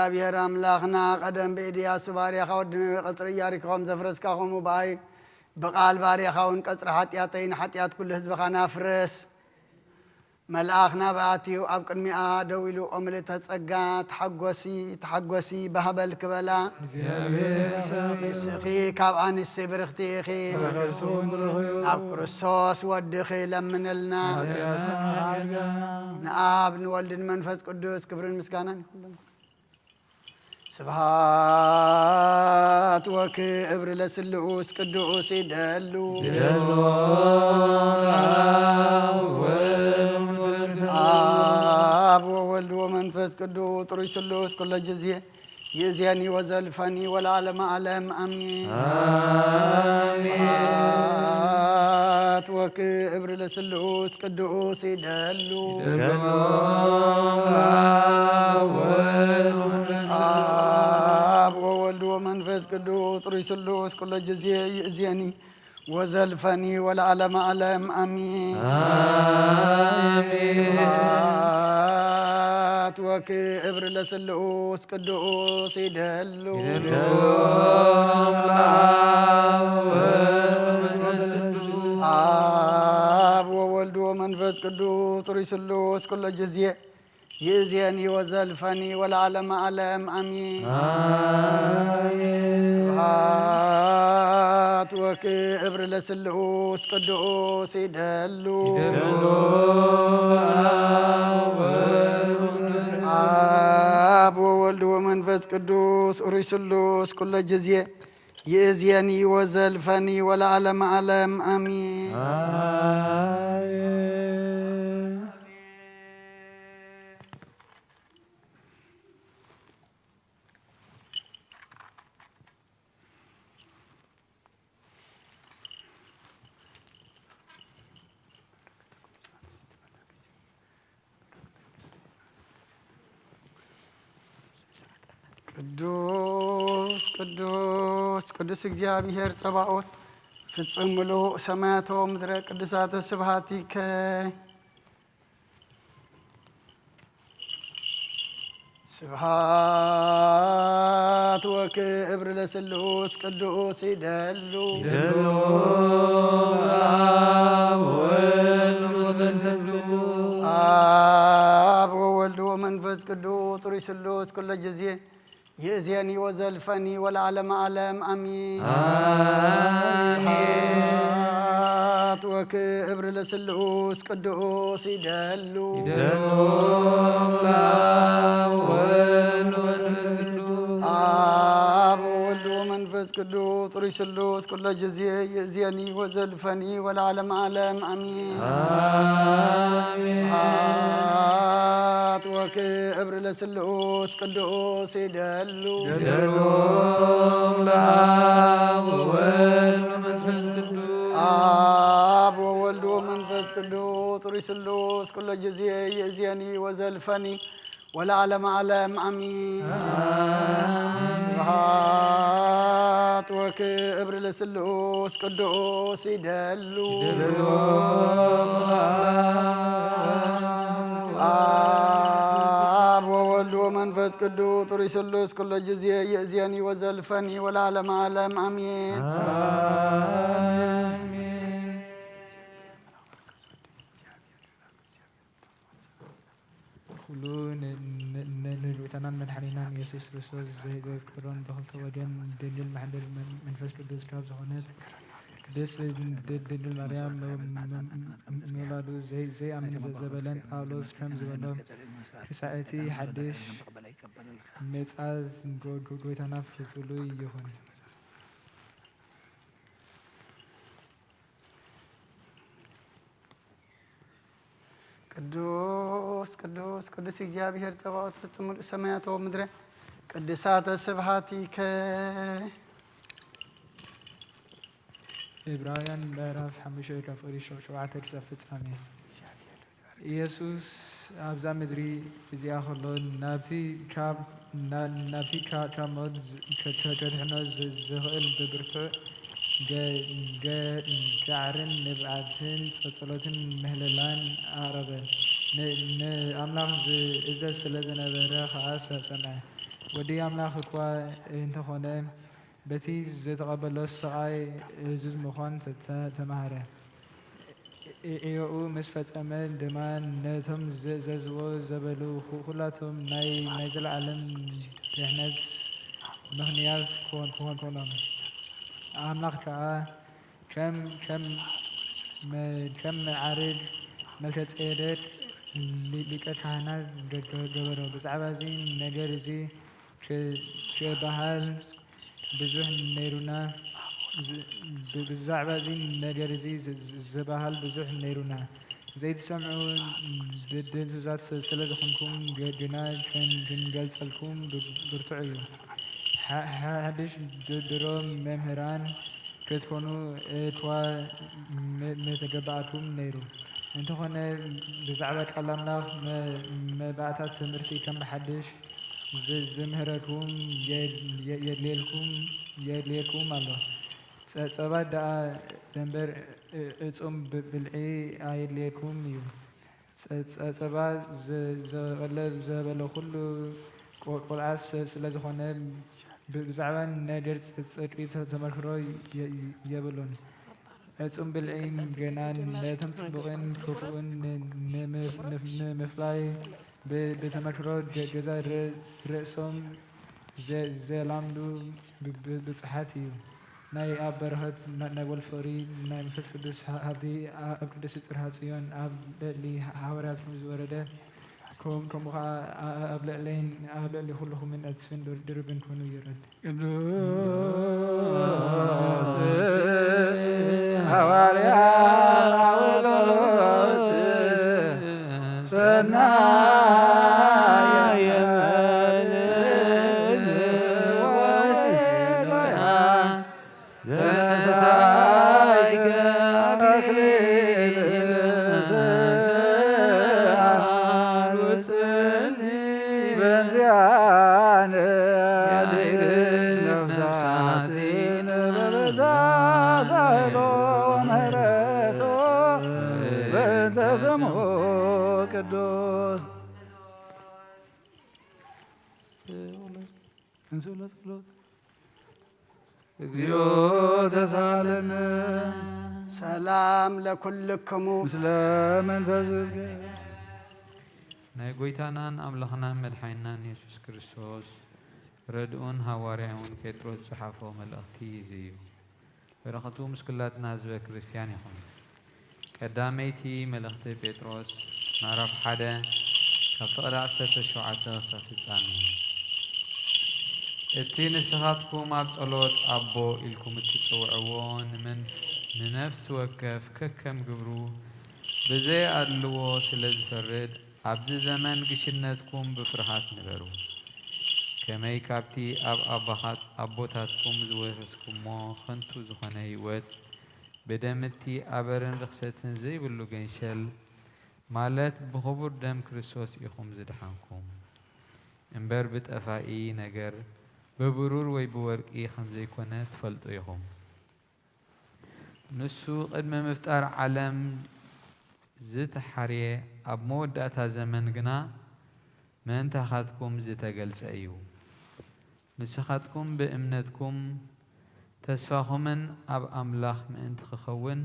እግዚኣብሔር ኣምላኽና፣ ቀደም ብኢድያሱ ባርያኻ ወዲ ነዌ ቀጽሪ ኢያሪኮ ከም ዘፍረስካ፣ ከምኡ ብኣይ ብቓል ባርያኻ እውን ቀጽሪ ሓጢኣተይን ሓጢኣት ኩሉ ህዝብኻን ኣፍርስ። መልኣኽ ናብኣ ኣትዩ ኣብ ቅድሚኣ ደው ኢሉ፣ "ኦምልእተ ጸጋ፣ ተሓጎሲ፣ ተሓጎሲ፣ ባህበል ክበላ፣ እግዚኣብሔር ምሳኺ፣ ንስኺ ካብ ኣንስቲ ብርኽቲ ኢኺ፣ ፍረ ከርስኺ እውን ብሩኽ እዩ። ናብ ክርስቶስ ወድኺ ለምንልና።" ሓጢኣትና ሓርጋ። ንኣብ ንወልድን መንፈስ ቅዱስ ክብርን ምስጋናን ይኹን። ስብሐት ወክብር ለስሉስ ቅዱስ ይደሉ። ይደሉ ለአብ ወወልድ ወመንፈስ ቅዱስ። አብ ወወልድ ወመንፈስ ቅዱስ ጥሩይ ስሉስ ኩሎ ጊዜ ይእዜኒ ወዘልፈኒ ወለዓለመ ዓለም አሜን። አሜን። ስብሐት ወክብር ለስሉስ ቅዱስ ይደሉ። ይደሉ ለአብ ወወልድ ወመንፈስ ቅዱስ። አብ ወወልድ ወመንፈስ ቅዱስ ጥሩይ ስሉስ ኩሎ ጊዜ ይእዜኒ ወዘልፈኒ ወለዓለመ ዓለም አሜን። አሜን። ስብሐት ወክብር ለስሉስ ቅዱስ ይደሉ። ይደሉ ለአብ ወወልድ ወመንፈስ ቅዱስ። አብ ወወልድ ወመንፈስ ቅዱስ ጥሩይ ስሉስ ኩሎ ጊዜ ይእዜኒ ወዘልፈኒ ወለዓለመ ዓለም አሜን። አሜን። ስብሐት ወክብር ለስሉስ ቅዱስ ይደሉ። ይደሉ ለአብ ወወልድ ወመንፈስ ቅዱስ። አብ ወወልድ ወመንፈስ ቅዱስ ጥሩይ ስሉስ ኩሎ ጊዜ ይእዜኒ ወዘልፈኒ ወለዓለመ ዓለም አሜን። አሜን። ቅዱስ ቅዱስ ቅዱስ እግዚኣብሔር ጸባኦት፣ ፍጹም ምሉእ ሰማያቶ ምድረ ቅዱሳተ ስብሐቲከ። ስብሐት ወክብር ለስሉስ ቅዱስ ይደሉ። ይደሉ ለአብ ወወልድ ወመንፈስ ቅዱስ። አብ ወወልድ ወመንፈስ ቅዱስ ጥሩይ ስሉስ ኩሎ ጊዜ ይእዜኒ ወዘልፈኒ ወለዓለመ ዓለም አሜን። አሜን። ስብሐት ወክብር ለስሉስ ቅዱስ ይደሉ። ይደሉ ለአብ ወወልድ ወመንፈስ ቅዱስ። አብ ወወልድ ወመንፈስ ቅዱስ ጥሩይ ስሉስ ኩሎ ጊዜ ይእዜኒ ወዘልፈኒ ወለዓለመ ዓለም አሜን። አሜን። ስብሐት ወክብር ለስሉስ ቅዱስ ይደሉ። ይደሉ ለአብ ወወልድ ወመንፈስ ቅዱስ። አብ ወወልድ ወመንፈስ ቅዱስ ጥሩይ ስሉስ ኩሎ ጊዜ ይእዜኒ ወዘልፈኒ ወለዓለመ ዓለም አሜን። አሜን። ስብሐት ወክብር ለስሉስ ቅዱስ ይደሉ። ይደሉ አብ ወወልድ ወመንፈስ ቅዱስ ጥሩይ ስሉስ ኩሎ ጊዜ ይእዜኒ ወዘልፈኒ ወለዓለመ ዓለም አሜን። አሜን። ኩሉ ን-፣ ን-፣ ን-፣ ንጎይታናን መድሓኒናን ኢየሱስ ክርስቶስ ዘይ-፣ ዘየፍቅሮን ብኽልተ ወገን ድንግል መሓደር መን-፣ መንፈስ ቅዱስ ካብ ዝኾነት ቅድስት ድ-፣ ድንግል ማርያም መ-፣ መ-፣ ምውላዱ ዘይ-፣ ዘይኣምን ዘ-፣ ዘበለን ጳውሎስ ከም ዝበሎ፣ ርሳዕ እቲ ሓድሽ ምጽኣት ጎ-፣ ጎ-፣ ጎይታና ፍሉይ ይኹን። ቅዱስ ቅዱስ ቅዱስ እግዚኣብሔር ጸባኦት፣ ፍጹም ምሉእ ሰማያት ወምድረ ቅድሳተ ስብሐቲከ። ዕብራውያን ምዕራፍ ሓሙሽተ ካብ ፍቕሪ ሸ-፣ ሸውዓተ ክሳብ ፍጻሜ። ኢየሱስ ኣብዛ ምድሪ እዚኣ ኸሎ፣ ናብቲ ካብ፣ ና-፣ ናብቲ ካ-፣ ካብ ሞት ዝ-፣ ከ-፣ ከ-፣ ከድሕኖ ዝ-፣ ዝኽእል ብብርቱዕ ገ-፣ ገ-፣ ጋዕርን ንብዓትን ጸ-፣ ጸሎትን ምህለላን ኣቕረበ። ን-፣ ንኣምላኽ ዝእዘዝ ስለ ዝነበረ ኸኣ ሰ-፣ ሰምዐ። ወዲ ኣምላኽ እኳ እንተኾነ፣ በቲ ዝተቐበሎ ስቓይ እዙዝ ምዃን ተ-፣ ተ-፣ ተማህረ። ዒ-፣ ዕዮኡ ምስ ፈጸመ ድማ፣ ነቶም ዘ-፣ ዘዝዎ ዘበሉ ኹ-፣ ኹላቶም ናይ፣ ናይ ዘለዓለም ድሕነት ምኽንያት ኮን-፣ ኮን-፣ ኮኖም። ኣምላኽ ከኣ ከም፣ ከም መ-፣ ከም መዓርግ መልከጼዴቅ ሊ-፣ ሊቀ ካህናት ገ-፣ ገ-፣ ገበሮ። ብዛዕባ እዚ ነገር እዚ ክ-፣ ክበሃል ብዙሕ ነይሩና፣ ዝ-፣ ብ-፣ ብዛዕባ እዚ ነገር እዚ ዝ-፣ ዝ-፣ ዝበሃል ብዙሕ ነይሩና። ዘይትሰምዑ ድ-፣ ድንዙዛት ስ-፣ ስለ ዝኾንኩም ግ-፣ ግና ክን-፣ ክንገልጸልኩም ብ-፣ ብርቱዕ እዩ። ሓ-፣ ሓ-፣ ሓድሽ ድ-፣ ድሮ መምህራን ክትኮኑ እኳ ም-፣ ምተገባኣኩም ነይሩ። እንተኾነ ብዛዕባ ቃል ኣምላኽ መ-፣ መባእታት ትምህርቲ ከም ብሓድሽ ዝ-፣ ዝምህረኩም የ-፣ የ-፣ የድልየልኩም፣ የድልየኩም ኣሎ። ጸ-፣ ጸባ ደኣ ደንበር እ-፣ እጹም ብ-፣ ብልዒ ኣየድልየኩም እዩ። ጸ-፣ ጸ-፣ ጸባ ዝ-፣ ዘቐለብ ዘበለ ኩሉ ቆ-፣ ቆልዓ ስ-፣ ስለ ዝኾነ ብ-፣ ብዛዕባ ነገር ጽ-፣ ጽድቂ ተ-፣ ተመክሮ የ-፣ የብሉን። ዕጹም ብልዒ ገና ነቶም ጽቡቕን ክፉእን ን-፣ ንምፍ-፣ ንምፍ-፣ ንምፍላይ ብ-፣ ብተመክሮ ገ-፣ ገዛ ር-፣ ርእሶም ዘ-፣ ዘላምዱ ብ-፣ ብ-፣ ብጹሓት እዩ። ናይ ኣብ በረኸት ና-፣ ናይ ወልድ ፍቕሪ ናይ መንፈስ ቅዱስ ሃ-፣ ሃብቲ ኣ-፣ ኣብ ቅድስቲ ጽርሃ ጽዮን ኣብ ልዕሊ ሃ-፣ ሃዋርያት ከም ዝወረደ፣ ከም-፣ ከምኡ ኸዓ ኣ-፣ ኣ-፣ ኣብ ልዕለይን ኣብ ልዕሊ ኩልኹምን ዕጽፍን ድር-፣ ድርብን ኮይኑ ይውረድ። ቅዱስ ሃዋርያ ጳውሎስ ሰናየ መርዕድ ወሲኖያ ዘነሳይከ አክሊለ ሥስዓት ወጽልኢ በእንቲአነ ያድህን ነፍሳቲነ በብዛ ሳህሎ ምሕረቶ በእንተ ስሙ ቅዱስ። እንስእሎ ጸሎት። እግዚኦ ተሳለነ። ሰላም ለኩልክሙ። ምስለ መንፈስከ። ናይ ጐይታናን ኣምላኽናን መድሓኒናን የሱስ ክርስቶስ ረድኡን ሃዋርያውን ጴጥሮስ ዝጸሓፎ መልእኽቲ እዚ እዩ። በረኸቱ ምስ ኩላትና ህዝበ ክርስትያን ይኹን። ቀዳመይቲ መልእኽቲ ጴጥሮስ ምዕራፍ ሓደ ካብ ፍቕዲ ዓሰርተ ሸውዓተ ክሳብ ፍጻሜ። እቲ ንስኻትኩም ኣብ ጸሎት ኣቦ ኢልኩም እትጽውዕዎ ንመንፍ-፣ ንነፍሲ ወከፍ ከከም ግብሩ ብዘይ ኣድልዎ ስለ ዝፈርድ፣ ኣብዚ ዘመን ግሽነትኩም ብፍርሃት ንበሩ። ከመይ ካብቲ ኣብ ኣባኻት-፣ ኣቦታትኩም ዝወረስኩሞ ኸንቱ ዝኾነ ህይወት ብደም እቲ ኣበርን ርኽሰትን ዘይብሉ ገንሸል፣ ማለት ብኽቡር ደም ክርስቶስ ኢኹም ዝደሓንኩም። እምበር ብጠፋኢ ነገር፣ ብብሩር ወይ ብወርቂ ኸም ዘይኮነ ትፈልጡ ኢኹም። ንሱ ቅድሚ ምፍጣር ዓለም ዝተሓርየ፣ ኣብ መወዳእታ ዘመን ግና ምእንታኻትኩም ዝተገልጸ እዩ። ንስኻትኩም ብእምነትኩም ተስፋኹምን ኣብ ኣምላኽ ምእንቲ ክኸውን፣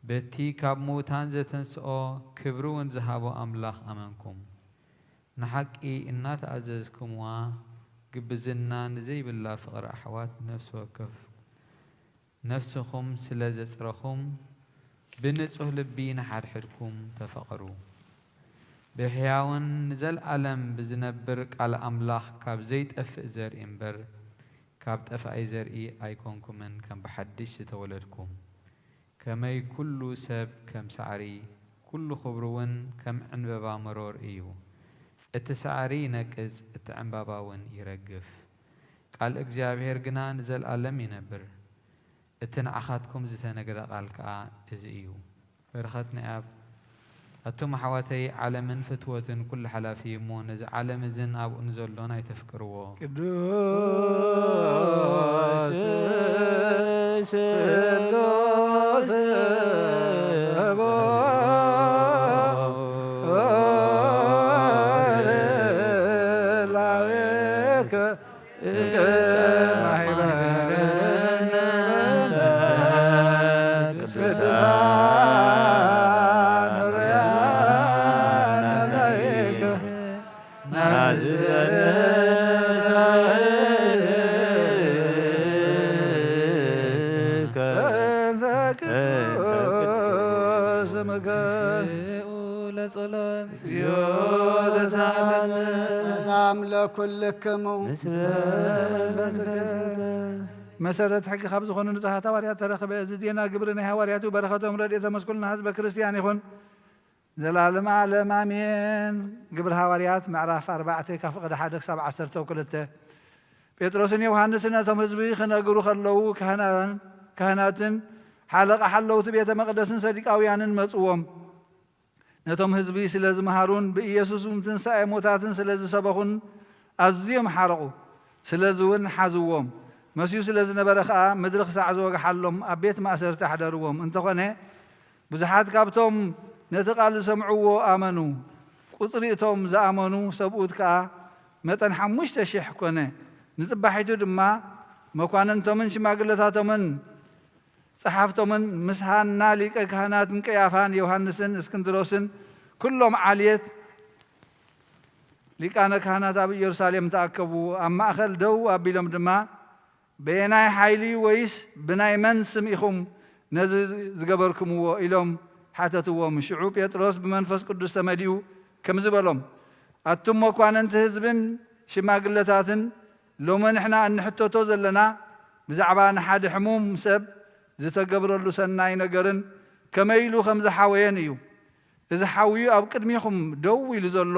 በቲ ካብ ምዉታን ዘተንስኦ ክብሪ እውን ዝሃቦ ኣምላኽ ኣመንኩም። ንሓቂ እናተኣዘዝኩምዋ፣ ግብዝና ንዘይብላ ፍቕሪ ኣሕዋት ነፍሲ ወከፍ ነፍስኹም ስለ ዘጽረኹም፣ ብንጹህ ልቢ ንሓድሕድኩም ተፋቐሩ። ብሕያውን ንዘለኣለም ብዝነብር ቃል ኣምላኽ ካብ ዘይጠፍእ ዘርኢ እምበር፣ ካብ ጠፋኢ ዘርኢ ኣይኮንኩምን፣ ከም ብሓድሽ ዝተወለድኩም። ከመይ ኩሉ ሰብ ከም ሳዕሪ፣ ኩሉ ክብሩ እውን ከም ዕንበባ መሮር እዩ። እቲ ሳዕሪ ይነቅጽ፣ እቲ ዕምባባ እውን ይረግፍ፣ ቃል እግዚኣብሔር ግና ንዘለኣለም ይነብር። እቲ ንዓኻትኩም ዝተነግረ ቃል ከኣ እዚ እዩ። በረኸት ናይ ኣብ። ኣቱም ኣሕዋተይ፣ ዓለምን ፍትወትን ኩሉ ሓላፊ እዩ እሞ፣ ነዚ ዓለም እዝን ኣብኡ ንዘሎን ኣይተፍቅርዎ። ቅዱስ ስሉስ ስምከ ንስኡ ለጸሎት እግዚኦ ተሳለነ። ሰላም ለኩልክሙ። ምስለ መንፈስከ። መሰረት ሕጊ ካብ ዝኾኑ ንጹሓት ሃዋርያት ተረኽበ። እዚ ዜና ግብሪ ናይ ሃዋርያት እዩ። በረኸቶም ረድኤቶም ምስ ኩልና ህዝበ ክርስቲያን ይኹን። ዘላለም ዓለም ኣሜን። ግብሪ ሃዋርያት ምዕራፍ ኣርባዕተ ካብ ፍቕዲ ሓደ ክሳብ ዓሰርተ ክልተ። ጴጥሮስን ዮሃንስን ነቶም ህዝቢ ክነግሩ ከለዉ ካህናን-፣ ካህናትን ሓለቓ ሓለውቲ ቤተ መቕደስን ሰዲቃውያንን መጽዎም። ነቶም ህዝቢ ስለ ዝመሃሩን ብኢየሱስ እውን ትንሳኤ ሙታትን ስለ ዝሰበኹን ኣዝዮም ሓረቑ። ስለዚ እውን ሓዝዎም። መስዩ ስለ ዝነበረ ኸኣ ምድሪ ክሳዕ ዝወግሓሎም ኣብ ቤት ማእሰርቲ ኣሕደርዎም። እንተኾነ ብዙሓት ካብቶም ነቲ ቃል ዝሰምዕዎ ኣመኑ። ቁጽሪ እቶም ዝኣመኑ ሰብኡት ከኣ መጠን ሓሙሽተ ሽሕ ኮነ። ንጽባሒቱ ድማ መኳንንቶምን ሽማግለታቶምን ጸሓፍቶምን ምስ ሃና ሊቀ ካህናትን ቀያፋን ዮሃንስን እስክንድሮስን ኩሎም ዓልየት ሊቃነ ካህናት ኣብ ኢየሩሳሌም ተኣከቡ። ኣብ ማእከል ደው ኣቢሎም ድማ፣ "በየናይ ሓይሊ ወይስ ብናይ መን ስም ኢኹም ነዚ ዝገበርኩምዎ?" ኢሎም ሓተትዎም። ሽዑ ጴጥሮስ ብመንፈስ ቅዱስ ተመሊኡ ከምዚ በሎም፣ "ኣቱም መኳንንቲ ህዝብን ሽማግለታትን፣ ሎሚ ንሕና እንሕተቶ ዘለና ብዛዕባ ንሓደ ሕሙም ሰብ ዝተገብረሉ ሰናይ ነገርን ከመይ ኢሉ ከም ዝሓወየን እዩ። እዚ ሓውዩ ኣብ ቅድሚኹም ደው ኢሉ ዘሎ፣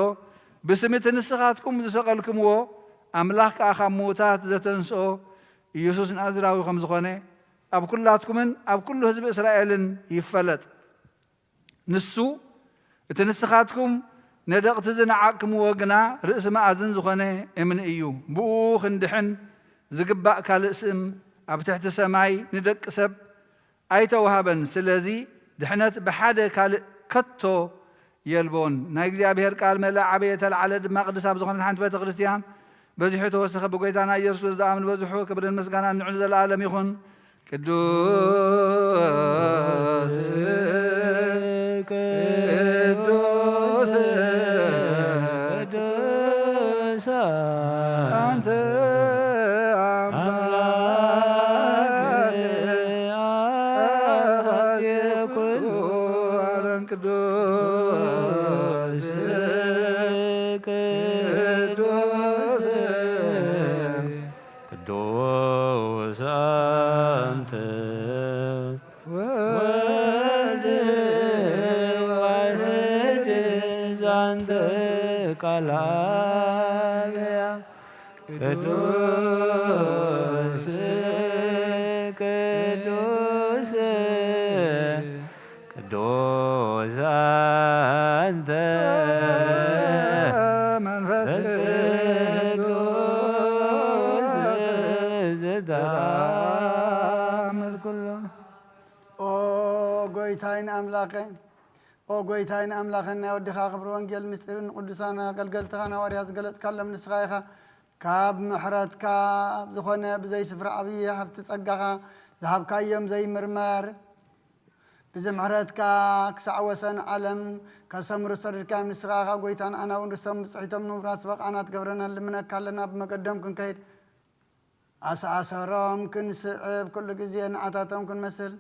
ብስም እቲ ንስኻትኩም ዝሰቐልክምዎ፣ ኣምላኽ ከኣ ካብ ምዉታት ዘተንስኦ ኢየሱስ ናዝራዊ ከም ዝኾነ ኣብ ኩላትኩምን ኣብ ኩሉ ህዝቢ እስራኤልን ይፈለጥ። ንሱ እቲ ንስኻትኩም ነደቕቲ ዝነዓቕክምዎ ግና ርእሲ መኣዝን ዝኾነ እምኒ እዩ። ብኡ ክንድሕን ዝግባእ ካልእ ስም ኣብ ትሕቲ ሰማይ ንደቂ ሰብ ኣይተዋህበን። ስለዚ ድሕነት ብሓደ ካልእ ከቶ የልቦን። ናይ እግዚኣብሔር ቃል መለ ዓበየ ተለዓለ ድማ ቅድስ ኣብ ዝኾነት ሓንቲ ቤተ ክርስቲያን በዚሑ ተወሰኸ። ብጎይታና ኢየሱስ ክርስቶስ ዝኣምን በዝሑ ክብርን ምስጋናን ንዕሉ ዘለዓለም ይኹን። ቅዱስ ቅዱስ ቅዱስ ኣንተ ኣምላክ ኣባዜ ኩሉ ዓለም ቅዱስ ቅዱስ ቅዱስ ኣንተ ወልድ ዋሕድ ዛንተ ቃል ኣርያም ቅዱስ ቅዱስ ቅዱስ ኣንተ መንፈስ ቅዱስ ዘተኣምር ኩሎ። ኦ ጎይታይን ኣምላኸን፣ ኦ ጎይታይን ኣምላኸን፣ ናይ ወድኻ ክብሪ ወንጌል ምስጢርን ንቅዱሳን ኣገልገልትኻን ሃዋርያት ዝገለጽካሎም ንስኻ ኢኻ። ካብ ምሕረትካ ዝኾነ ብዘይ ስፍራ ዓብዪ ሃብቲ ጸጋኻ ዝሃብካዮም ዘይምርመር ብዚ ምሕረትካ ክሳዕ ወሰን ዓለም ከሰምሩ ሰሪርካዮም። ንስኻ ኢኻ ጎይታን ኣና እውን ርሶም ብጽሒቶም ንምውራስ በቓና ትገብረና። ልምነካ ኣለና ብመገዶም ክንከይድ፣ ኣሰኣሰሮም ክንስዕብ፣ ኩሉ ግዜ ንዓታቶም ክንመስል፣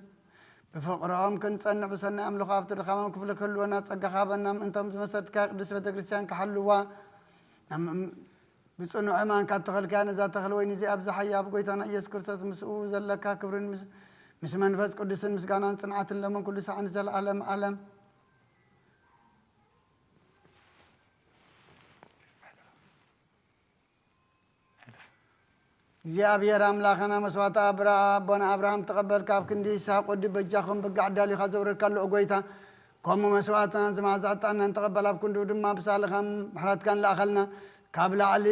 ብፍቕሮም ክንጸንዕ፣ ብሰናይ ኣምልኾ ኣብቲ ድኻሞም ክፍሊ ክህልወና ጸጋ ሃበና። ምእንቶም ዝመሰረትካ ቅድስት ቤተ ክርስቲያን ክሓልዋ፣ ናብ ብጽኑዕ እማን ካተኸልካያ ነዛ ተኽሊ ወይኒ እዚኣ ብዝሓ ኣብ ጎይታና ኢየሱስ ክርስቶስ ምስኡ ዘለካ ክብርን ምስ፣ ምስ መንፈስ ቅዱስን ምስጋናን ጽንዓትን ሎምን ኩሉ ሳዕ ንዘለኣለም ዓለም። እግዚኣብሔር ኣምላኽና መስዋዕቲ ኣብራ-፣ ኣቦና ኣብርሃም ተቐበል፣ ካብ ክንዲ ይስሐቅ ወዲ በጃኹም ብጋዕ ዳሊኻ ዘውረድካ ልኦ ጎይታ፣ ከምኡ መስዋዕትና ዝመዓዛ ዕጣንና ንተቐበል፣ ኣብ ክንዱ ድማ ብሳልኻ ምሕረትካ ንላእኸልና፣ ካብ ላዕሊ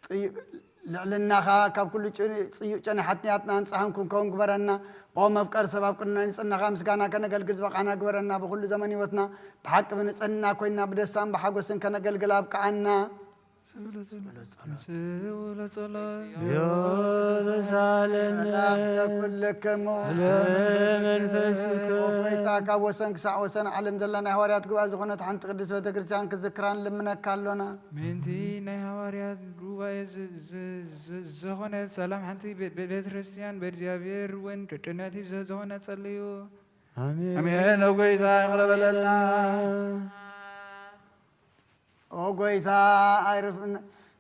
ጥዩ-፣ ልዕልናኻ ካብ ኩሉ ጭ-፣ ጽዩቕ ጨናሓት ንያትና ንጽሃን ክንከውን ግበረና። ኦ መፍቀር ሰብ ኣብ ቅድና ንጽናኻ ምስጋና ከነገልግል ዝበቃና ግበረና። ብኹሉ ዘመን ህይወትና ብሓቂ ብንጽህና ኮይና ብደስታን ብሓጎስን ከነገልግል ኣብቅዓና። ንስኡ ለጸሎት። ዮ ተሳለነ ሰላም ለኩልክሙ። ለመንፈስከ። ኦ ጎይታ፣ ካብ ወሰን ክሳዕ ወሰን ዓለም ዘላ ናይ ሃዋርያት ጉባኤ ዝኾነት ሓንቲ ቅድስት ቤተ ክርስቲያን ክዝክራን ልምነካ ኣሎና። ምእንቲ ናይ ሃዋርያት ጉባኤ ዝ-፣ ዝ-፣ ዝ-፣ ዝኾነት ሰላም ሓንቲ ቤ-፣ ቤ-፣ ቤተ ክርስቲያን ብእግዚኣብሔር እውን ቅንዕቲ ዘ-፣ ዝኾነ ጸልዩ። ኣሜን። ኣሜን። ኦ ጎይታ ይቕረ በለልና። ኦ ጎይታ ኣይርፍ፣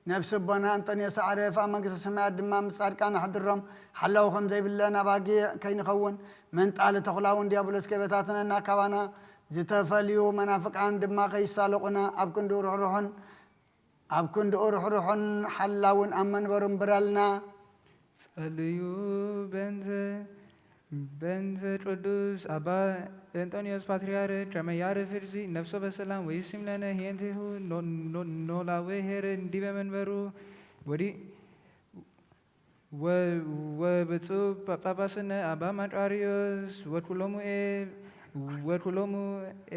ነፍሲ ኣቦና እንጠንዮስ ኣዕርፍ፣ ኣብ መንግስተ ሰማያት ድማ ምስ ጻድቃን ኣሕድሮም። ሓላው ከም ዘይብለን ኣባጊዕ ከይንኸውን፣ መንጣሊ ተኹላ እውን ዲያብሎስ ከይበታትነና፣ ካባና ዝተፈልዩ መናፍቃን ድማ ከይሳለቑና፣ ኣብ ክንድኡ ርሕሩሕን ኣብ ክንድኡ ርሕሩሕን ሓላውን ኣብ መንበሩ እምብረልና። ጸልዩ። በንተ በንተ ቅዱስ ኣባ እንጦንዮስ ፓትርያርክ ከመ ያርፍ ርሲ ነፍሶ በሰላም ወይሲም ለነ ሄንቲሁ ኖ-፣ ኖ-፣ ኖላዌ ሄር እንዲበ መንበሩ ወዲ ወ-፣ ወብፁዕ ጳጳስነ ኣባ ማቃርዮስ ወኩሎሙ ኤ-፣ ወኩሎሙ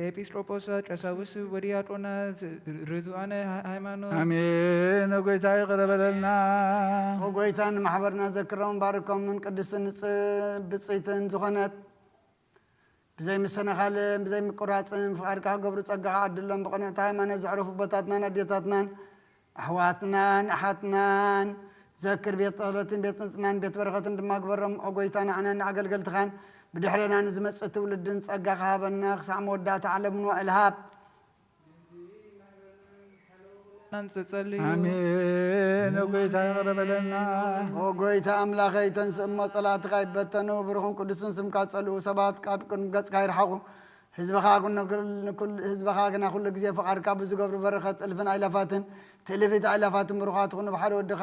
ኤጲስቆጶሳት ቀሳውስት ወዲያቆናት ርቱዓነ ሃ-፣ ሃይማኖት። ኣሜን። ኦ ጎይታ ይቕረ በለልና። ኦ ጎይታ ንማሕበርና ዘክሮም ባርኮምን ቅድስትን ንጽ-፣ ብጽይትን ዝኾነት ብዘይ ምሰነኻልን ብዘይ ምቁራጽን ፍቓድካ ክገብሩ ጸጋኻ ዓድሎም። ብቕንዕቲ ሃይማኖት ዘዕረፉ ኣቦታትናን ኣዴታትናን ኣሕዋትናን ኣሓትናን ዘክር። ቤት ጸሎትን ቤት ጽናን ቤት በረኸትን ድማ ግበሮም። ኦ ጎይታ፣ ንዓናን ንኣገልገልትኻን ብድሕሬና ንዝመጽእ ትውልድን ጸጋኻ ሃበና። ክሳዕ መወዳእታ ዓለም ንዋእ ኢልሃብ። ኣሜን። ኦ ጎይታ፣ ይቕረ በለና። ኦ ጎይታ ኣምላኸይ፣ ተንስእ እሞ ጸላእትኻ ይበተኑ። ብሩኽን ቅዱስን ስምካ ጸልኡ ሰባት ካብ ቅድሚ ገጽካ ይርሓቑ። ህዝብኻ ኩን-፣ ንኩል-፣ ህዝብኻ ግና ኩሉ ግዜ ፍቓድካ ብዝገብሩ በረኸት እልፍን ኣይላፋትን ትእልፊት ኣይላፋትን ብሩኻት ኩኑ። ብሓደ ወድኻ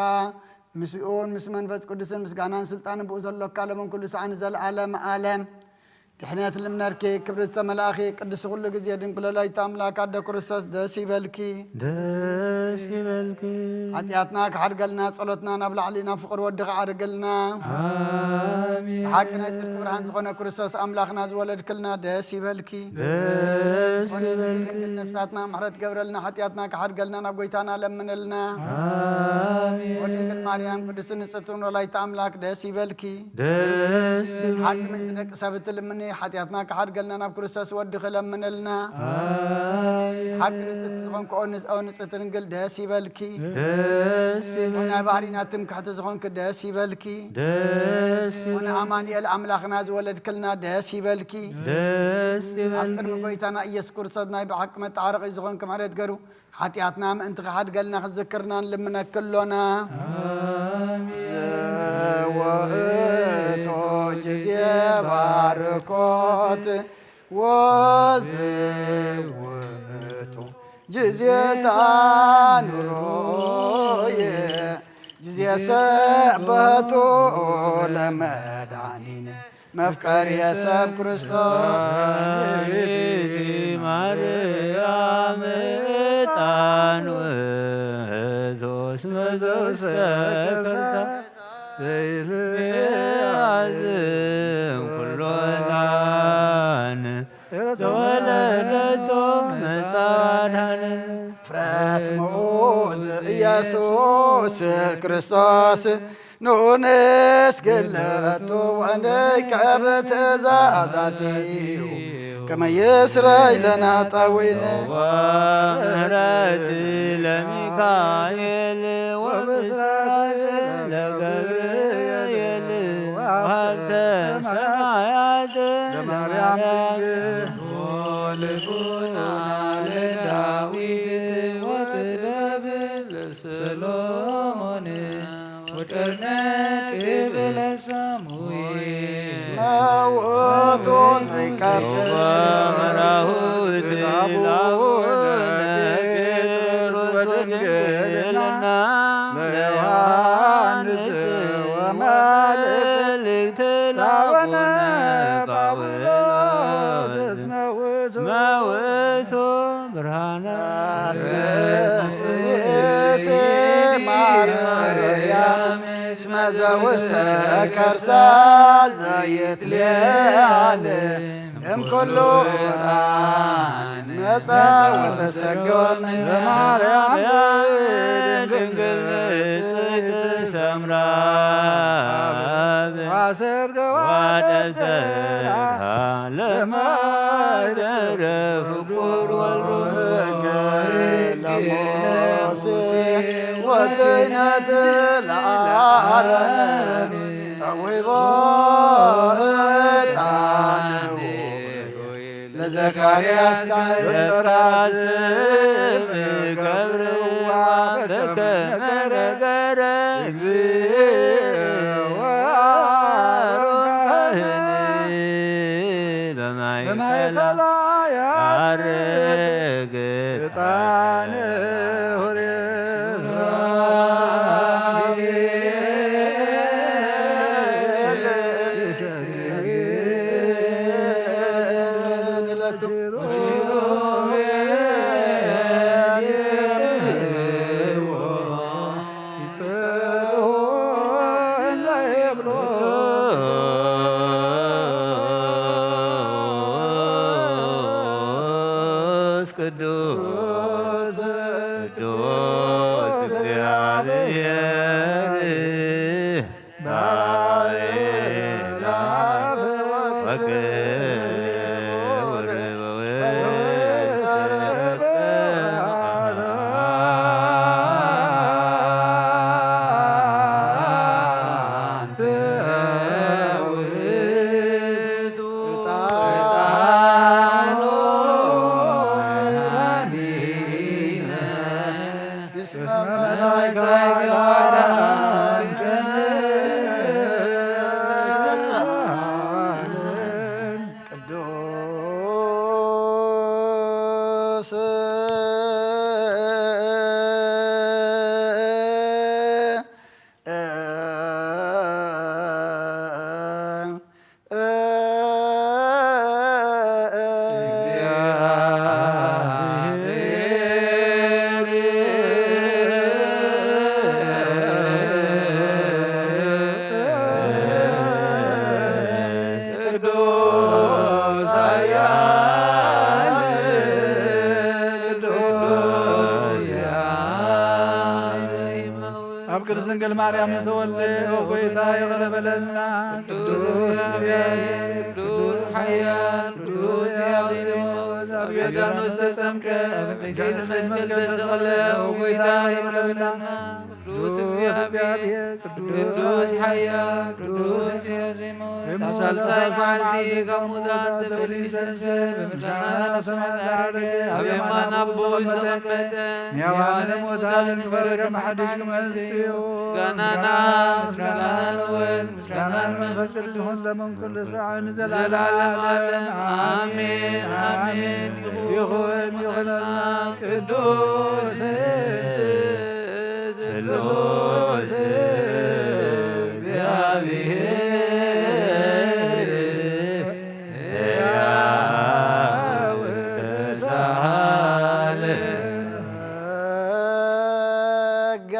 ምስኡን ምስ መንፈስ ቅዱስን ምስጋናን ስልጣንን ብኡ ዘሎካ ለምን ኩሉ ሰዓን ዘለዓለም ዓለም። ድሕነት ልምነርኪ ክብሪ ዝተመላእኺ ቅድስቲ ኩሉ ግዜ ድንግል ወላዲተ ኣምላክ ኣደ ክርስቶስ ደስ ይበልኪ። ደስ ይበልኪ። ሓጢኣትና ክሓድገልና ጸሎትና ናብ ላዕሊ ናብ ፍቕሪ ወድኻ ዓርግልና። ኣሜን። ብሓቂ ናይ ጽድቂ ብርሃን ዝኾነ ክርስቶስ ኣምላኽና ዝወለድክልና ደስ ይበልኪ። ደስ ዝኾነ ይበልኪ። ድንግል ነፍሳትና ምሕረት ገብረልና ሓጢኣትና ክሓድገልና ናብ ጎይታና ለምንልና። ኣሜን። ወድንግል ማርያም ቅድስቲ ንጽሕቲ ወላዲተ ኣምላክ ደስ ይበልኪ። ደስ ይበልኪ። ሓቂ ምእንቲ ደቂ ሰብ እትልምኒ ሓጢኣትና ክሓድገልና ናብ ክርስቶስ ወድኺ ለምንልና። ኣሜን። ሓቂ ንጽሕቲ ዝኾንክ ኦ ንጽ-፣ ኦ ንጽሕቲ ድንግል ደስ ይበልኪ። ደስ ይበልኪ። ኦ ናይ ባህሪና ትምክሕቲ ዝኾንክ ደስ ይበልኪ። ደስ ኦ ይበልኪ። ንኣማኑኤል ኣምላኽና ዝወለድክልና ደስ ይበልኪ። ደስ ኣብ ይበልኪ። ቅድሚ ጎይታና ኢየሱስ ክርስቶስ ናይ ብሓቂ መተዓረቒ ዝኾንክ ምሕረት ገሩ ሓጢኣትና ምእንቲ ክሓድገልና ክዝክርና ንልምነኪ ኣሎና። ኣሜን። ዘወእቱ ጊዜ ባርኮት ወዘወእቱ ጊዜ ታኑሮየ ጊዜ ሰበቱ ለመድኃኒነ መፍቀሪ ሰብ ክርስቶስ። ማርያም ዕጣን ውእቱ እስመ ዘውስተ ከርሳ ዘይትለዓል ኩሎ ዕጣን ተወለደቶ መጻድኃነ። ፍረት ምኡዝ ኢየሱስ ክርስቶስ ንኡንስ ግለቱ ወንከብ ትእዛዛትዩ ከመ ይስረይ ለነ ጣዊነ። ወምሕረት ለሚካኤል ወብስራት ለገብርኤል ወሀብተ ሰማያት ለማርያም ልቡና ለዳዊት ወጥበብ ለሰሎሞን ወቀርነ ቅብለ ሳሙኤል። እስመ ውእቱ ዘይቀብል መራሁት ለአቡነ ጴጥሮስ ወድንግልና ለዮሐንስ ወመልእክት ለአቡነ ጳውሎስ እስመ ውእቱ ብርሃነ ምስሌቲ ማርያም እስመ ዘውስተ ከርሳ ዘይትለዓል እምኩሉ ዕጣን መጻ ወተሰገወ እምነ። ለማርያም ድንግል ንጽሕት ሰምራ አብ አሰርገዋ ዋደተ ለማይደረ ፍቁር ወልዱ ሕገ ለሞሴ ወክህነት ለአሮን ተውህቦ ዕጣን ዘካርያስ ካህን በራስም ገብርዋ በከመ ነገረ እግዚኦ አሮን ካህን በማእከላ ያርግ ዕጣን ሆሬ ቅዱስ ቅዱስ ቅዱስ እግዚአብሔር ባዕላ ወክብር በውስተ ቅዱስ ቅዱስ ኃያል ቅዱስ ኣብ ቅድስት ድንግል ማርያም ዝተወልደ ኦ ጐይታ ይቕረ በለልና። ቅዱስ እግዚአብሔር፣ ቅዱስ ኃያል፣ ቅዱስ ሕያው ዘይመውት፣ ኣብ ዮርዳኖስ ተጠምቀ፣ ኣብ ጽጌ መስቀል ተሰቕለ፣ ኦ ጐይታ ይቕረ በለልና። ቅዱስ እግዚአብሔር፣ ቅዱስ ኃያል፣ ቅዱስ ሕያው ዘይመውት፣ ኣብ ሳልሳይ መዓልቲ ካብ ሙታን ተፈልዩ ዝተንስአ፣ ብምስጋና ናብ ሰማይ ዝዓረገ፣ ኣብ የማን ኣቦኡ ዝተቐመጠ፣ ንሕያዋንን ሙታንን ክፈርድ ከም ሓድሽ ክመጽእ እዩ። ምስጋና ንኣብ፣ ምስጋና ንወልድ፣ ምስጋና ንመንፈስ ቅዱስ ይኹን፣ ሎምን ኩሉ ሳዕ ንዘለዓለም ዓለም። ኣሜን፣ ኣሜን። ይኹን፣ ይኹነልና። ቅዱስ ስሉስ እግዚአብሔር ሕያው ሳልስ ጸጋ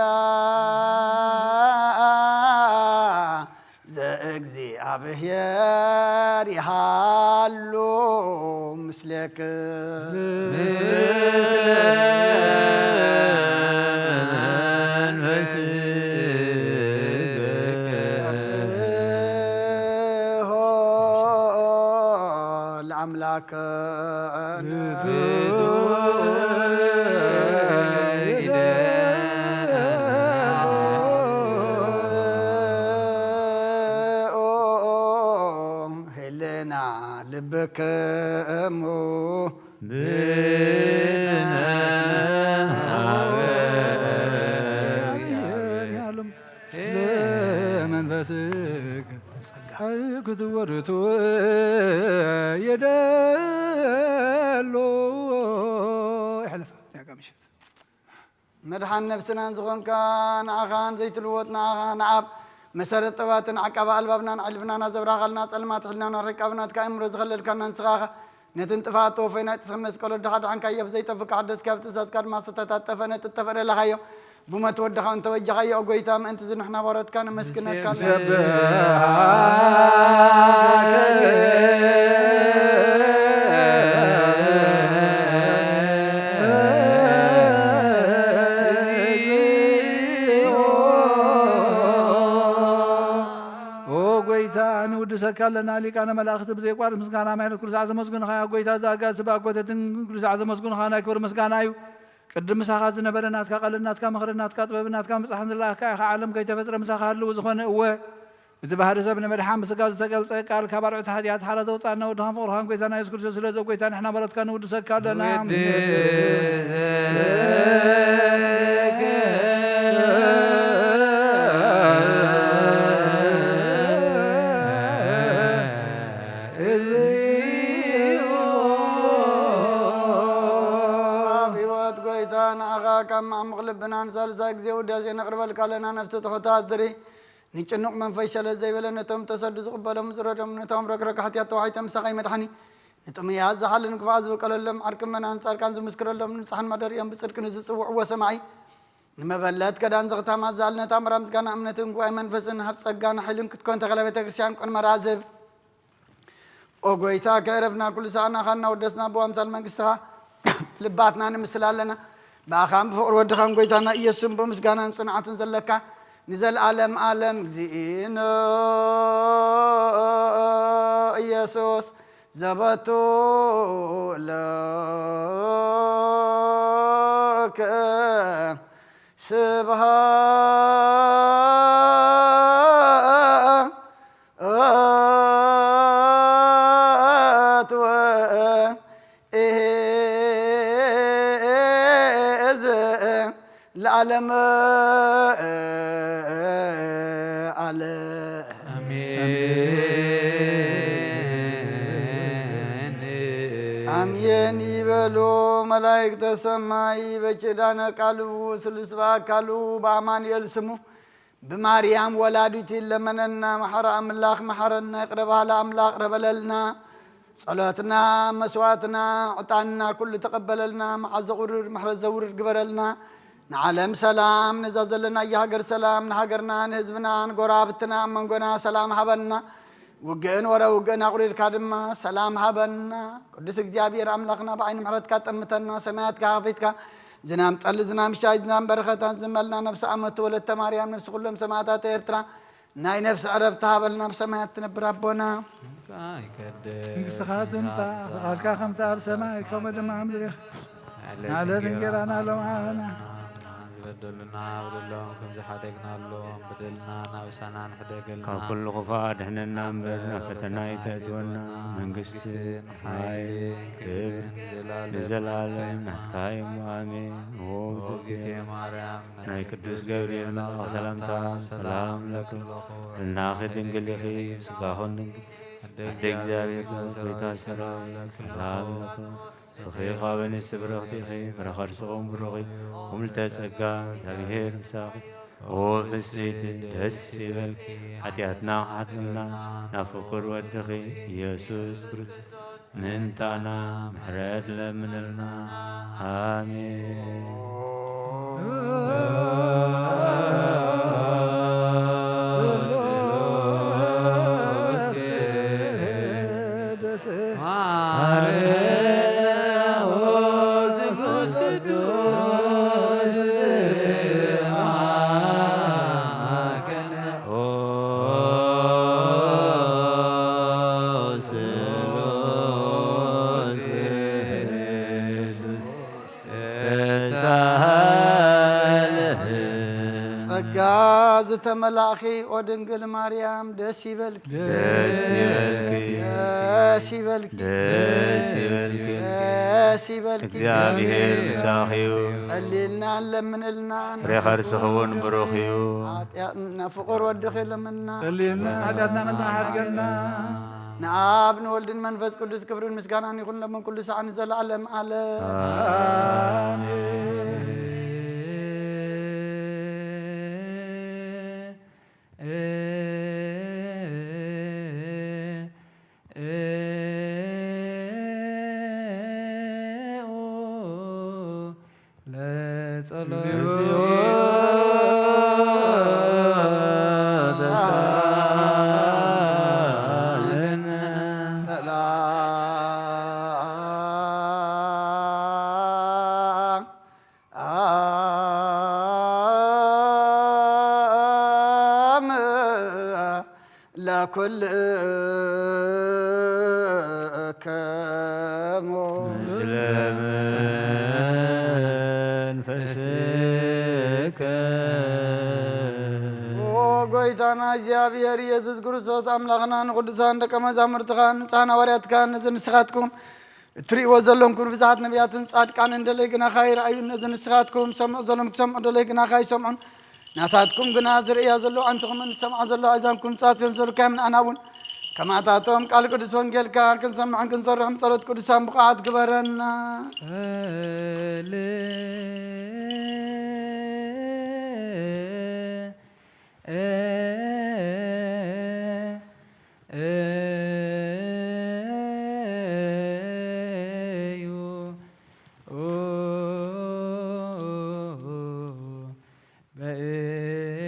ዘእግዚኣብሔር ይሃሉ ምስሌክ። ምስለ መንፈስከ። ሰብሖ ለአምላክ። ህልና ልብክሙ ብነ ሀበ እግዚአብሔር። ስለ መንፈስከ ጸጋ ክትወርቱ የደሎ። ይሕለፋ፣ ያጋ ምሽት። መድሓን ነብስናን ዝኾንካ ንዓኻን ዘይትልወጥ ንዓኻ ንኣብ መሰረት ጥበባትን ዓቃቢ ኣልባብናን ዕልብናን ኣዘብራኻልና ጸልማት ሕልናና ርቃብ ናትካ ኣእምሮ ዝኸለልካና ንስኻ ኢኻ። ነቲ ንጥፍኣት ተወፈይ ናይ ጥስኺ መስቀል ወድኻ ድሓንካዮ ብዘይጠፍእ ሓደስካዮ ብትእዛዝካ ድማ ዝተታጠፈ ነጥጠፈ ደለኻዮ። ብሞት ወድኻ እንተበጃኻዮ፣ ኦ ጐይታ፣ ምእንቲ እዚ ንሕና ባሮትካ ነመስግነካ ኣለና። ንሰብሐከ ኦ ጐይታ፣ ንውድሰካ ኣለና። ሊቃነ መላእኽቲ ብዘየቋርጽ ምስጋና ማይነት ኩሉ ሳዕ ዘመስግኑኻ፣ ያ ጐይታ፣ እዛ ኣጋእዝቲ ብኣጎተትን ኩሉ ሳዕ ዘመስግኑኻ ናይ ክብሪ ምስጋና እዩ። ቅድም ምሳኻ ዝነበረ ናትካ ቃልን ናትካ ምኽርን ናትካ ጥበብን ናትካ ምብጻሕን ዝለኣኽካ ኢኻ። ዓለም ከይተፈጥረ ምሳኻ ህልው ዝኾነ፣ እወ፣ እቲ ባህሪ ሰብ ንምድሓን ብስጋ ዝተገልጸ ቃል ካብ ኣርዑት ሓጢኣት ሓራ ዘውጻና ወድኻን ፍቕርኻን ጎይታና የሱስ ክርስቶስ ስለ ዘጎይታ ንሕና ምሕረትካ ንውድሰካ ኣለና። ኣብ ህይወት ጎይታ ንዓኻ ካብ ማዕሙቕ ልብና ንሳልሳይ ግዜ ውዳሴ ነቕርበልካ ኣለና። ነፍሲ ትሑታት ዝርኢ ንጭኑቕ መንፈስ ሸለል ዘይበለ ነቶም ተሰዱ ዝቕበሎም ዝረዶም ነቶም ረግረግ ሓጢኣት ተዋሒጦም ምሳኻ ይመድሓኒ። ንጥሙያት ዝሓልን ክፉኣት ዝበቀለሎም ዓርኪ መናን ጻድቃን ዝምስክረሎም ንጹሓን ማደርኦም ብጽድቂ ንዝጽውዕዎ ሰማዒ ንመበለት ከዳን ዘኽታማ ዛል ነታ ምራ ምስጋና እምነትን ጉባኤ መንፈስን ሃብ ጸጋን ሓይልን ክትኮን ተኸለ ቤተ ክርስቲያን ቁን መራዝብ ኦ ጎይታ ከዕረፍና ኩሉ ሰዓና ኻና ወደስና ብዋምሳል መንግስትኻ ልባትና ንምስል ኣለና። ብኣኻን ብፍቕሪ ወድኻን ጎይታና ኢየሱስን ብምስጋናን ጽንዓቱን ዘለካ ንዘለኣለም ኣለም እግዚእነ ኢየሱስ ዘበቱ ለከ ስብሃ ኣትወ እዝ ለዓለም ኣለ። ኣሜን። ኣሜን ይበሉ መላእክተ ሰማይ በኪዳነ ቃሉ ስሉስ በአካሉ በአማኑኤል ስሙ ብማርያም ወላዲት ይለመነና። መሐረ ኣምላኽ መሐረና፣ ይቕረ በሃሊ ኣምላኽ ይቕረ በለልና። ጸሎትና፣ መስዋዕትና፣ ዕጣንና ኩሉ ተቐበለልና። መዓዘ ቁሩር ምሕረት ዘውርድ ግበረልና። ንዓለም ሰላም፣ ነዛ ዘለናያ ሃገር ሰላም፣ ንሃገርና፣ ንህዝብና፣ ንጎረባብትና፣ ኣብ መንጎና ሰላም ሃበና። ውግእን ወረ ውግእን ኣቑሪርካ ድማ ሰላም ሃበና። ቅዱስ እግዚኣብሔር ኣምላኽና ብዓይኒ ምሕረትካ ጠምተና፣ ሰማያትካ ከፊትካ ዝናም ጠሊ፣ ዝናም ሻይ፣ ዝናም በረኸታት ዝመልና ነፍሲ ኣመቱ ወለተ ማርያም፣ ነፍሲ ኩሎም ሰማዕታት ኤርትራ ናይ ነፍሲ ዕረፍቲ ሃበልና። ኣብ ሰማያት ትነብር ኣቦና፣ መንግስትኻ ትምጻእ፣ ፍቓድካ ከምቲ ኣብ ሰማይ ከምኡ ድማ ኣብ ምድሪ። ንዕለት እንጌራና ሎምዓና ዝበደሉና በደሎም ከም ዝሓደግናሎም በደልና ናብሳና ንሕደገልና። ካብ ኩሉ ክፉእ ኣድሕነና እምበር ናብ ፈተና ኣይተእትወና። መንግስትን ሓይልን ክብርን ንዘለኣለም ናትካ እዩ። ኣሜን። ኦ እግዝእትየ ማርያም፣ ናይ ቅዱስ ገብርኤል መልኣኽ ሰላምታ ሰላም ለኪ፣ ርናኺ ድንግል ኢኺ፣ ስጋኹን ድንግል፣ ኣደ እግዚኣብሔር፣ ጎይታ ሰራዊት፣ ሰላም ለኪ። ንስኺ ካብ ኣንስቲ ብርኽቲ ኢኺ፣ ፍረ ከርስኹም ብሩኽ እዩ። ምልዕተ ጸጋ፣ እግዚኣብሔር ምሳኺ። ኦ ፍስሕቲ፣ ደስ ይበልኪ፣ ሓጢኣትና ክሓትመልና፣ ናብ ፍቁር ወድኺ ኢየሱስ ክርስቶስ ምእንታና ምሕረት ለምንልና። ኣሜን። ጸጋ ዝተመላእኺ ኦ ድንግል ማርያም ደስ ይበልኪ። ደስ ይበልኪ። ደስ ይበልኪ። ደስ ይበልኪ። ደስ ይበልኪ። እግዚኣብሔር ምሳኺ እዩ። ጸልይልና ለምንልና። ፍሬ ከርስኺ እውን ብሩኽ እዩ። ሓጢኣትና ፍቑር ወድኺ ለምንና። ጸልይልና ሓጢኣትና ከንጽሓ ሓድገልና። ንኣብ ንወልድን መንፈስ ቅዱስ ክብርን ምስጋናን ይኹን ለምን ኩሉ ሰዓት ንዘለዓለም ዓለም። ኣሜን። ሰላም ለኩልክሙ። ምስለ መንፈስከ። ኦ ጎይታና እግዚኣብሔር ኢየሱስ ክርስቶስ ኣምላኽና ንቅዱሳን ደቀ መዛሙርትኻን ንጹሓን ሃዋርያትካን ነዚ ንስኻትኩም እትርእይዎ ዘለኹም ብዙሓት ነቢያትን ጻድቃንን ደለይ ግናኻ ይረኣዩ። ነዚ ንስኻትኩም ሰምዑ ዘለኹም ክሰምዑ ደለይ ግናኻ ይሰምዑን ናታትኩም ግና ዝርእያ ዘለዋ ኣዕንትኹምን ዝሰምዓ ዘለዋ ኣእዛንኩም ጻጽዮም ዘልካዮም ንኣና እውን ከማታቶም ቃል ቅዱስ ወንጌልካ ክንሰምዕን ክንሰርሕን ብጸሎት ቅዱሳን ብቕዓት ግበረና።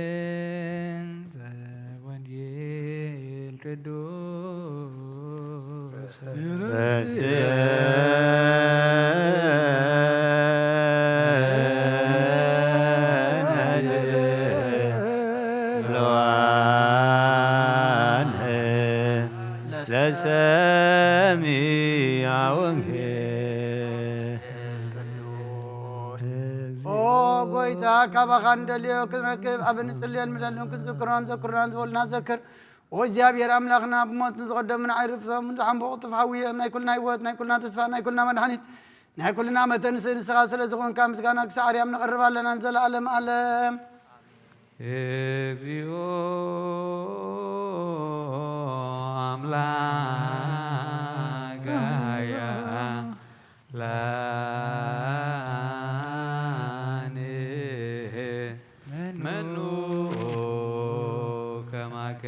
በእንተ ወንጌል ቅዱስ ለሰሚዐ ወንጌል። ኦ ጎይታ፣ ካባኻ ንደልዮ ክንረክብ ኣብ እንጽልየን ምለልን ክንዝክሮን ዘክሩናን ዝበሉና ዘክር። ኦ እግዚኣብሔር ኣምላኽና፣ ብሞት ንዝቐደሙ ንዓይ ርፍሶም ንዝሓንበቑ ጥፍ ሓውዮም ናይ ኩልና ህይወት፣ ናይ ኩልና ተስፋ፣ ናይ ኩልና መድሓኒት፣ ናይ ኩልና መተንስእ ንስኻ ስለ ዝኾንካ ምስጋና ክሳዕ ኣርያም ነቕርብ ኣለና ንዘለኣለም ኣለም። እግዚኦ ኣምላክ ኃያላን መኑ ከማከ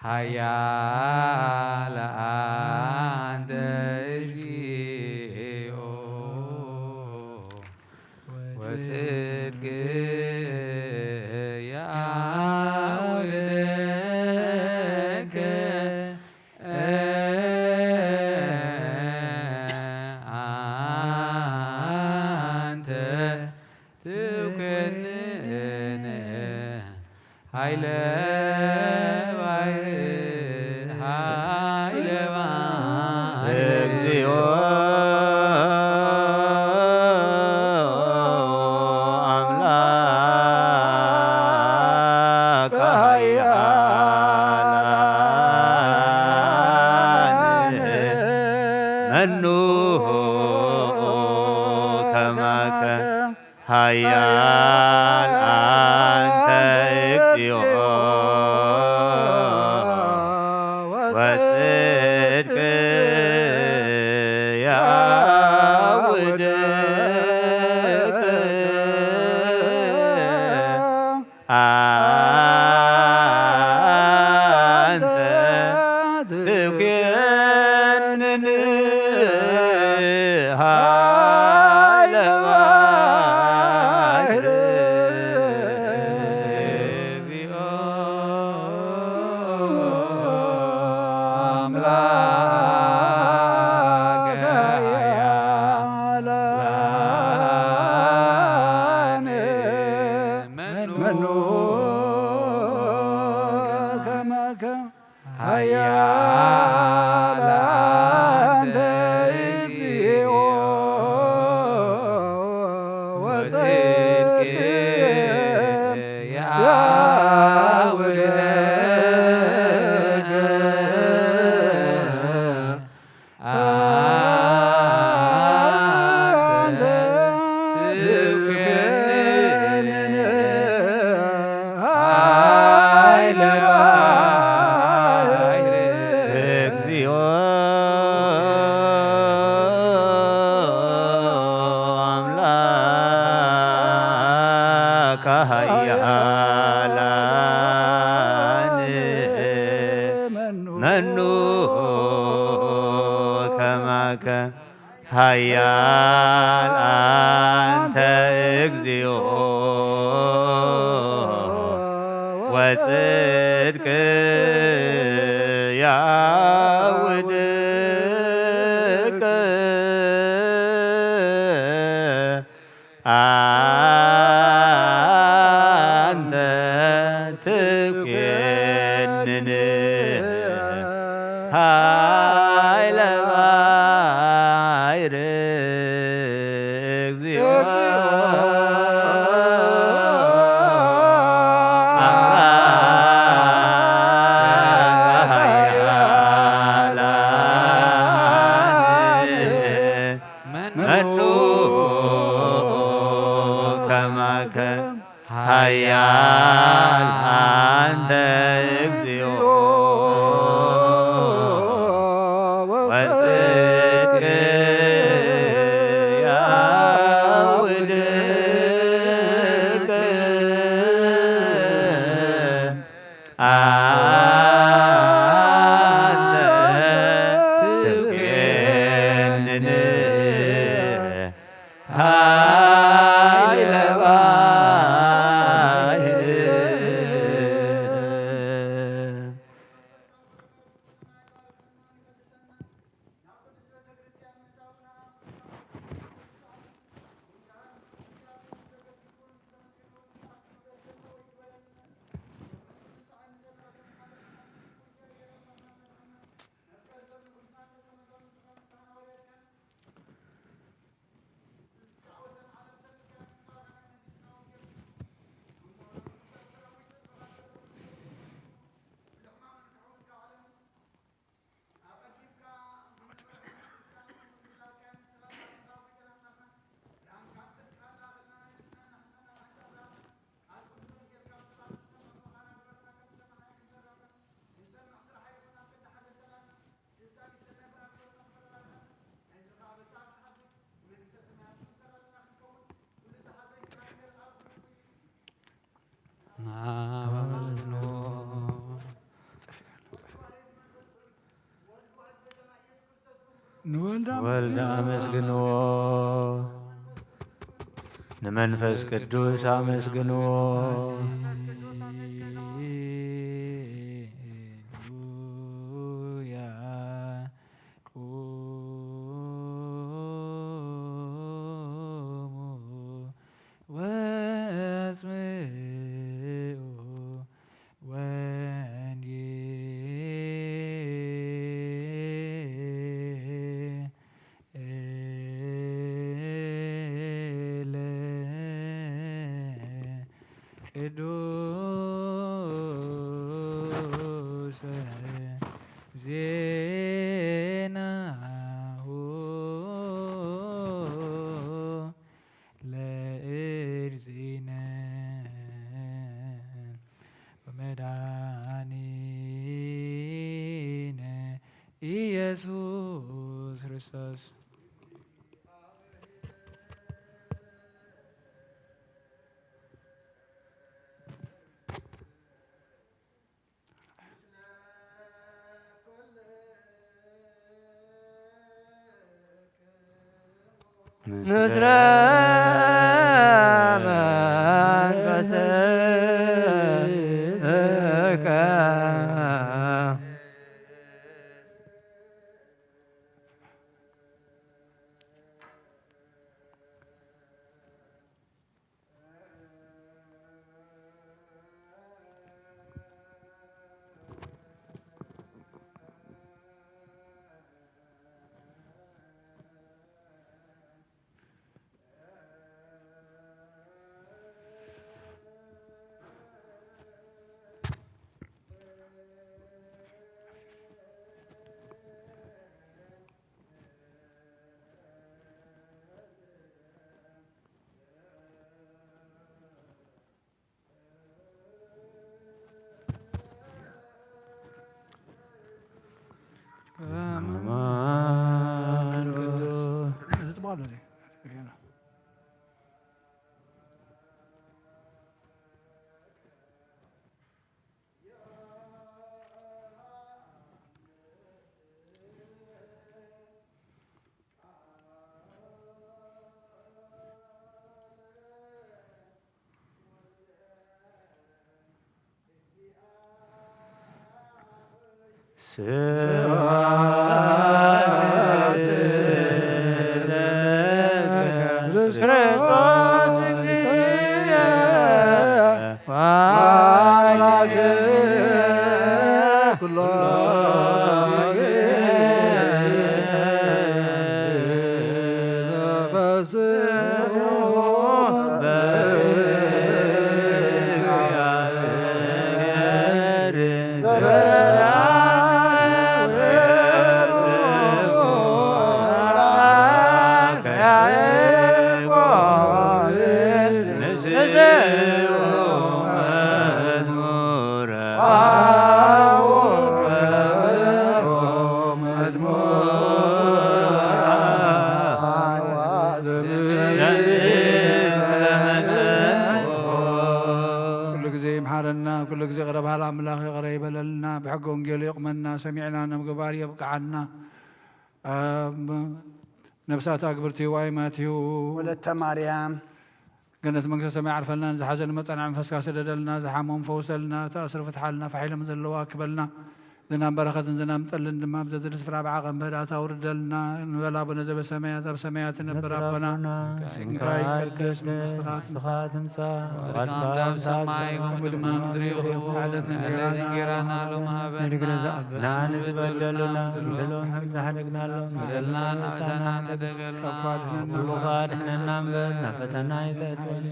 ኃያል አንተ እግዚኦ ወጽድቅ የአውደከ አንተ ትኩንን ኃይለ ባሕር ኃይለ ባሕር እግዚኦ አምላክ ኃያላን መኑ ከማከ ኃያል አንተ እግዚኦ ወጽድቅ የአውድቅ አንተ ትኩንን ኃይለ ባሕር እግዚኦ አምላከ ኃያላን መኑ ከማከ ኃያል አንተ እግዚኦ ወጽድቅ የአውደከ አንተ ትኩንን ኃይለ ባሕር እግዚኦ አምላከ ኃያላን መኑ ከማከ ኃያል አንተ እግዚኦ ወጽድቅ የአውድቅ አንተ ትኩንን ኃይለ ባሕር እግዚኦ አምላክ መኑ ከማከ ኃያል አንተ እግዚኦ ወጽድቅ ያውድቅ አንተ ትቤንን ኃይለ ባሕር። ንወልድ ወልድ አመስግንዎ፣ ንመንፈስ ቅዱስ አመስግንዎ። ሃሌሉያ። ቁሙ ወአስምዑ ወንጌለ ቅዱሰ ዜናሁ ለእግዚእነ ወመድኃኒነ ኢየሱስ ክርስቶስ። ምስለ መንፈስከ። ስብሐት ለከ ክርስቶስ እግዚእነ ወአምላክነ ኩሎ ጊዜ። ያዕቆብ ንስኡ መዝሙረ መዝሙረ ኩሉ ግዜ ይምሓረና፣ ኩሉ ግዜ ቅረ በሃል ኣምላኽ ይቕረ ይበለልና፣ ብሕጊ ወንጌሉ ይቕመና፣ ሰሚዕና ንምግባር የብቅዓና። ኣብ ነፍሳት ኣግብርቲ ዋይ ማትዩ ወለተ ማርያም ገነት መንግስተ ሰማይ ዓርፈልና፣ ንዝሓዘኑ መጸናዕ መንፈስካ ስደደልና፣ ዝሓሞም ፈውሰልና፣ ተኣስሩ ፍትሓልና፣ ፋሕ ኢሎም ዘለዉ ኣክበልና፣ ዝናም በረኸትን ዝናም ጠልን ድማ ኣብ ዘድሊ ስፍራ ብዓቐን ብህድኣት ኣውርደልና፣ ንበል ኣቡነ ዘበሰማያት፣ ኣብ ሰማያት ትነብር ኣቦና፣ ስምካ ይቀደስ፣ መንግስትኻ ትምጻእ፣ ወድካ ኣብ ሰማይ ከምኡ ድማ ምድሪ ይኹን። ዕለት እንጀራና ሎሚ ሃበና፣ ንግረ ዘኣበና ንዓኒ ዝበደሉና፣ ንበደሎም ከም ዝሓደግናሎም፣ በደልና ንዕሳና ንደገልና፣ ካብ ክፉ ኣድሕነና እምበር፣ ናብ ፈተና ኣይተእትወና።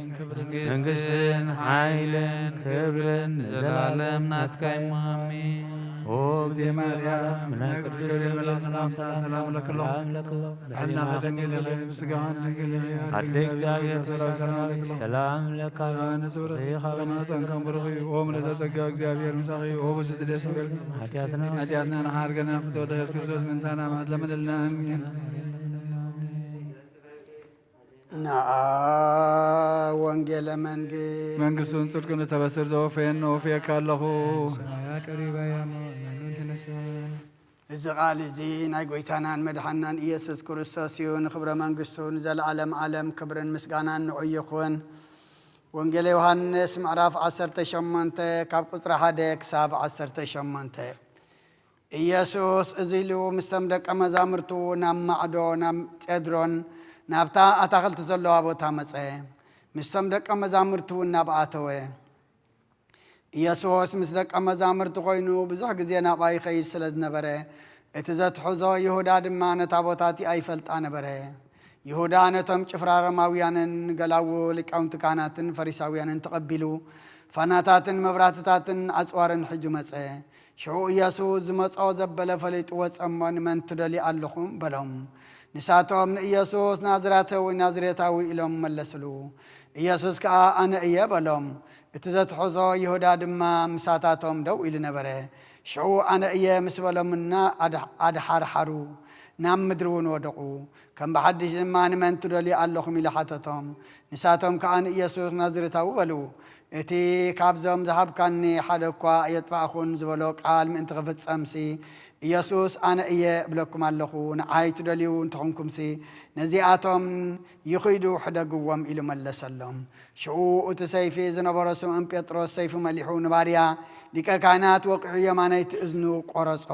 መንግስትን ሓይልን ክብርን ንዘለኣለም ናትካ እዩ። ኣሜን። ኦ እግዝእትየ ማርያም፣ ናይ ቅዱስ ገብርኤል መልኣክ ሰላምታ ሰላም እለኪ ኣለኹ። ሰላም ለኪ፣ ብሕልናኺ ድንግል ኢኺ፣ ብስጋኺ ድንግል ኢኺ፣ ኣደ እግዚኣብሔር ሰላም ለኪ። ሰላም ለኪ። ብሩኽ ተማፀንከም ብሩኽ እዩ። ኦ ምልዕተ ጸጋ እግዚኣብሔር ምሳኺ እዩ። ኦ ብዝትደስ ይበልኪ። ሓጢኣትና ሓጢኣትና ንሓርገና ፍትወ ኢየሱስ ክርስቶስ ምንታና ማሕለመለልና። ኣሜን። ንዓ ወንጌለ መንግስት መንግስቱን ጽድቁን እተበስር ዘወፈየን ነወፍየካ ኣለኹ። ሰማያ ቀሪባ እያ እሞ መኑ እንትንስእ። እዚ ቃል እዚ ናይ ጎይታናን መድሓናን ኢየሱስ ክርስቶስ እዩ። ንክብረ መንግስቱ ንዘለዓለም ዓለም ክብርን ምስጋናን ንዑ ይኹን። ወንጌል ዮሃንስ ምዕራፍ ዓሰርተ ሸሞንተ ካብ ቁጽሪ ሓደ ክሳብ ዓሰርተ ሸሞንተ። ኢየሱስ እዚ ኢሉ ምስቶም ደቀ መዛሙርቱ ናብ ማዕዶ ናብ ጼድሮን ናብታ ኣታኽልቲ ዘለዋ ቦታ መጸ። ምስቶም ደቀ መዛሙርቱ እውን ናብኣ ኣተወ። ኢየሱስ ምስ ደቀ መዛሙርቱ ኮይኑ ብዙሕ ግዜ ናብኣ ይኸይድ ስለ ዝነበረ፣ እቲ ዘትሕዞ ይሁዳ ድማ ነታ ቦታ እቲኣ ይፈልጣ ነበረ። ይሁዳ ነቶም ጭፍራ ሮማውያንን ንገላዉ ሊቃውንቲ ካህናትን ፈሪሳውያንን ተቐቢሉ፣ ፋናታትን መብራህትታትን ኣጽዋርን ሒዙ መጸ። ሽዑ ኢየሱስ ዝመጾ ዘበለ ፈሊጡ ወጸ እሞ፣ "ንመን ትደልዩ ኣለኹም?" በሎም። ንሳቶም፣ "ንኢየሱስ ናዝራተዊ ናዝሬታዊ" ኢሎም መለስሉ። ኢየሱስ ከኣ፣ "ኣነ እየ" በሎም። እቲ ዘትሕዞ ይሁዳ ድማ ምሳታቶም ደው ኢሉ ነበረ። ሽዑ፣ "ኣነ እየ" ምስ በሎም እና ኣድ-፣ ኣድሓርሓሩ፣ ናብ ምድሪ እውን ወደቑ። ከም ብሓድሽ ድማ፣ "ንመን ትደልዩ ኣለኹም?" ኢሉ ሓተቶም። ንሳቶም ከኣ ንኢየሱስ ናዝሬታዊ በልዎ። እቲ "ካብዞም ዝሃብካኒ ሓደ እኳ ኣየጥፋእኹን" ዝበሎ ቃል ምእንቲ ክፍጸምሲ፣ ኢየሱስ፣ "ኣነ እየ እብለኩም ኣለኹ፣ ንዓይ ትደልዩ እንተኹንኩምሲ፣ ነዚኣቶም ይኺዱ ሕደግዎም" ኢሉ መለሰሎም። ሽዑ እቲ ሰይፊ ዝነበሮ ስምዖን ጴጥሮስ ሰይፉ መሊሑ ንባርያ ሊቀ ካህናት ወቒዑ የማነይቲ እዝኑ ቈረጾ።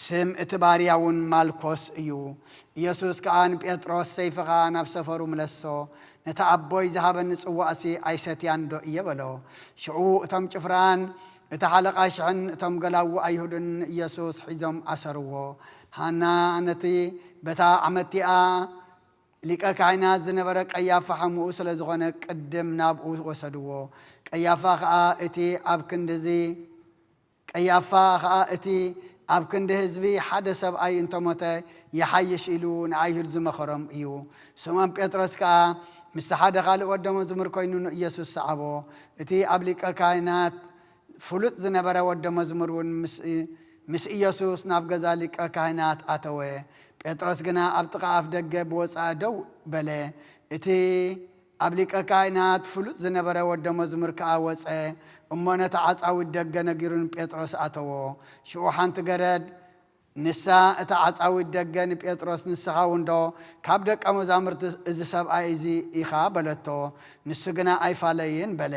ስም እቲ ባርያ እውን ማልኮስ እዩ። ኢየሱስ ከኣ ንጴጥሮስ፣ "ሰይፍኻ ናብ ሰፈሩ ምለሶ፣ ነቲ ኣቦይ ዝሃበኒ ጽዋእሲ ኣይሰትያን ዶ እየ?" በሎ። ሽዑ እቶም ጭፍራን እቲ ሓለቓ ሽሕን እቶም ገላዉ ኣይሁድን ንኢየሱስ ሒዞም ኣሰርዎ። ሃና ነቲ በታ ዓመት እቲኣ ሊቀ ካህናት ዝነበረ ቀያፋ ሓሙኡ ስለ ዝኾነ ቅድም ናብኡ ወሰድዎ። ቀያፋ ኸኣ እቲ ኣብ ክንድዚ ቀያፋ ኸኣ እቲ ኣብ ክንዲ ህዝቢ ሓደ ሰብኣይ እንተሞተ ይሓይሽ ኢሉ ንኣይሁድ ዝመኸሮም እዩ። ስምዖን ጴጥሮስ ከኣ ምስቲ ሓደ ካልእ ወደ መዝሙር ኮይኑ ንኢየሱስ ሰዓቦ። እቲ ኣብ ሊቀ ካህናት ፍሉጥ ዝነበረ ወደ መዝሙር እውን ምስ፣ ምስ ኢየሱስ ናብ ገዛ ሊቀ ካህናት ኣተወ። ጴጥሮስ ግና ኣብ ጥቓ ኣፍ ደገ ብወጻኢ ደው በለ። እቲ ኣብ ሊቀ ካህናት ፍሉጥ ዝነበረ ወደ መዝሙር ከኣ ወጸ እሞ፣ ነቲ ዓጻዊት ደገ ነጊሩ ንጴጥሮስ ኣተዎ። ሽዑ ሓንቲ ገረድ፣ ንሳ እታ ዓጻዊት ደገ ንጴጥሮስ፣ "ንስኻ እውን ዶ ካብ ደቀ መዛሙርቲ እዚ ሰብኣይ እዚ ኢኻ?" በለቶ። ንሱ ግና፣ "ኣይፋለይን" በለ።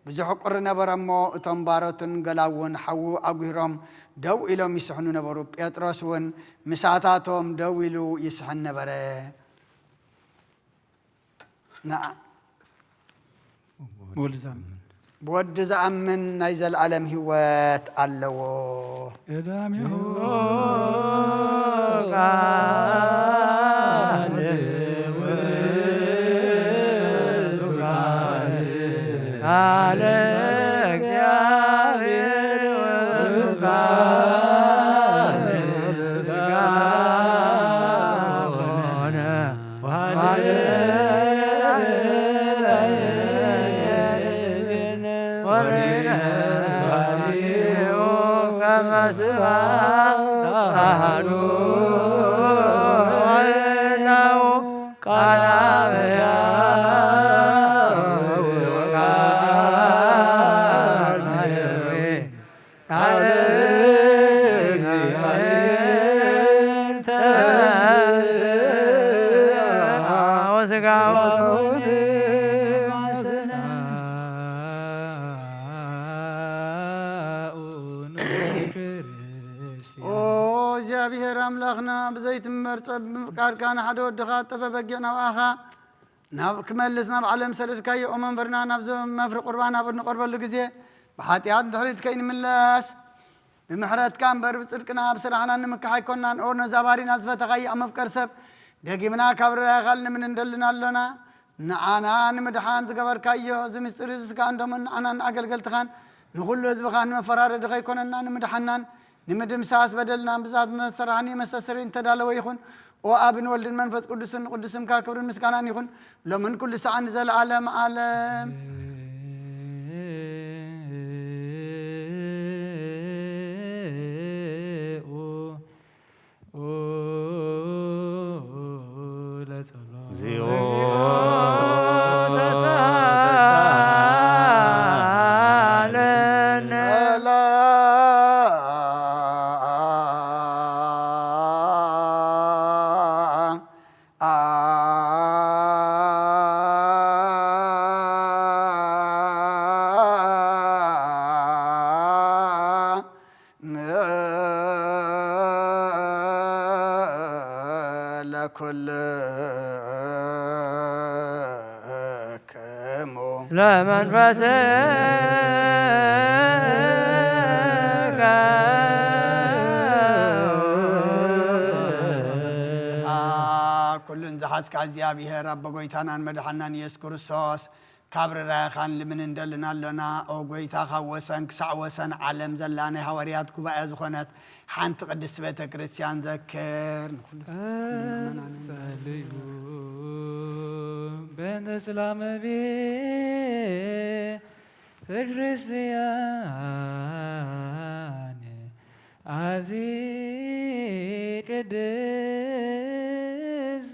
ብዙሕ ቁሪ ነበረ እሞ፣ እቶም ባሮትን ገላዉን ሓዊ ኣጒህሮም ደው ኢሎም ይስሕኑ ነበሩ። ጴጥሮስ እውን ምሳታቶም ደው ኢሉ ይስሕን ነበረ። ንዓ ብወዲ ዝኣምን። ብወዲ ዝኣምን ናይ ዘለኣለም ህይወት ኣለዎ። ቀዳሚሁ ቃል ውእቱ ቃል፣ ቃለ እግዚአብሔር ውእቱ ቃል ሥጋ ሆነ። ኦ እግዚኣብሔር ኣምላኽና፣ ብዘይትመርጸ ብምፍቃርካ ንሓደ ወድኻ ጠፈ በጊዕ ናብኣኻ ናብ ክመልስ ናብ ዓለም ሰደድካዮ። ኦ መምህርና፣ ናብዚ መፍሪ ቁርባን ኣብ እንቐርበሉ ግዜ ብሓጢኣት ድሕሪት ከይንምለስ፣ ብምሕረትካ እምበር ብጽድቅና ኣብ ስራሕና ንምካሕ ኣይኮንናን። ኦ ነዛ ባሪና ዝፈተኻዮ ኣብ መፍቀር ሰብ፣ ደጊምና ካብ ርራይኻል ንምንንደልን ኣሎና። ንዓና ንምድሓን ዝገበርካዮ እዚ ምስጢር እዚ ስጋን ደሙን ንዓናን ንኣገልገልትኻን ንኹሉ ህዝብኻን መፈራረዲ ከይኮነና ንምድሓናን ንምድምሳስ በደልናን ብዛትና ዝሰራሕኒ መስተስሪ እንተዳለወ ይኹን። ኦ ኣብን ወልድን መንፈስ ቅዱስን ንቅዱስ ስምካ ክብርን ምስጋናን ይኹን ሎምን ኩሉ ሰዓን ንዘለዓለም ዓለም። ለመንፈስከ ኩሉን ዝሓዝካ እግዚኣብሔር ኣቦ ጎይታናን መድሓናን ኢየሱስ ክርስቶስ፣ ካብ ርራይኻን ልምን እንደልን ኣሎና። ኦ ጎይታ፣ ካብ ወሰን ክሳዕ ወሰን ዓለም ዘላ ናይ ሃዋርያት ጉባኤ ዝኾነት ሓንቲ ቅድስቲ ቤተ ክርስቲያን ዘክር። ንኹሉ ምእመናን ጸልዩ በእንተ ጽላመ ቤተ ክርስቲያን ኣዚ ቅድስ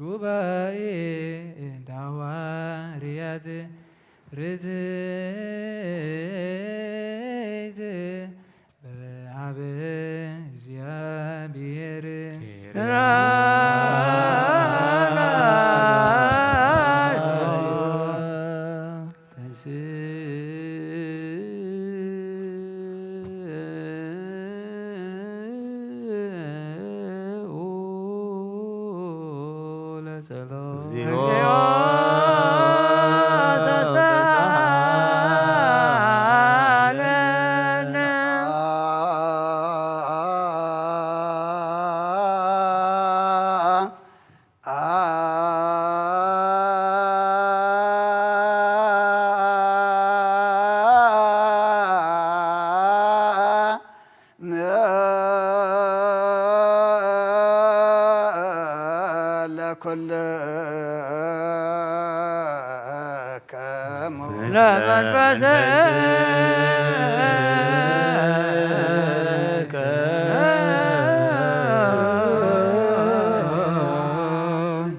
ጉባኤ እንዳ ሃዋርያት ርትዕት በአብ እግዚኣብሔር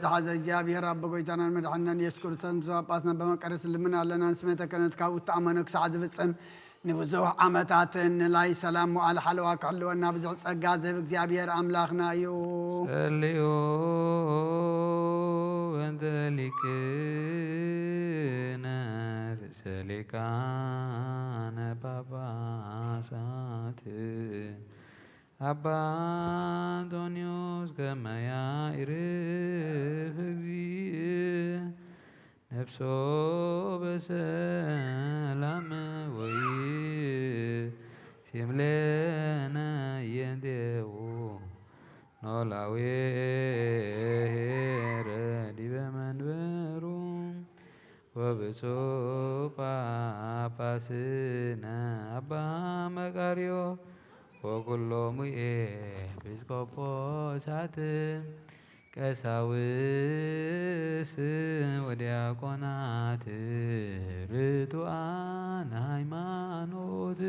ዝሓዘ እግዚኣብሔር ኣቦ ጎይታናን መድሓንናን ኢየሱስ ክርስቶስ ምስ ጳጳስና በመቀረስ ልምና ኣለና። ንስመተ ክህነት ካብኡ እተኣመኖ ክሳዕ ዝፍጽም ንብዙሕ ዓመታትን ንላይ ሰላም መዋዕለ ሓለዋ ክሕልወና ብዙሕ ጸጋ ዝህብ እግዚኣብሔር ኣምላኽና እዩ። ጸልዩ በእንተ ሊቅነ ርእሰ ሊቃነ ጳጳሳት ኣባ ኣንጦንዮስ ከመ ያዕርፍ እግዚእ ነፍሶ በሰላም ወይሴም ለነ የንቴሁ ኖላዊ ኄር ዲበ መንበሩ ወብፁዕ ጳጳስነ አባ መቃርዮ ወኩሎሙ ኤጲስቆጶሳት ቀሳውስት ወዲያቆናት ርቱዓን ሃይማኖት።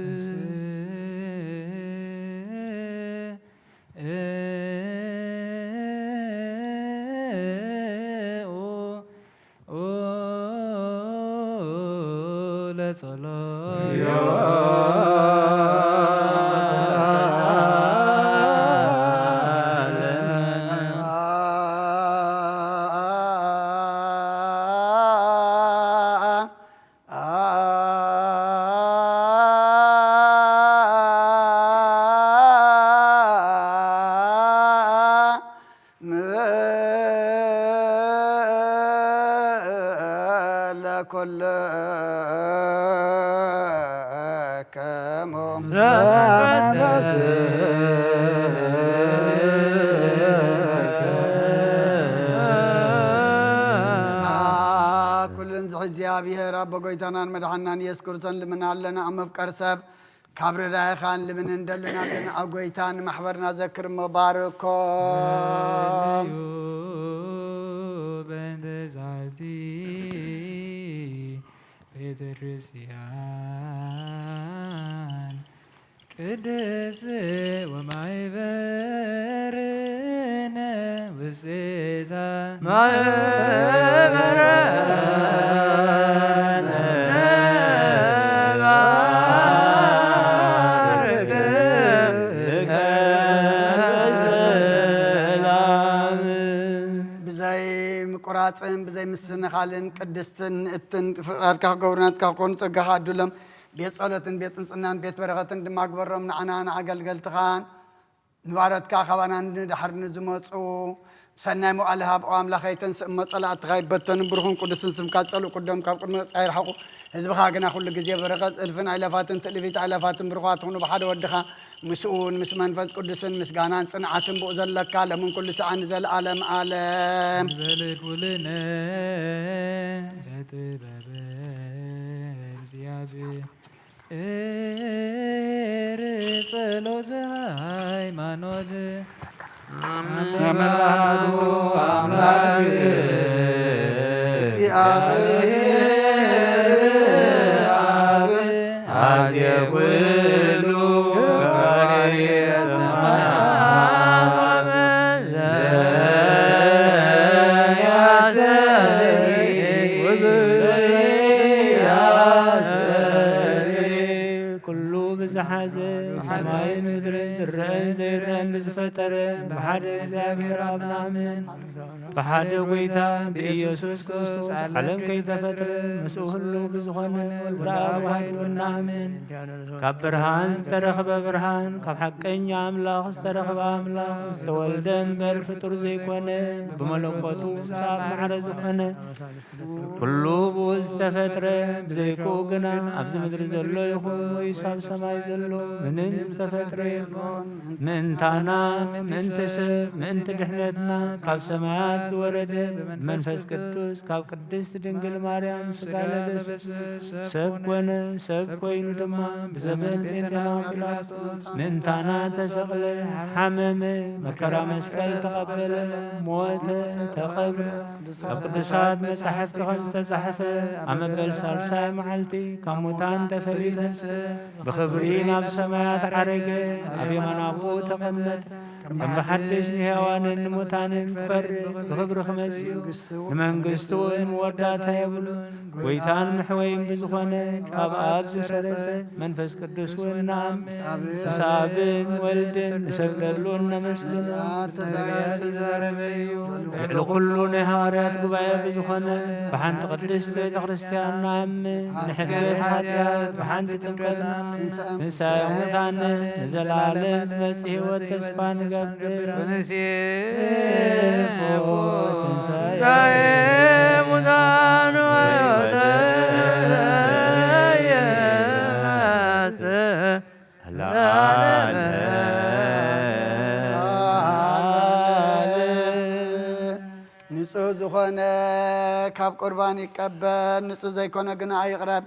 ኩልን ዝሕ እግዚኣብሔር ኣቦ ጎይታናን መድሓናን ኢየሱስ ክርስቶስ ልምና ኣለና ኣብ መፍቀር ሰብ ካብ ርዳይኻን ልምን እንደልና ግን ኣብ ጎይታ ንማሕበርና ዘክር መባርኮ። በእንተ ዛቲ ቤተ ክርስቲያን ቅድስ ወማይበርነ ውስቴታ ማህበረ ብዘይ ምቁራፅን ብዘይ ምስንኻልን ቅድስትን እትን ፍቃድካ ክገብሩ ናትካ ክኾኑ ጸጋኻ ኣድሎም። ቤት ጸሎትን ቤት ጽንጽናን ቤት በረኸትን ድማ ግበሮም ንዓና ንኣገልገልትኻን ንባሮትካ ካባና ንድሕር ንዝመጹ ሰናይ መዋዕለ ሃብ። ኦ ኣምላኸይ፣ ተንስእ እሞ ጸላእትኻ ይበተኑ፣ ብሩኽን ቅዱስን ስምካ ጸልኡ፣ ቅዶም ካብ ቅድሚ ገጽካ ይርሓቑ። ህዝብኻ ግና ኩሉ ግዜ በረኸት እልፍን ኣእላፋትን ትእልፊት ኣእላፋትን ብሩኻት ይኹኑ፣ ብሓደ ወድኻ ምስኡን ምስ መንፈስ ቅዱስን ምስጋናን ጽንዓትን ብኡ ዘለካ ለምን ኩሉ ሰዓን ዘለዓለም ዓለም። በልኩልነ ለጥበበ እግዚኣብሔር ጸሎተ ሃይማኖት። አምላክ አምላክ እግዚአብሔር አብ አዜ ኩሉ ገባሬ ሰማያት ዘያስተሪ ወዘያስተሪ ኩሉ ብዝሓዘ ሰማይን ምድርን ዝረአን ዘይረአን ብዝፈጠረ ብሓደ እግዚኣብሔር ኣብ ንኣምን። ብሓደ ጎይታ ብኢየሱስ ክርስቶስ ዓለም ከይተፈጥረ ምስኡ ህሉው ብዝኾነ ወልደ ኣብ ዋሂዱ ንኣምን። ካብ ብርሃን ዝተረኽበ ብርሃን፣ ካብ ሓቀኛ ኣምላኽ ዝተረኽበ ኣምላኽ፣ ዝተወልደ እምበር ፍጡር ዘይኮነ፣ ብመለኮቱ ክሳብ ማዕረ ዝኾነ፣ ኩሉ ብኡ ዝተፈጥረ፣ ብዘይክኡ ግና ኣብዚ ምድሪ ዘሎ ይኹን ወይስ ኣብ ሰማይ ዘሎ ምንም ዝተፈጥረ የሎን። ምእንታና፣ ምእንቲ ሰብ፣ ምእንቲ ድሕነትና ካብ ሰማያት ዝወረደ መንፈስ ቅዱስ ካብ ቅድስት ድንግል ማርያም ስጋ ለበሰ፣ ሰብ ኮነ። ሰብ ኮይኑ ድማ ብዘበን ጴንጤና ጲላጦስ ምእንታና ተሰቕለ፣ ሓመመ፣ መከራ መስቀል ተቐበለ፣ ሞተ፣ ተቐብረ። ኣብ ቅዱሳት መጻሕፍቲ ከም ዝተጻሕፈ፣ ኣብ መበል ሳልሳይ መዓልቲ ካብ ሙታን ተፈልዩ ተንስአ፣ ብኽብሪ ናብ ሰማያት ዓረገ፣ ኣብ የማን ኣቦኡ ተቐመጠ። ከም ብሓድሽ ንሕያዋንን ንሙታንን ክፈርድ ብኽብሪ ክመጽእ እዩ። ንመንግስቱ እውን መወዳእታ የብሉን። ጎይታን መሕወይን ብዝኾነ ካብ ኣብ ዝሰረጸ መንፈስ ቅዱስ እውን ንኣምን። ምስ ኣብን ወልድን ንሰግደሉን ነመስግኖ። ልዕሊ ኩሉ ናይ ሃዋርያት ጉባኤ ብዝኾነ ብሓንቲ ቅድስት ቤተ ክርስቲያን ንኣምን። ንሕፍረት ሓጢኣት ብሓንቲ ጥምቀት ንንሳእ፣ ሙታን ንዘለዓለም ዝመጽእ ህይወት ተስፋ ንገብር። ወንሴፎ ትንሳኤ ሙታን ወሕይወተ ኢየመጽእ ለዓለመ። ንጹህ ዝኾነ ካብ ቁርባን ይቀበል፣ ንጹህ ዘይኮነ ግና ኣይቕረብ።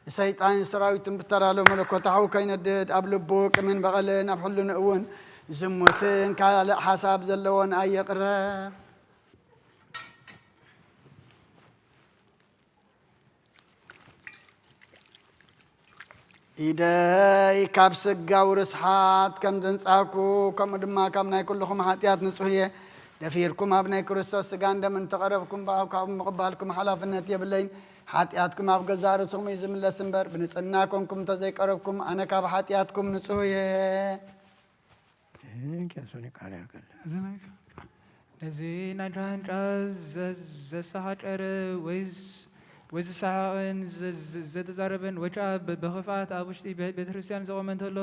ንሰይጣን ሰራዊትን ብተራሎ መለኮት ሓው ከይነድድ ኣብ ልቡ ቅምን በቐልን ኣብ ሕልንኡ እውን ዝሙትን ካልእ ሓሳብ ዘለዎን ኣይቕረብ። ኢደይ ካብ ስጋዊ ርስሓት ከም ዘንጻኩ፣ ከምኡ ድማ ካብ ናይ ኩልኹም ሓጢኣት ንጹህ እየ። ደፊርኩም ኣብ ናይ ክርስቶስ ስጋን ደምን እንተቐረብኩም፣ ብኣብ ካብኡ ምቕባልኩም ሓላፍነት የብለይን። ሓጢኣትኩም ኣብ ገዛእ ርእስኹም እዩ ዝምለስ እምበር፣ ብንጽህና ኮንኩም እንተዘይቀረብኩም፣ ኣነ ካብ ሓጢኣትኩም ንጹህ እየ። ነዚ ናይ ጃንጫ ዘ-፣ ዘሰሓጨረ ወይ ዝ-፣ ወይ ዝሰሓቕን ዘ-፣ ዘ-፣ ዘተዛረበን ወይ ከዓ ብ-፣ ብኽፍኣት ኣብ ውሽጢ ቤ-፣ ቤተ ክርስቲያን ዘቖመ እንተሎ፣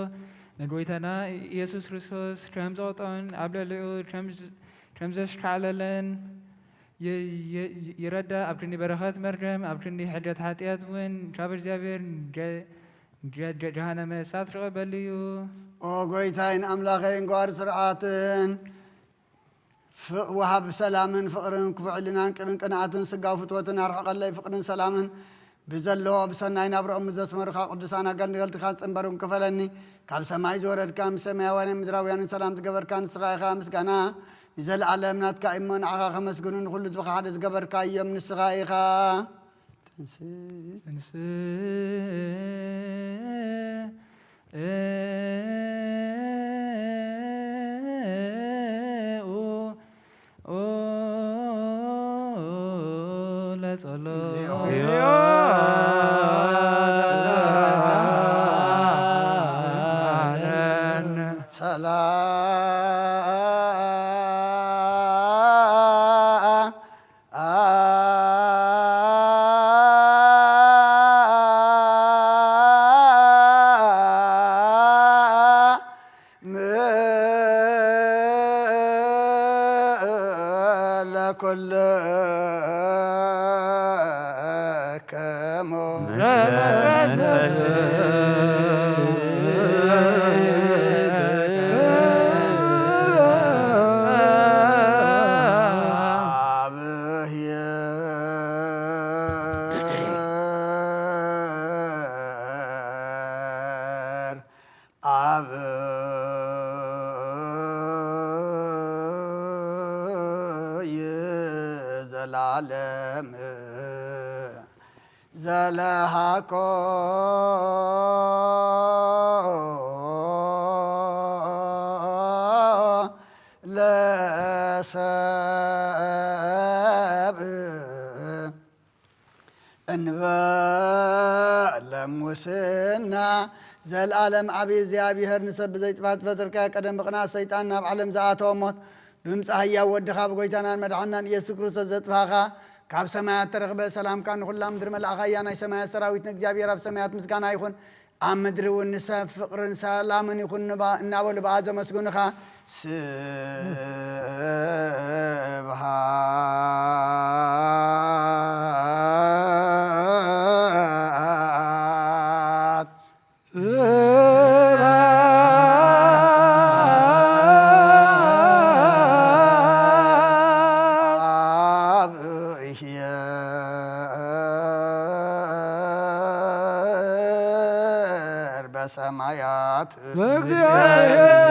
ንጎይታና ኢየሱስ ክርስቶስ ከም ዘቕጦን ኣብ ልዕሊኡ ከም ዝ-፣ ከም ዘሽካዕለለን ይ-፣ ይ-፣ ይረዳእ። ኣብ ክንዲ በረኸት መርገም፣ ኣብ ክንዲ ሕድገት ሓጢኣት እውን ካብ እግዚኣብሔር ጀ-፣ ጀ-፣ ጀ-፣ ጀሃነመ እሳት ክቕበል እዩ። ኦ ጎይታይን ኣምላኸይን፣ ጓር ስርዓትን፣ ፍ-፣ ወሃብ ሰላምን ፍቕርን፣ ክፉዕ ሕልናን ቂምን ቅንኣትን ስጋዊ ፍትወትን ኣርሕቐለይ። ፍቕርን ሰላምን ብዘለዎ ብሰናይ ናብርኦም ዘስመሩኻ ቅዱሳን ኣገልገልትኻ ጽንበርም ክፈለኒ። ካብ ሰማይ ዝወረድካ፣ ምስ ሰማያውያንን ምድራውያንን ሰላም ዝገበርካ ንስኻ ኢኻ። ምስጋና ንዘለኣለም ናትካ እሞ፣ ንዓኻ ከመስግኑ፣ ንኹሉ ህዝብኻ ሓደ ዝገበርካዮም ንስኻ ኢኻ። ትንስእ። ትንስእ። ኡ ለጸሎ። እግዚኦ። ሰላም። እንበለ ሙስና። ዘልኣለም ዓብዪ እግዚኣብሔር፣ ንሰብ ብዘይጥፋት ፈጠርካዮ። ቀደም ብቕንኣት ሰይጣን ናብ ዓለም ዝኣተወ ሞት፣ ብምጻእ ህያው ወድኻ ብጎይታናን መድሓናን ኢየሱስ ክርስቶስ ዘጥፋኻ፣ ካብ ሰማያት ተረኽበ። ሰላምካ ንኹላ ምድሪ መላእኻያ። ናይ ሰማያት ሰራዊት ንእግዚኣብሔር ኣብ ሰማያት ምስጋና ይኹን። ኣብ ምድሪ እውን ንሰብ ፍቕርን ሰላምን ይኹን ንባ-፣ እናበሉ ብኣ ዘመስግኑኻ። ስብሃት። ለእግዚአብሔር በሰማያት። ለእግዚአብሔር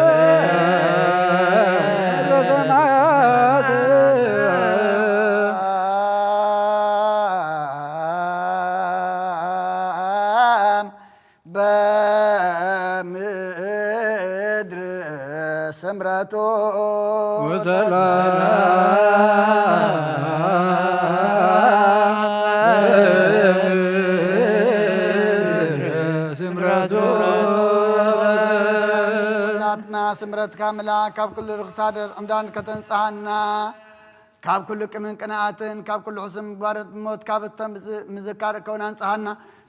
በሰማያት። በምድር ስምረቱ። ወሰላም ስምረቱ። ናትና ስምረትካ ምላ ካብ ኩሉ ርኽሳት ዕምዳን ከተንጽሃና፣ ካብ ኩሉ ቅምን ቅንኣትን፣ ካብ ኩሉ ሕሱም ምግባር ሞት፣ ካብ እተን ምዝ-፣ ምዝካር ከውን ኣንጽሃና።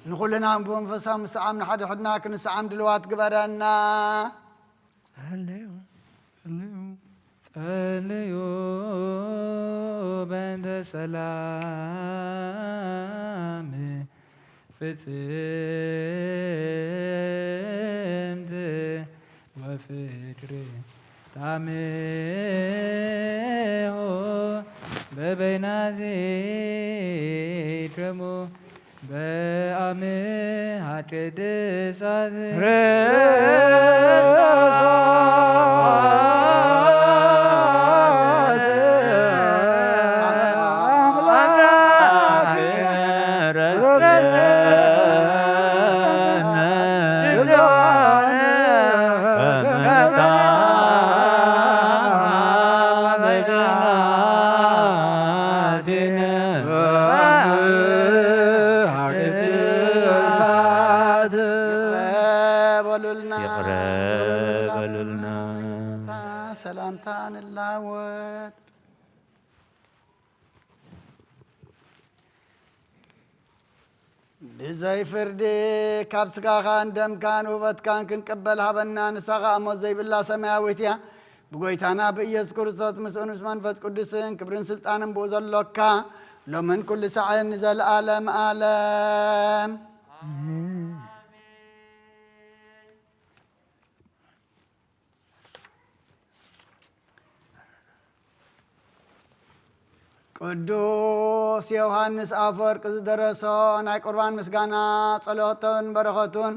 ንኹልና ብመንፈሳዊ ምስዓም ንሓድሕድና ክንስዓም ድልዋት ግበረና። ጸልዩ። ጸልዩ። ጸልዩ በእንተ ሰላም ፍጽምት ወፍቅር ታምሆ በበይናዚ ደሙ በአምሃ ቅድሳት ይቕረ በሉልና። ይቕረ በሉልና። ሰላምታ ንላወጥ። ብዘይ ፍርዲ ካብ ስጋኻን ደምካን ውበትካን ክንቅበል ሃበና። ንሳ ኸኣ ሞት ዘይብላ ሰማያዊት እያ። ብጎይታና ብኢየሱስ ክርስቶስ ምስኡን ምስ መንፈስ ቅዱስን ክብርን ስልጣንን ብኡ ዘሎካ ሎምን ኩሉ ሳዕን ንዘለኣለም ኣለም። ቅዱስ ዮሃንስ ኣፈወርቅ ዝደረሶ ናይ ቁርባን ምስጋና ጸሎትን በረኸቱን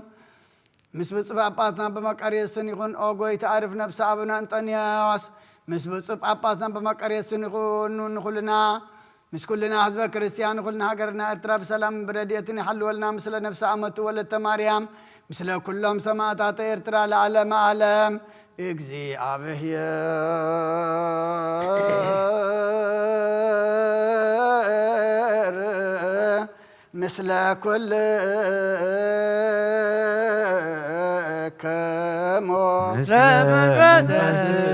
ምስ ብፁዕ ጳጳስና በመቃርዮስን ይኹን። ኦ ጎይታ፣ ኣርፍ ነፍሲ ኣቡነ እንጠንዮስ ምስ ብፁዕ ጳጳስና በመቃርዮስን ይኹን። ንኹልና ምስ ኩልና ህዝበ ክርስቲያን፣ ንኹልና ሃገርና ኤርትራ ብሰላም ብረድኤትን ይሓልወልና። ምስለ ነፍሲ ኣመቱ ወለተ ማርያም፣ ምስለ ኩሎም ሰማእታተ ኤርትራ ለዓለመ ዓለም። እግዚኣብሔር ምስለ ኩልክሙ። ምስለ መንፈስከ።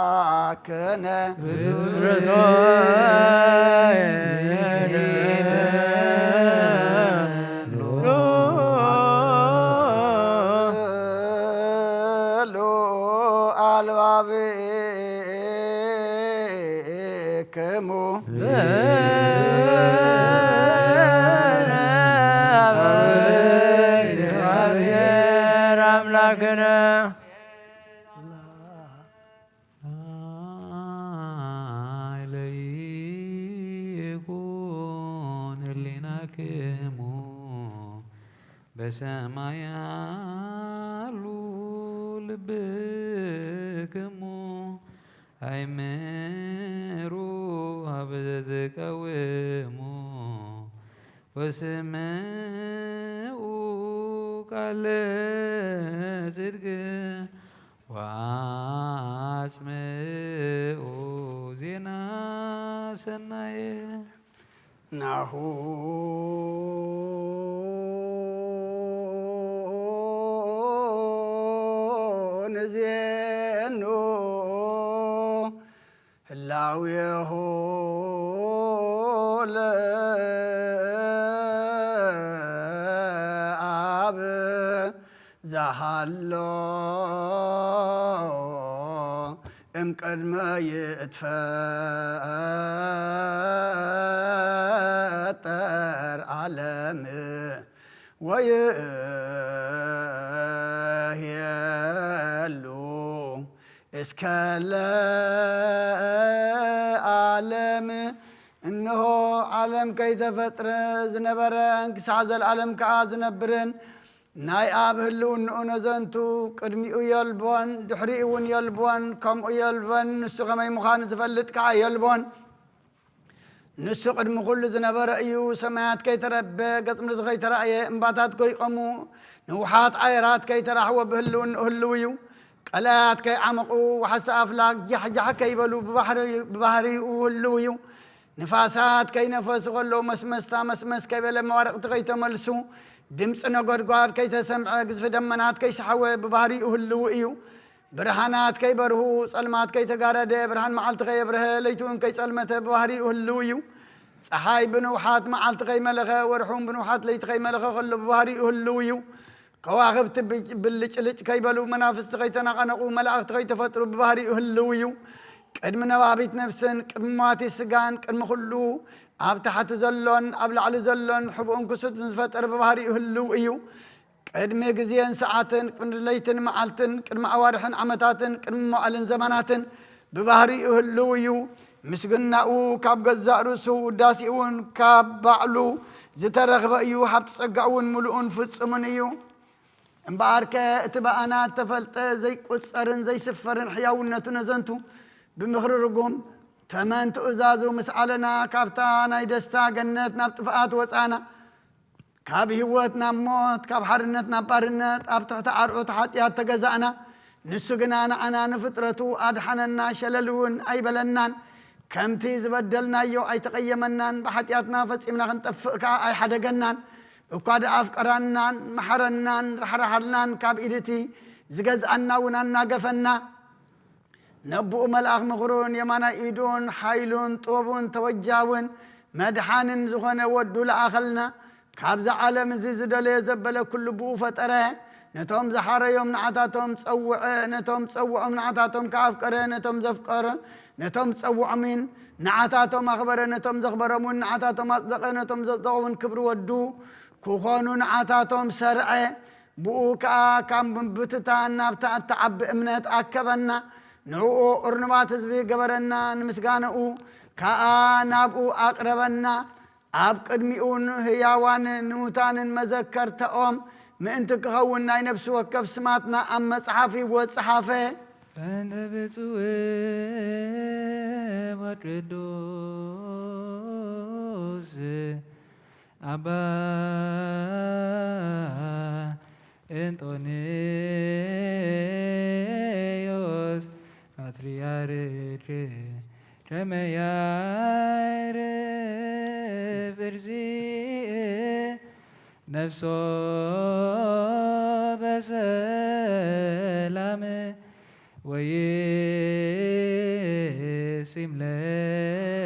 ለአምላክነ። ሉዓል ባብክሙ። እግዚአብሔር አምላክነ። ኃይለ ይኩን ህሊናክሙ በሰማይ አሉ ልብክሙ። አይምሩ ሀበ ዘትቀውሙ ወስምዑ ቃለ ጽድቅ ወአጽምዑ ዜና ሰናየ። ናሁ ንዜኑ ህላዌሁ ለአብ ዘሃሎ እምቅድመ ይትፈጠር ዓለም ወይሄሉ እስከ ለዓለም። እንሆ ዓለም ከይተፈጥረ ዝነበረን ክሳዕ ዘለዓለም ከኣ ዝነብርን ናይ ኣብ ህልውንኡ ነዘንቱ ቅድሚኡ የልቦን፣ ድሕሪኡ እውን የልቦን፣ ከምኡ የልቦን፣ ንሱ ከመይ ምዃኑ ዝፈልጥ ከኣ የልቦን። ንሱ ቅድሚ ኩሉ ዝነበረ እዩ። ሰማያት ከይተረበ፣ ገጽ ምድሪ ከይተራእየ፣ እምባታት ከይቆሙ፣ ንውሓት ኣየራት ከይተራሕወ ብህልውንኡ ህልው እዩ። ቀላያት ከይዓመቑ፣ ወሓሲ ኣፍላግ ጃሕጃሕ ከይበሉ ብባህሪ-፣ ብባህሪኡ ህልው እዩ። ንፋሳት ከይነፈሱ ከለዉ መስመስታ መስመስ ከይበለ መዋርቕቲ ከይተመልሱ፣ ድምፂ ነጎድጓድ ከይተሰምዐ፣ ግዝፊ ደመናት ከይሰሓወ ብባህሪኡ ህልው እዩ። ብርሃናት ከይበርሁ፣ ጸልማት ከይተጋረደ፣ ብርሃን መዓልቲ ከየብረሀ፣ ለይቲ እውን ከይጸልመተ ብባህሪኡ ህልው እዩ። ጸሓይ ብንውሓት መዓልቲ ከይመለኸ፣ ወርሒ እውን ብንውሓት ለይቲ ከይመለኸ ከሎ ብባህሪኡ ህልው እዩ። ከዋኽብቲ ብ-፣ ብልጭልጭ ከይበሉ፣ መናፍስቲ ከይተነቐነቑ፣ መላእኽቲ ከይተፈጥሩ ብባህሪኡ ህልው እዩ። ቅድሚ ነባቢት ነፍስን ቅድሚ ሟቲ ስጋን ቅድሚ ኩሉ ኣብ ታሕቲ ዘሎን ኣብ ላዕሊ ዘሎን ሕብኡን ክሱትን ዝፈጠረ ብባህሪኡ ህልው እዩ። ቅድሚ ግዜን ሰዓትን፣ ቅድሚ ለይትን መዓልትን፣ ቅድሚ ኣዋርሕን ዓመታትን፣ ቅድሚ መዋእልን ዘመናትን ብባህሪኡ ህልው እዩ። ምስግናኡ ካብ ገዛእ ርእሱ፣ ውዳሴኡ እውን ካብ ባዕሉ ዝተረኽበ እዩ። ሃብቲ ጸጋኡ እውን ምሉእን ፍጹምን እዩ። እምበኣርከ እቲ ብኣና እተፈልጠ ዘይቁጸርን ዘይስፈርን ሕያውነቱ ነዘንቱ ብምኽሪ ርጉም ተመን ትእዛዙ ምስ ዓለና፣ ካብታ ናይ ደስታ ገነት ናብ ጥፍኣት ወጻና፣ ካብ ህይወት ናብ ሞት፣ ካብ ሓርነት ናብ ባርነት፣ ኣብ ትሕቲ ዓርዑት ሓጢኣት ተገዛእና። ንሱ ግና ንዓና ንፍጥረቱ ኣድሓነና፣ ሸለል እውን ኣይበለናን። ከምቲ ዝበደልናዮ ኣይተቐየመናን፣ ብሓጢኣትና ፈጺምና ክንጠፍእ ከኣ ኣይሓደገናን። እኳ ደኣ ኣፍቀራናን መሓረናን ራሕራሓልናን፣ ካብ ኢድ እቲ ዝገዝኣና እውን ኣናገፈና። ነብኡ መልኣኽ ምኽሩን የማናይ ኢዱን ሓይሉን ጥበቡን ተወጃውን መድሓንን ዝኾነ ወዱ ለኣኸልና። ካብዛ ዓለም እዚ ዝደለዮ ዘበለ ኩሉ ብኡ ፈጠረ። ነቶም ዝሓረዮም ንዓታቶም ጸውዐ፣ ነቶም ጸውዖም ንዓታቶም ከኣ ኣፍቀረ፣ ነቶም ዘፍቀረ ነቶም ዝጸውዖምን ንዓታቶም ኣኽበረ፣ ነቶም ዘኽበሮምን ንዓታቶም ኣጽደቐ፣ ነቶም ዘጽደቑ እውን ክብሪ ወዱ ክኾኑ ንዓታቶም ሰርዐ። ብኡ ከኣ ካብ ምብትታን ናብታ እትዓቢ እምነት ኣከበና። ንዕኡ እርኑባት ህዝቢ ገበረና። ንምስጋናኡ ከኣ ናብኡ ኣቕረበና። ኣብ ቅድሚኡ ንህያዋን ንሙታንን መዘከርታኦም ምእንቲ ክኸውን ናይ ነፍሲ ወከፍ ስማትና ኣብ መጽሓፍ ህይወት ጸሓፈ። በእንተ ብፁዕ ወቅዱስ ኣባ እንጦንዮስ ፓትርያርክ ከመ ያዕርፍ ርእሲ ነፍሶ በሰላም ወይሲም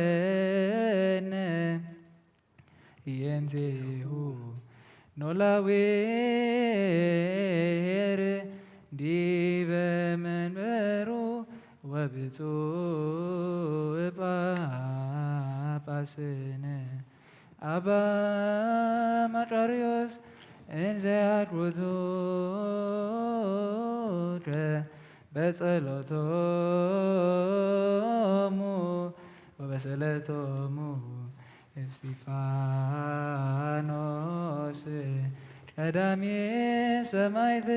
ለነ የንቴሁ ኖላዊ ኄር ዲበ መንበሩ ወብፁዕ ጳጳስነ ኣባ መቃርዮስ እንዘ ያድጉ ዙረ በጸሎቶሙ ወበስእለቶሙ እስጢፋኖስ ቀዳሚ ሰማዕት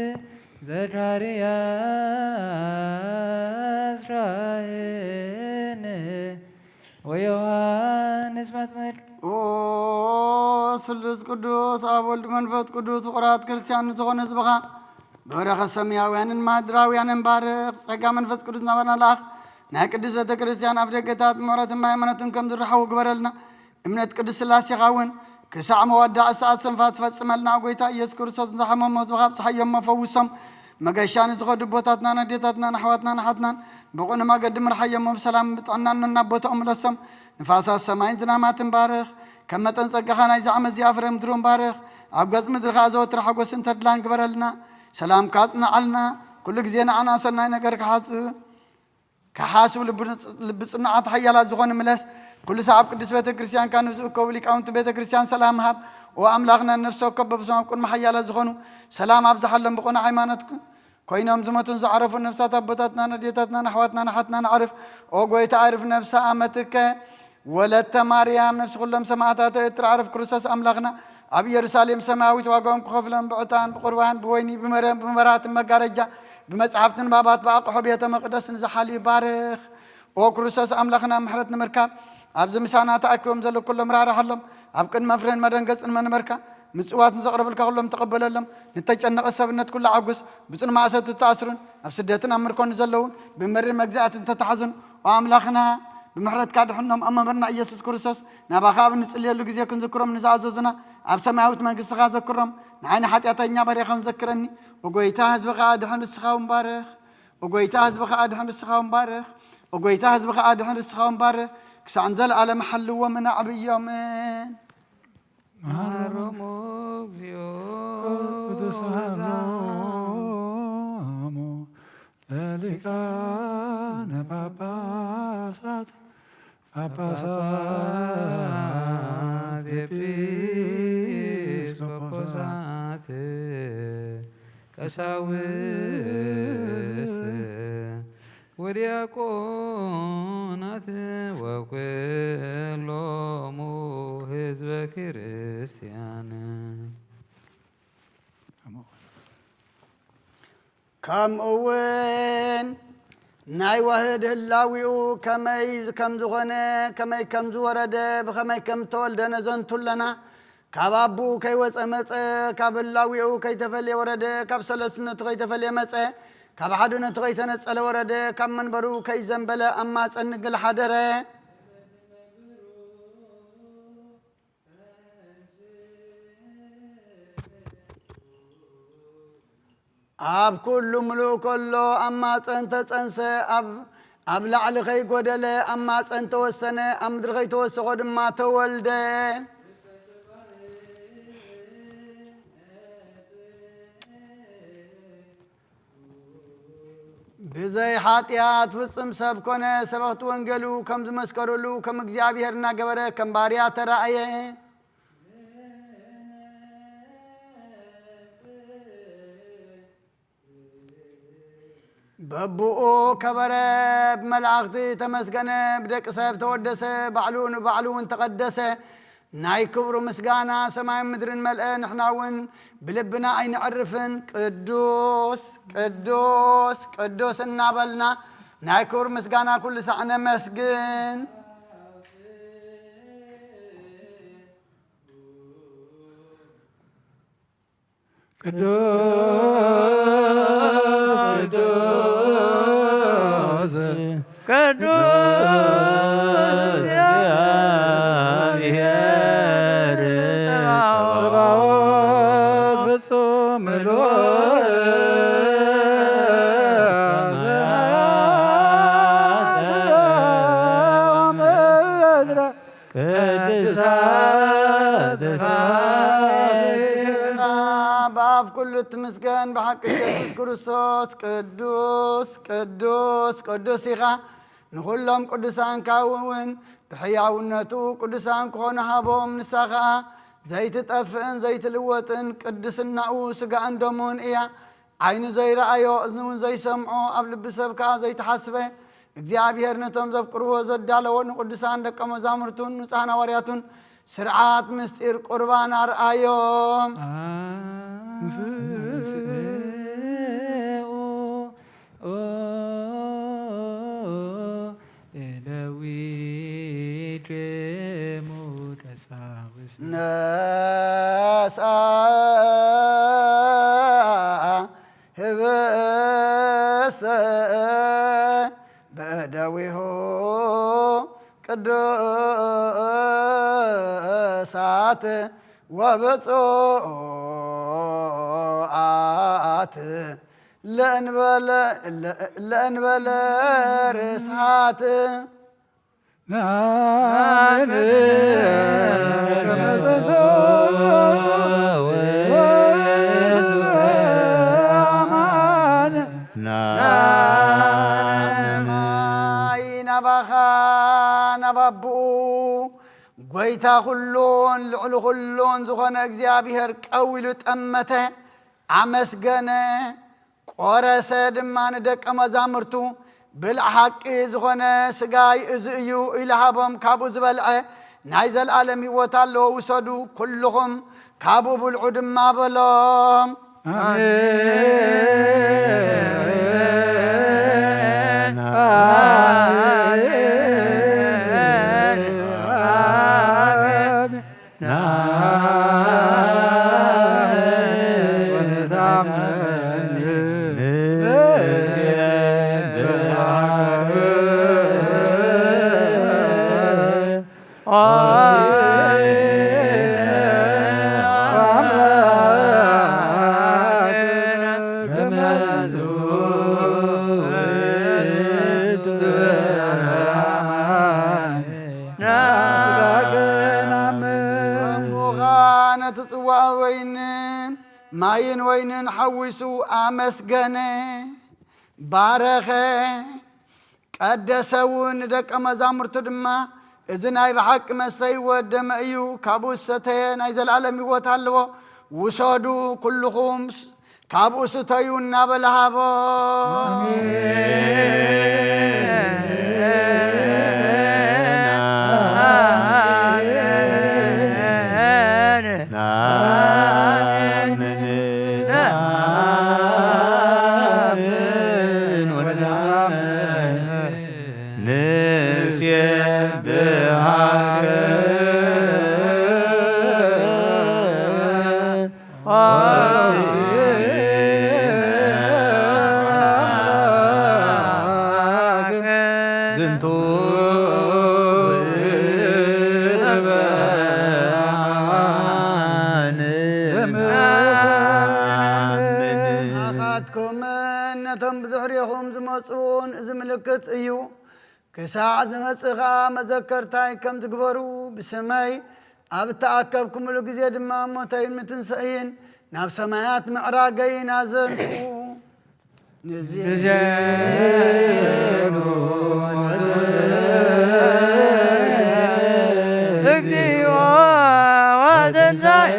ዘካርያስ ካህን ወዮሃንስ መጥምቅ። ኦ ስሉስ ቅዱስ ኣብ ወልድ መንፈስ ቅዱስ ፍቁራት ክርስቲያን ንዝኾነ ህዝብኻ ብበረኸት ሰማያውያንን ማድራውያንን ባርኽ። ጸጋ መንፈስ ቅዱስ ናባና ለኣኽ። ናይ ቅድስት ቤተ ክርስቲያን ኣፍ ደገታት ብምሕረትን ብሃይማኖትን ከም ዝረሓቡ ግበረልና። እምነት ቅድስት ስላሴኻ እውን ክሳዕ መወዳእታ ሰዓት ሰንፋ ትፈጽመልና። ጎይታ ኢየሱስ ክርስቶስ ንዝሓመሙ ህዝብኻ ኣብጽሓዮም እሞ ፈውሶም። መገሻ ንዝኸዱ ኣቦታትናን ኣዴታትናን ኣሕዋትናን ኣሓትናን ብቕኑዕ መገዲ ምርሓዮም እሞ ብሰላም ብጥዕናን ናብ ቦታኦም ምለሶም። ንፋሳት ሰማይን ዝናማትን ባርኽ። ከም መጠን ጸጋኻ ናይዚ ዓመት እዚኣ ፍረ ምድሮም ባርኽ። ኣብ ገጽ ምድሪ ኸኣ ዘወትር ሓጎስን ተድላን ግበረልና። ሰላምካ ኣጽንዓልና። ኩሉ ግዜ ንዓና ሰናይ ነገር ክሓጽ ክሓስቡ ልቢ ልቢ ጽኑዓት ሓያላት ዝኾኑ ምለስ። ኩሉ ሰዓብ ቅድስት ቤተ ክርስቲያንካ ንዝእከቡ ሊቃውንቲ ቤተ ክርስቲያን ሰላም ሃብ። ኦ ኣምላኽና፣ ነፍሲ ወከፍ በብሶም ኣብ ቅድሚ ሓያላት ዝኾኑ ሰላም ኣብዝሓሎም። ብቕኑዕ ሃይማኖት ኮይኖም ዝሞቱን ዝዓረፉን ነፍሳት ኣቦታትናን ኣዴታትናን ኣሕዋትናን ኣሓትናን ኣዕርፍ። ኦ ጎይታ፣ ኣዕርፍ ነፍሲ ኣመትከ ወለተ ማርያም፣ ነፍሲ ኩሎም ሰማዕታት ኤርትራ፣ ኣዕርፍ ክርስቶስ ኣምላኽና ኣብ ኢየሩሳሌም ሰማያዊት ዋጋኦም ክኸፍሎም ብዕጣን ብቁርባን ብወይኒ ብመረን ብመብራህትን መጋረጃ ብመጻሕፍቲ ንባባት ብኣቕሑ ቤተ መቕደስ ንዝሓልዩ ባርኽ። ኦ ክርስቶስ ኣምላኽና፣ ምሕረት ንምርካብ ኣብዚ ምሳና ተኣኪቦም ዘለዉ ኩሎም ራህርሃሎም። ኣብ ቅድሚ መፍርህን መደንገጽን መንበርካ ምጽዋት ንዘቕረብልካ ኩሎም ተቐበለሎም። ንተጨነቐ ሰብነት ኩሉ ዓጉስ። ብጽኑ ማእሰርቲ ዝተኣስሩን ኣብ ስደትን ኣብ ምርኮን ዘለዉን ብመሪር መግዛእትን ተታሕዙን፣ ኦ ኣምላኽና፣ ብምሕረትካ ድሕኖም። ኣብ መምህርና ኢየሱስ ክርስቶስ ናባኻ ኣብ እንጽልየሉ ግዜ ክንዝክሮም ንዝኣዘዙና ኣብ ሰማያዊት መንግስትኻ ዘክሮም። ንዓይ ንሓጢኣተኛ ባርያኻውን ዘክረኒ። ኦ ጎይታ፣ ህዝብኻ ኣድሕን፣ ንስኻ እውን ባርኽ። ኦ ጎይታ፣ ህዝብኻ ኣድሕን፣ ንስኻ እውን ባርኽ። ኦ ጎይታ፣ ህዝብኻ ኣድሕን፣ ንስኻ እውን ባርኽ። ክሳዕ ንዘለኣለም ሓልዎምን ኣዕብዮምን። መሃሮሙ እግዚኦ ወተሳሃሎሙ ለሊቃነ ጳጳሳት ጳጳሳት ኤጲስቆጶሳት ቀሳውስት ወዲያቆናት ወኩሎሙ ህዝበ ክርስቲያን። ከምኡ እውን ናይ ዋህድ ህላዊኡ ከመይ ከም ዝኾነ፣ ከመይ ከም ዝወረደ፣ ብኸመይ ከም ተወልደ ነዘንቱ ኣለና። ካብ ኣቡኡ ከይወፀ መፀ፣ ካብ ህላዊኡ ከይተፈልየ ወረደ፣ ካብ ሰለስነቱ ከይተፈልየ መፀ፣ ካብ ሓድነቱ ከይተነፀለ ወረደ፣ ካብ መንበሩ ከይዘንበለ ኣብ ማፀን ንግል ሓደረ። ኣብ ኩሉ ምሉእ ከሎ ኣብ ማፀን ተፀንሰ፣ ኣብ፣ ኣብ ላዕሊ ከይጎደለ ኣብ ማፀን ተወሰነ፣ ኣብ ምድሪ ከይተወሰኾ ድማ ተወልደ። ብዘይ ሓጢኣት ፍጹም ሰብ ኮነ። ሰበኽቲ ወንጌሉ ከም ዝመስከሩሉ ከም እግዚኣብሔር እናገበረ ከም ባርያ ተራእየ። በብኡ ከበረ፣ ብመላእኽቲ ተመስገነ፣ ብደቂ ሰብ ተወደሰ፣ ባዕሉ ንባዕሉ እውን ተቐደሰ። ናይ ክብሩ ምስጋና ሰማይን ምድርን መልአ። ንሕና እውን ብልብና ኣይነዕርፍን፣ ቅዱስ ቅዱስ ቅዱስ እናበልና ናይ ክብሩ ምስጋና ኩሉ ሳዕ ነመስግን። ቅዱስ ቅዱስ ቅዱስ እግዚአብሔር ጸባኦት ፍጹም ምሉእ ሰማያት ወምድረ ቅድሳት ስምካ። በኣፍ ኩሉ እትምስገን ብሓቂ ኢየሱስ ክርስቶስ ቅዱስ ቅዱስ ቅዱስ ኢኻ። ንኹሎም ቅዱሳንካ እውን ብሕያውነቱ ቅዱሳን ክኾኑ ሃቦም። ንሳ ኸኣ ዘይትጠፍእን ዘይትልወጥን ቅድስናኡ ስጋእን ደሙን እያ። ዓይኒ ዘይረኣዮ፣ እዝኒ እውን ዘይሰምዖ፣ ኣብ ልቢ ሰብ ከኣ ዘይተሓስበ፣ እግዚኣብሔር ነቶም ዘፍቅርዎ ዘዳለዎ ንቅዱሳን ደቀ መዛሙርቱን ንጹሓን ሃዋርያቱን ስርዓት ምስጢር ቁርባን ኣርኣዮም። ነሳ ህብስተ በእደዊሁ ቅዱሳት ወብፁዓት ለእንበለ፣ ለእንበለ ርስሓት። ሰማይ ናባኻ፣ ናብ ኣቦኡ፣ ጐይታ ኩሉን ልዕሊ ኩሉን ዝኾነ እግዚኣብሔር ቀዊሉ ጠመተ፣ ኣመስገነ። ቆረሰ ድማ ንደቀ መዛሙርቱ፣ "ብልዕ ሓቂ ዝኾነ ስጋይ እዚ እዩ" ኢሉ ሃቦም። ካብኡ ዝበልዐ ናይ ዘለኣለም ህይወት ኣለዎ፣ ውሰዱ ኩልኹም ካብኡ ብልዑ ድማ በሎም። ኣሜን። ኣሜን። ኣሜን። እሞኻ ነቲ ጽዋእ ወይንን ማይን ወይንን ሓዊሱ ኣመስገነ፣ ባረኸ፣ ቀደሰ እውን። ንደቀ መዛሙርቱ ድማ፣ "እዚ ናይ ብሓቂ መስተ ህይወት ደመ እዩ፣ ካብኡ ዝሰተየ ናይ ዘለኣለም ህይወት ኣለዎ፣ ውሰዱ ኩልኹም ካብኡ ስተዩ" እናበለ ሃቦም። መጽኡን እዚ ምልክት እዩ። ክሳዕ ዝመጽእ ኸኣ መዘከርታይ ከም ትግበሩ ብስመይ ኣብ እተኣከብኩምሉ ግዜ ድማ ሞተይን ምትንሳኤይን ናብ ሰማያት ምዕራገይን ኣዘንቱ። ንዜኑ እግዚኦ ወትንሳኤ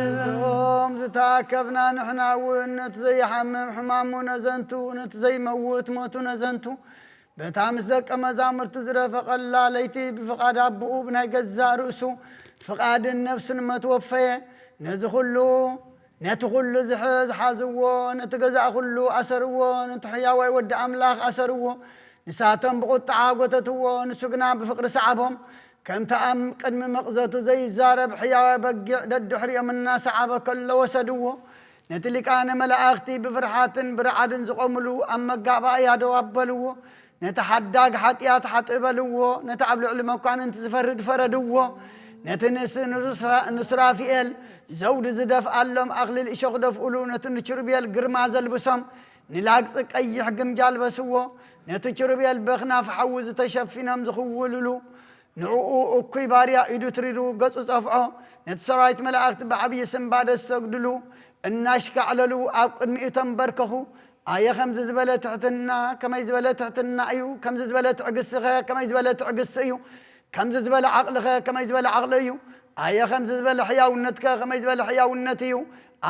እዞም ዝተኣከብና ንሕና እውን ነቲ ዘይሓምም ሕማሙ ነዘንቱ፣ ነቲ ዘይመውት ሞቱ ነዘንቱ፣ በታ ምስ ደቀ መዛሙርቲ ዝረፈቐላ ለይቲ ብፍቓድ ኣቦኡ ብናይ ገዛእ ርእሱ ፍቓድን ነፍሱን መትወፈየ። ነዚ ኩሉ ነቲ ኩሉ ዝሕ-፣ ዝሓዝዎ፣ ነቲ ገዛእ ኩሉ ኣሰርዎ፣ ነቲ ሕያዋይ ወዲ ኣምላኽ ኣሰርዎ። ንሳቶም ብቑጥዓ ጎተትዎ፣ ንሱ ግና ብፍቕሪ ሰዓቦም። ከምቲ ኣብ ቅድሚ መቕዘቱ ዘይዛረብ ሕያዋይ በጊዕ ደድሕሪኦም እናሰዓበ ከሎ ወሰድዎ። ነቲ ሊቃነ መላእኽቲ ብፍርሃትን ብረዓድን ዝቖምሉ ኣብ መጋባእያ ደው ኣበልዎ። ነቲ ሓዳግ ሓጢኣት ሓጥእ በልዎ። ነቲ ኣብ ልዕሊ መኳንንቲ ዝፈርድ ፈረድዎ። ነቲ ንስ-፣ ንሩስፋ-፣ ንሱራፊኤል ዘውዲ ዝደፍኣሎም ኣኽሊል እሾኽ ደፍኡሉ። ነቲ ንኪሩቤል ግርማ ዘልብሶም ንላግጺ ቀይሕ ግምጃ ኣልበስዎ። ነቲ ኪሩቤል በኽናፍ ሓዊ ዝተሸፊኖም ዝኽውልሉ። ንዕኡ እኩይ ባርያ ኢዱ ትሪሩ ገጹ ጸፍዖ። ነቲ ሰራዊት መላእኽቲ ብዓብዪ ስንባደ ዝሰግድሉ እናሽካዕለሉ ኣብ ቅድሚኡ ተንበርከኹ። ኣየ ከምዚ ዝበለ ትሕትና፣ ከመይ ዝበለ ትሕትና እዩ! ከምዚ ዝበለ ትዕግስቲ ኸ ከመይ ዝበለ ትዕግስቲ እዩ! ከምዚ ዝበለ ዓቕሊ ኸ ከመይ ዝበለ ዓቕሊ እዩ! ኣየ ከምዚ ዝበለ ሕያውነት ከ ከመይ ዝበለ ሕያውነት እዩ!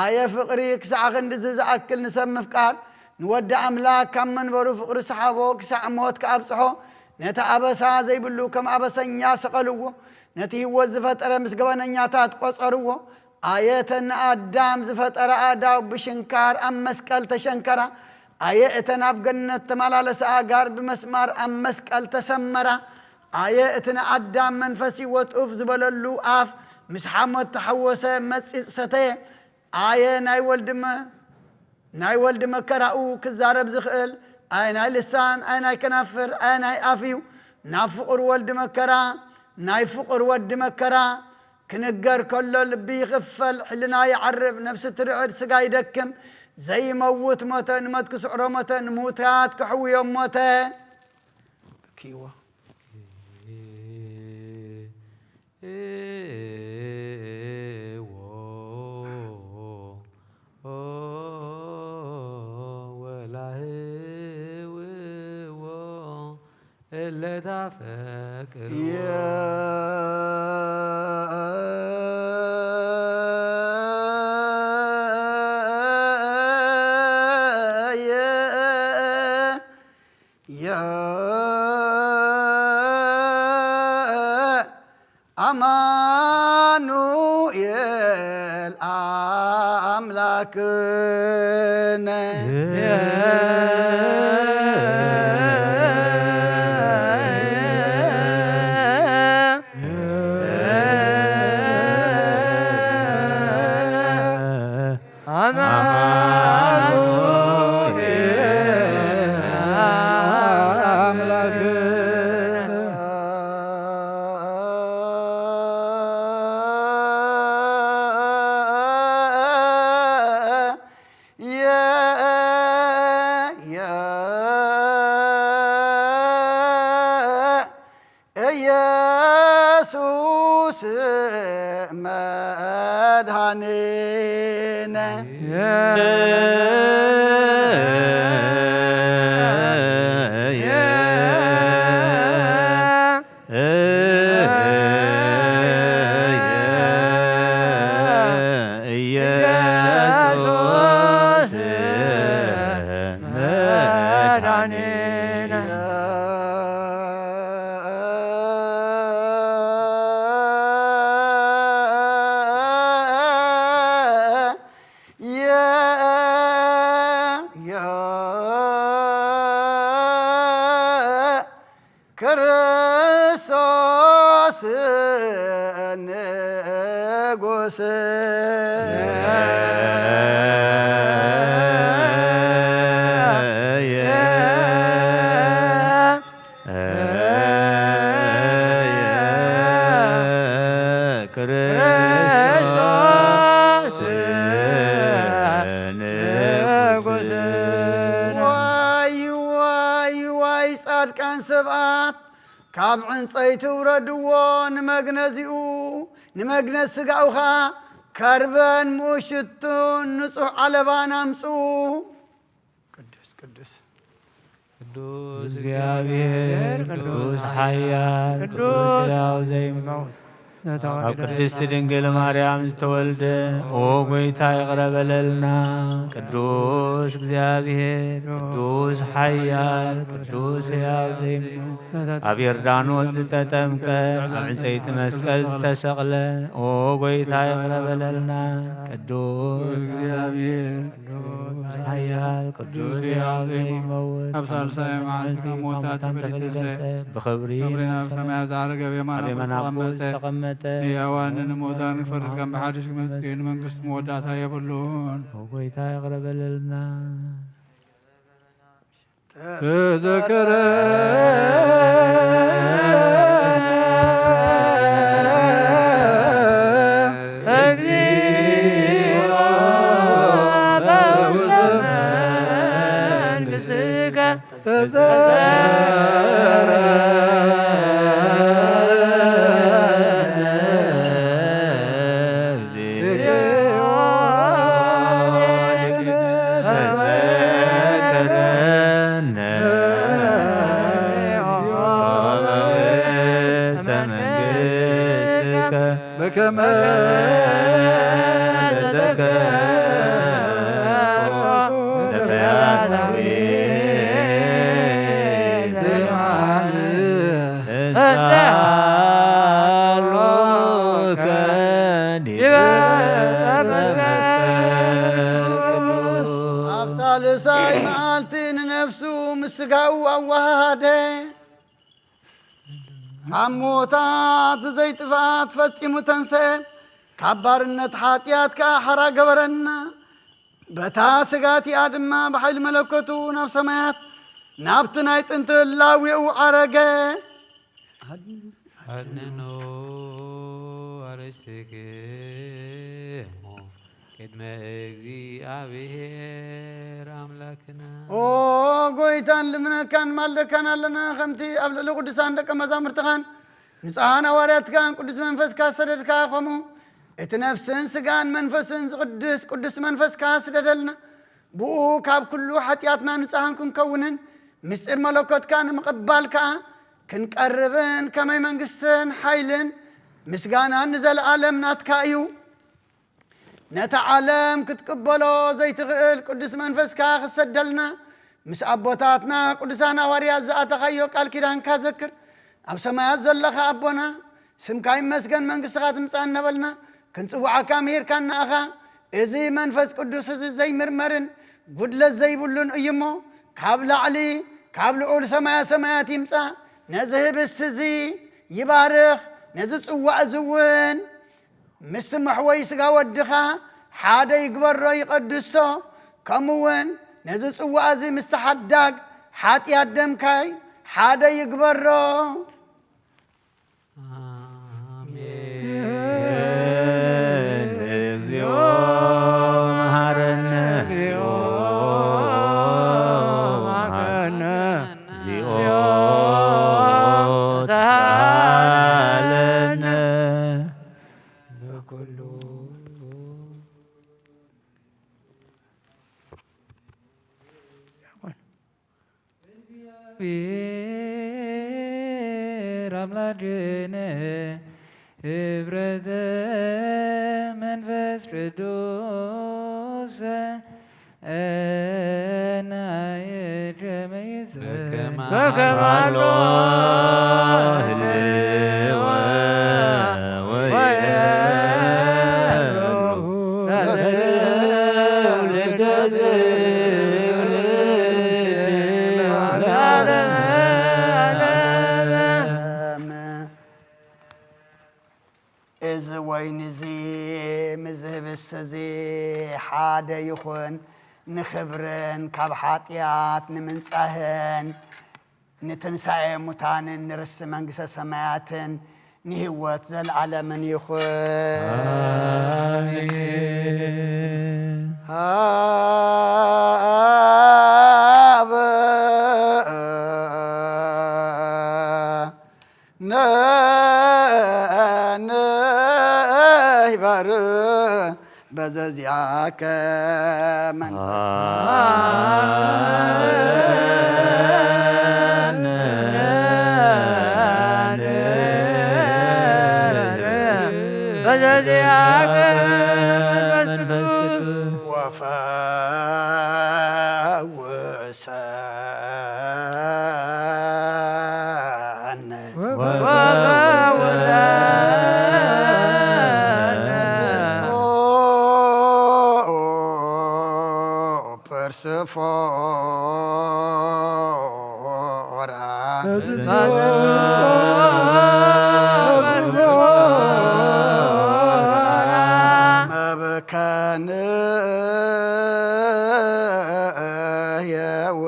ኣየ ፍቕሪ ክሳዕ ክንድዚ ዝኣክል ንሰብ ምፍቃር! ንወዲ ኣምላክ ካብ መንበሩ ፍቕሪ ሰሓቦ፣ ክሳዕ ሞት ክኣብጽሖ። ነቲ ኣበሳ ዘይብሉ ከም ኣበሰኛ ሰቐልዎ። ነቲ ህይወት ዝፈጠረ ምስ ገበነኛታት ቆጸርዎ። ኣየ እተን ንኣዳም ዝፈጠረ ኣእዳው ብሽንካር ኣብ መስቀል ተሸንከራ። ኣየ እተን ኣብ ገነት ተመላለሳ ኣእጋር ብመስማር ኣብ መስቀል ተሰመራ። ኣየ እቲ ንኣዳም መንፈስ ህይወት ኡፍ ዝበለሉ ኣፍ ምስ ሓሞት ተሓወሰ፣ መጺጽ ሰተየ። ኣየ ናይ ወልዲ መ-፣ ናይ ወልዲ መከራኡ ክዛረብ ዝኽእል ኣየ ናይ ልሳን፣ ኣየ ናይ ከናፍር፣ ኣየ ናይ ኣፍ እዩ። ናብ ፍቑር ወልዲ መከራ፣ ናይ ፍቑር ወዲ መከራ ክንገር ከሎ ልቢ ይኽፈል፣ ሕልና ይዓርብ፣ ነፍሲ ትርዕድ፣ ስጋ ይደክም። ዘይመውት ሞተ፣ ንሞት ክስዕሮ ሞተ፣ ንሙታት ከሕውዮም ሞተ። ክይዎ። ወላህውዎ እለ ታፈቅርዎ። ኣማኑኤል ኣምላክነ። ኢየሱስ መድኃኒነ። ኢየሱስ መድኃኒነ። ክርስቶስ ንጉስ። ክርስቶስ ንጉስና። ዋይ፣ ዋይ፣ ዋይ፣ ጻድቃን ሰባት ካብ ዕንጸይቲ ውረድዎ ንመግነዚኡ፣ ንመግነዝ ስጋኡ ኸኣ ከርበን ምኡሽቱን ንጹሕ ዓለባን ኣምጽኡ። ቅዱስ፣ ቅዱስ። ቅዱስ እግዚኣብሔር፣ ቅዱስ ሓያል፣ ቅዱስ ሕያው ዘይመውት፣ ኣብ ቅድስት ድንግል ማርያም ዝተወልደ፣ ኦ ጐይታ፣ ይቕረ በለልና። ቅዱስ እግዚኣብሔር፣ ቅዱስ ሓያል፣ ቅዱስ ሕያው ዘይመውት፣ ኣብ ዮርዳኖስ ዝተጠምቀ፣ ኣብ ዕንጸይቲ መስቀል ዝተሰቕለ፣ ኦ ጐይታ፣ ይቕረ በለልና። ቅዱስ እግዚኣብሔር፣ ሓያል፣ ቅዱስ ሕያው ዘይመውት፣ ኣብ ሳልሳይ መዓልቲ ካብ ሙታን ተፈልዩ ተፈልዩ ተንሥአ፣ ብኽብሪ ክብሪ ናብ ሰማያት ዝዓረገ፣ ኣብ የማን ኣቦ ዝተቐመጠ፣ ዝተቐመጠ፣ ንሕያዋንን ንሙታን ክፈርድ ከም ብሓድሽ ክመጽእ እዩ። ንመንግስቱ መወዳእታ የብሉን። ኦ ጐይታ፣ ይቕረ በለልና። ተዘከረ በከመ ተዘከሮ ነቢያት ዳዊት ዜማን እሳሎከ ዲበ መስቀል ቅዱስ። ኣብ ሳልሳይ መዓልቲ ንነፍሱ ምስ ስጋኡ ኣዋሃደ። ካብ ሞታት ብዘይ ጥፍኣት ፈጺሙ ተንስአ፣ ካብ ባርነት ሓጢኣት ከኣ ሓራ ገበረና። በታ ስጋ እቲኣ ድማ ብሓይሊ መለኮቱ ናብ ሰማያት፣ ናብቲ ናይ ጥንቲ ህላዌኡ ዓረገ። ኣድንኖ ኣርእስቲክሙ ቅድመ እግዚኣብሔር ኣምላክና። ኦ ጎይታ፣ ንልምነካን ማልደካን ኣለና፣ ከምቲ ኣብ ልዕሊ ቅዱሳን ደቀ መዛሙርትኻን ንጹሓን ሃዋርያትካን ቅዱስ መንፈስካ ዝሰደድካ፣ ከምኡ እቲ ነፍስን ስጋን መንፈስን ዝቕድስ ቅዱስ መንፈስካ ስደደልና። ብኡ ካብ ኩሉ ሓጢኣትና ንጹሓን ክንከውንን ምስጢር መለኮትካ ንምቕባል ከኣ ክንቀርብን፣ ከመይ መንግስትን ሓይልን ምስጋናን ንዘለኣለም ናትካ እዩ። ነቲ ዓለም ክትቅበሎ ዘይትኽእል ቅዱስ መንፈስካ ክሰደልና፣ ምስ ኣቦታትና ቅዱሳን ሃዋርያት ዝኣተኻዮ ቃል ኪዳንካ ዘክር። ኣብ ሰማያት ዘለኻ ኣቦና፣ ስምካ ይመስገን፣ መንግስትኻ ትምጻእ እናበልና ክንጽውዓካ ምሂርካና ኢኻ። እዚ መንፈስ ቅዱስ እዚ ዘይምርመርን ጉድለት ዘይብሉን እዩ እሞ፣ ካብ ላዕሊ፣ ካብ ልዑል ሰማያ ሰማያት ይምጻእ። ነዚ ህብስቲ እዚ ይባርኽ፣ ነዚ ጽዋእ እዚ እውን ምስቲ መሕወይ ስጋ ወድኻ ሓደ ይግበሮ፣ ይቐድሶ። ከምኡ እውን ነዚ ጽዋእ እዚ ምስቲ ሓዳግ ሓጢኣት ደምካይ ሓደ ይግበሮ። ኣሜን። እግዚኦ መሐረነ፣ እግዚኦ መሐረነ፣ እግዚኦ ተሳሃለነ። በኩሉ እግዚአብሔር አምላክነ ህብረተ መንፈስ ቅዱስ እዚ ሓደ ይኹን፣ ንኽብርን ካብ ሓጢኣት ንምንጻህን ንትንሳኤ ሙታንን ንርስቲ መንግስተ ሰማያትን ንህይወት ዘለዓለምን ይኹን። ኣሜን። ኣብ ንንህበር በዘዚኣከ መንፈስ በዘዚኣከ መንፈስ ቅዱስ ወፈውሰነ። ፐርስፎራ መብከን የው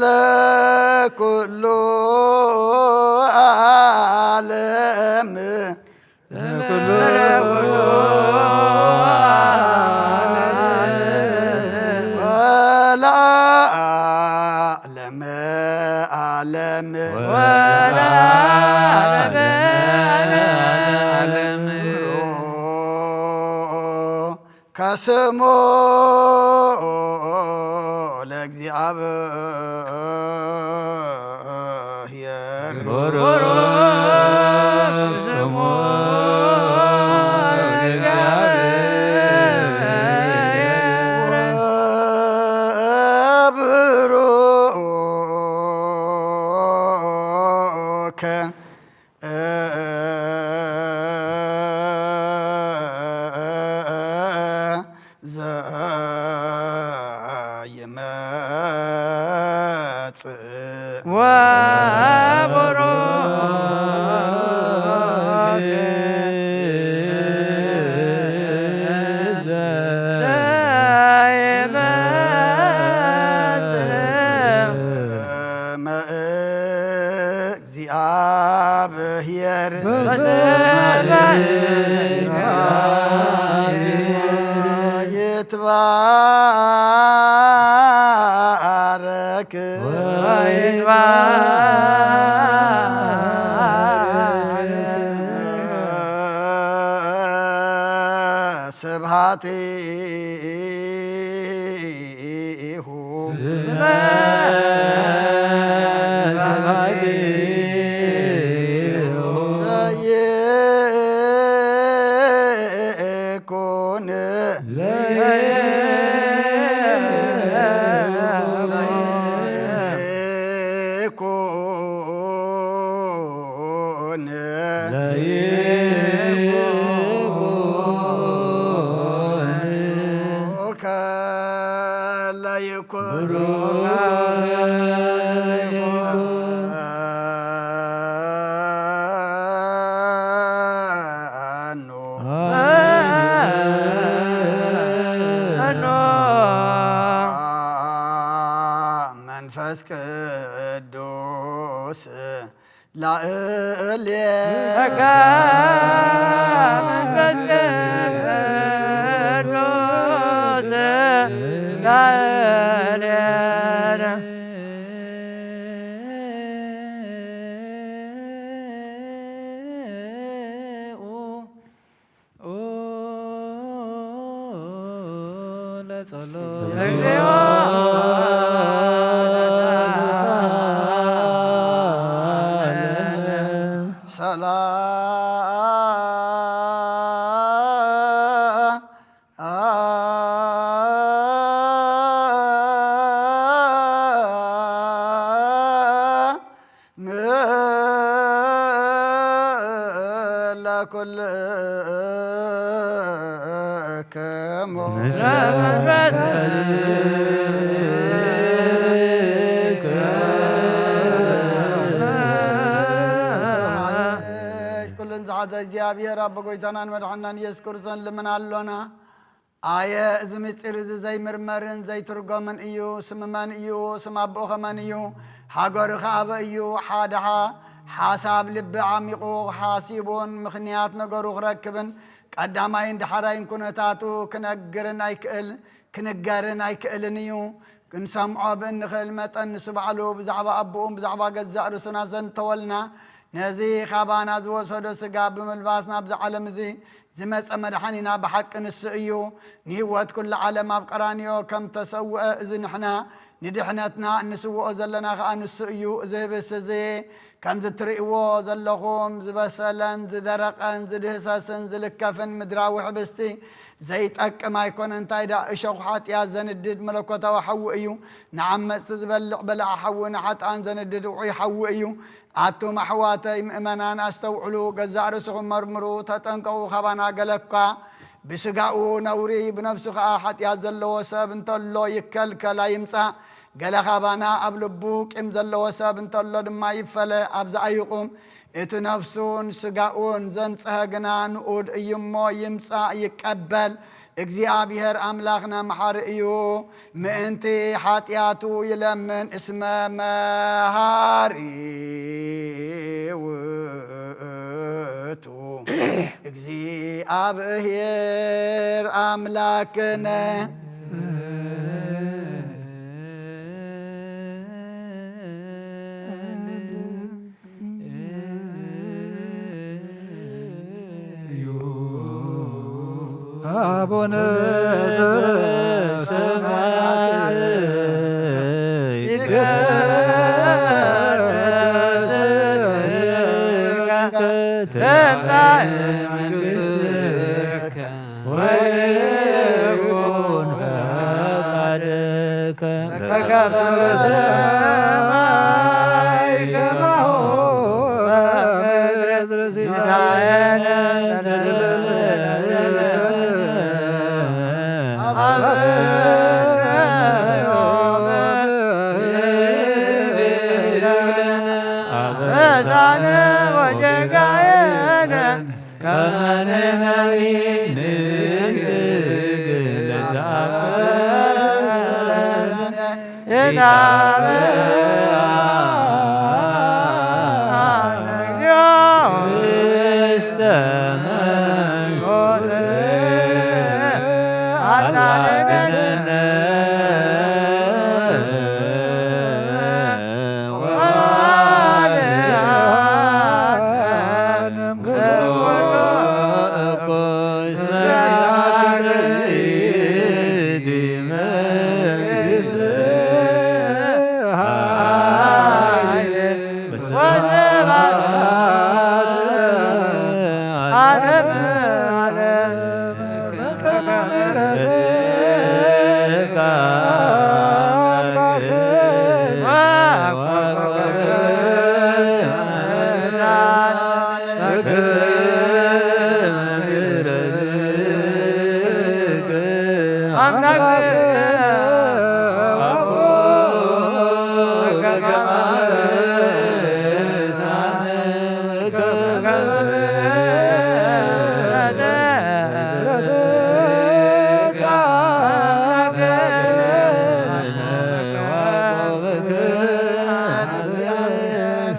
ለኩሉ ዓለም ለኩሉ ዓለም ወለዓለመ ዓለም ወለዓለመ ዓለም ከስሙ ለእግዚኣብሔር ቡሩክ ስሙ ለእግዚኣብሔር ወብሩክ ዘይመጽእ ወቡሩክ ዘይመጽእ ስመ እግዚአብሔር በሰማይ ይትባረክ ወይትባረክ ስብሐት ሁ ስብሐት ለይኩን ለይኩን ለይኩን መንፈስ ቅዱስ ላእሌ ለካ መንፈስ ቅዱስ ላእሌነ ለጸሎት እግዚኦ ሰላም ለኩልክሙ እግዚኣብሔር ኣቦ ጎይታናን መድሓናን ኢየሱስ ክርስቶስ ልምን ኣሎና። ኣየ፣ እዚ ምስጢር እዚ ዘይምርመርን ዘይትርጎምን እዩ። ስም መን እዩ? ስም ኣቦኡ ኸመን እዩ? ሃገሩ ኸ ኣበ እዩ? ሓደሓ ሓሳብ ልቢ ዓሚቑ ሓሲቡን ምኽንያት ነገሩ ክረክብን ቀዳማይን ዳሕራይን ኩነታቱ ክነግርን ኣይክእል፣ ክንገርን ኣይክእልን እዩ። ክንሰምዖ ብእንኽእል መጠን ንሱ ባዕሉ ብዛዕባ ኣቦኡን ብዛዕባ ገዛእ ርእሱና ዘንተወልና፣ ነዚ ኻባና ዝወሰዶ ስጋ ብምልባስ ናብዚ ዓለም እዚ ዝመጸ መድሓኒና ብሓቂ ንሱ እዩ። ንህይወት ኩሉ ዓለም ኣብ ቀራንዮ ከም ተሰውአ፣ እዚ ንሕና ንድሕነትና እንስውኦ ዘለና ኸኣ ንሱ እዩ። እዚ ህብስቲ እዚ ከምዚ እትርእይዎ ዘለኹም ዝበሰለን ዝደረቐን ዝድህሰስን ዝልከፍን ምድራዊ ህብስቲ ዘይጠቅም ኣይኮነን። እንታይ ደኣ እሾኽ ሓጢኣት ዘንድድ መለኮታዊ ሓዊ እዩ። ንዓመጽቲ ዝበልዕ በላዒ ሓዊ፣ ንሓጥኣን ዘንድድ ውዑይ ሓዊ እዩ። ኣቱም ኣሕዋተይ ምእመናን ኣስተውዕሉ፣ ገዛእ ርእስኹም መርምሩ፣ ተጠንቀቑ። ካባና ገለ እኳ ብስጋኡ ነውሪ ብነፍሱ ኸኣ ሓጢኣት ዘለዎ ሰብ እንተሎ ይከልከል ኣይምጻእ። ገለ ካባና ኣብ ልቡ ቂም ዘለዎ ሰብ እንተሎ ድማ ይፈለ። ኣብዚ ኣይቑም። እቲ ነፍሱን ስጋኡን ዘንጽሀ ግና ንኡድ እዩ እሞ ይምጻእ ይቀበል። እግዚኣብሔር ኣምላኽና መሓሪ እዩ። ምእንቲ ሓጢኣቱ ይለምን፣ እስመ መሃሪ ውእቱ እግዚኣብሔር ኣምላክነ። አቡነ ዘበሰማያት ይትቀደስ ስምከ ትምጻእ መንግሥትከ ወይኩን ፈቃድከ በከመ በሰማይ ከማሁ በምድር። ሲሳየነ ዘለለነ ሀበነ ዮም ወህብ ለነ አበሳነ ወጌጋየነ ከመ ንሕነኒ ንግል ዛፈሰነ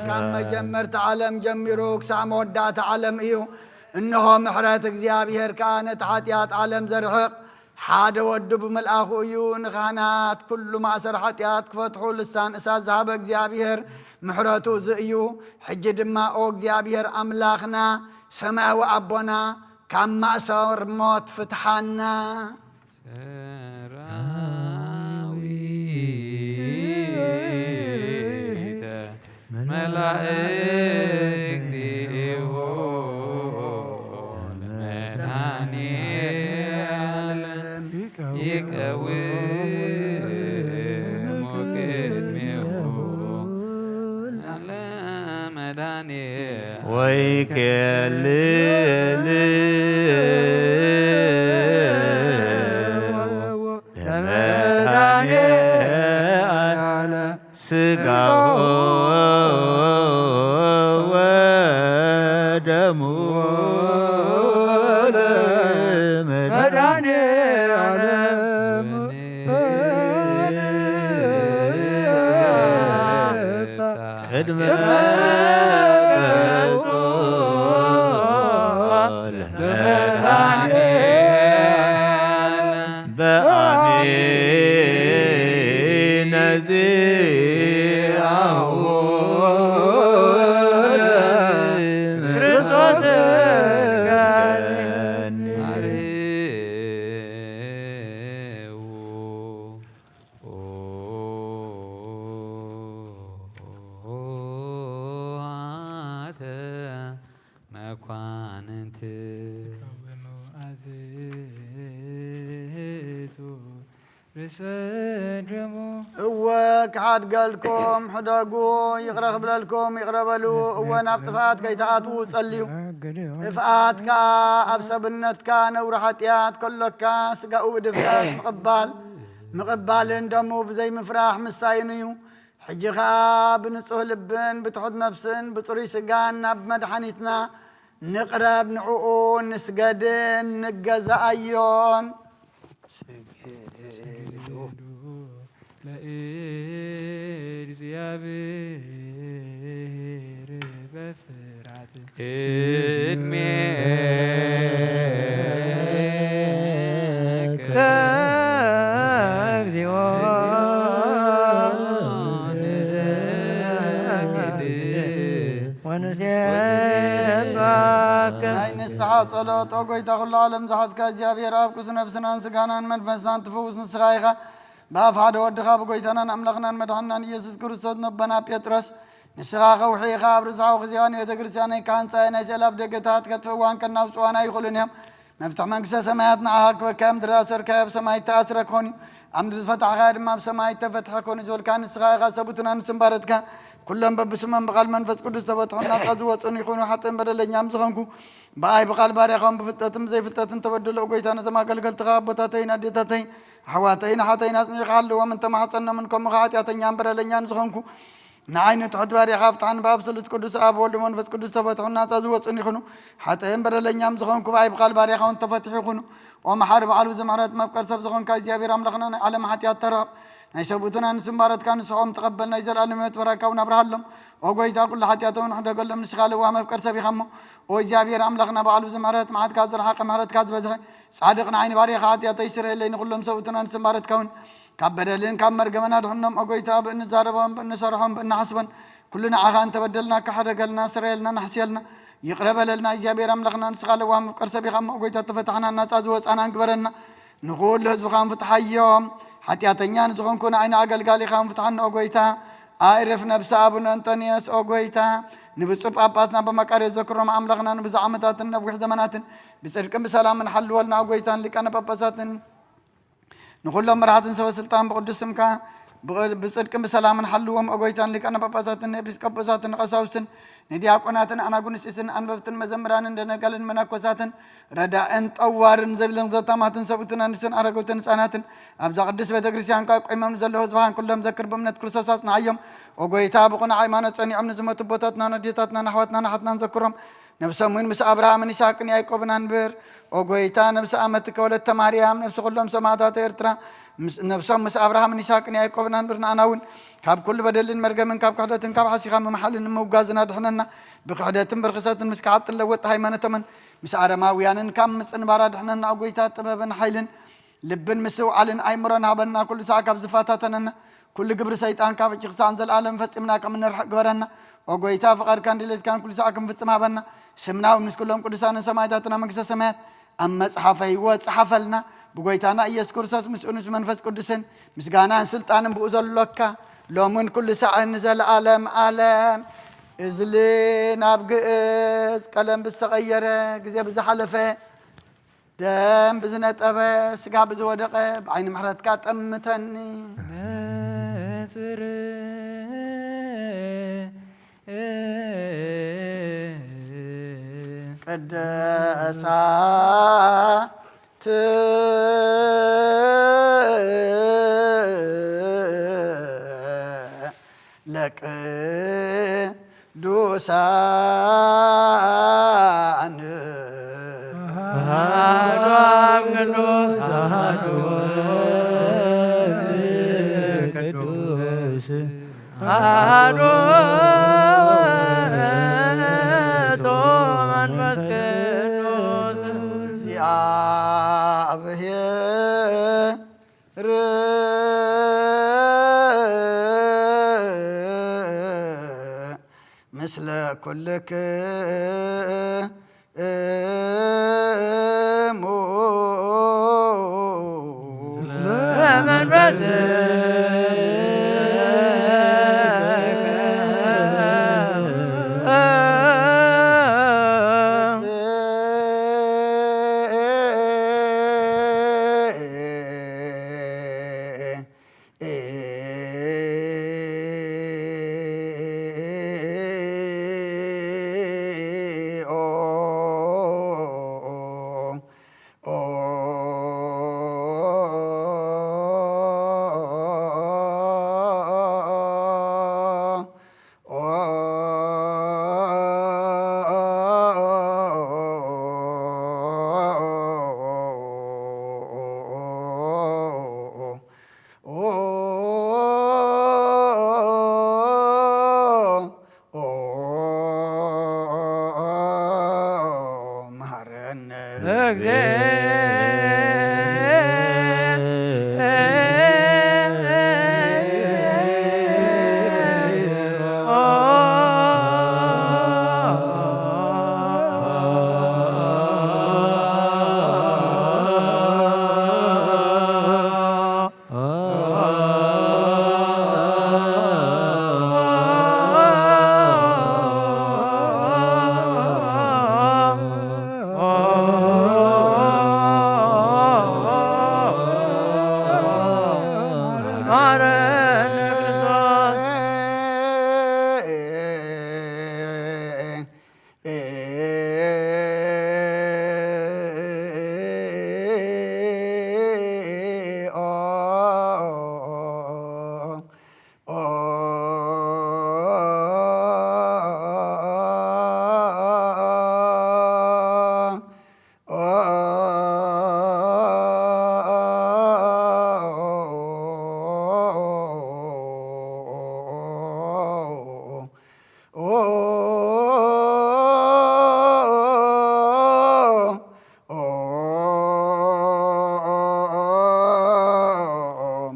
ካብ መጀመርታ ዓለም ጀሚሩ ክሳዕ መወዳእታ ዓለም እዩ። እንሆ ምሕረት እግዚኣብሔር ከኣ ነቲ ሓጢኣት ዓለም ዘርሕቕ ሓደ ወዱ ብምልኣኹ እዩ። ንኻህናት ኩሉ ማእሰር ሓጢኣት ክፈትሑ ልሳን እሳት ዝሃበ እግዚኣብሔር ምሕረቱ እዚ እዩ። ሕጂ ድማ ኦ እግዚኣብሔር ኣምላኽና ሰማያዊ ኣቦና ካብ ማእሰር ሞት ፍትሓና። ሰራዊተ መላእክቲሁ ለመድኃኔዓለም ይቀውሙ ቅድሜሁ ለመድኃኔ ወይኬልልዎ ለመድኃኔዓለም ሥጋሁ ወደሙ። ዓለም ቅድመ ገጹ ለመድኃኔ በአሚነ ዚአሁ ክርስቶስ መኳንንት። እወ ክሓድገልኩም ሕደጉ፣ ይቕረ ክብለልኩም ይቕረ በሉ። እወ ናብ ጥፍኣት ከይትኣትዉ ጸልዩ። ጥፍኣት ከኣ ኣብ ሰብነትካ ነውሪ ሓጢኣት ከሎካ ስጋኡ ብድፍረት ምቕባል፣ ምቕባልን ደሙ ብዘይምፍራሕ ምስታይን እዩ። ሕጂ ኸኣ ብንጹህ ልብን ብትሑት ነፍስን ብጽሩይ ስጋን ናብ መድሓኒትና ንቕረብ፣ ንዕኡ ንስገድን ንገዛኣዮን። ስግዱ ለእግዚኣብሔር በፍርሃት። ቅድሜከ እግዚኦ ንሰግድ ወንሴብሐከ። ናይ ንስሓ ጸሎት። ኦ ጎይታ፣ ኩሉ ዓለም ዝሓዝካ እግዚኣብሔር ኣብ ቅዱስ ነፍስናን ስጋናን መንፈስናን ትፍውስ ንስኻ ኢኻ። ብኣፍ ሓደ ወድኻ ብጎይታናን ኣምላኽናን መድሓንናን ኢየሱስ ክርስቶስ ነቦና ጴጥሮስ፣ ንስኻ ከውሒ ኢኻ፣ ኣብ ርዝሓዊ ኽዚኻ ንቤተ ክርስቲያነይ ክሃንጻ እየ፣ ናይ ስእለ ኣፍደገታት ከጥፍእዋን ከናውጽዋን ኣይኽእሉን እዮም። መፍትሕ መንግስተ ሰማያት ንዓኻ ክበካ እዮም። ምድሪ ኣሰርካዮ ኣብ ሰማይ እተኣስረ ክኾን እዩ፣ ኣብ ምድሪ ዝፈታሕካዮ ድማ ኣብ ሰማይ እተፈትሐ ክኾን እዩ ዝበልካ ንስኻ ኢኻ። ሰቡትና ንስምባረትካ ኩሎም በብስሞም ብቓል መንፈስ ቅዱስ ዝተፈትሑን ናጻ ዝወጹን ይኹኑ። ሓጥእን በደለኛም ዝኾንኩ ብኣይ ብቓል ባርያኻውን ብፍልጠትን ብዘይፍልጠትን ተበድሎ። ጎይታ ነዞም ኣገልገልትኻ ኣቦታተይን ኣዴታተይን ኣሕዋተይን ኣሓተይን ኣጽኒዕካ ሃልዎም፣ እንተማሕጸኖምን ከምኡ ኸዓ ሓጢኣተኛን በደለኛን ዝኾንኩ ንዓይ ንትሑት ባርያኻ ፍትሓን ብኣብ ስሉስ ቅዱስ ኣብ ወልድ መንፈስ ቅዱስ ተፈትሑን ናጻ ዝወጹን ይኹኑ። ሓጥእን በደለኛም ዝኾንኩ ብኣይ ብቓል ባርያኻ እውን ተፈትሑ ይኹኑ። ኦ መሓሪ በዓል ብዙሕ ምሕረት መፍቀር ሰብ ዝኾንካ እግዚኣብሔር ኣምላኽና ናይ ዓለም ሓጢኣት ተርሕቕ ናይ ሰብኡትን ኣንስትን ባረትካ ንስሖም ተቐበል ናይ ዘለኣለም ሕይወት በረካ እውን ኣብርሃሎም። ኦ ጎይታ ኩሉ ሓጢኣቶም ንሕደገሎም ንስኻ ለዋህ መፍቀር ሰብ ኢኻ እሞ ኦ እግዚኣብሔር ኣምላኽና በዓል ብዙሕ ምሕረት መዓትካ ዝረሓቐ ምሕረትካ ዝበዝሐ ጻድቕ ንዓይ ንባርያኻ ሓጢኣተይ ስረየለይ ንኹሎም ሰብኡትን ኣንስትን ባረትካ እውን ካብ በደልን ካብ መርገምን ኣድሕኖም። ኦ ጎይታ ብእንዛረቦን ብእንሰርሖን ብእንሓስቦን ኩሉ ንዓኻ እንተበደልና ክሓደገልና ስረየልና ናሕስየልና ይቕረ በለልና። እግዚኣብሔር ኣምላኽና ንስኻ ለዋህ መፍቀር ሰብ ኢኻ እሞ ኦ ጎይታ ተፈታሕና ናጻ ዝወጻናን ግበረና። ንኹሉ ህዝብኻ ፍትሓዮም። ሓጢኣተኛ ንዝኾንኩ ንዓይኒ ኣገልጋሊኻ ፍትሓኒ ኦ ጎይታ። ኣይርፍ ነብሲ ኣቡነ እንጠንዮስ ኦ ጎይታ። ንብፁዕ ጳጳስና በመቃርዮስ ዘክሮም ኣምላኽና ንብዙሕ ዓመታትን ነዊሕ ዘመናትን ብጽድቅን ብሰላምን ሓልወልና ኦ ጎይታን ሊቃነ ጳጳሳትን ንኹሎም መራሕትን ሰበ ስልጣን ብቕዱስ ስምካ ብቕ-፣ ብጽድቅን ብሰላምን ሓልዎም። ኦ ጎይታን ሊቃነ ጳጳሳትን ንኤጲስቆጶሳትን ንቐሳውስትን ንዲያቆናትን ኣናጉንስጢስን ኣንበብትን መዘምራንን ደነጋልን መነኮሳትን ረዳእን ጠዋርን ዘብልን ዘታማትን ሰብኡትን ኣንስትን ኣረገውትን ህፃናትን ኣብዛ ቅድስት ቤተ ክርስቲያን ካብ ቆይሞም ንዘለዉ ህዝብኻን ኩሎም ዘክር ብእምነት ክርስቶስ ኣጽንዓዮም። ኦ ጎይታ ብቕኑዕ ሃይማኖት ጸኒዖም ንዝሞቱ ኣቦታትናን ኣዴታትናን ኣሕዋትናን ኣሓትናን ዘክሮም። ነብሶም እውን ምስ ኣብርሃምን ይስሐቅን ያዕቆብን ኣንብር። ኦ ጎይታ፣ ነብሲ ኣመትከ ወለተ ማርያም፣ ነብሲ ኩሎም ሰማዕታት ኤርትራ፣ ምስ-፣ ነብሶም ምስ ኣብርሃምን ይስሐቅን ያዕቆብን ኣንብር። ንኣና እውን ካብ ኩሉ በደልን መርገምን ካብ ክሕደትን ካብ ሓሲኻ ምምሓልን ንምውጋዝን ኣድሕነና። ብክሕደትን ብርኽሰትን ምስ ክሓጥን ለወጥ ሃይማኖቶምን ምስ ኣረማውያንን ካብ ምጽንባር ኣድሕነና። ኦ ጎይታ፣ ጥበብን ሓይልን ልብን ምስትውዓልን ኣእምሮን ሃበና። ኩሉ ሳዕ ካብ ዝፈታተነና ኩሉ ግብሪ ሰይጣን ካብ ሕጂ ክሳዕ ንዘለኣለም ፈጺምና ከም እንርሕቕ ግበረና። ኦ ጎይታ፣ ፍቓድካን ድሌትካን ኩሉ ሳዕ ክንፍጽም ሃበና። ስምና እውን ምስ ኩሎም ቅዱሳንን ሰማዕታትና መንግስተ ሰማያት ኣብ መጽሓፈ ህይወት ጸሓፈልና። ብጎይታና ኢየሱስ ክርስቶስ ምስኡን ምስ መንፈስ ቅዱስን ምስጋናን ስልጣንን ብኡ ዘሎካ ሎምን ኩሉ ሳዕን ንዘለኣለም ኣለም። እዝሊ ናብ ግእዝ ቀለም ብዝተቐየረ ግዜ ብዝሓለፈ ደም ብዝነጠበ ስጋ ብዝወደቐ ብዓይኒ ምሕረትካ ጠምተኒ። ነጽር ቅደሳ ለቅዱሳን አሐዱ አብ ቅዱስ አሐዱ ቅዱስ አሐዱ ውእቱ መንፈስ ቅዱስ። እግዚአብሔር ምስለ ኩልክሙ።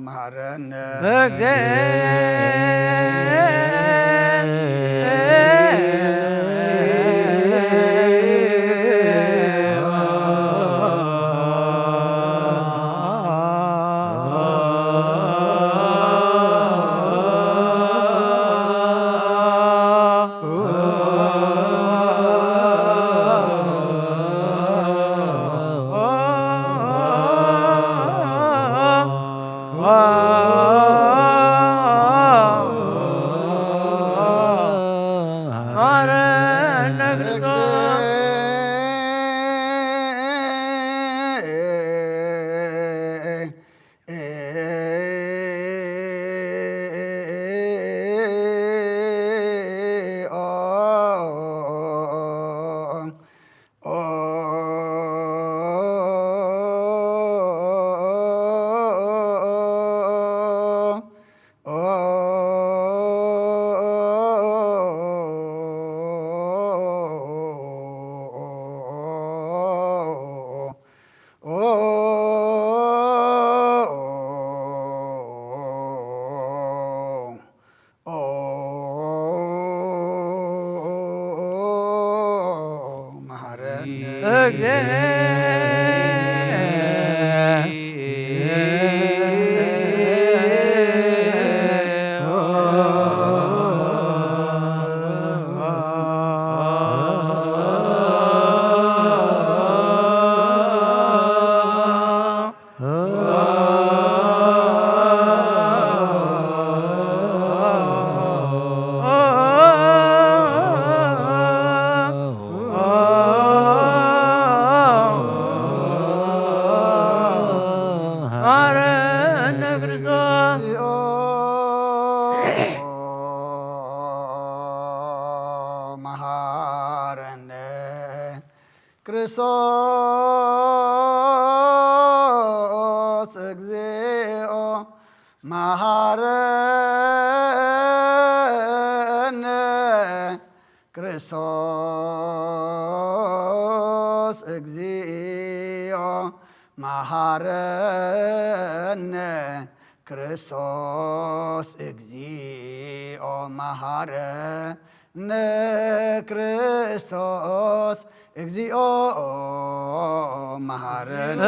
መሐረነ። መሐረነ። መሐረነ። መሐረነ። ክርስቶስ መሃረነ ክርስቶስ እግዚኦ፣ መሃረነ ክርስቶስ እግዚኦ፣ መሃረነ ክርስቶስ እግዚኦ፣ መሃረነ።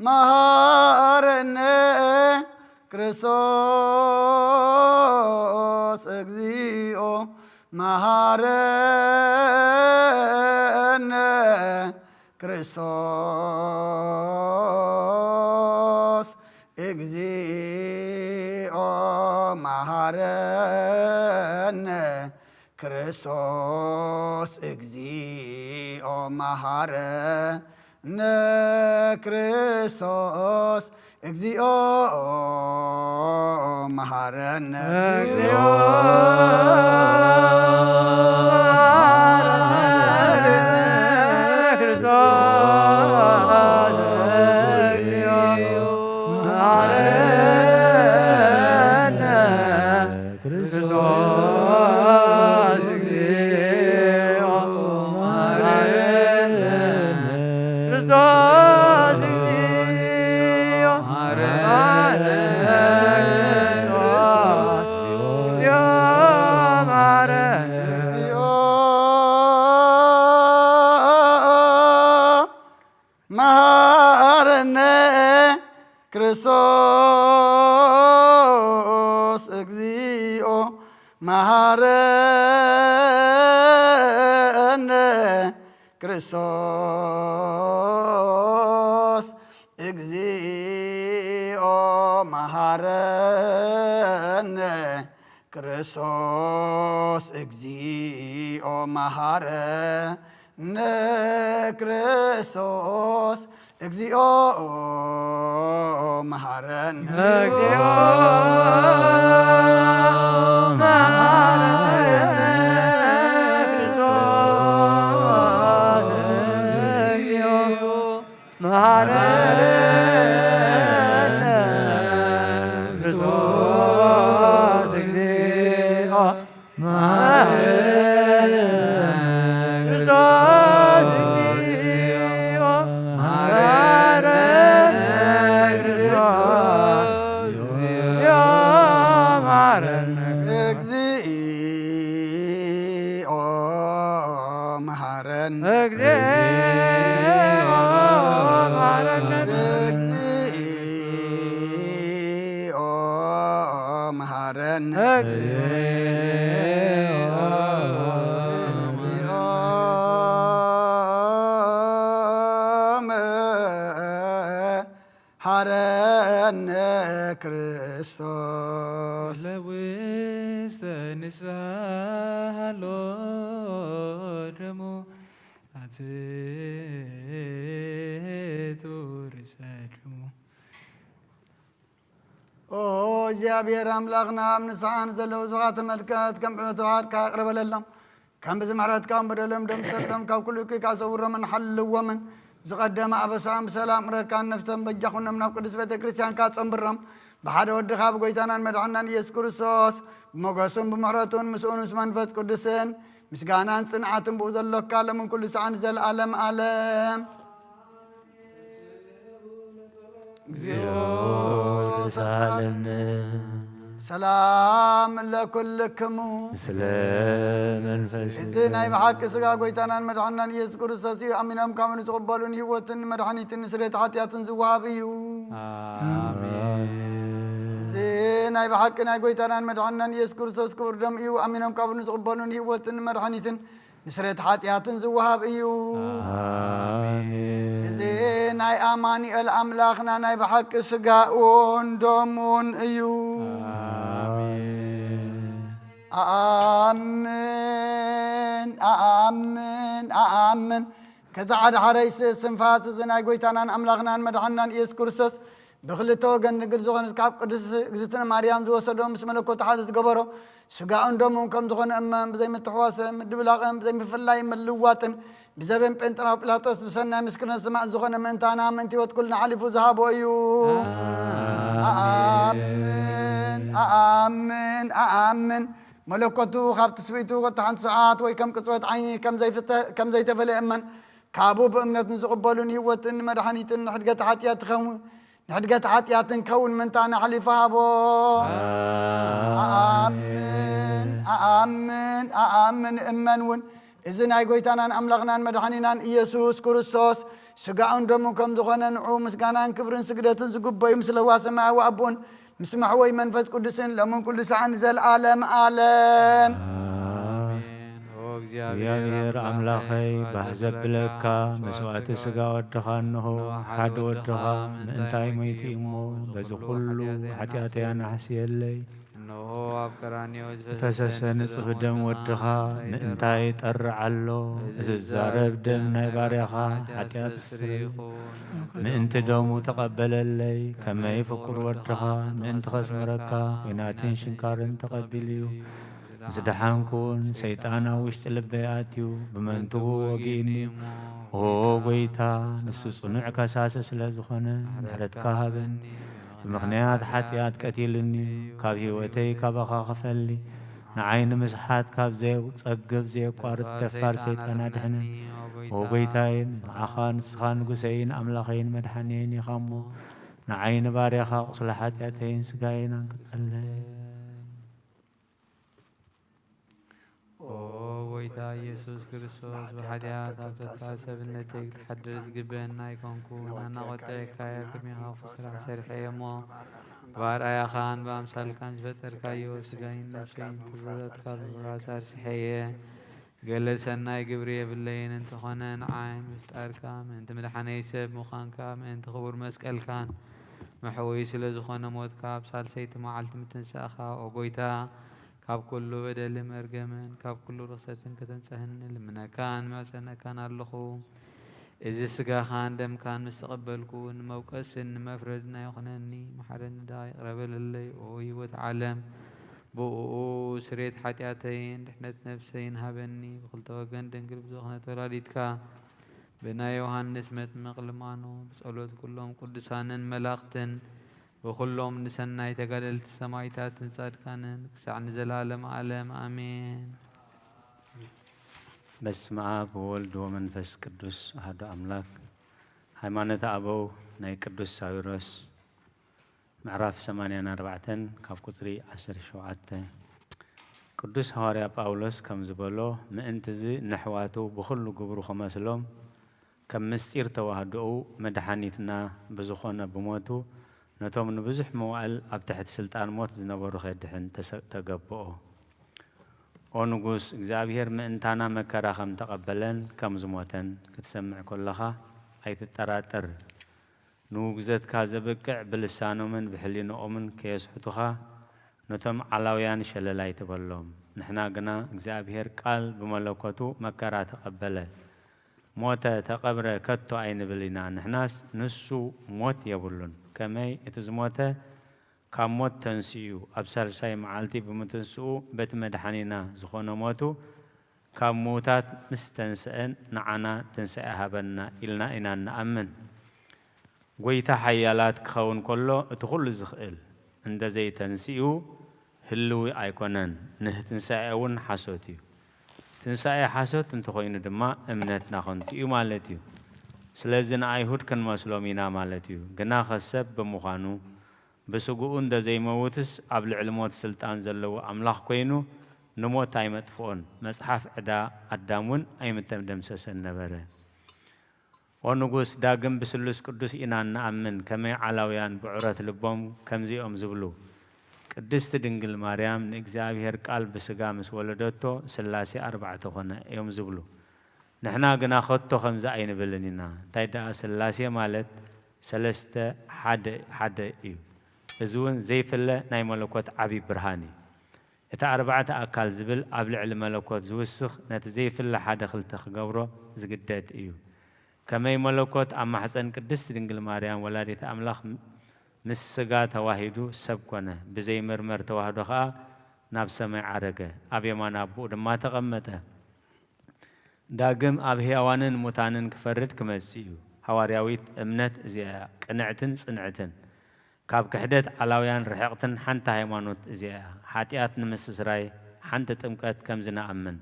መሃረነ ክርስቶስ እግዚኦ፣ መሃረነ ክርስቶስ እግዚኦ፣ መሃረነ ክርስቶስ እግዚኦ፣ መሃረነ ክርስቶስ እግዚኦ፣ መሃረነ። መሃረነ ክርስቶስ እግዚኦ፣ መሃረነ ክርስቶስ እግዚኦ፣ መሃረነ ክርስቶስ እግዚኦ፣ መሃረነ ክርስቶስ እግዚኦ፣ መሃረነ። እግዚኦ መሐረነ። እግዚኦ መሐረነ። እግዚኦ መሐረነ። እግዚኦ መሐረነ ክርስቶስ። ለውስተ ንስሐ ሎ ደሙ አትቱ ርእሰ ደሙ። ኦ እግዚኣብሔር ኣምላኽና፣ ኣብ ንስሓ ንዘለዉ ህዝብኻ ተመልከት፣ ከም ምሕረትካ ይቕረ በለሎም። ከም ብዚ ምሕረትካ እውን በደሎም ደምሰሶም፣ ካብ ኩሉ እኩይ ከኣ ሰውሮምን ሓልዎምን። ዝቐደመ ኣበሳኦም ብሰላም ዕረፍካ፣ ነፍሶም በጃ ኩኖም ናብ ቅድስት ቤተ ክርስቲያንካ ጸንብሮም። ብሓደ ወድኻ ብጎይታናን መድሓናን ኢየሱስ ክርስቶስ፣ ብሞገሱን ብምሕረቱን ምስኡን ምስ መንፈስ ቅዱስን ምስጋናን ጽንዓትን ብኡ ዘሎካ፣ ሎምን ኩሉ ሰዓን ዘለዓለም ዓለም። እግዚኦ ተሳለነ። ሰላም ለኩልክሙ። ምስለ መንፈስ። እዚ ናይ ብሓቂ ስጋ ጎይታናን መድሓናን ኢየሱስ ክርስቶስ እዩ። ኣሚኖም ካብ ንዝቕበሉ ንህይወትን ንመድሓኒትን ንስርየት ሓጢኣትን ዝወሃብ እዩ። ኣሜን። እዚ ናይ ብሓቂ ናይ ጎይታናን መድሓንናን ኢየሱስ ክርስቶስ ክቡር ደም እዩ። ኣሚኖም ካብኡ ንዝቕበሉን ህይወትን መድሓኒትን ንስርየት ሓጢኣትን ዝወሃብ እዩ። ኣሜን። እዚ ናይ ኣማኑኤል ኣምላኽና ናይ ብሓቂ ስጋኡን ደሙን እዩ። ኣሜን። ኣኣምን፣ ኣኣምን፣ ኣኣምን። ከዛ ሓደ ሓረይ ስንፋስ እዚ ናይ ጎይታናን ኣምላኽናን መድሓንናን ኢየሱስ ክርስቶስ ብኽልተ ወገን ድንግል ዝኾነት ካብ ቅድስት እግዝእትነ ማርያም ዝወሰዶ ምስ መለኮት ሓደ ዝገበሮ ስጋኡን ደሙን ከም ዝኾነ እመን ብዘይምትሕዋሰ ምድብላቕን ብዘይምፍላይ ምልዋጥን ብዘበን ጴንጠናዊ ጲላጦስ ብሰናይ ምስክርነት ሰማዕት ዝኾነ ምእንታና ምእንቲ ህይወት ኩልና ሓሊፉ ዝሃቦ እዩ። ኣኣምን፣ ኣኣምን፣ ኣኣምን። መለኮቱ ካብ ትስብእቱ ወዲ ሓንቲ ሰዓት ወይ ከም ቅጽበት ዓይኒ ከም ዘይፍተ-፣ ከም ዘይተፈለ እመን። ካብኡ ብእምነት ንዝቕበሉን ህይወትን መድሓኒትን ንሕድገት ሓጢኣት ትኸውን ንሕድገት ሓጢኣትን ከውን ምንታና ኣሕሊፉ ሃቦ። ኣኣምን፣ ኣኣምን፣ ኣኣምን እመን እውን እዚ ናይ ጎይታናን ኣምላኽናን መድሓኒናን ኢየሱስ ክርስቶስ ስጋኡን ደሙን ከም ዝኾነ ንዑ ምስጋናን ክብርን ስግደትን ዝግበዩ ምስ ለዋ ሰማያዊ ኣቦን ምስ መሕወይ መንፈስ ቅዱስን ለምን ኩሉ ሰዓን ዘልኣለም ኣለም። ኣሜን። ኦ እግዚኣብሔር ኣምላኸይ፣ ባህ ዘብለካ መስዋዕቲ ስጋ ወድኻ እንሆ፣ ሓደ ወድኻ ምእንታይ ሞይቱ እሞ፣ በዚ ኩሉ ሓጢኣተይ ኣናሕስየለይ። እንሆ ኣብ ቀራንዮ ዝፈሰሰ ንጹህ ደም ወድኻ ምእንታይ ይጠርዕ ኣሎ። እዚ ዝዛረብ ደም ናይ ባርያኻ ሓጢኣት ስርዩ ምእንቲ ደሙ ተቐበለለይ። ከመይ ፍቁር ወድኻ ምእንቲ ከስምረካ ኲናትን ሽንካርን ተቐቢሉ እዩ። ምስ ደሓንኩን ሰይጣን ኣብ ውሽጢ ልበይ ኣትዩ ብመንትኡ ወጊእኒ። ኦ ጎይታ፣ ንሱ ጽኑዕ ከሳሲ ስለ ዝኾነ ምሕረትካ ሃበኒ። ብምኽንያት ሓጢኣት ቀቲሉኒ እዩ። ካብ ህይወተይ ካባኻ ክፈሊ፣ ንዓይ ንምስሓት ካብ ዘየጸግብ ዘየቋርጽ ደፋር ሰይጣን ኣድሕነኒ። ኦ ጎይታይ፣ ንዓኻ ንስኻ ንጉሰይን ኣምላኸይን መድሓኒየይን ኢኻ እሞ፣ ንዓይ ንባርያኻ ቁስሊ ሓጢኣተይን ስጋየይን ኣንቅጸለይ። ኦ ጎይታ ኢየሱስ ክርስቶስ፣ ብሓጢኣት ኣብ ተጥፋእ ሰብነተይ ክትሓድር ዝግበአኒ ኣይኮንኩን። ኣናቖጠ እካየ ቅድሜኻ ክፉእ ስራሕ ሰሪሐ እየ እሞ፣ ብኣርኣያኻን ብኣምሳልካን ዝፈጠርካዮ ስጋይን ነፍሰይን ትእዛዛትካ ብምፍራስ ኣርሲሐ እየ። ገለ ሰናይ ግብሪ የብለይን፣ እንተኾነ ንዓይ ምፍጣርካ፣ ምእንቲ ምድሓነይ ሰብ ምዃንካ፣ ምእንቲ ክቡር መስቀልካን መሕወዩ ስለ ዝኾነ ሞትካ፣ ኣብ ሳልሰይቲ መዓልቲ ምትንሳእኻ፣ ኦ ጎይታ፣ ካብ ኩሉ በደልን መርገምን ካብ ኩሉ ርኽሰትን ከተንጽህኒ ልምነካን ምዕጸነካን ኣለኹ። እዚ ስጋኻን ደምካን ምስ ተቐበልኩ፣ ንመውቀስን ንመፍረድን ኣይኹነኒ። መሓረኒ ደኣ ይቕረ በለለይ፣ ኦ ህይወት ዓለም። ብእኡ ስርየት ሓጢኣተይን ድሕነት ነፍሰይን ሃበኒ። ብኽልተ ወገን ድንግል ብዝኾነት ወላዲትካ፣ ብናይ ዮሃንስ መጥምቕ ልማኖ፣ ብጸሎት ኩሎም ቅዱሳንን መላእኽትን፣ ብኹሎም ንሰናይ ተጋደልቲ ሰማዕታትን ጻድቃንን ክሳዕ ንዘለዓለም ዓለም ኣሜን። በስመ ኣብ ወወልድ ወመንፈስ ቅዱስ ኣሐዱ ኣምላክ። ሃይማኖተ ኣበው ናይ ቅዱስ ሳዊሮስ ምዕራፍ ሰማንያን ኣርባዕተን ካብ ቁጽሪ ዓሰርተ ሸውዓተ። ቅዱስ ሃዋርያ ጳውሎስ ከም ዝበሎ፣ ምእንቲ እዚ ነሕዋቱ ብኹሉ ግብሩ ክመስሎም፣ ከም ምስጢር ተዋህዶኡ መድሓኒትና ብዝኾነ ብሞቱ፣ ነቶም ንብዙሕ መዋእል ኣብ ትሕቲ ስልጣን ሞት ዝነበሩ ኼድሕን ተሰ-፣ ተገብኦ። ኦ ንጉስ፣ እግዚኣብሔር ምእንታና መከራ ከም ተቐበለን ከም ዝሞተን ክትሰምዕ ከለኻ ኣይትጠራጠር። ንውግዘትካ ዘብቅዕ ብልሳኖምን ብሕሊንኦምን ከየስሕቱኻ፣ ነቶም ዓላውያን ሸለል ኣይትበሎም። ንሕና ግና እግዚኣብሔር ቃል ብመለኮቱ መከራ ተቐበለ፣ ሞተ፣ ተቐብረ ከቶ ኣይንብል ኢና። ንሕናስ ንሱ ሞት የብሉን። ከመይ እቲ ዝሞተ ካብ ሞት ተንሲኡ፣ ኣብ ሳልሳይ መዓልቲ ብምትንስኡ፣ በቲ መድሓኒና ዝኾነ ሞቱ ካብ ምዉታት ምስ ተንስአን ንዓና ትንሳኤ ሃበና ኢልና ኢና እንኣምን። ጐይታ ሓያላት ክኸውን ከሎ፣ እቲ ኹሉ ዝኽእል እንተ ዘይተንሲኡ ህልዊ ኣይኮነን፣ ንህ ትንሳኤ እውን ሓሶት እዩ። ትንሳኤ ሓሶት እንተኾይኑ ድማ እምነትና ከንቱ እዩ ማለት እዩ። ስለዚ ንኣይሁድ ክንመስሎም ኢና ማለት እዩ። ግናኸ ሰብ ብምዃኑ ብስግኡ እንተ ዘይመውትስ ኣብ ልዕሊ ሞት ስልጣን ዘለዎ ኣምላኽ ኮይኑ ንሞት ኣይመጥፍኦን። መጽሓፍ ዕዳ ኣዳም እውን ኣይምተደምሰሰን ነበረ። ኦ ንጉስ፣ ዳግም ብስሉስ ቅዱስ ኢና እንኣምን፣ ከመይ ዓላውያን ብዑረት ልቦም ከምዚኦም ዝብሉ፣ ቅድስቲ ድንግል ማርያም ንእግዚኣብሔር ቃል ብስጋ ምስ ወለደቶ ስላሴ ኣርባዕተ ኮነ እዮም ዝብሉ። ንሕና ግና ከቶ ከምዚ ኣይንብልን ኢና። እንታይ ደኣ ስላሴ ማለት ሰለስተ ሓደ ሓደ እዩ። እዚ እውን ዘይፍለ ናይ መለኮት ዓቢ ብርሃን እዩ። እቲ ኣርባዕተ ኣካል ዝብል ኣብ ልዕሊ መለኮት ዝውስኽ ነቲ ዘይፍለ ሓደ ክልተ ክገብሮ ዝግደድ እዩ። ከመይ መለኮት ኣብ ማሕፀን ቅድስቲ ድንግል ማርያም ወላዲት ኣምላኽ ምስ ስጋ ተዋሂዱ ሰብ ኮነ፣ ብዘይምርመር ተዋህዶ ኸኣ ናብ ሰማይ ዓረገ፣ ኣብ የማን ኣቦኡ ድማ ተቐመጠ። ዳግም ኣብ ሕያዋንን ሙታንን ክፈርድ ክመጽእ እዩ። ሃዋርያዊት እምነት እዚኣ እያ፣ ቅንዕትን ጽንዕትን። ካብ ክሕደት ዓላውያን ርሕቕትን ሓንቲ ሃይማኖት እዚኣ እያ። ሓጢኣት ንምስስራይ ሓንቲ ጥምቀት ከም ዝንኣምን፣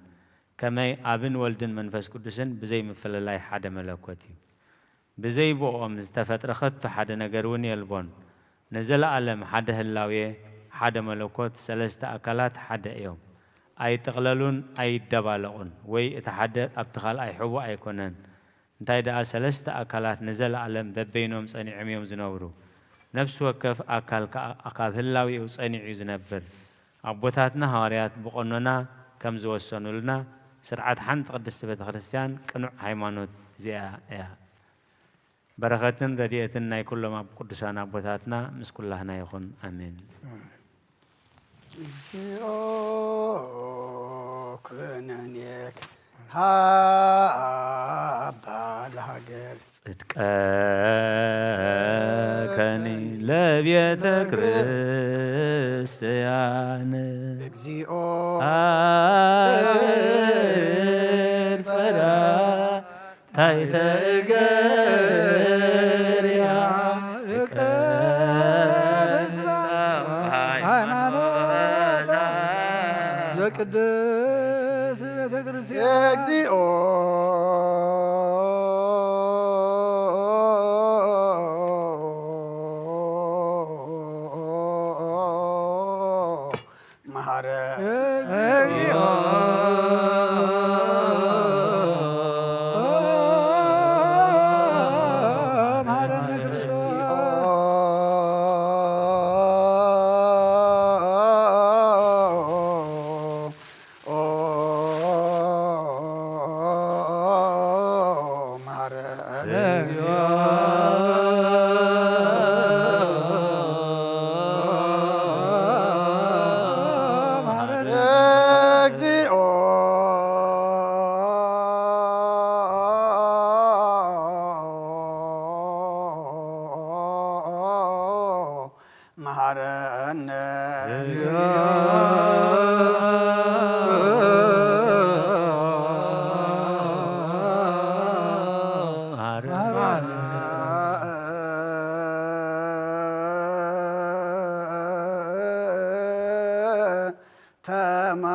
ከመይ ኣብን ወልድን መንፈስ ቅዱስን ብዘይ ምፍልላይ ሓደ መለኮት እዩ። ብዘይ ብኦም ዝተፈጥረ ከቶ ሓደ ነገር እውን የልቦን። ንዘለኣለም ሓደ ህላዌ፣ ሓደ መለኮት፣ ሰለስተ ኣካላት ሓደ እዮም። ኣይጥቕለሉን ኣይደባለቑን፣ ወይ እቲ ሓደ ኣብቲ ካልኣይ ሕቡእ ኣይኮነን። እንታይ ደኣ ሰለስተ ኣካላት ንዘለኣለም በበይኖም ጸኒዖም እዮም ዝነብሩ። ነፍሲ ወከፍ ኣካል ከኣ ካብ ህላዌኡ ጸኒዑ እዩ ዝነብር። ኣቦታትና ሃዋርያት ብቐኖና ከም ዝወሰኑልና፣ ስርዓት ሓንቲ ቅድስቲ ቤተ ክርስቲያን ቅኑዕ ሃይማኖት እዚኣ እያ። በረኸትን ረድኤትን ናይ ኩሎም ኣብ ቅዱሳን ኣቦታትና ምስ ኩላህና ይኹን። ኣሜን። እግዚኦ ኩነኔክ ሃባ ለሃገር። ጽድቀከኒ ለቤተ ክርስቲያን። እግዚኦ ጸራ ታይተ እገርያ ሃይማኖታ ዘቅድስ ቤተ ክርስቲያን። እግዚኦ መሐረ እግዚኦ መሐረነ።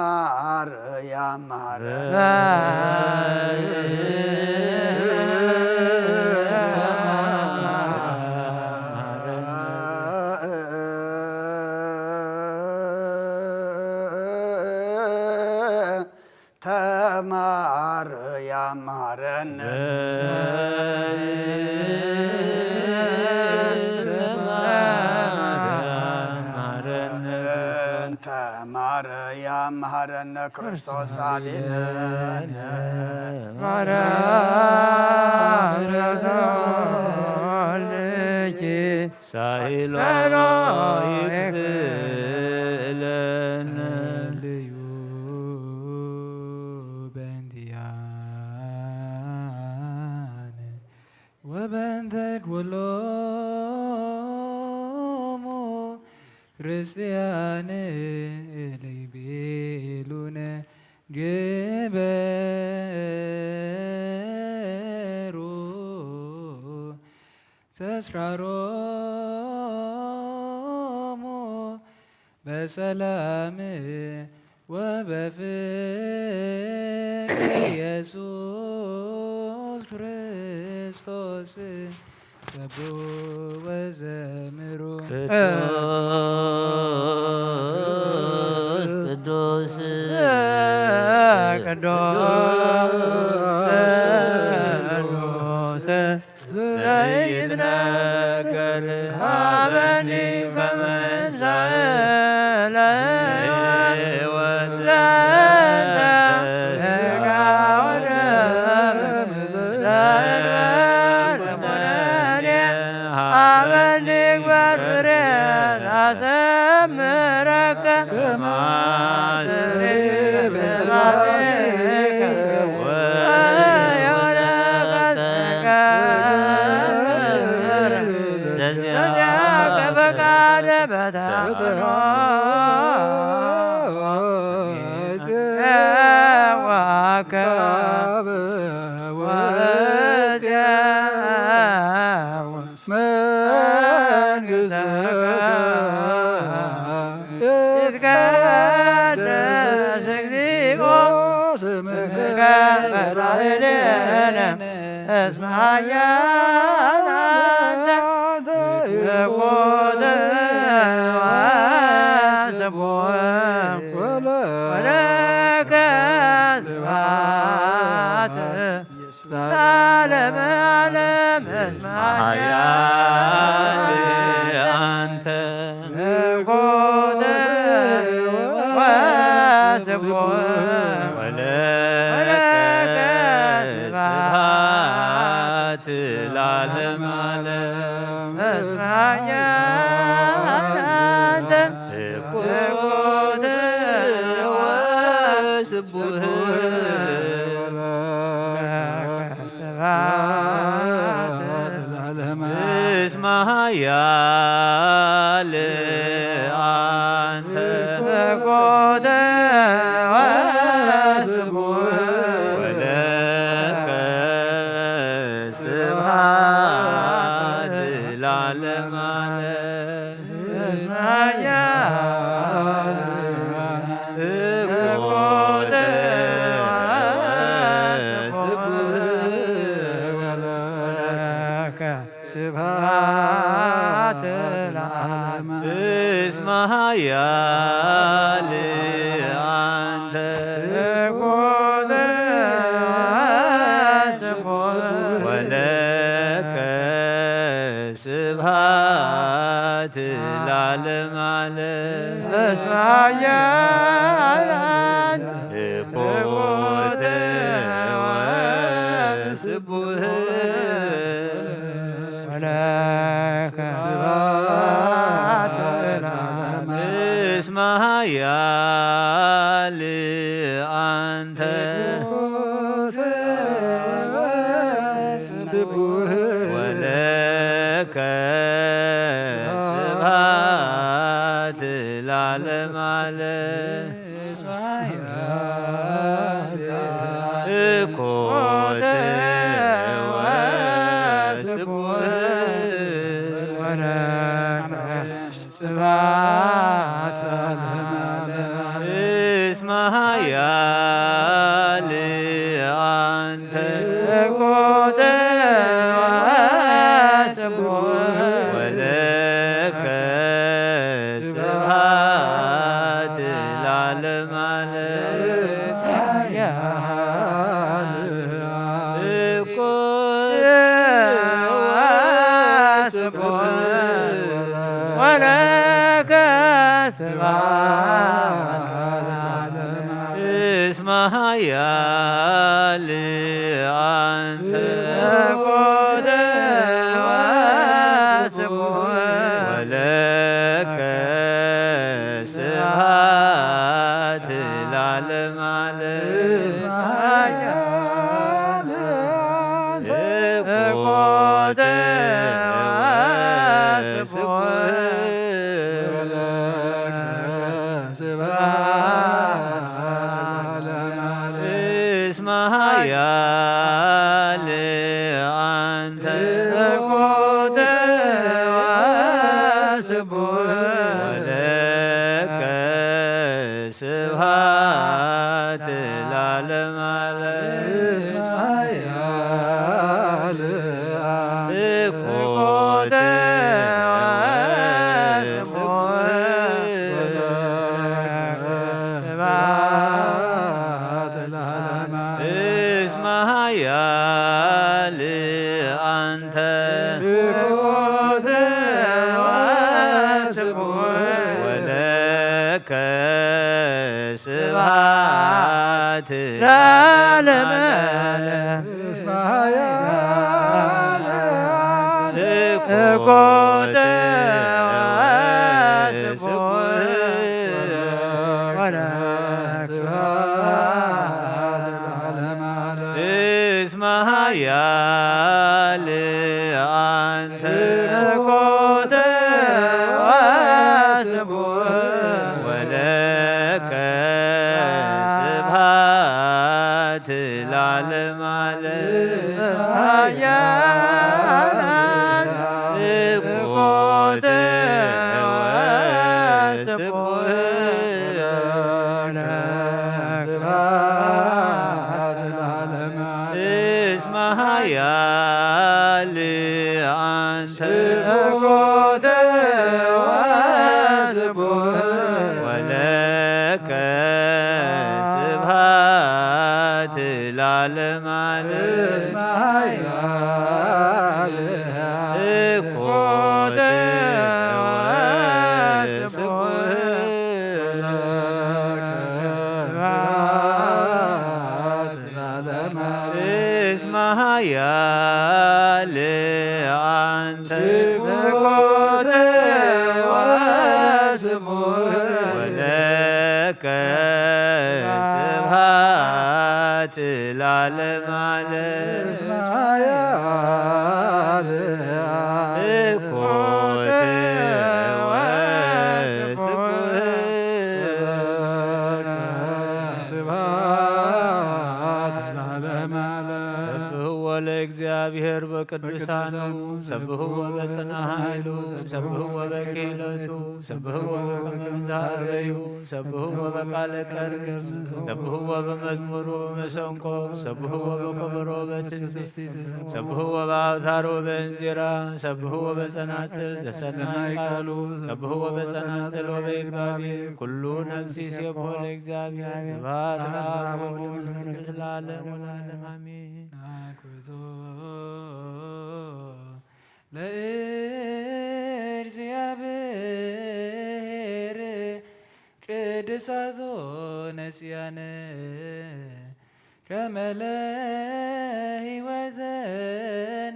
ተማርያም መሐረነ። ተማርያም መሐረነ። ተማርያም መሐረነ። ተማርያም መሐረነ ክርስቶስ አሊለነ። ማርያም ምሕረት ተወልኪ ሳይሎ ይክፍለነ። ጸልዩ በእንቲአነ ወበእንተ ኩሎሙ ክርስቲያን ለይቤሉነ ግበሩ ተስካሮሙ በሰላም ወበፍቅር ኢየሱስ ክርስቶስ ሰብሑ ወዘምሩ። ቅዱስ ቅዱስ ቅዱስ ዘይትነገር ሀበኒ ከመ መንግሥትከ ይትቀደስ እግዚኦ ስምከ በላዕሌነ እስመ ኃያል አንተ ትኩት ወስቡሕ ወለከ ስብሐት ለዓለመ ዓለም እስመ ኃያል አንተ ትኩት ወስቡሕ ወለከ ስብሐት ለዓለመ ዓለም እስመ ኃያል አንተ ትኩት ወስቡሕ ስብሐት ለዓለመ እስመ ኃያል አንተ ትኩት ወስቡሕ ወለከ ስብሐት ለዓለመ ዓለም እስመ ኃያል ትኩት ወስቡሕ ወለከ ስብሐት ለዓለመ እስመ ኃያል አንተ ትኩት ወስቡሕ ወለከ ስብሐት ለዓለመ ዓለም እስመ ኃያል አንተ ትኩት ወስቡሕ ወለከ ስብሐት ለዓለመ እስመ ኃያል አንተ ወለከ ስብሐት ለዓለመ ዓለም። ትኩት ወስቡሕ ወለከ ስብሐት ለዓለመ ዓለም። እስመ ኃያል አንተ ትኩት ወስቡሕ ወለከ ስብሐት ለዓለመ ዓለም። ትኩት ወስቡሕ ወለከ ስብሐት እስመ ኃያል አንተ ትኩት ወስቡሕ ወለከ ስብሐት ለዓለመ ዓለም። ትኩት ወስቡሕ እስመ ኃያል አንተ ትኩት ወስቡሕ ወለከ ስብሐት ለዓለመ ዓለም። ትኩት ወስቡሕ እስመ ኃያል አንተ ትኩት ወስቡሕ ወለከ ስብሐት ለዓለመ ዓለም። ትኩት ወስቡሕ ወለከ ኃያል አንተ ትኩት ወስቡሕ ወለከ ስብሐት ለዓለመ ዓለም። ኃያል ትኩት ወስቡሕ እስመ ኃያል አንተ ትኩት ወስቡሕ ወለከ ስብሐት ለዓለመ ዓለም። እስመ ኃያል ትኩት ወስቡሕ እስመ ኃያል አንተ ትኩት ወስቡሕ ወለከ ስብሐት ለዓለመ ዓለም። እስመ ኃያል ትኩት ወስቡሕ ስብሐት ለዓለመ ዓለም። ሰብሕዎ ለእግዚአብሔር በቅዱሳኑ፣ ሰብሕዎ በጽንዓ ኃይሉ፣ ሰብሕዎ በክህነቱ፣ ሰብሕዎ በከመ እንዘ ሀረዩ፣ ሰብሕዎ በቃለ ቀርጽ፣ ሰብሕዎ በመዝሙሩ መሰንቆ፣ ሰብሕዎ በከበሮ በትንቢት፣ ሰብሕዎ በአውታሮ በእንዚራ፣ ሰብሕዎ በጸናጽል ዘሰናይ ቃሉ፣ ሰብሕዎ በጸናጽል ወበይባቤ፣ ኩሉ ነፍሲ ሴብሖ ለእግዚአብሔር። ስብሐት ለአብ ወወልድ ወመንፈስ ቅዱስ ለዓለሙ ለዓለም አሜን። አኩቶ ለእግዚአብሔር ቅድሳቶ ነስያነ ከመ ለህይወተ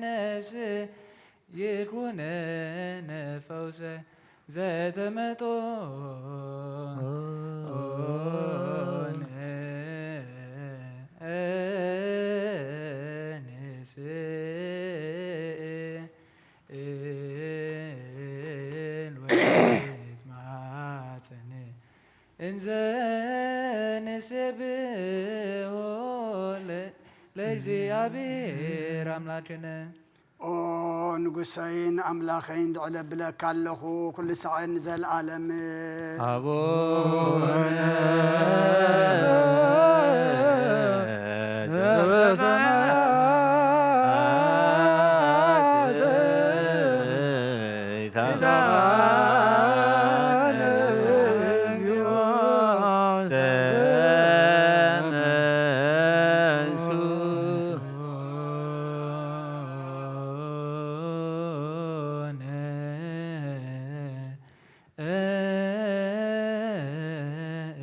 ነፍስ ይኩነነ ፈውሰ ዘተመጦ ንስእል ወይትማጸን እንዘ ንሴብሖ ለ-፣ ለእግዚአብሔር አምላክነ። ኦ ንጉሰይን ኣምላኸይን፣ ልዕል ኣብለካ ኣለኹ፣ ኩሉ ሳዕን ንዘለኣለም። ኣቡነ ዘበሰማያት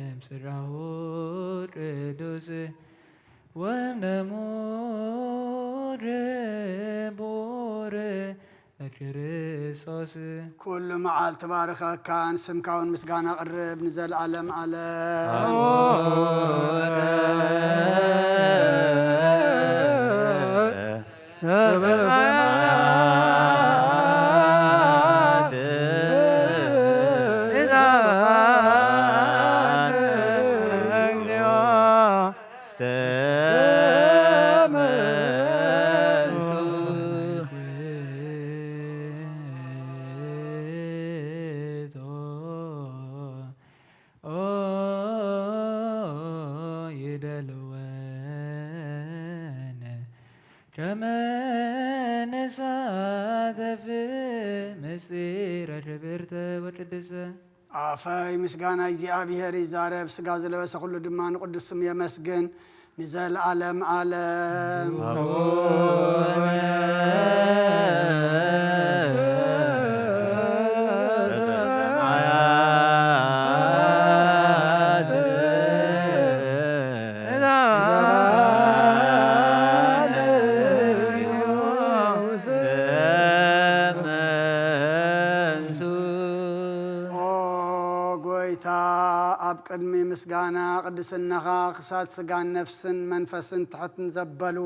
እምስራሁ ቅዱስ ወእምደሙ ክቡር ለክርስቶስ። ኩሉ መዓልቲ ባርኸካ፣ ንስምካ እውን ምስጋና ኣቕርብ ንዘለኣለም ዓለም። ይደልወነ ከመ ንሳተፍ ምስጢረ ክብርተ ወቅድስተ። ኣፈይ ምስጋና እግዚኣብሔር ይዛረብ፣ ስጋ ዝለበሰ ኩሉ ድማ ንቅዱስ ስሙ የመስግን። ንዘለዓለም ዓለም። ኦ ጎይታ፣ ኣብ ቅድሚ ምስጋና ቅድስናኻ ክሳድ ስጋን ነፍስን መንፈስን ትሕት ንዘበሉ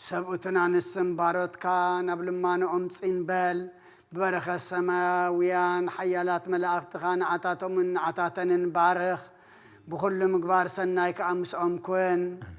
ሰብኡትን ኣንስትን ባሮትካ ናብ ልማኖኦም ጽን በል። ብበረኸት ሰማያውያን ሓያላት መላእኽትኻ ንዓታቶምን ንዓታተንን ባርኽ። ብኹሉ ምግባር ሰናይ ከኣ ምስኦም ኩን። ኣሜን።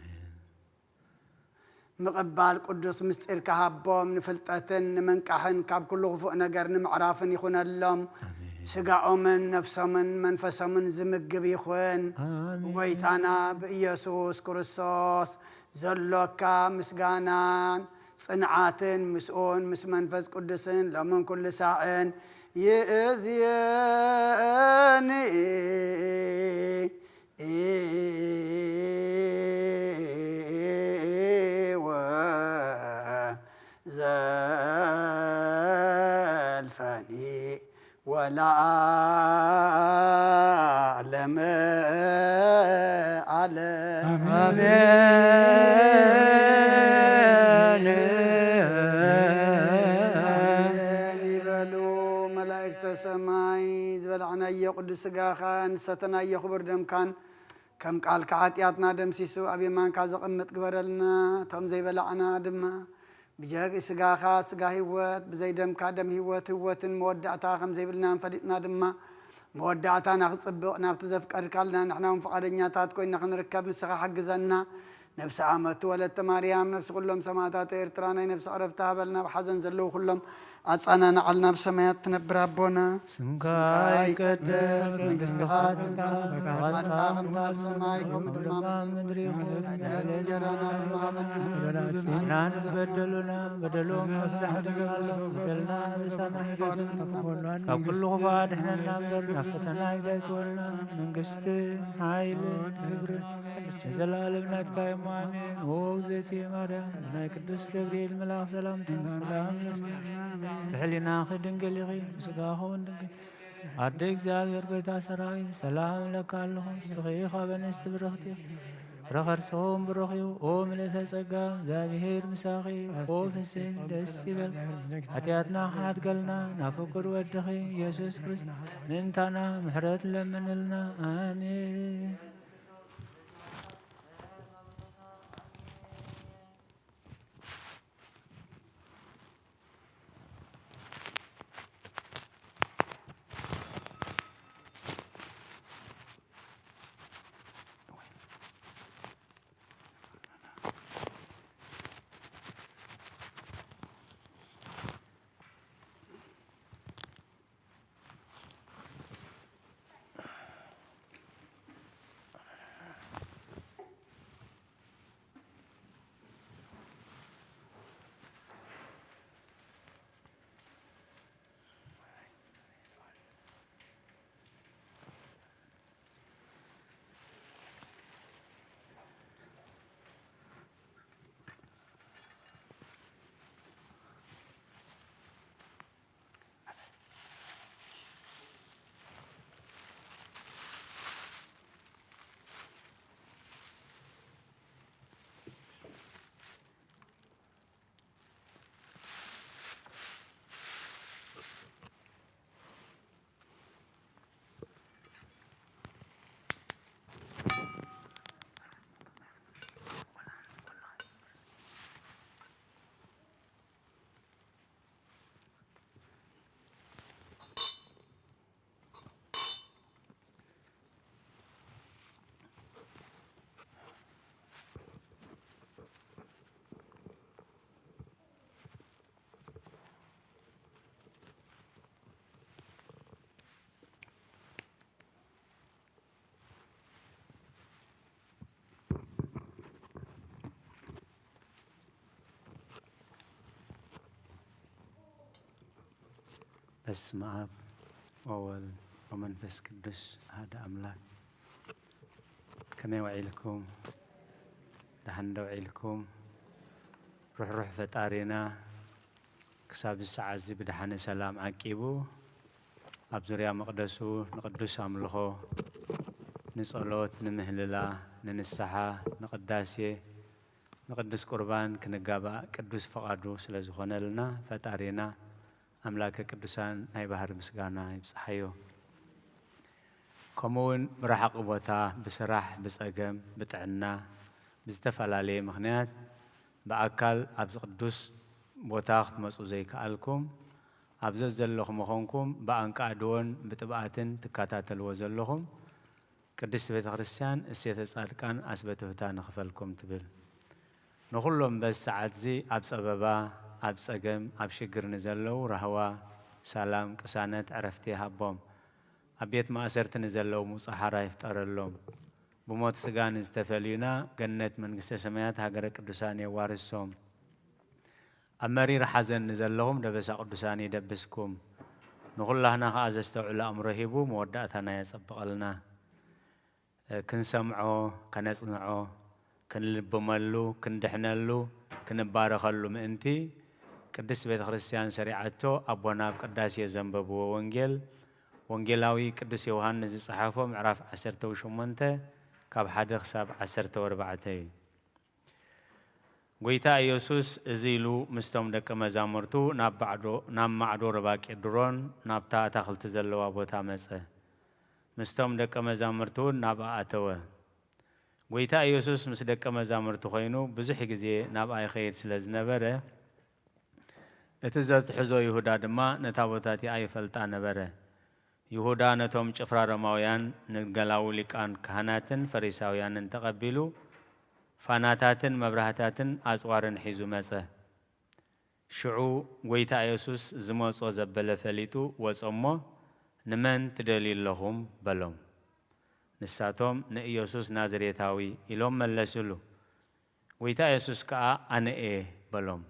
ምቕባል ቅዱስ ምስጢርካ ሃቦም፣ ንፍልጠትን ንምንቃሕን ካብ ኩሉ ክፉእ ነገር ንምዕራፍን ይኹነሎም። ኣሜን። ስጋኦምን ነፍሶምን መንፈሶምን ዝምግብ ይኹን። ኣሜን። ብጎይታና ብኢየሱስ ክርስቶስ ዘሎካ ምስጋናን ጽንዓትን ምስኡን ምስ መንፈስ ቅዱስን ሎምን ኩሉ ሳዕን ይእዝየኒ። ወዘልፈኒ ወለዓለመ ዓለም። ኣሜን። ኣሜን ይበሉ መላእክተ ሰማይ። ዝበላዕናዮ ቅዱስ ስጋኻን ዝሰተናዮ ክቡር ደምካን ከም ቃልካ ሓጢኣትና ደምሲሱ ኣብ የማንካ ዘቐምጥ ግበረልና። እቶም ዘይበላዕና ድማ ብጀግ ስጋኻ ስጋ ህይወት፣ ብዘይ ደምካ ደም ህይወት፣ ህይወትን መወዳእታ ከም ዘይብልና ፈሊጥና ድማ፣ መወዳእታና ክጽብቕ ናብቲ ዘፍቀድካልና ንሕና እውን ፍቓደኛታት ኮይና ክንርከብ ንስኻ ሓግዘና። ነብሲ ኣመቱ ወለተ ማርያም፣ ነብሲ ኩሎም ሰማዕታት ኤርትራ ናይ ነብሲ ዕረፍቲ ሃበልና። ኣብ ሓዘን ዘለዉ ኩሎም ኣጻናንዓልና። ኣብ ሰማያት ትነብር ኣቦና፣ ስምካ ይቀደስ፣ መንግስትኻ ትምጻእ፣ ፈቃድካ ትኩን፣ ኣብ ሰማይ ከምኡ ድማ ኣብ ምድሪ ይኹን። ዕለት እንጀራና ሃበና፣ በደልና ንበደሉና፣ በደሎም መፍታሕ በደልና በደልና በደልና ካብ ኩሉ ክፉእ ኣድሕነና እምበር ናብ ፈተና ኣይተእትወና። መንግስትን ሓይልን ክብርን ንዘለኣለም ናትካ እዮም። ኣሜን። ኦ እግዝእትየ ማርያም፣ ናይ ቅዱስ ገብርኤል መልኣኽ ሰላምታ ሰላም ለኪ፣ ብሕሊናኺ ድንግል ኢኺ፣ ብስጋኺ እውን ድንግል። ኣደ እግዚኣብሔር፣ ጎይታ ሰራዊት፣ ሰላም እብለኪ ኣለኹ። ንስኺ ካብ ኣንስቲ ብርኽቲ ኢኺ፣ ፍረ ከርስኺ እውን ብሩኽ እዩ። ኦ ምልእተ ጸጋ፣ እግዚኣብሔር ምሳኺ፣ ኦ ፍስሕቲ ደስ ይበል፣ ሓጢኣትና ክሓድገልና ናብ ፍቁር ወድኺ ኢየሱስ ክርስቶስ ምእንታና ምሕረት ለምንልና። ኣሜን። በስመ አብ ወወልድ ወመንፈስ ቅዱስ አሐደ አምላክ። ከመይ ውዒልኩም? ደሓን ዶ ውዒልኩም? ርሕሩሕ ፈጣሪና ክሳብ እዚ ሰዓት እዚ ብደሓነ ሰላም ዓቂቡ ኣብ ዙርያ መቕደሱ ንቅዱስ ኣምልኾ፣ ንጸሎት፣ ንምህልላ፣ ንንስሓ፣ ንቅዳሴ፣ ንቅዱስ ቁርባን ክንጋባእ ቅዱስ ፍቓዱ ስለ ዝኾነልና ፈጣሪና ኣምላከ ቅዱሳን ናይ ባህሪ ምስጋና ይብጽሓዮ። ከምኡ እውን ብረሓቕ ቦታ፣ ብስራሕ፣ ብጸገም፣ ብጥዕና፣ ብዝተፈላለየ ምኽንያት ብኣካል ኣብዚ ቅዱስ ቦታ ክትመጹ ዘይከኣልኩም፣ ኣብ ዘዘለኹም ምኾንኩም ብኣንቃዕድዎን ብጥብኣትን ትከታተልዎ ዘለኹም፣ ቅድስቲ ቤተ ክርስቲያን እሴተ ጻድቃን ኣስበትህታ ንኽፈልኩም ትብል። ንኹሎም በዚ ሰዓትዚ ኣብ ጸበባ፣ ኣብ ጸገም፣ ኣብ ሽግር ንዘለዉ ራህዋ፣ ሰላም፣ ቅሳነት፣ ዕረፍቲ ይሃቦም። ኣብ ቤት ማእሰርቲ ንዘለዉ ምውጻእ ሓራ ይፍጠረሎም። ብሞት ስጋ ንዝተፈልዩና ገነት መንግስተ ሰማያት ሃገረ ቅዱሳን የዋርሶም። ኣብ መሪር ሓዘን ንዘለኹም ደበሳ ቅዱሳን ይደብስኩም። ንኹላህና ከኣ ዘስተውዕል ኣእምሮ ሂቡ መወዳእታና የጸብቐልና። ክንሰምዖ፣ ከነጽንዖ፣ ክንልብመሉ፣ ክንድሕነሉ፣ ክንባረኸሉ ምእንቲ ቅድስት ቤተ ክርስቲያን ሰሪዓቶ ኣቦና ኣብ ቅዳሴ ዘንበብዎ ወንጌል፣ ወንጌላዊ ቅዱስ ዮሃንስ ዝጸሓፎ ምዕራፍ ዓሰርተ ሸሞንተ ካብ ሓደ ክሳብ ዓሰርተ ኣርባዕተ እዩ። ጎይታ ኢየሱስ እዚ ኢሉ ምስቶም ደቀ መዛሙርቱ ናብ ባዕዶ-፣ ናብ ማዕዶ ሩባ ቄድሮን ናብታ ኣታኽልቲ ዘለዋ ቦታ መጸ። ምስቶም ደቀ መዛሙርቱ እውን ናብኣ ኣተወ። ጎይታ ኢየሱስ ምስ ደቀ መዛሙርቱ ኮይኑ ብዙሕ ግዜ ናብኣ ይኸይድ ስለ ዝነበረ፣ እቲ ዘትሕዞ ይሁዳ ድማ ነታ ቦታ እቲኣ ይፈልጣ ነበረ። ይሁዳ ነቶም ጭፍራ ሮማውያን፣ ንገላዉ ሊቃን ካህናትን ፈሪሳውያንን ተቐቢሉ፣ ፋናታትን መብራህታትን ኣጽዋርን ሒዙ መጸ። ሽዑ ጐይታ ኢየሱስ ዝመጾ ዘበለ ፈሊጡ ወጸ እሞ፣ "ንመን ትደልዩ ኣለኹም?" በሎም። ንሳቶም፣ "ንኢየሱስ ናዝሬታዊ" ኢሎም መለስሉ። ጐይታ ኢየሱስ ከኣ፣ "ኣነ እየ" በሎም።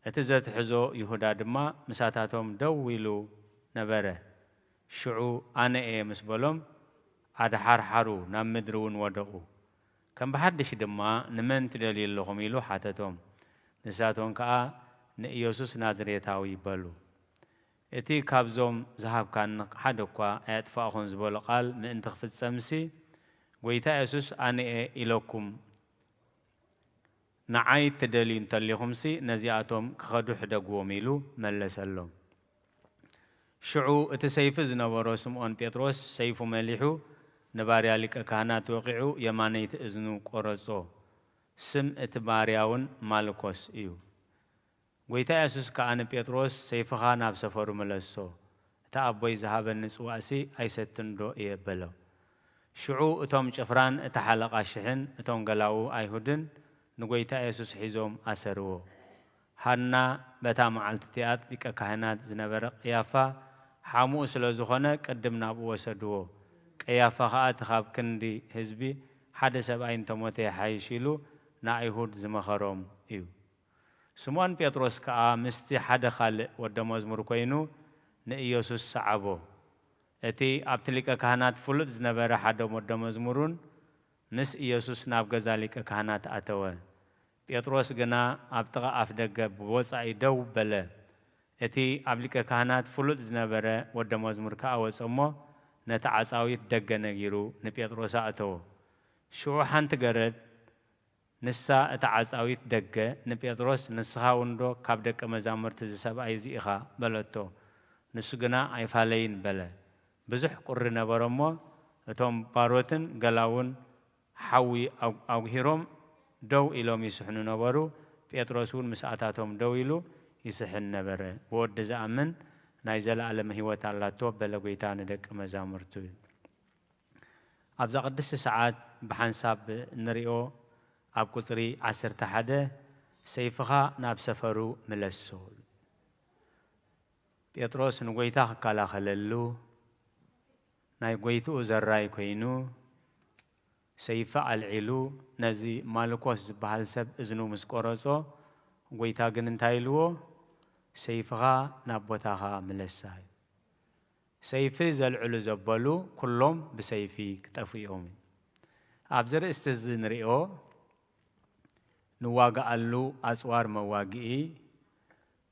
እቲ ዘትሕዞ ይሁዳ ድማ ምሳታቶም ደው ኢሉ ነበረ። ሽዑ ኣነ እየ ምስ በሎም፣ ኣድሓርሓሩ፣ ናብ ምድሪ እውን ወደቑ። ከም ብሓድሽ ድማ፣ "ንመን ትደልዩ ኣለኹም?" ኢሉ ሓተቶም። ንሳቶም ከኣ፣ "ንኢየሱስ ናዝሬታዊ" በሉ። እቲ ካብዞም ዝሃብካኒ ሓደ እኳ ኣየጥፋእኹን ዝበሎ ቃል ምእንቲ ክፍጸምሲ፣ ጐይታ የሱስ፣ "ኣነ እየ" ኢለኩም ንዓይ ትደልዩ እንተሊኹምሲ፣ ነዚኣቶም ክኸዱ ሕደግዎም ኢሉ መለሰሎም። ሽዑ እቲ ሰይፊ ዝነበሮ ስምዖን ጴጥሮስ ሰይፉ መሊሑ ንባርያ ሊቀ ካህናት ወቒዑ የማነይቲ እዝኑ ቆረጾ። ስም እቲ ባርያ እውን ማልኮስ እዩ። ጐይታ የሱስ ከኣ ንጴጥሮስ፣ "ሰይፍኻ ናብ ሰፈሩ ምለሶ፣ እቲ ኣቦይ ዝሃበኒ ጽዋእሲ ኣይሰትንዶ እየ?" በሎ። ሽዑ እቶም ጭፍራን እታ ሓለቓ ሽሕን እቶም ገላዉ ኣይሁድን ንጐይታ የሱስ ሒዞም ኣሰርዎ። ሃና በታ መዓልቲ እቲኣ ሊቀ ካህናት ዝነበረ ቀያፋ ሓሙኡ ስለ ዝኾነ ቅድም ናብኡ ወሰድዎ። ቀያፋ ኸኣ እቲ ካብ ክንዲ ህዝቢ ሓደ ሰብኣይ እንተሞተ ይሓይሽ ኢሉ ንኣይሁድ ዝመኸሮም እዩ። ስምዖን ጴጥሮስ ከኣ ምስቲ ሓደ ካልእ ወደ መዝሙር ኮይኑ ንኢየሱስ ሰዓቦ። እቲ ኣብቲ ሊቀ ካህናት ፍሉጥ ዝነበረ ሓደ ወደ መዝሙሩን ምስ ኢየሱስ ናብ ገዛ ሊቀ ካህናት ኣተወ። ጴጥሮስ ግና ኣብ ጥቓ ኣፍ ደገ ብወጻኢ ደው በለ። እቲ ኣብ ሊቀ ካህናት ፍሉጥ ዝነበረ ወደ መዝሙር ከኣ ወጸ እሞ ነቲ ዓጻዊት ደገ ነጊሩ ንጴጥሮስ ኣእተዎ። ሽዑ ሓንቲ ገረድ ንሳ እታ ዓጻዊት ደገ ንጴጥሮስ፣ "ንስኻ እውን ዶ ካብ ደቀ መዛሙርቲ እዚ ሰብኣይ እዚ ኢኻ?" በለቶ። ንሱ ግና ኣይፋለይን በለ። ብዙሕ ቁሪ ነበረ እሞ፣ እቶም ባሮትን ገላዉን ሓዊ ኣጉ-፣ ኣጉሂሮም ደው ኢሎም ይስሕኑ ነበሩ። ጴጥሮስ እውን ምስኣታቶም ደው ኢሉ ይስሕን ነበረ። "ብወዲ ዝኣምን ናይ ዘለኣለም ህይወት ኣላቶ" በለ ጐይታ ንደቀ መዛሙርቱ። ኣብዛ ቅድስቲ ሰዓት ብሓንሳብ እንሪኦ ኣብ ቁጽሪ ዓሰርተ ሓደ፣ "ሰይፍኻ ናብ ሰፈሩ ምለሶ" ጴጥሮስ ንጎይታ ክከላኸለሉ፣ ናይ ጎይትኡ ዘራይ ኮይኑ፣ ሰይፊ ኣልዒሉ ነዚ ማልኮስ ዝበሃል ሰብ እዝኑ ምስ ቆረጾ፣ ጎይታ ግን እንታይ ኢልዎ? "ሰይፍኻ ናብ ቦታኻ ምለሳ" እዩ። ሰይፊ ዘልዕሉ ዘበሉ ኩሎም ብሰይፊ ክጠፍኡ እዮም። ኣብዚ ርእስቲ እዚ ንሪኦ፣ ንዋጋኣሉ ኣጽዋር መዋግኢ፣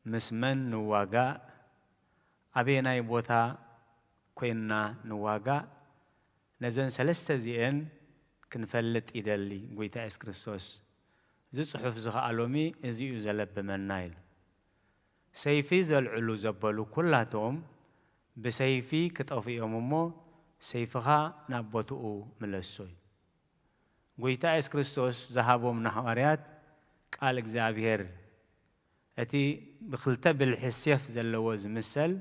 ምስ መን ንዋጋእ፣ ኣበየናይ ቦታ ኮይንና ንዋጋእ፣ ነዘን ሰለስተ እዚኤን ክንፈልጥ ይደሊ ጎይታ የሱስ ክርስቶስ። እዚ ጽሑፍ እዚ ኸኣ ሎሚ እዚ እዩ ዘለብመና ኢሉ። ሰይፊ ዘልዕሉ ዘበሉ ኩላቶም ብሰይፊ ክጠፍኡ እዮም እሞ፣ ሰይፍኻ ናብ ቦትኡ ምለሶ እዩ። ጎይታ የሱስ ክርስቶስ ዝሃቦም ንሃዋርያት፣ ቃል እግዚኣብሔር፣ እቲ ብኽልተ ብልሒ ሴፍ ዘለዎ ዝምሰል፣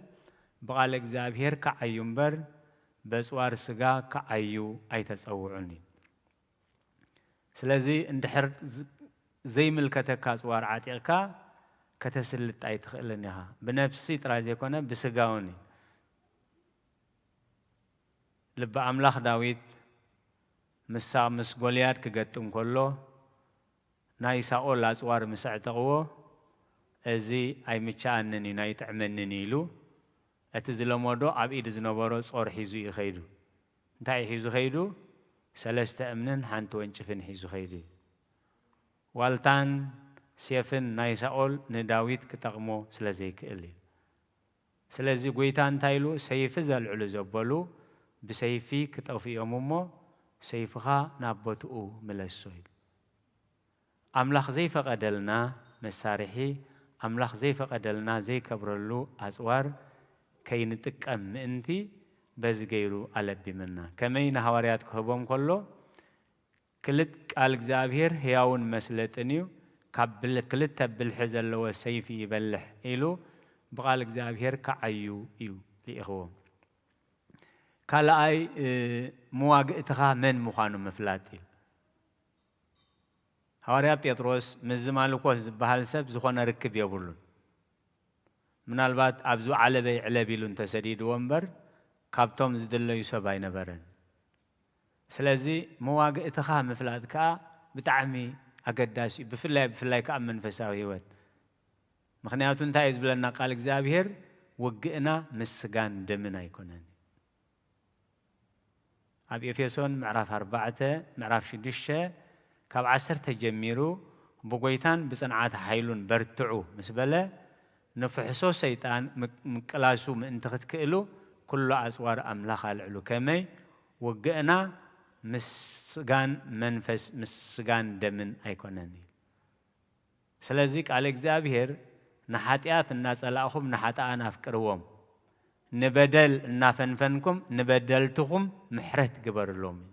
ብቓል እግዚኣብሔር ክዓዩ እምበር፣ በጽዋር ስጋ ክዓዩ ኣይተጸውዑን እዩ። ስለዚ እንድሕር ዝ-፣ ዘይምልከተካ ኣጽዋር ዓጢቕካ ከተስልጥ ኣይትኽእልን ኢኻ። ብነፍሲ ጥራይ ዘይኮነ፣ ብስጋ እውን እዩ። ልበ ኣምላኽ ዳዊት ምሳ-፣ ምስ ጎልያድ ክገጥም ከሎ፣ ናይ ሳኦል ኣጽዋር ምስ ኣዕጠቕዎ፣ "እዚ ኣይምችኣንን እዩ፣ ኣይጥዕመንን እዩ" ኢሉ፣ እቲ ዝለመዶ ኣብ ኢድ ዝነበሮ ጾር ሒዙ እዩ ኸይዱ። እንታይ እዩ ሒዙ ኸይዱ? ሰለስተ እምንን ሓንቲ ወንጭፍን ሒዙ ኸይዱ እዩ። ዋልታን ሴፍን ናይ ሳኦል ንዳዊት ክጠቕሞ ስለ ዘይክእል እዩ። ስለዚ ጐይታ እንታይ ኢሉ? ሰይፊ ዘልዕሉ ዘበሉ ብሰይፊ ክጠፍኡ እዮም እሞ፣ ሰይፍኻ ናብ ቦትኡ ምለሶ ኢሉ። ኣምላኽ ዘይፈቐደልና መሳርሒ፣ ኣምላኽ ዘይፈቐደልና ዘይከብረሉ ኣጽዋር ከይንጥቀም ምእንቲ በዚ ገይሩ ኣለቢምና። ከመይ ንሃዋርያት ክህቦም ከሎ፣ ክልጥ ቃል እግዚኣብሔር ህያውን መስለጥን እዩ፣ ካብ ብል-፣ ክልተ ብልሒ ዘለዎ ሰይፊ ይበልሕ ኢሉ ብቃል እግዚኣብሔር ክዓዩ እዩ ልኢኽዎም። ካልኣይ፣ እ፣ መዋግእትኻ መን ምዃኑ ምፍላጥ እዩ። ሃዋርያ ጴጥሮስ ምስዚ ማልኮስ ዝበሃል ሰብ ዝኾነ ርክብ የብሉን። ምናልባት ኣብዙ ዓለበይ ዕለብ ኢሉ እንተሰዲድዎ እምበር፣ ካብቶም ዝድለዩ ሰብ ኣይነበረን። ስለዚ መዋግእትኻ ምፍላጥ ከኣ ብጣዕሚ ኣገዳሲ እዩ፣ ብፍላይ፣ ብፍላይ ከኣ ኣብ መንፈሳዊ ህይወት። ምኽንያቱ እንታይ እዩ ዝብለና ቃል እግዚኣብሔር? "ውግእና ምስ ስጋን ደምን ኣይኮነን." ኣብ ኤፌሶን ምዕራፍ ኣርባዕተ፣ ምዕራፍ ሽዱሽተ ካብ ዓሰርተ ጀሚሩ፣ "ብጎይታን ብጽንዓት ሓይሉን በርትዑ" ምስ በለ፣ ንፍሕሶ ሰይጣን ምቅ-፣ ምቅላሱ ምእንቲ ክትክእሉ፣ ኩሉ ኣጽዋር ኣምላኽ ኣልዕሉ። ከመይ? "ውግእና ምስ ስጋን መንፈስ፣ ምስ ስጋን ደምን ኣይኮነን" እዩ። ስለዚ ቃል እግዚኣብሔር፣ "ንሓጢኣት እናጸላእኹም ንሓጥኣን ኣፍቅርዎም፣ ንበደል እናፈንፈንኩም ንበደልትኹም ምሕረት ግበርሎም" እዩ።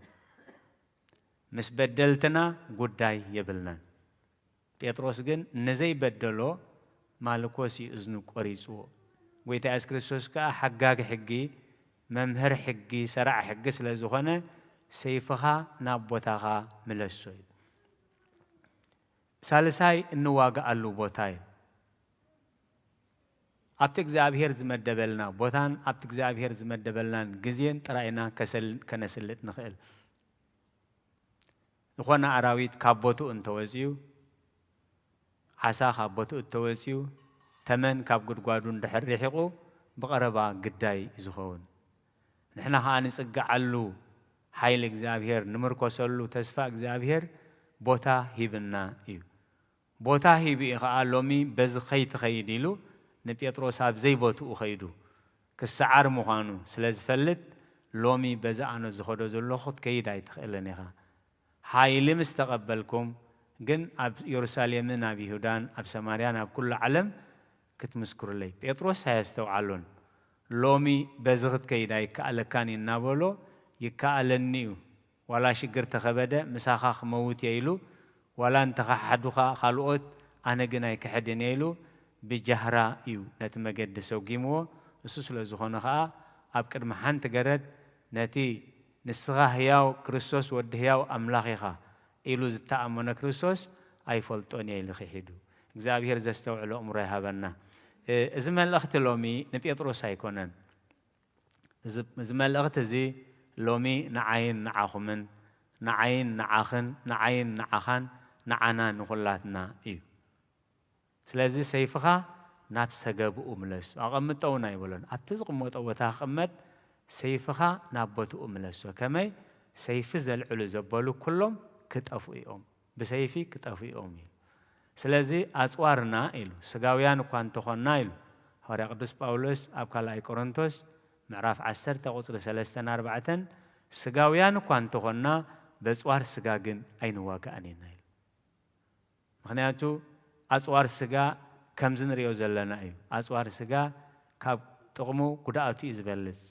ምስ በደልትና ጉዳይ የብልናን። ጴጥሮስ ግን ንዘይበደሎ ማልኮስ እዩ እዝኑ ቆሪጽዎ። ጎይታ የሱስ ክርስቶስ ከኣ ሓጋጊ ሕጊ፣ መምህር ሕጊ፣ ሰራዕ ሕጊ ስለ ዝኾነ፣ "ሰይፍኻ ናብ ቦታኻ ምለሶ" እዩ። ሳልሳይ እንዋግኣሉ ቦታ እዩ። ኣብቲ እግዚኣብሔር ዝመደበልና ቦታን ኣብቲ እግዚኣብሔር ዝመደበልናን ግዜን ጥራይ ኢና ከሰል-፣ ከነስልጥ ንኽእል። ዝኾነ ኣራዊት ካብ ቦትኡ እንተወፂኡ፣ ዓሳ ካብ ቦትኡ እንተወፂኡ፣ ተመን ካብ ጉድጓዱ እንድሕር ርሒቑ፣ ብቐረባ ግዳይ እዩ ዝኸውን። ንሕና ኸዓ ንጽግዓሉ ሓይሊ እግዚኣብሔር፣ ንምርኮሰሉ ተስፋ እግዚኣብሔር ቦታ ሂብና እዩ። ቦታ ሂቡ እዩ ኸዓ ሎሚ በዚ ከይትኸይድ ኢሉ ንጴጥሮስ ኣብ ዘይቦትኡ ኸይዱ ክሰዓር ምዃኑ ስለ ዝፈልጥ፣ ሎሚ በዚ ኣነ ዝኸዶ ዘለኹ ክትከይድ ኣይትኽእልን ኢኻ። ሓይሊ ምስ ተቐበልኩም ግን ኣብ የሩሳሌምን ኣብ ይሁዳን ኣብ ሰማርያን ኣብ ኩሉ ዓለም ክትምስክሩለይ። ጴጥሮስ ኣየስተውዓሎን። ሎሚ በዚ ክትከይድ ኣይከኣለካን እዩ እናበሎ ይከኣለኒ እዩ። ዋላ ሽግር ተኸበደ ምሳኻ ክመውት እየ ኢሉ፣ ዋላ እንተኸሓዱኻ ካልኦት ኣነ ግን ኣይክሕድን እየ ኢሉ ብጃህራ እዩ ነቲ መገዲ ሰጒምዎ። እሱ ስለ ዝኾነ ኸኣ ኣብ ቅድሚ ሓንቲ ገረድ ነቲ ንስኻ ህያው ክርስቶስ ወዲ ህያው ኣምላኽ ኢኻ ኢሉ ዝተኣመኖ ክርስቶስ ኣይፈልጦን እየ ኢሉ ክሒዱ። እግዚኣብሔር ዘስተውዕሎ ኣእምሮ ይሃበና። እ፣ እዚ መልእኽቲ ሎሚ ንጴጥሮስ ኣይኮነን። እዚ፣ እዚ መልእኽቲ እዚ ሎሚ ንዓይን ንዓኹምን፣ ንዓይን ንዓኽን፣ ንዓይን ንዓኻን፣ ንዓና ንኹላትና እዩ። ስለዚ ሰይፍኻ ናብ ሰገብኡ ምለሱ። ኣቐምጦ እውን ኣይበሎን። ኣብቲ ዝቕመጦ ቦታ ክቕመጥ፣ ሰይፍኻ ናብ ቦትኡ ምለሶ። ከመይ? ሰይፊ ዘልዕሉ ዘበሉ ኩሎም ክጠፍኡ እዮም። ብሰይፊ ክጠፍኡ እዮም እዩ። ስለዚ ኣጽዋርና ኢሉ፣ ስጋውያን እኳ እንተኾንና ኢሉ፣ ሃዋርያ ቅዱስ ጳውሎስ ኣብ ካልኣይ ቆሮንቶስ ምዕራፍ ዓሰርተ ቁጽሪ ሰለስተን ኣርባዕተን፣ ስጋውያን እኳ እንተኾንና፣ በጽዋር ስጋ ግን ኣይንዋጋእን ኢና ኢሉ። ምኽንያቱ ኣጽዋር ስጋ ከምዚ ንሪኦ ዘለና እዩ። ኣጽዋር ስጋ ካብ ጥቕሙ ጉድኣቱ እዩ ዝበልጽ።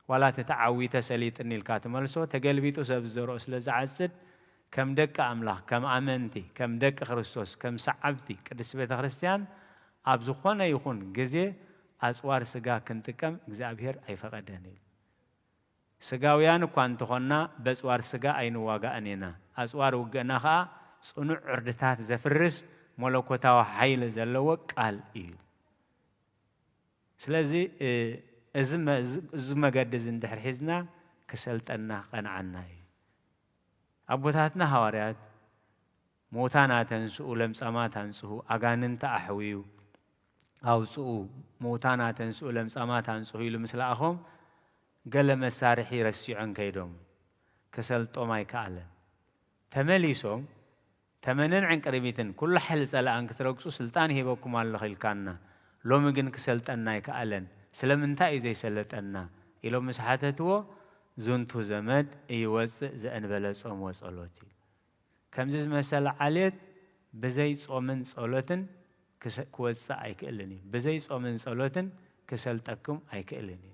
ዋላ እቲ ተዓዊተ ሰሊጥኒ ኢልካ ትመልሶ፣ ተገልቢጡ ሰብ ዝዘርኦ ስለ ዝዓጽድ፣ ከም ደቂ ኣምላኽ፣ ከም ኣመንቲ፣ ከም ደቂ ክርስቶስ፣ ከም ሰዓብቲ ቅድስቲ ቤተ ክርስቲያን ኣብ ዝኾነ ይኹን ግዜ ኣጽዋር ስጋ ክንጥቀም እግዚኣብሔር ኣይፈቐደን እዩ። ስጋውያን እኳ እንተኾንና በጽዋር ስጋ ኣይንዋጋእን ኢና። ኣጽዋር ውግእና ኸኣ ጽኑዕ ዕርድታት ዘፍርስ መለኮታዊ ሓይሊ ዘለዎ ቃል እዩ። ስለዚ እዚ መ- እዚ መገዲ እዚ እንድሕር ሒዝና ክሰልጠና ክቐንዓና እዩ። ኣቦታትና ሃዋርያት ምዉታን ኣተንስኡ፣ ለምጻማት ኣንጽሁ፣ ኣጋንንቲ ኣሕውዩ ኣውጽኡ፣ ምዉታን ኣተንስኡ፣ ለምጻማት ኣንጽሁ ኢሉ ምስ ለኣኾም ገለ መሳርሒ ረሲዖም ከይዶም። ክሰልጦም ኣይከኣለን። ተመሊሶም ተመንን ዕንቅርቢትን ኩሉ ሓይሊ ጸላእን ክትረግጹ ስልጣን ሂበኩም ኣለኹ ኢልካና፣ ሎሚ ግን ክሰልጠና ኣይከኣለን፣ ስለምንታይ እዩ ዘይሰለጠና? ኢሎም ምስ ሓተትዎ፣ ዝንቱ ዘመድ እይወጽእ ዘእንበለ ጾም ወጸሎት እዩ። ከምዚ ዝመሰለ ዓሌት ብዘይ ጾምን ጸሎትን ክሰ- ክወጽእ ኣይክእልን እዩ። ብዘይ ጾምን ጸሎትን ክሰልጠኩም ኣይክእልን እዩ።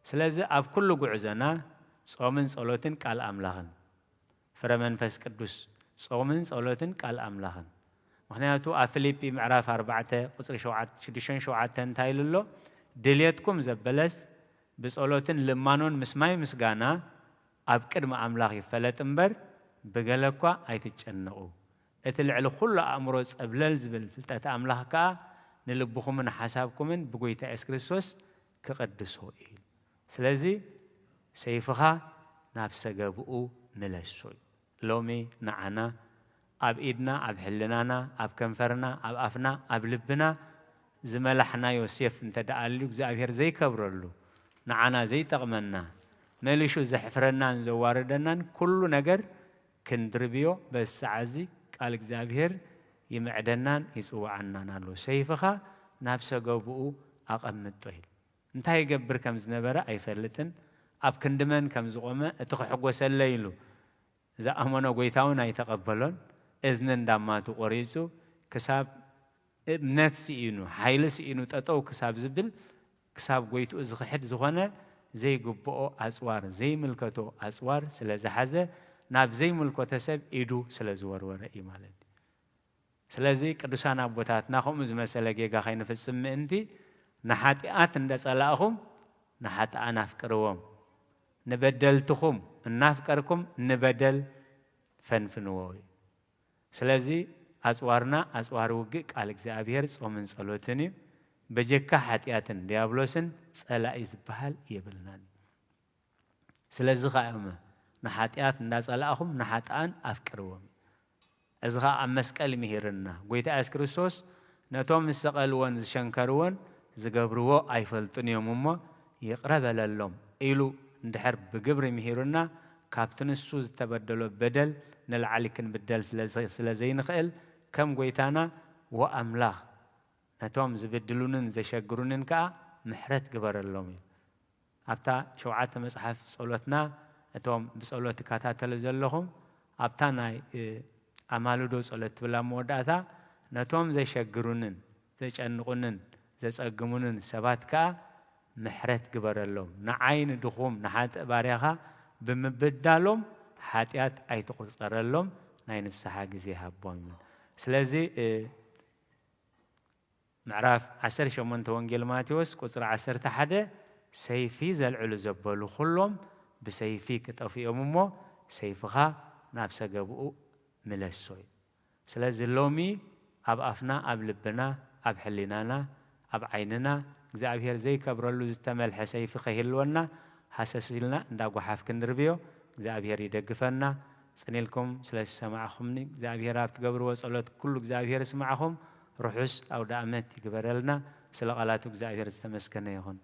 ስለዚ ኣብ ኩሉ ጉዕዞና ጾምን ጸሎትን ቃል ኣምላኽን ፍረ መንፈስ ቅዱስ ጾምን ጸሎትን ቃል ኣምላኽን። ምኽንያቱ ኣብ ፊልጲ ምዕራፍ ኣርባዕተ ቁጽሪ ሸውዓተ ሽዱሽተን ሸውዓተን እንታይ ኢሉ ኣሎ? ድልየትኩም ዘበለስ ብጸሎትን ልማኖን ምስ ማይ ምስጋና ኣብ ቅድሚ ኣምላኽ ይፈለጥ እምበር ብገለ እኳ ኣይትጨነቑ። እቲ ልዕሊ ኩሉ ኣእምሮ ጸብለል ዝብል ፍልጠት ኣምላኽ ከኣ ንልብኹምን ሓሳብኩምን ብጎይታ የሱስ ክርስቶስ ክቐድሶ እዩ። ስለዚ ሰይፍኻ ናብ ሰገብኡ ምለሶ እዩ። ሎሚ ንዓና ኣብ ኢድና፣ ኣብ ሕልናና፣ ኣብ ከንፈርና፣ ኣብ ኣፍና፣ ኣብ ልብና ዝመላሕናዮ ሴፍ እንተ ደኣ ኣልዩ እግዚኣብሔር ዘይከብረሉ፣ ንዓና ዘይጠቕመና፣ መሊሹ ዘሕፍረናን ዘዋርደናን ኩሉ ነገር ክንድርብዮ በዚ ሰዓት እዚ ቃል እግዚኣብሔር ይምዕደናን ይጽውዓናን ኣሎ። ሰይፍኻ ናብ ሰገብኡ ኣቐምጦ ኢሉ። እንታይ ይገብር ከም ዝነበረ ኣይፈልጥን። ኣብ ክንዲ መን ከም ዝቖመ እቲ ክሕጎሰለይ ኢሉ ዝኣመኖ ጎይታ እውን ኣይተቐበሎን። እዝኒ እንዳማቱ ቆሪጹ ክሳብ እምነት ስኢኑ፣ ሓይሊ ስኢኑ ጠጠው ክሳብ ዝብል፣ ክሳብ ጎይትኡ ዝኽሕድ ዝኾነ ዘይግብኦ ኣጽዋር፣ ዘይምልከቶ ኣጽዋር ስለ ዝሓዘ ናብ ዘይምልከቶ ሰብ ኢዱ ስለ ዝወርወረ እዩ ማለት እዩ። ስለዚ ቅዱሳን ኣቦታትና ከምኡ ዝመሰለ ጌጋ ከይንፍጽም ምእንቲ ንሓጢኣት እንደ ጸላእኹም ንሓጥኣን ኣፍቅርዎም፣ ንበደልትኹም እናፍቀርኩም ንበደል ፈንፍንዎ እዩ። ስለዚ ኣጽዋርና ኣጽዋር ውግእ ቃል እግዚኣብሔር ጾምን ጸሎትን እዩ። በጀካ ሓጢኣትን ዲያብሎስን ጸላኢ ዝበሃል የብልናን። ስለዚ ኸኣ እመ ንሓጢኣት እንዳጸላእኹም ንሓጥኣን ኣፍቅርዎም። እዚ ኸኣ ኣብ መስቀል ምሂርና። ጎይታ የሱስ ክርስቶስ ነቶም ዝሰቐልዎን ዝሸንከርዎን ዝገብርዎ ኣይፈልጡን እዮም እሞ ይቕረ በለሎም ኢሉ እንድሕር ብግብሪ ምሂሩና፣ ካብቲ ንሱ ዝተበደሎ በደል ንላዕሊ ክንብደል ስለ ዘ- ስለ ዘይንኽእል፣ ከም ጎይታና ወኣምላኽ ነቶም ዝብድሉንን ዘሸግሩንን ከኣ ምሕረት ግበረሎም እዩ። ኣብታ ሸውዓተ መጽሓፍ ጸሎትና፣ እቶም ብጸሎት ትከታተሉ ዘለኹም፣ ኣብታ ናይ እ፣ ኣማልዶ ጸሎት ትብል ኣብ መወዳእታ፣ ነቶም ዘሸግሩንን ዘጨንቑንን ዘጸግሙንን ሰባት ከኣ ምሕረት ግበረሎም። ንዓይ ንድኹም ንሓጥእ ባርያኻ ብምብዳሎም ሓጢኣት ኣይትቑጸረሎም፣ ናይ ንስሓ ግዜ ሃቦም ይብል። ስለዚ እ፣ ምዕራፍ ዓሰርተ ሸሞንተ ወንጌል ማቴዎስ ቁጽሪ ዓሰርተ ሓደ፣ ሰይፊ ዘልዕሉ ዘበሉ ኩሎም ብሰይፊ ክጠፍኡ እዮም እሞ ሰይፍኻ ናብ ሰገብኡ ምለሶ እዩ። ስለዚ ሎሚ ኣብ ኣፍና፣ ኣብ ልብና፣ ኣብ ሕሊናና፣ ኣብ ዓይንና እግዚኣብሔር ዘይከብረሉ ዝተመልሐ ሰይፊ ከይህልወና ሃሰስ ኢልና እንዳ ጓሓፍ ክንድርብዮ እግዚኣብሔር ይደግፈና። ጽን ኢልኩም ስለ ዝሰማዕኹምኒ እግዚኣብሔር ኣብ ትገብርዎ ጸሎት ኩሉ እግዚኣብሔር ይስማዕኹም። ርሑስ ኣውደ ኣመት ይግበረልና። ስለ ቃላቱ እግዚኣብሔር ዝተመስገነ ይኹን።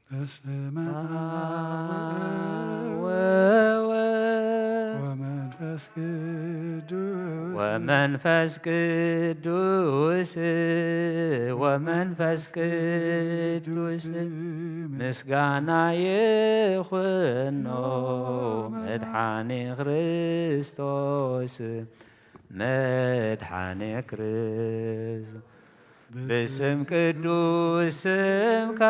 በስመ አብ ወወልድ ወመንፈስ ቅዱስ ወመንፈስ ቅዱስ ወመንፈስ ቅዱስ ምስጋና ይኹኖ መድኃኔ ክርስቶስ መድኃኔ ክርስቶስ ብስም ቅዱስ ስምካ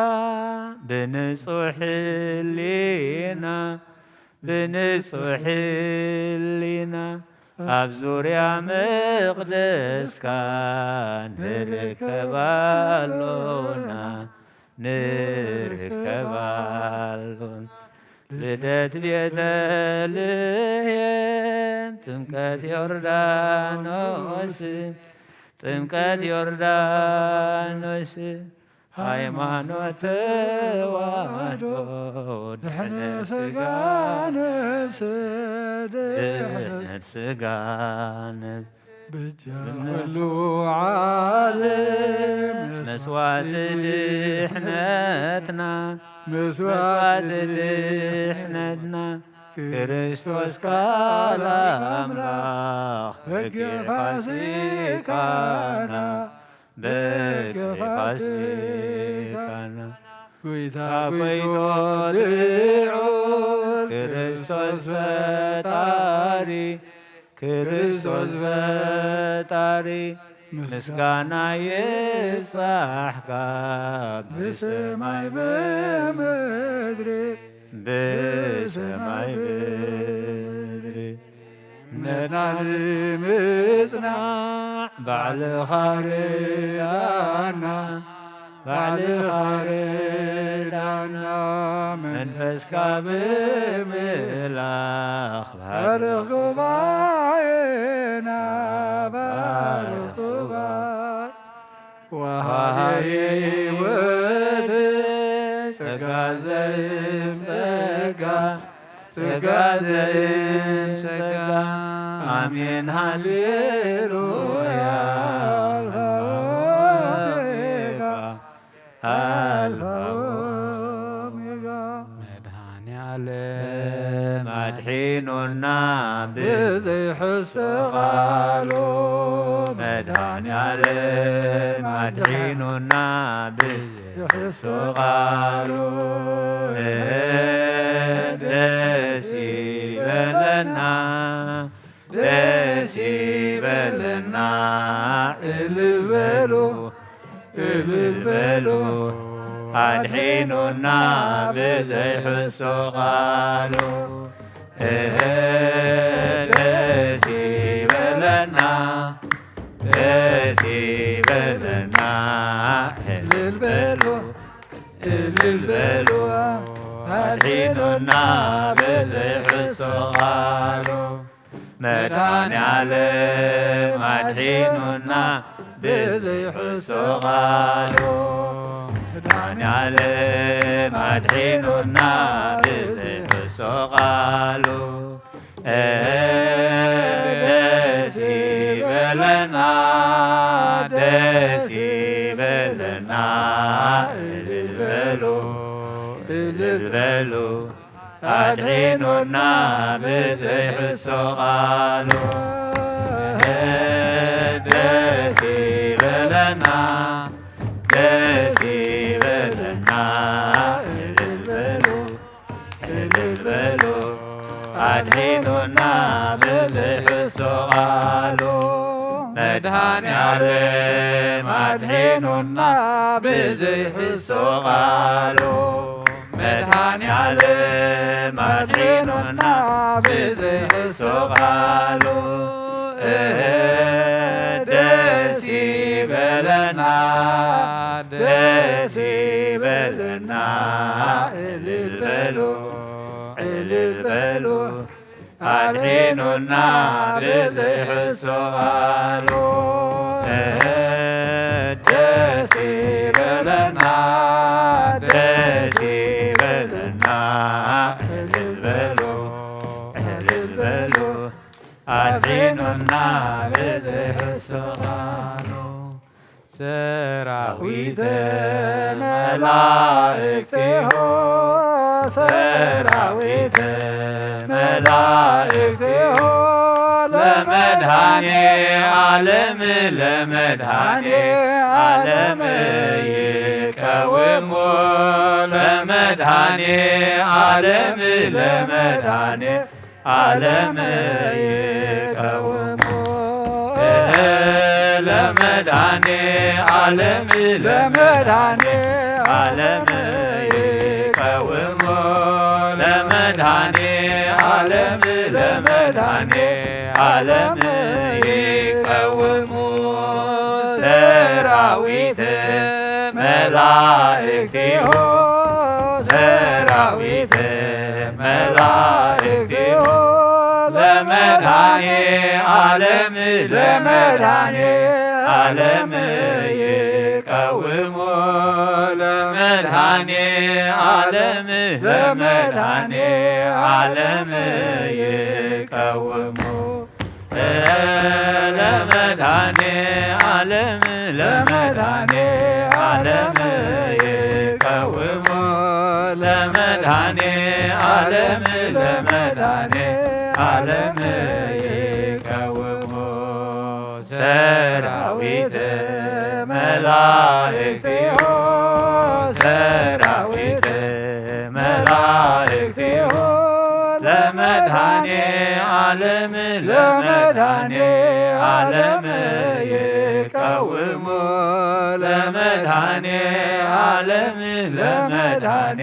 ብንጹሕ ሕሊና ብንጹሕ ሕሊና ኣብ ዙርያ መቕደስካ ንርከብ ኣሎና፣ ንርከብ ኣሎና። ልደት ቤተልሔም፣ ጥምቀት ዮርዳኖስ፣ ጥምቀት ዮርዳኖስ፣ ሃይማኖት ተዋህዶ፣ ድሕነት ስጋ ነፍስ፣ ድሕነት ስጋ ነፍስ፣ በጃ ኩሉ ዓለም መስዋዕቲ ድሕነትና፣ መስዋዕቲ ድሕነትና፣ ክርስቶስ ቃል ኣምላኽ በጊዕ ፋሲካና፣ በጊዕ ፋሲካና፣ ጎይታ ጎይቶ ልዑል ክርስቶስ ፈጣሪ፣ ክርስቶስ ፈጣሪ፣ ምስጋና ይብጻሕካ ብሰማይ ብምድሪ፣ ብሰማይ ብምድሪ። እምነትና ንምጽናዕ ባዕልኻ ርዳና፣ ባዕልኻ ርዳና፣ መንፈስካ ብምልኣኽ ባርኽ ጉባኤና፣ ባርኽ ጉባኤ። ወሃቢ ሕይወት ጸጋ ዘእም ጸጋ፣ ጸጋ ዘእም ጸጋ። ኣሜን ሃሌሉያ። ኣልፋ ኦሜጋ፣ ኣልፋ ኦሜጋ። መድኃኔ ዓለም ኣድሒኑና ብዘይሕሱ ቃሉ፣ መድኃኔ ዓለም ኣድሒኑና ብዘይሕሱ ቃሉ፣ ደስ ይበለና፣ ደስ ይበለና፣ እልል በሉ፣ እልል በሉ፣ ኣድሒኑና ብዘይሕሱ ቃሉ። እህ፣ ደስ ይበለና፣ ደስ ይበለና፣ እልል በሉ፣ እልል በሉ፣ ኣድሒኑና ብዘይሕሱ ቃሉ። መድኃኔ ዓለም ኣድሒኑና ብዘይሕሱ ቃሉ። መድኃኔ ዓለም ኣድሒኑና ብዘይሕሱ ቃሉ። ደስ ይበለና፣ ደስ ይበለና፣ እልል በሉ፣ እልል በሉ። ኣድሒኑና ብዘይሕሱ ቃሉ። ደስ ይበለና፣ ደስ ይበለና፣ እልል በሉ፣ እልል በሉ። ኣድሒኑና ብዘይሕሱ ቃሉ። መድኃኔ ዓለም ኣድሒኑና ብዘይሕሱ ቃሉ። መድኃኔ ዓለም ኣድሒኑና ብዘይሕሱ ቃሉ። እህ፣ ደስ ይበለና፣ ደስ ይበለና፣ እልል በሉ፣ እልል በሉ። ኣድሒኑና ብዘይሕሱ ቃሉ። ደስ ይበለና፣ ደስ ይበለና፣ እልል በሉ፣ እልል በሉ። ኣድሒኑና ብዘይሕሱ ቃሉ። ሰራዊተ መላእክቲሁ፣ ሰራዊተ መላእክቲሁ፣ ለመድኃኔ ዓለም፣ ለመድኃኔ ዓለም ይቀውሙ፣ ለመድኃኔ ዓለም፣ ለመድኃኔ ዓለም ይቀውሙ። ለመድኃኔ ዓለም፣ ለመድኃኔ ዓለም ይቀውሙ፣ ለመድኃኔ ዓለም ለመድኃኔ ዓለም ይቀውሙ ሰራዊት መላእክቲሁ ሰራዊት መላእክቲሁ ለመድኃኔ ዓለም ለመድኃኔ ዓለም ይቀውሙ ለመድኃኔ ዓለም ለመድኃኔ ዓለም ይቀውሙ ለመድኃኔ ዓለም ለመድኃኔ ዓለም ይቀውሙ ለመድኃኔ ዓለም ለመድኃኔ ዓለም ይቀውሙ ሰራዊት መላእክቲሁ ሰራዊት መላእክቲሁ ለመድኃኔ ዓለም ለመድኃኔ ዓለም ይቀውሙ ለመድኃኔ ዓለም ለመድኃኔ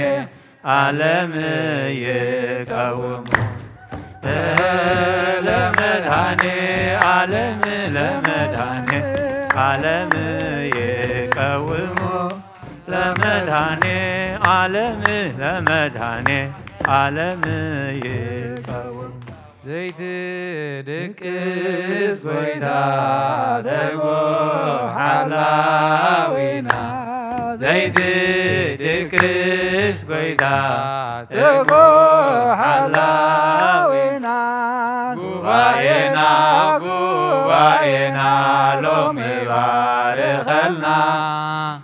ዓለም ይቀውሙ ለመድኃኔ ዓለም ለመድኃኔ ዓለም ይቀውሙ ለመድኃኔ ዓለም ለመድኃኔ ዓለም ይቀውሙ ዘይትድቅስ ጎይታ ትጉህ ሓላዊና ዘይትድቅስ ጎይታ ትጉህ ሓላዊና ጉባኤና ጉባኤና ሎሚ ባርኸልና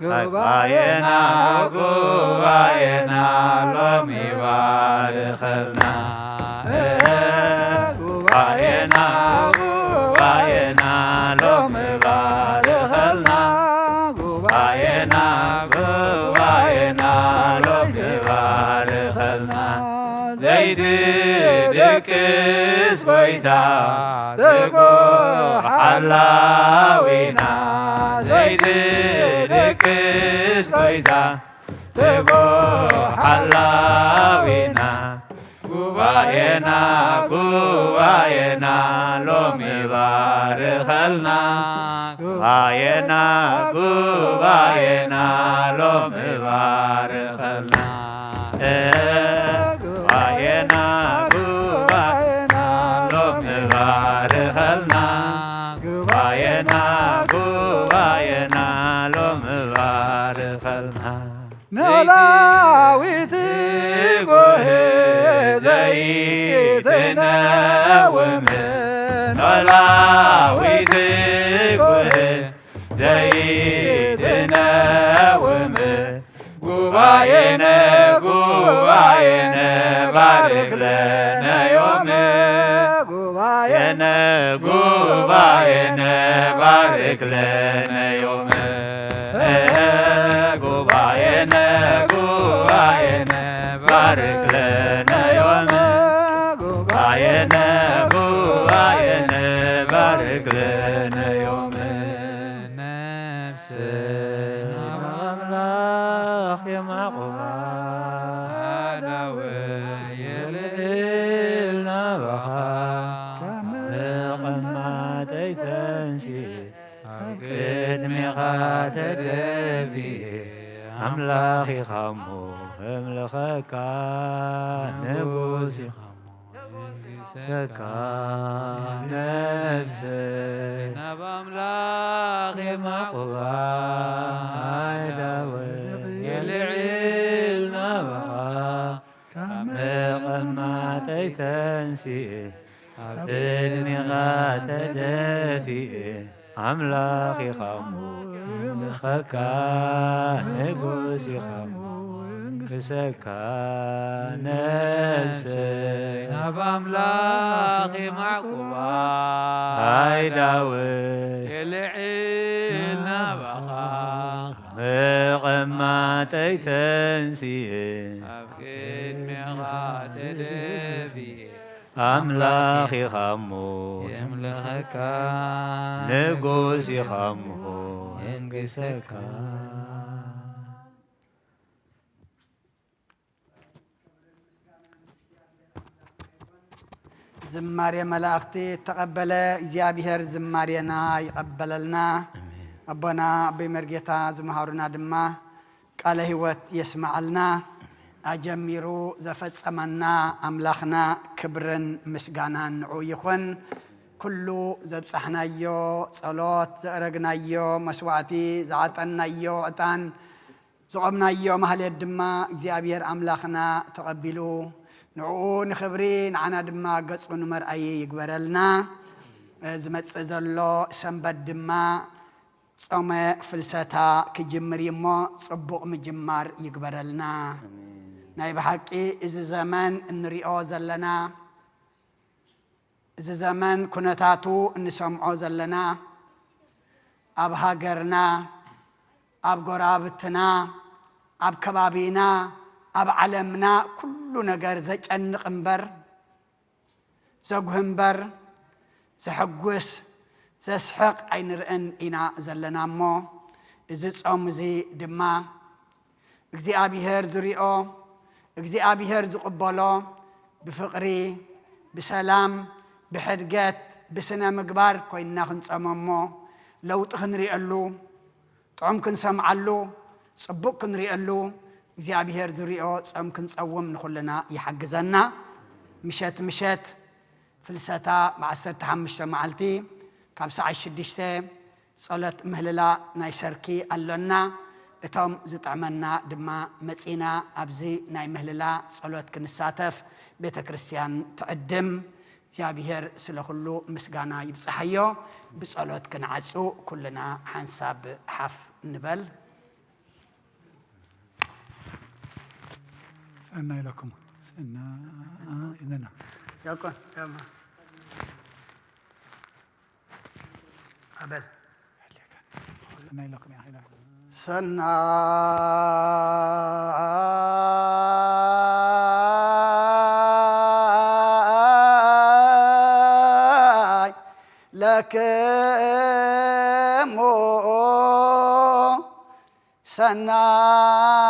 ጉባኤና ጉባኤና ሎሚ ባርኸልና ጉባኤና ጉባኤና ሎሚ ባርኸልና ጉባኤና ጉባኤና ሎሚ ባርኸልና ዘይትድቅስ ጎይታ ትጉህ ሓላዊና ዘይትድቅስ ጎይታ ትጉህ ሓላዊና ጉባኤና ጉባኤና ሎሚ ባርኸልና ጉባኤና ጉባኤና ሎሚ ባርኸልና ጉባኤና ጉባኤና ሎሚ ባርኸልና ጉባኤና ጉባኤና ሎሚ ባርኸልና ኖላዊት ጎህ ዘይትነውም ኖላዊት ጎህ ዘይትነውም ጉባኤነ ጉባኤነ ባርክ ለነ ዮም ጉባኤነ ጉባኤነ ባርክ ለነ ዮም ጉባኤነ ጉባኤነ ባርክ ለነ ዮም ጉባኤነ ጉባኤነ ባርክ ለነ ዮም ነፍሰ ናብ ኣምላኽ የማዕቁባ ኣዳወ የልዕል ናባኻ ካብ መቐማጠይ ተንሲኤ ኣብ ቅድሜኻ ተደፊኤ ኣምላኽ ኢኻሞ እምልኸካ ንጉስ ኢኻሞ ሰካ ነፍሰይ ናብ ኣምላኽ የማዕቁባ ኣዳወ የልዕል ናባኻ ካብ መቐማጠይ ተንሲኤ ኣብ ቅድሜኻ ተደፊኤ ኣምላኽ ኢኻሞ እምልኸካ ንጉስ ኢኻሞ እንግሰካ ነፍሰይ ናብ ኣምላኽ የማዕቁባ ኣይ ዳዊት የልዕል ናባኻ መቐማጠይ ተንሲኤ ኣብ ቅድሜኻ ተደፊኤ ኣምላኽ ኢኻሞ የምልኸካ ንጉስ ኢኻሞ የንግሰካ። ዝማሬ መላእኽቲ እተቐበለ እግዚኣብሔር ዝማሬና ይቐበለልና። ኣቦና ኣቦይ መርጌታ ዝመሃሩና ድማ ቃለ ሕይወት የስምዓልና። ኣጀሚሩ ዘፈጸመና ኣምላኽና ክብርን ምስጋናን ንዑ ይኹን። ኩሉ ዘብጻሕናዮ ጸሎት፣ ዘእረግናዮ መስዋዕቲ፣ ዝዓጠንናዮ ዕጣን፣ ዝቖምናዮ ማህሌት ድማ እግዚኣብሔር ኣምላኽና ተቐቢሉ፣ ንዕኡ ንኽብሪ ንዓና ድማ ገጹ ንመርኣዪ ይግበረልና። ዝመጽእ ዘሎ ሰንበት ድማ ጾመ ፍልሰታ ክጅምር እዩ እሞ፣ ጽቡቕ ምጅማር ይግበረልና። ኣሜን። ናይ ብሓቂ እዚ ዘመን እንሪኦ ዘለና፣ እዚ ዘመን ኩነታቱ እንሰምዖ ዘለና፣ ኣብ ሃገርና፣ ኣብ ጎረባብትና፣ ኣብ ከባቢና፣ ኣብ ዓለምና ኩሉ ነገር ዘጨንቕ እምበር፣ ዘጉህ እምበር፣ ዘሐጉስ፣ ዘስሕቕ ኣይንርእን ኢና ዘለና እሞ፣ እዚ ጾም እዚ ድማ እግዚኣብሔር ዝሪኦ፣ እግዚኣብሔር ዝቕበሎ፣ ብፍቕሪ፣ ብሰላም፣ ብሕድገት፣ ብስነ ምግባር ኮይንና ክንጸሞ እሞ፣ ለውጢ ክንሪኤሉ፣ ጥዑም ክንሰምዓሉ፣ ጽቡቕ ክንሪኤሉ፣ እግዚኣብሔር ዝሪኦ ጾም ክንጸውም ንኹልና ይሓግዘና። ምሸት ምሸት ፍልሰታ ብዓሰርተ ሓሙሽተ መዓልቲ ካብ ሰዓት ሽዱሽተ ጸሎት ምህልላ ናይ ሰርኪ ኣሎና። እቶም ዝጥዕመና ድማ መጺና ኣብዚ ናይ ምህልላ ጸሎት ክንሳተፍ ቤተ ክርስቲያን ትዕድም። እግዚኣብሔር ስለ ኩሉ ምስጋና ይብጽሓዮ። ብጸሎት ክንዓጹ ኩልና ሓንሳብ ሓፍ ንበል። ሰናይ ለኩም። ሰና-፣ ይነና። ያቆን፣ ያማ። ኣበል። ሰናይ ለኩም ያ ኺዳ። ሰናይ ለክሙ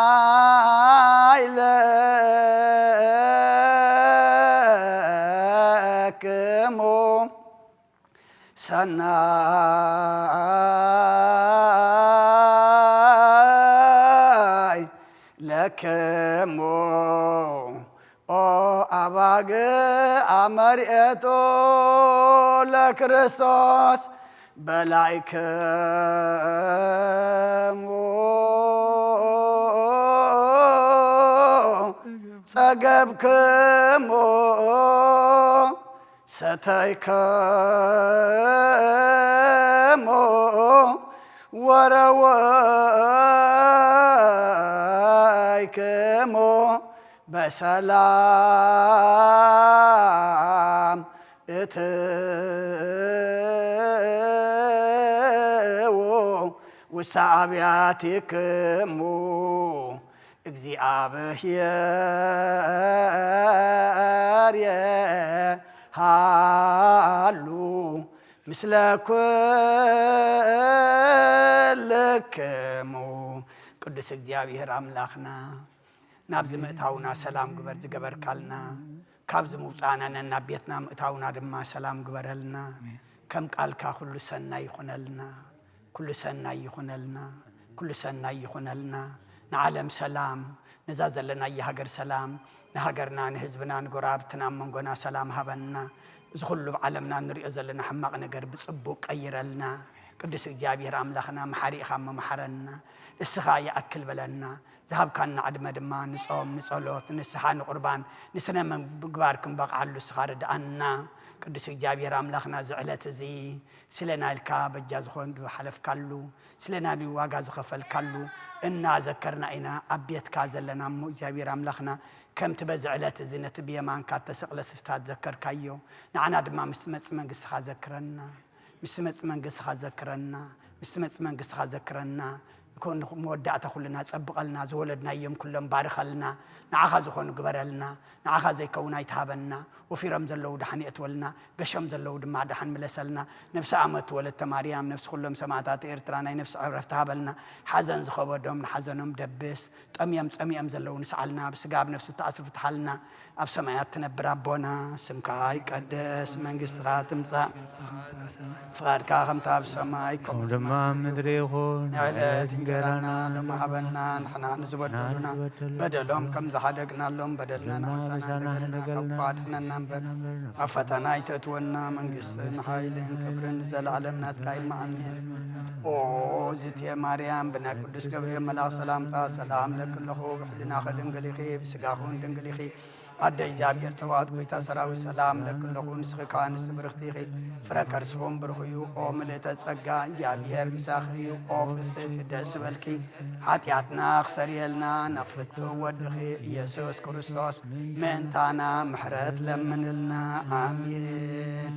ሰናይ ለክሙ ሰናይ ለክሙ ኦ ኣባግ ኣመርኤቶ ለክርስቶስ በላይክሙ ጸገብክሙ ሰተይክሙ ወረወይክሙ በሰላም እትዉ ውስተ ኣብያቲክሙ። እግዚኣብሔር የሃሉ ምስለ ኩልክሙ። ቅዱስ እግዚኣብሔር ኣምላኽና፣ ናብዚ ምእታውና ሰላም ግበር ዝገበርካልና፣ ካብዚ ምውፃእና ነናብ ቤትና ምእታውና ድማ ሰላም ግበረልና። ኣሜን። ከም ቃልካ ኩሉ ሰናይ ይኹነልና፣ ኩሉ ሰናይ ይኹነልና፣ ኩሉ ሰናይ ይኹነልና። ንዓለም ሰላም፣ ነዛ ዘለናያ ሃገር ሰላም፣ ንሃገርና፣ ንህዝብና፣ ንጎረባብትና፣ ኣብ መንጎና ሰላም ሃበና። እዚ ኩሉ ኣብ ዓለምና እንሪኦ ዘለና ሕማቕ ነገር ብጽቡቕ ቀይረልና። ቅዱስ እግዚኣብሔር ኣምላኽና፣ መሓሪ ኢኻ እሞ መሓረና። እስኻ ይኣክል በለና። ዝሃብካና ዕድመ ድማ ንጾም፣ ንጸሎት፣ ንንስሓ፣ ንቁርባን፣ ንስነ ምግባር ክንበቕዓሉ እስኻ ርድኣና። ቅዱስ እግዚኣብሔር ኣምላኽና፣ እዚ ዕለት እዚ ስለና ኢልካ በጃ ዝኾን ዝሓለፍካሉ፣ ስለና ኢሉ ዋጋ ዝኸፈልካሉ እናዘከርና ኢና ኣብ ቤትካ ዘለና እሞ፣ እግዚኣብሔር ኣምላኽና፣ ከምቲ በዚ ዕለት እዚ ነቲ ብየማንካ እተሰቕለ ስፍታት ዘከርካዮ፣ ንዓና ድማ ምስ ትመጽእ መንግስትኻ ዘክረና። ምስ ትመጽእ መንግስትኻ ዘክረና፣ ምስ ትመጽእ መንግስትኻ ዘክረና። ንኮ-፣ ንኹ-፣ መወዳእታ ኩልና ጸብቐልና፣ ዝወለድናዮም ኩሎም ባርኸልና፣ ንዓኻ ዝኾኑ ግበረልና፣ ንዓኻ ዘይከውን ኣይትሃበና፣ ወፊሮም ዘለዉ ደሓን የእትወልና፣ ገሾም ዘለዉ ድማ ደሓን ምለሰልና። ነብሰ ኣመቱ ወለተ ማርያም፣ ነብሲ ኩሎም ሰማእታት ኤርትራ ናይ ነብሲ ዕረፍቲ ሃበልና። ሓዘን ዝኸበዶም ንሓዘኖም ደብስ፣ ጠምዮም ጸሚኦም ዘለዉ ንስዓልና፣ ብስጋ ብነብሲ ተኣስሩ ፍትሓልና። ኣብ ሰማያት ትነብር ኣቦና፣ ስምካ ይቀደስ፣ መንግስትኻ ትምጻእ፣ ፍቓድካ ከምታ ኣብ ሰማይ ከምኡ ድማ ኣብ ምድሪ ይኹን። ንዕለት እንጀራና ሎሚ ሃበና፣ ንሕና ንዝበደሉና በደሎም ከም ዝሓደግናሎም በደልና ንሓሳና እንደገልና ካብ ክፉእ ኣድሕነና እምበር፣ ኣብ ፈተና ኣይተእትወና፣ መንግስትን ሓይልን ክብርን ንዘለኣለም ናትካ እዩ። ኣሜን። ኦ ዝቴ ማርያም፣ ብናይ ቅዱስ ገብርኤል መልኣኽ ሰላምታ ሰላም ለኪ ኣለኹ፣ ብሕልናኺ ድንግል ኢኺ፣ ብስጋኺ እውን ድንግል ኢኺ። ኣደ እግዚኣብሔር ጸባኦት፣ ጎይታ ሰራዊት፣ ሰላም ለኪ ኣለኹ፣ ንስኺ ከኣ ኣንስቲ ብርኽቲ ኢኺ፣ ፍረ ከርስኹም ብሩኽ እዩ። ኦ ምልእተ ጸጋ፣ እግዚኣብሔር ምሳኺ እዩ። ኦ ፍስሕቲ ደስ በልኪ፣ ሓጢኣትና ክሰርየልና ናብ ፍቱው ወድኺ ኢየሱስ ክርስቶስ ምእንታና ምሕረት ለምንልና። ኣሜን።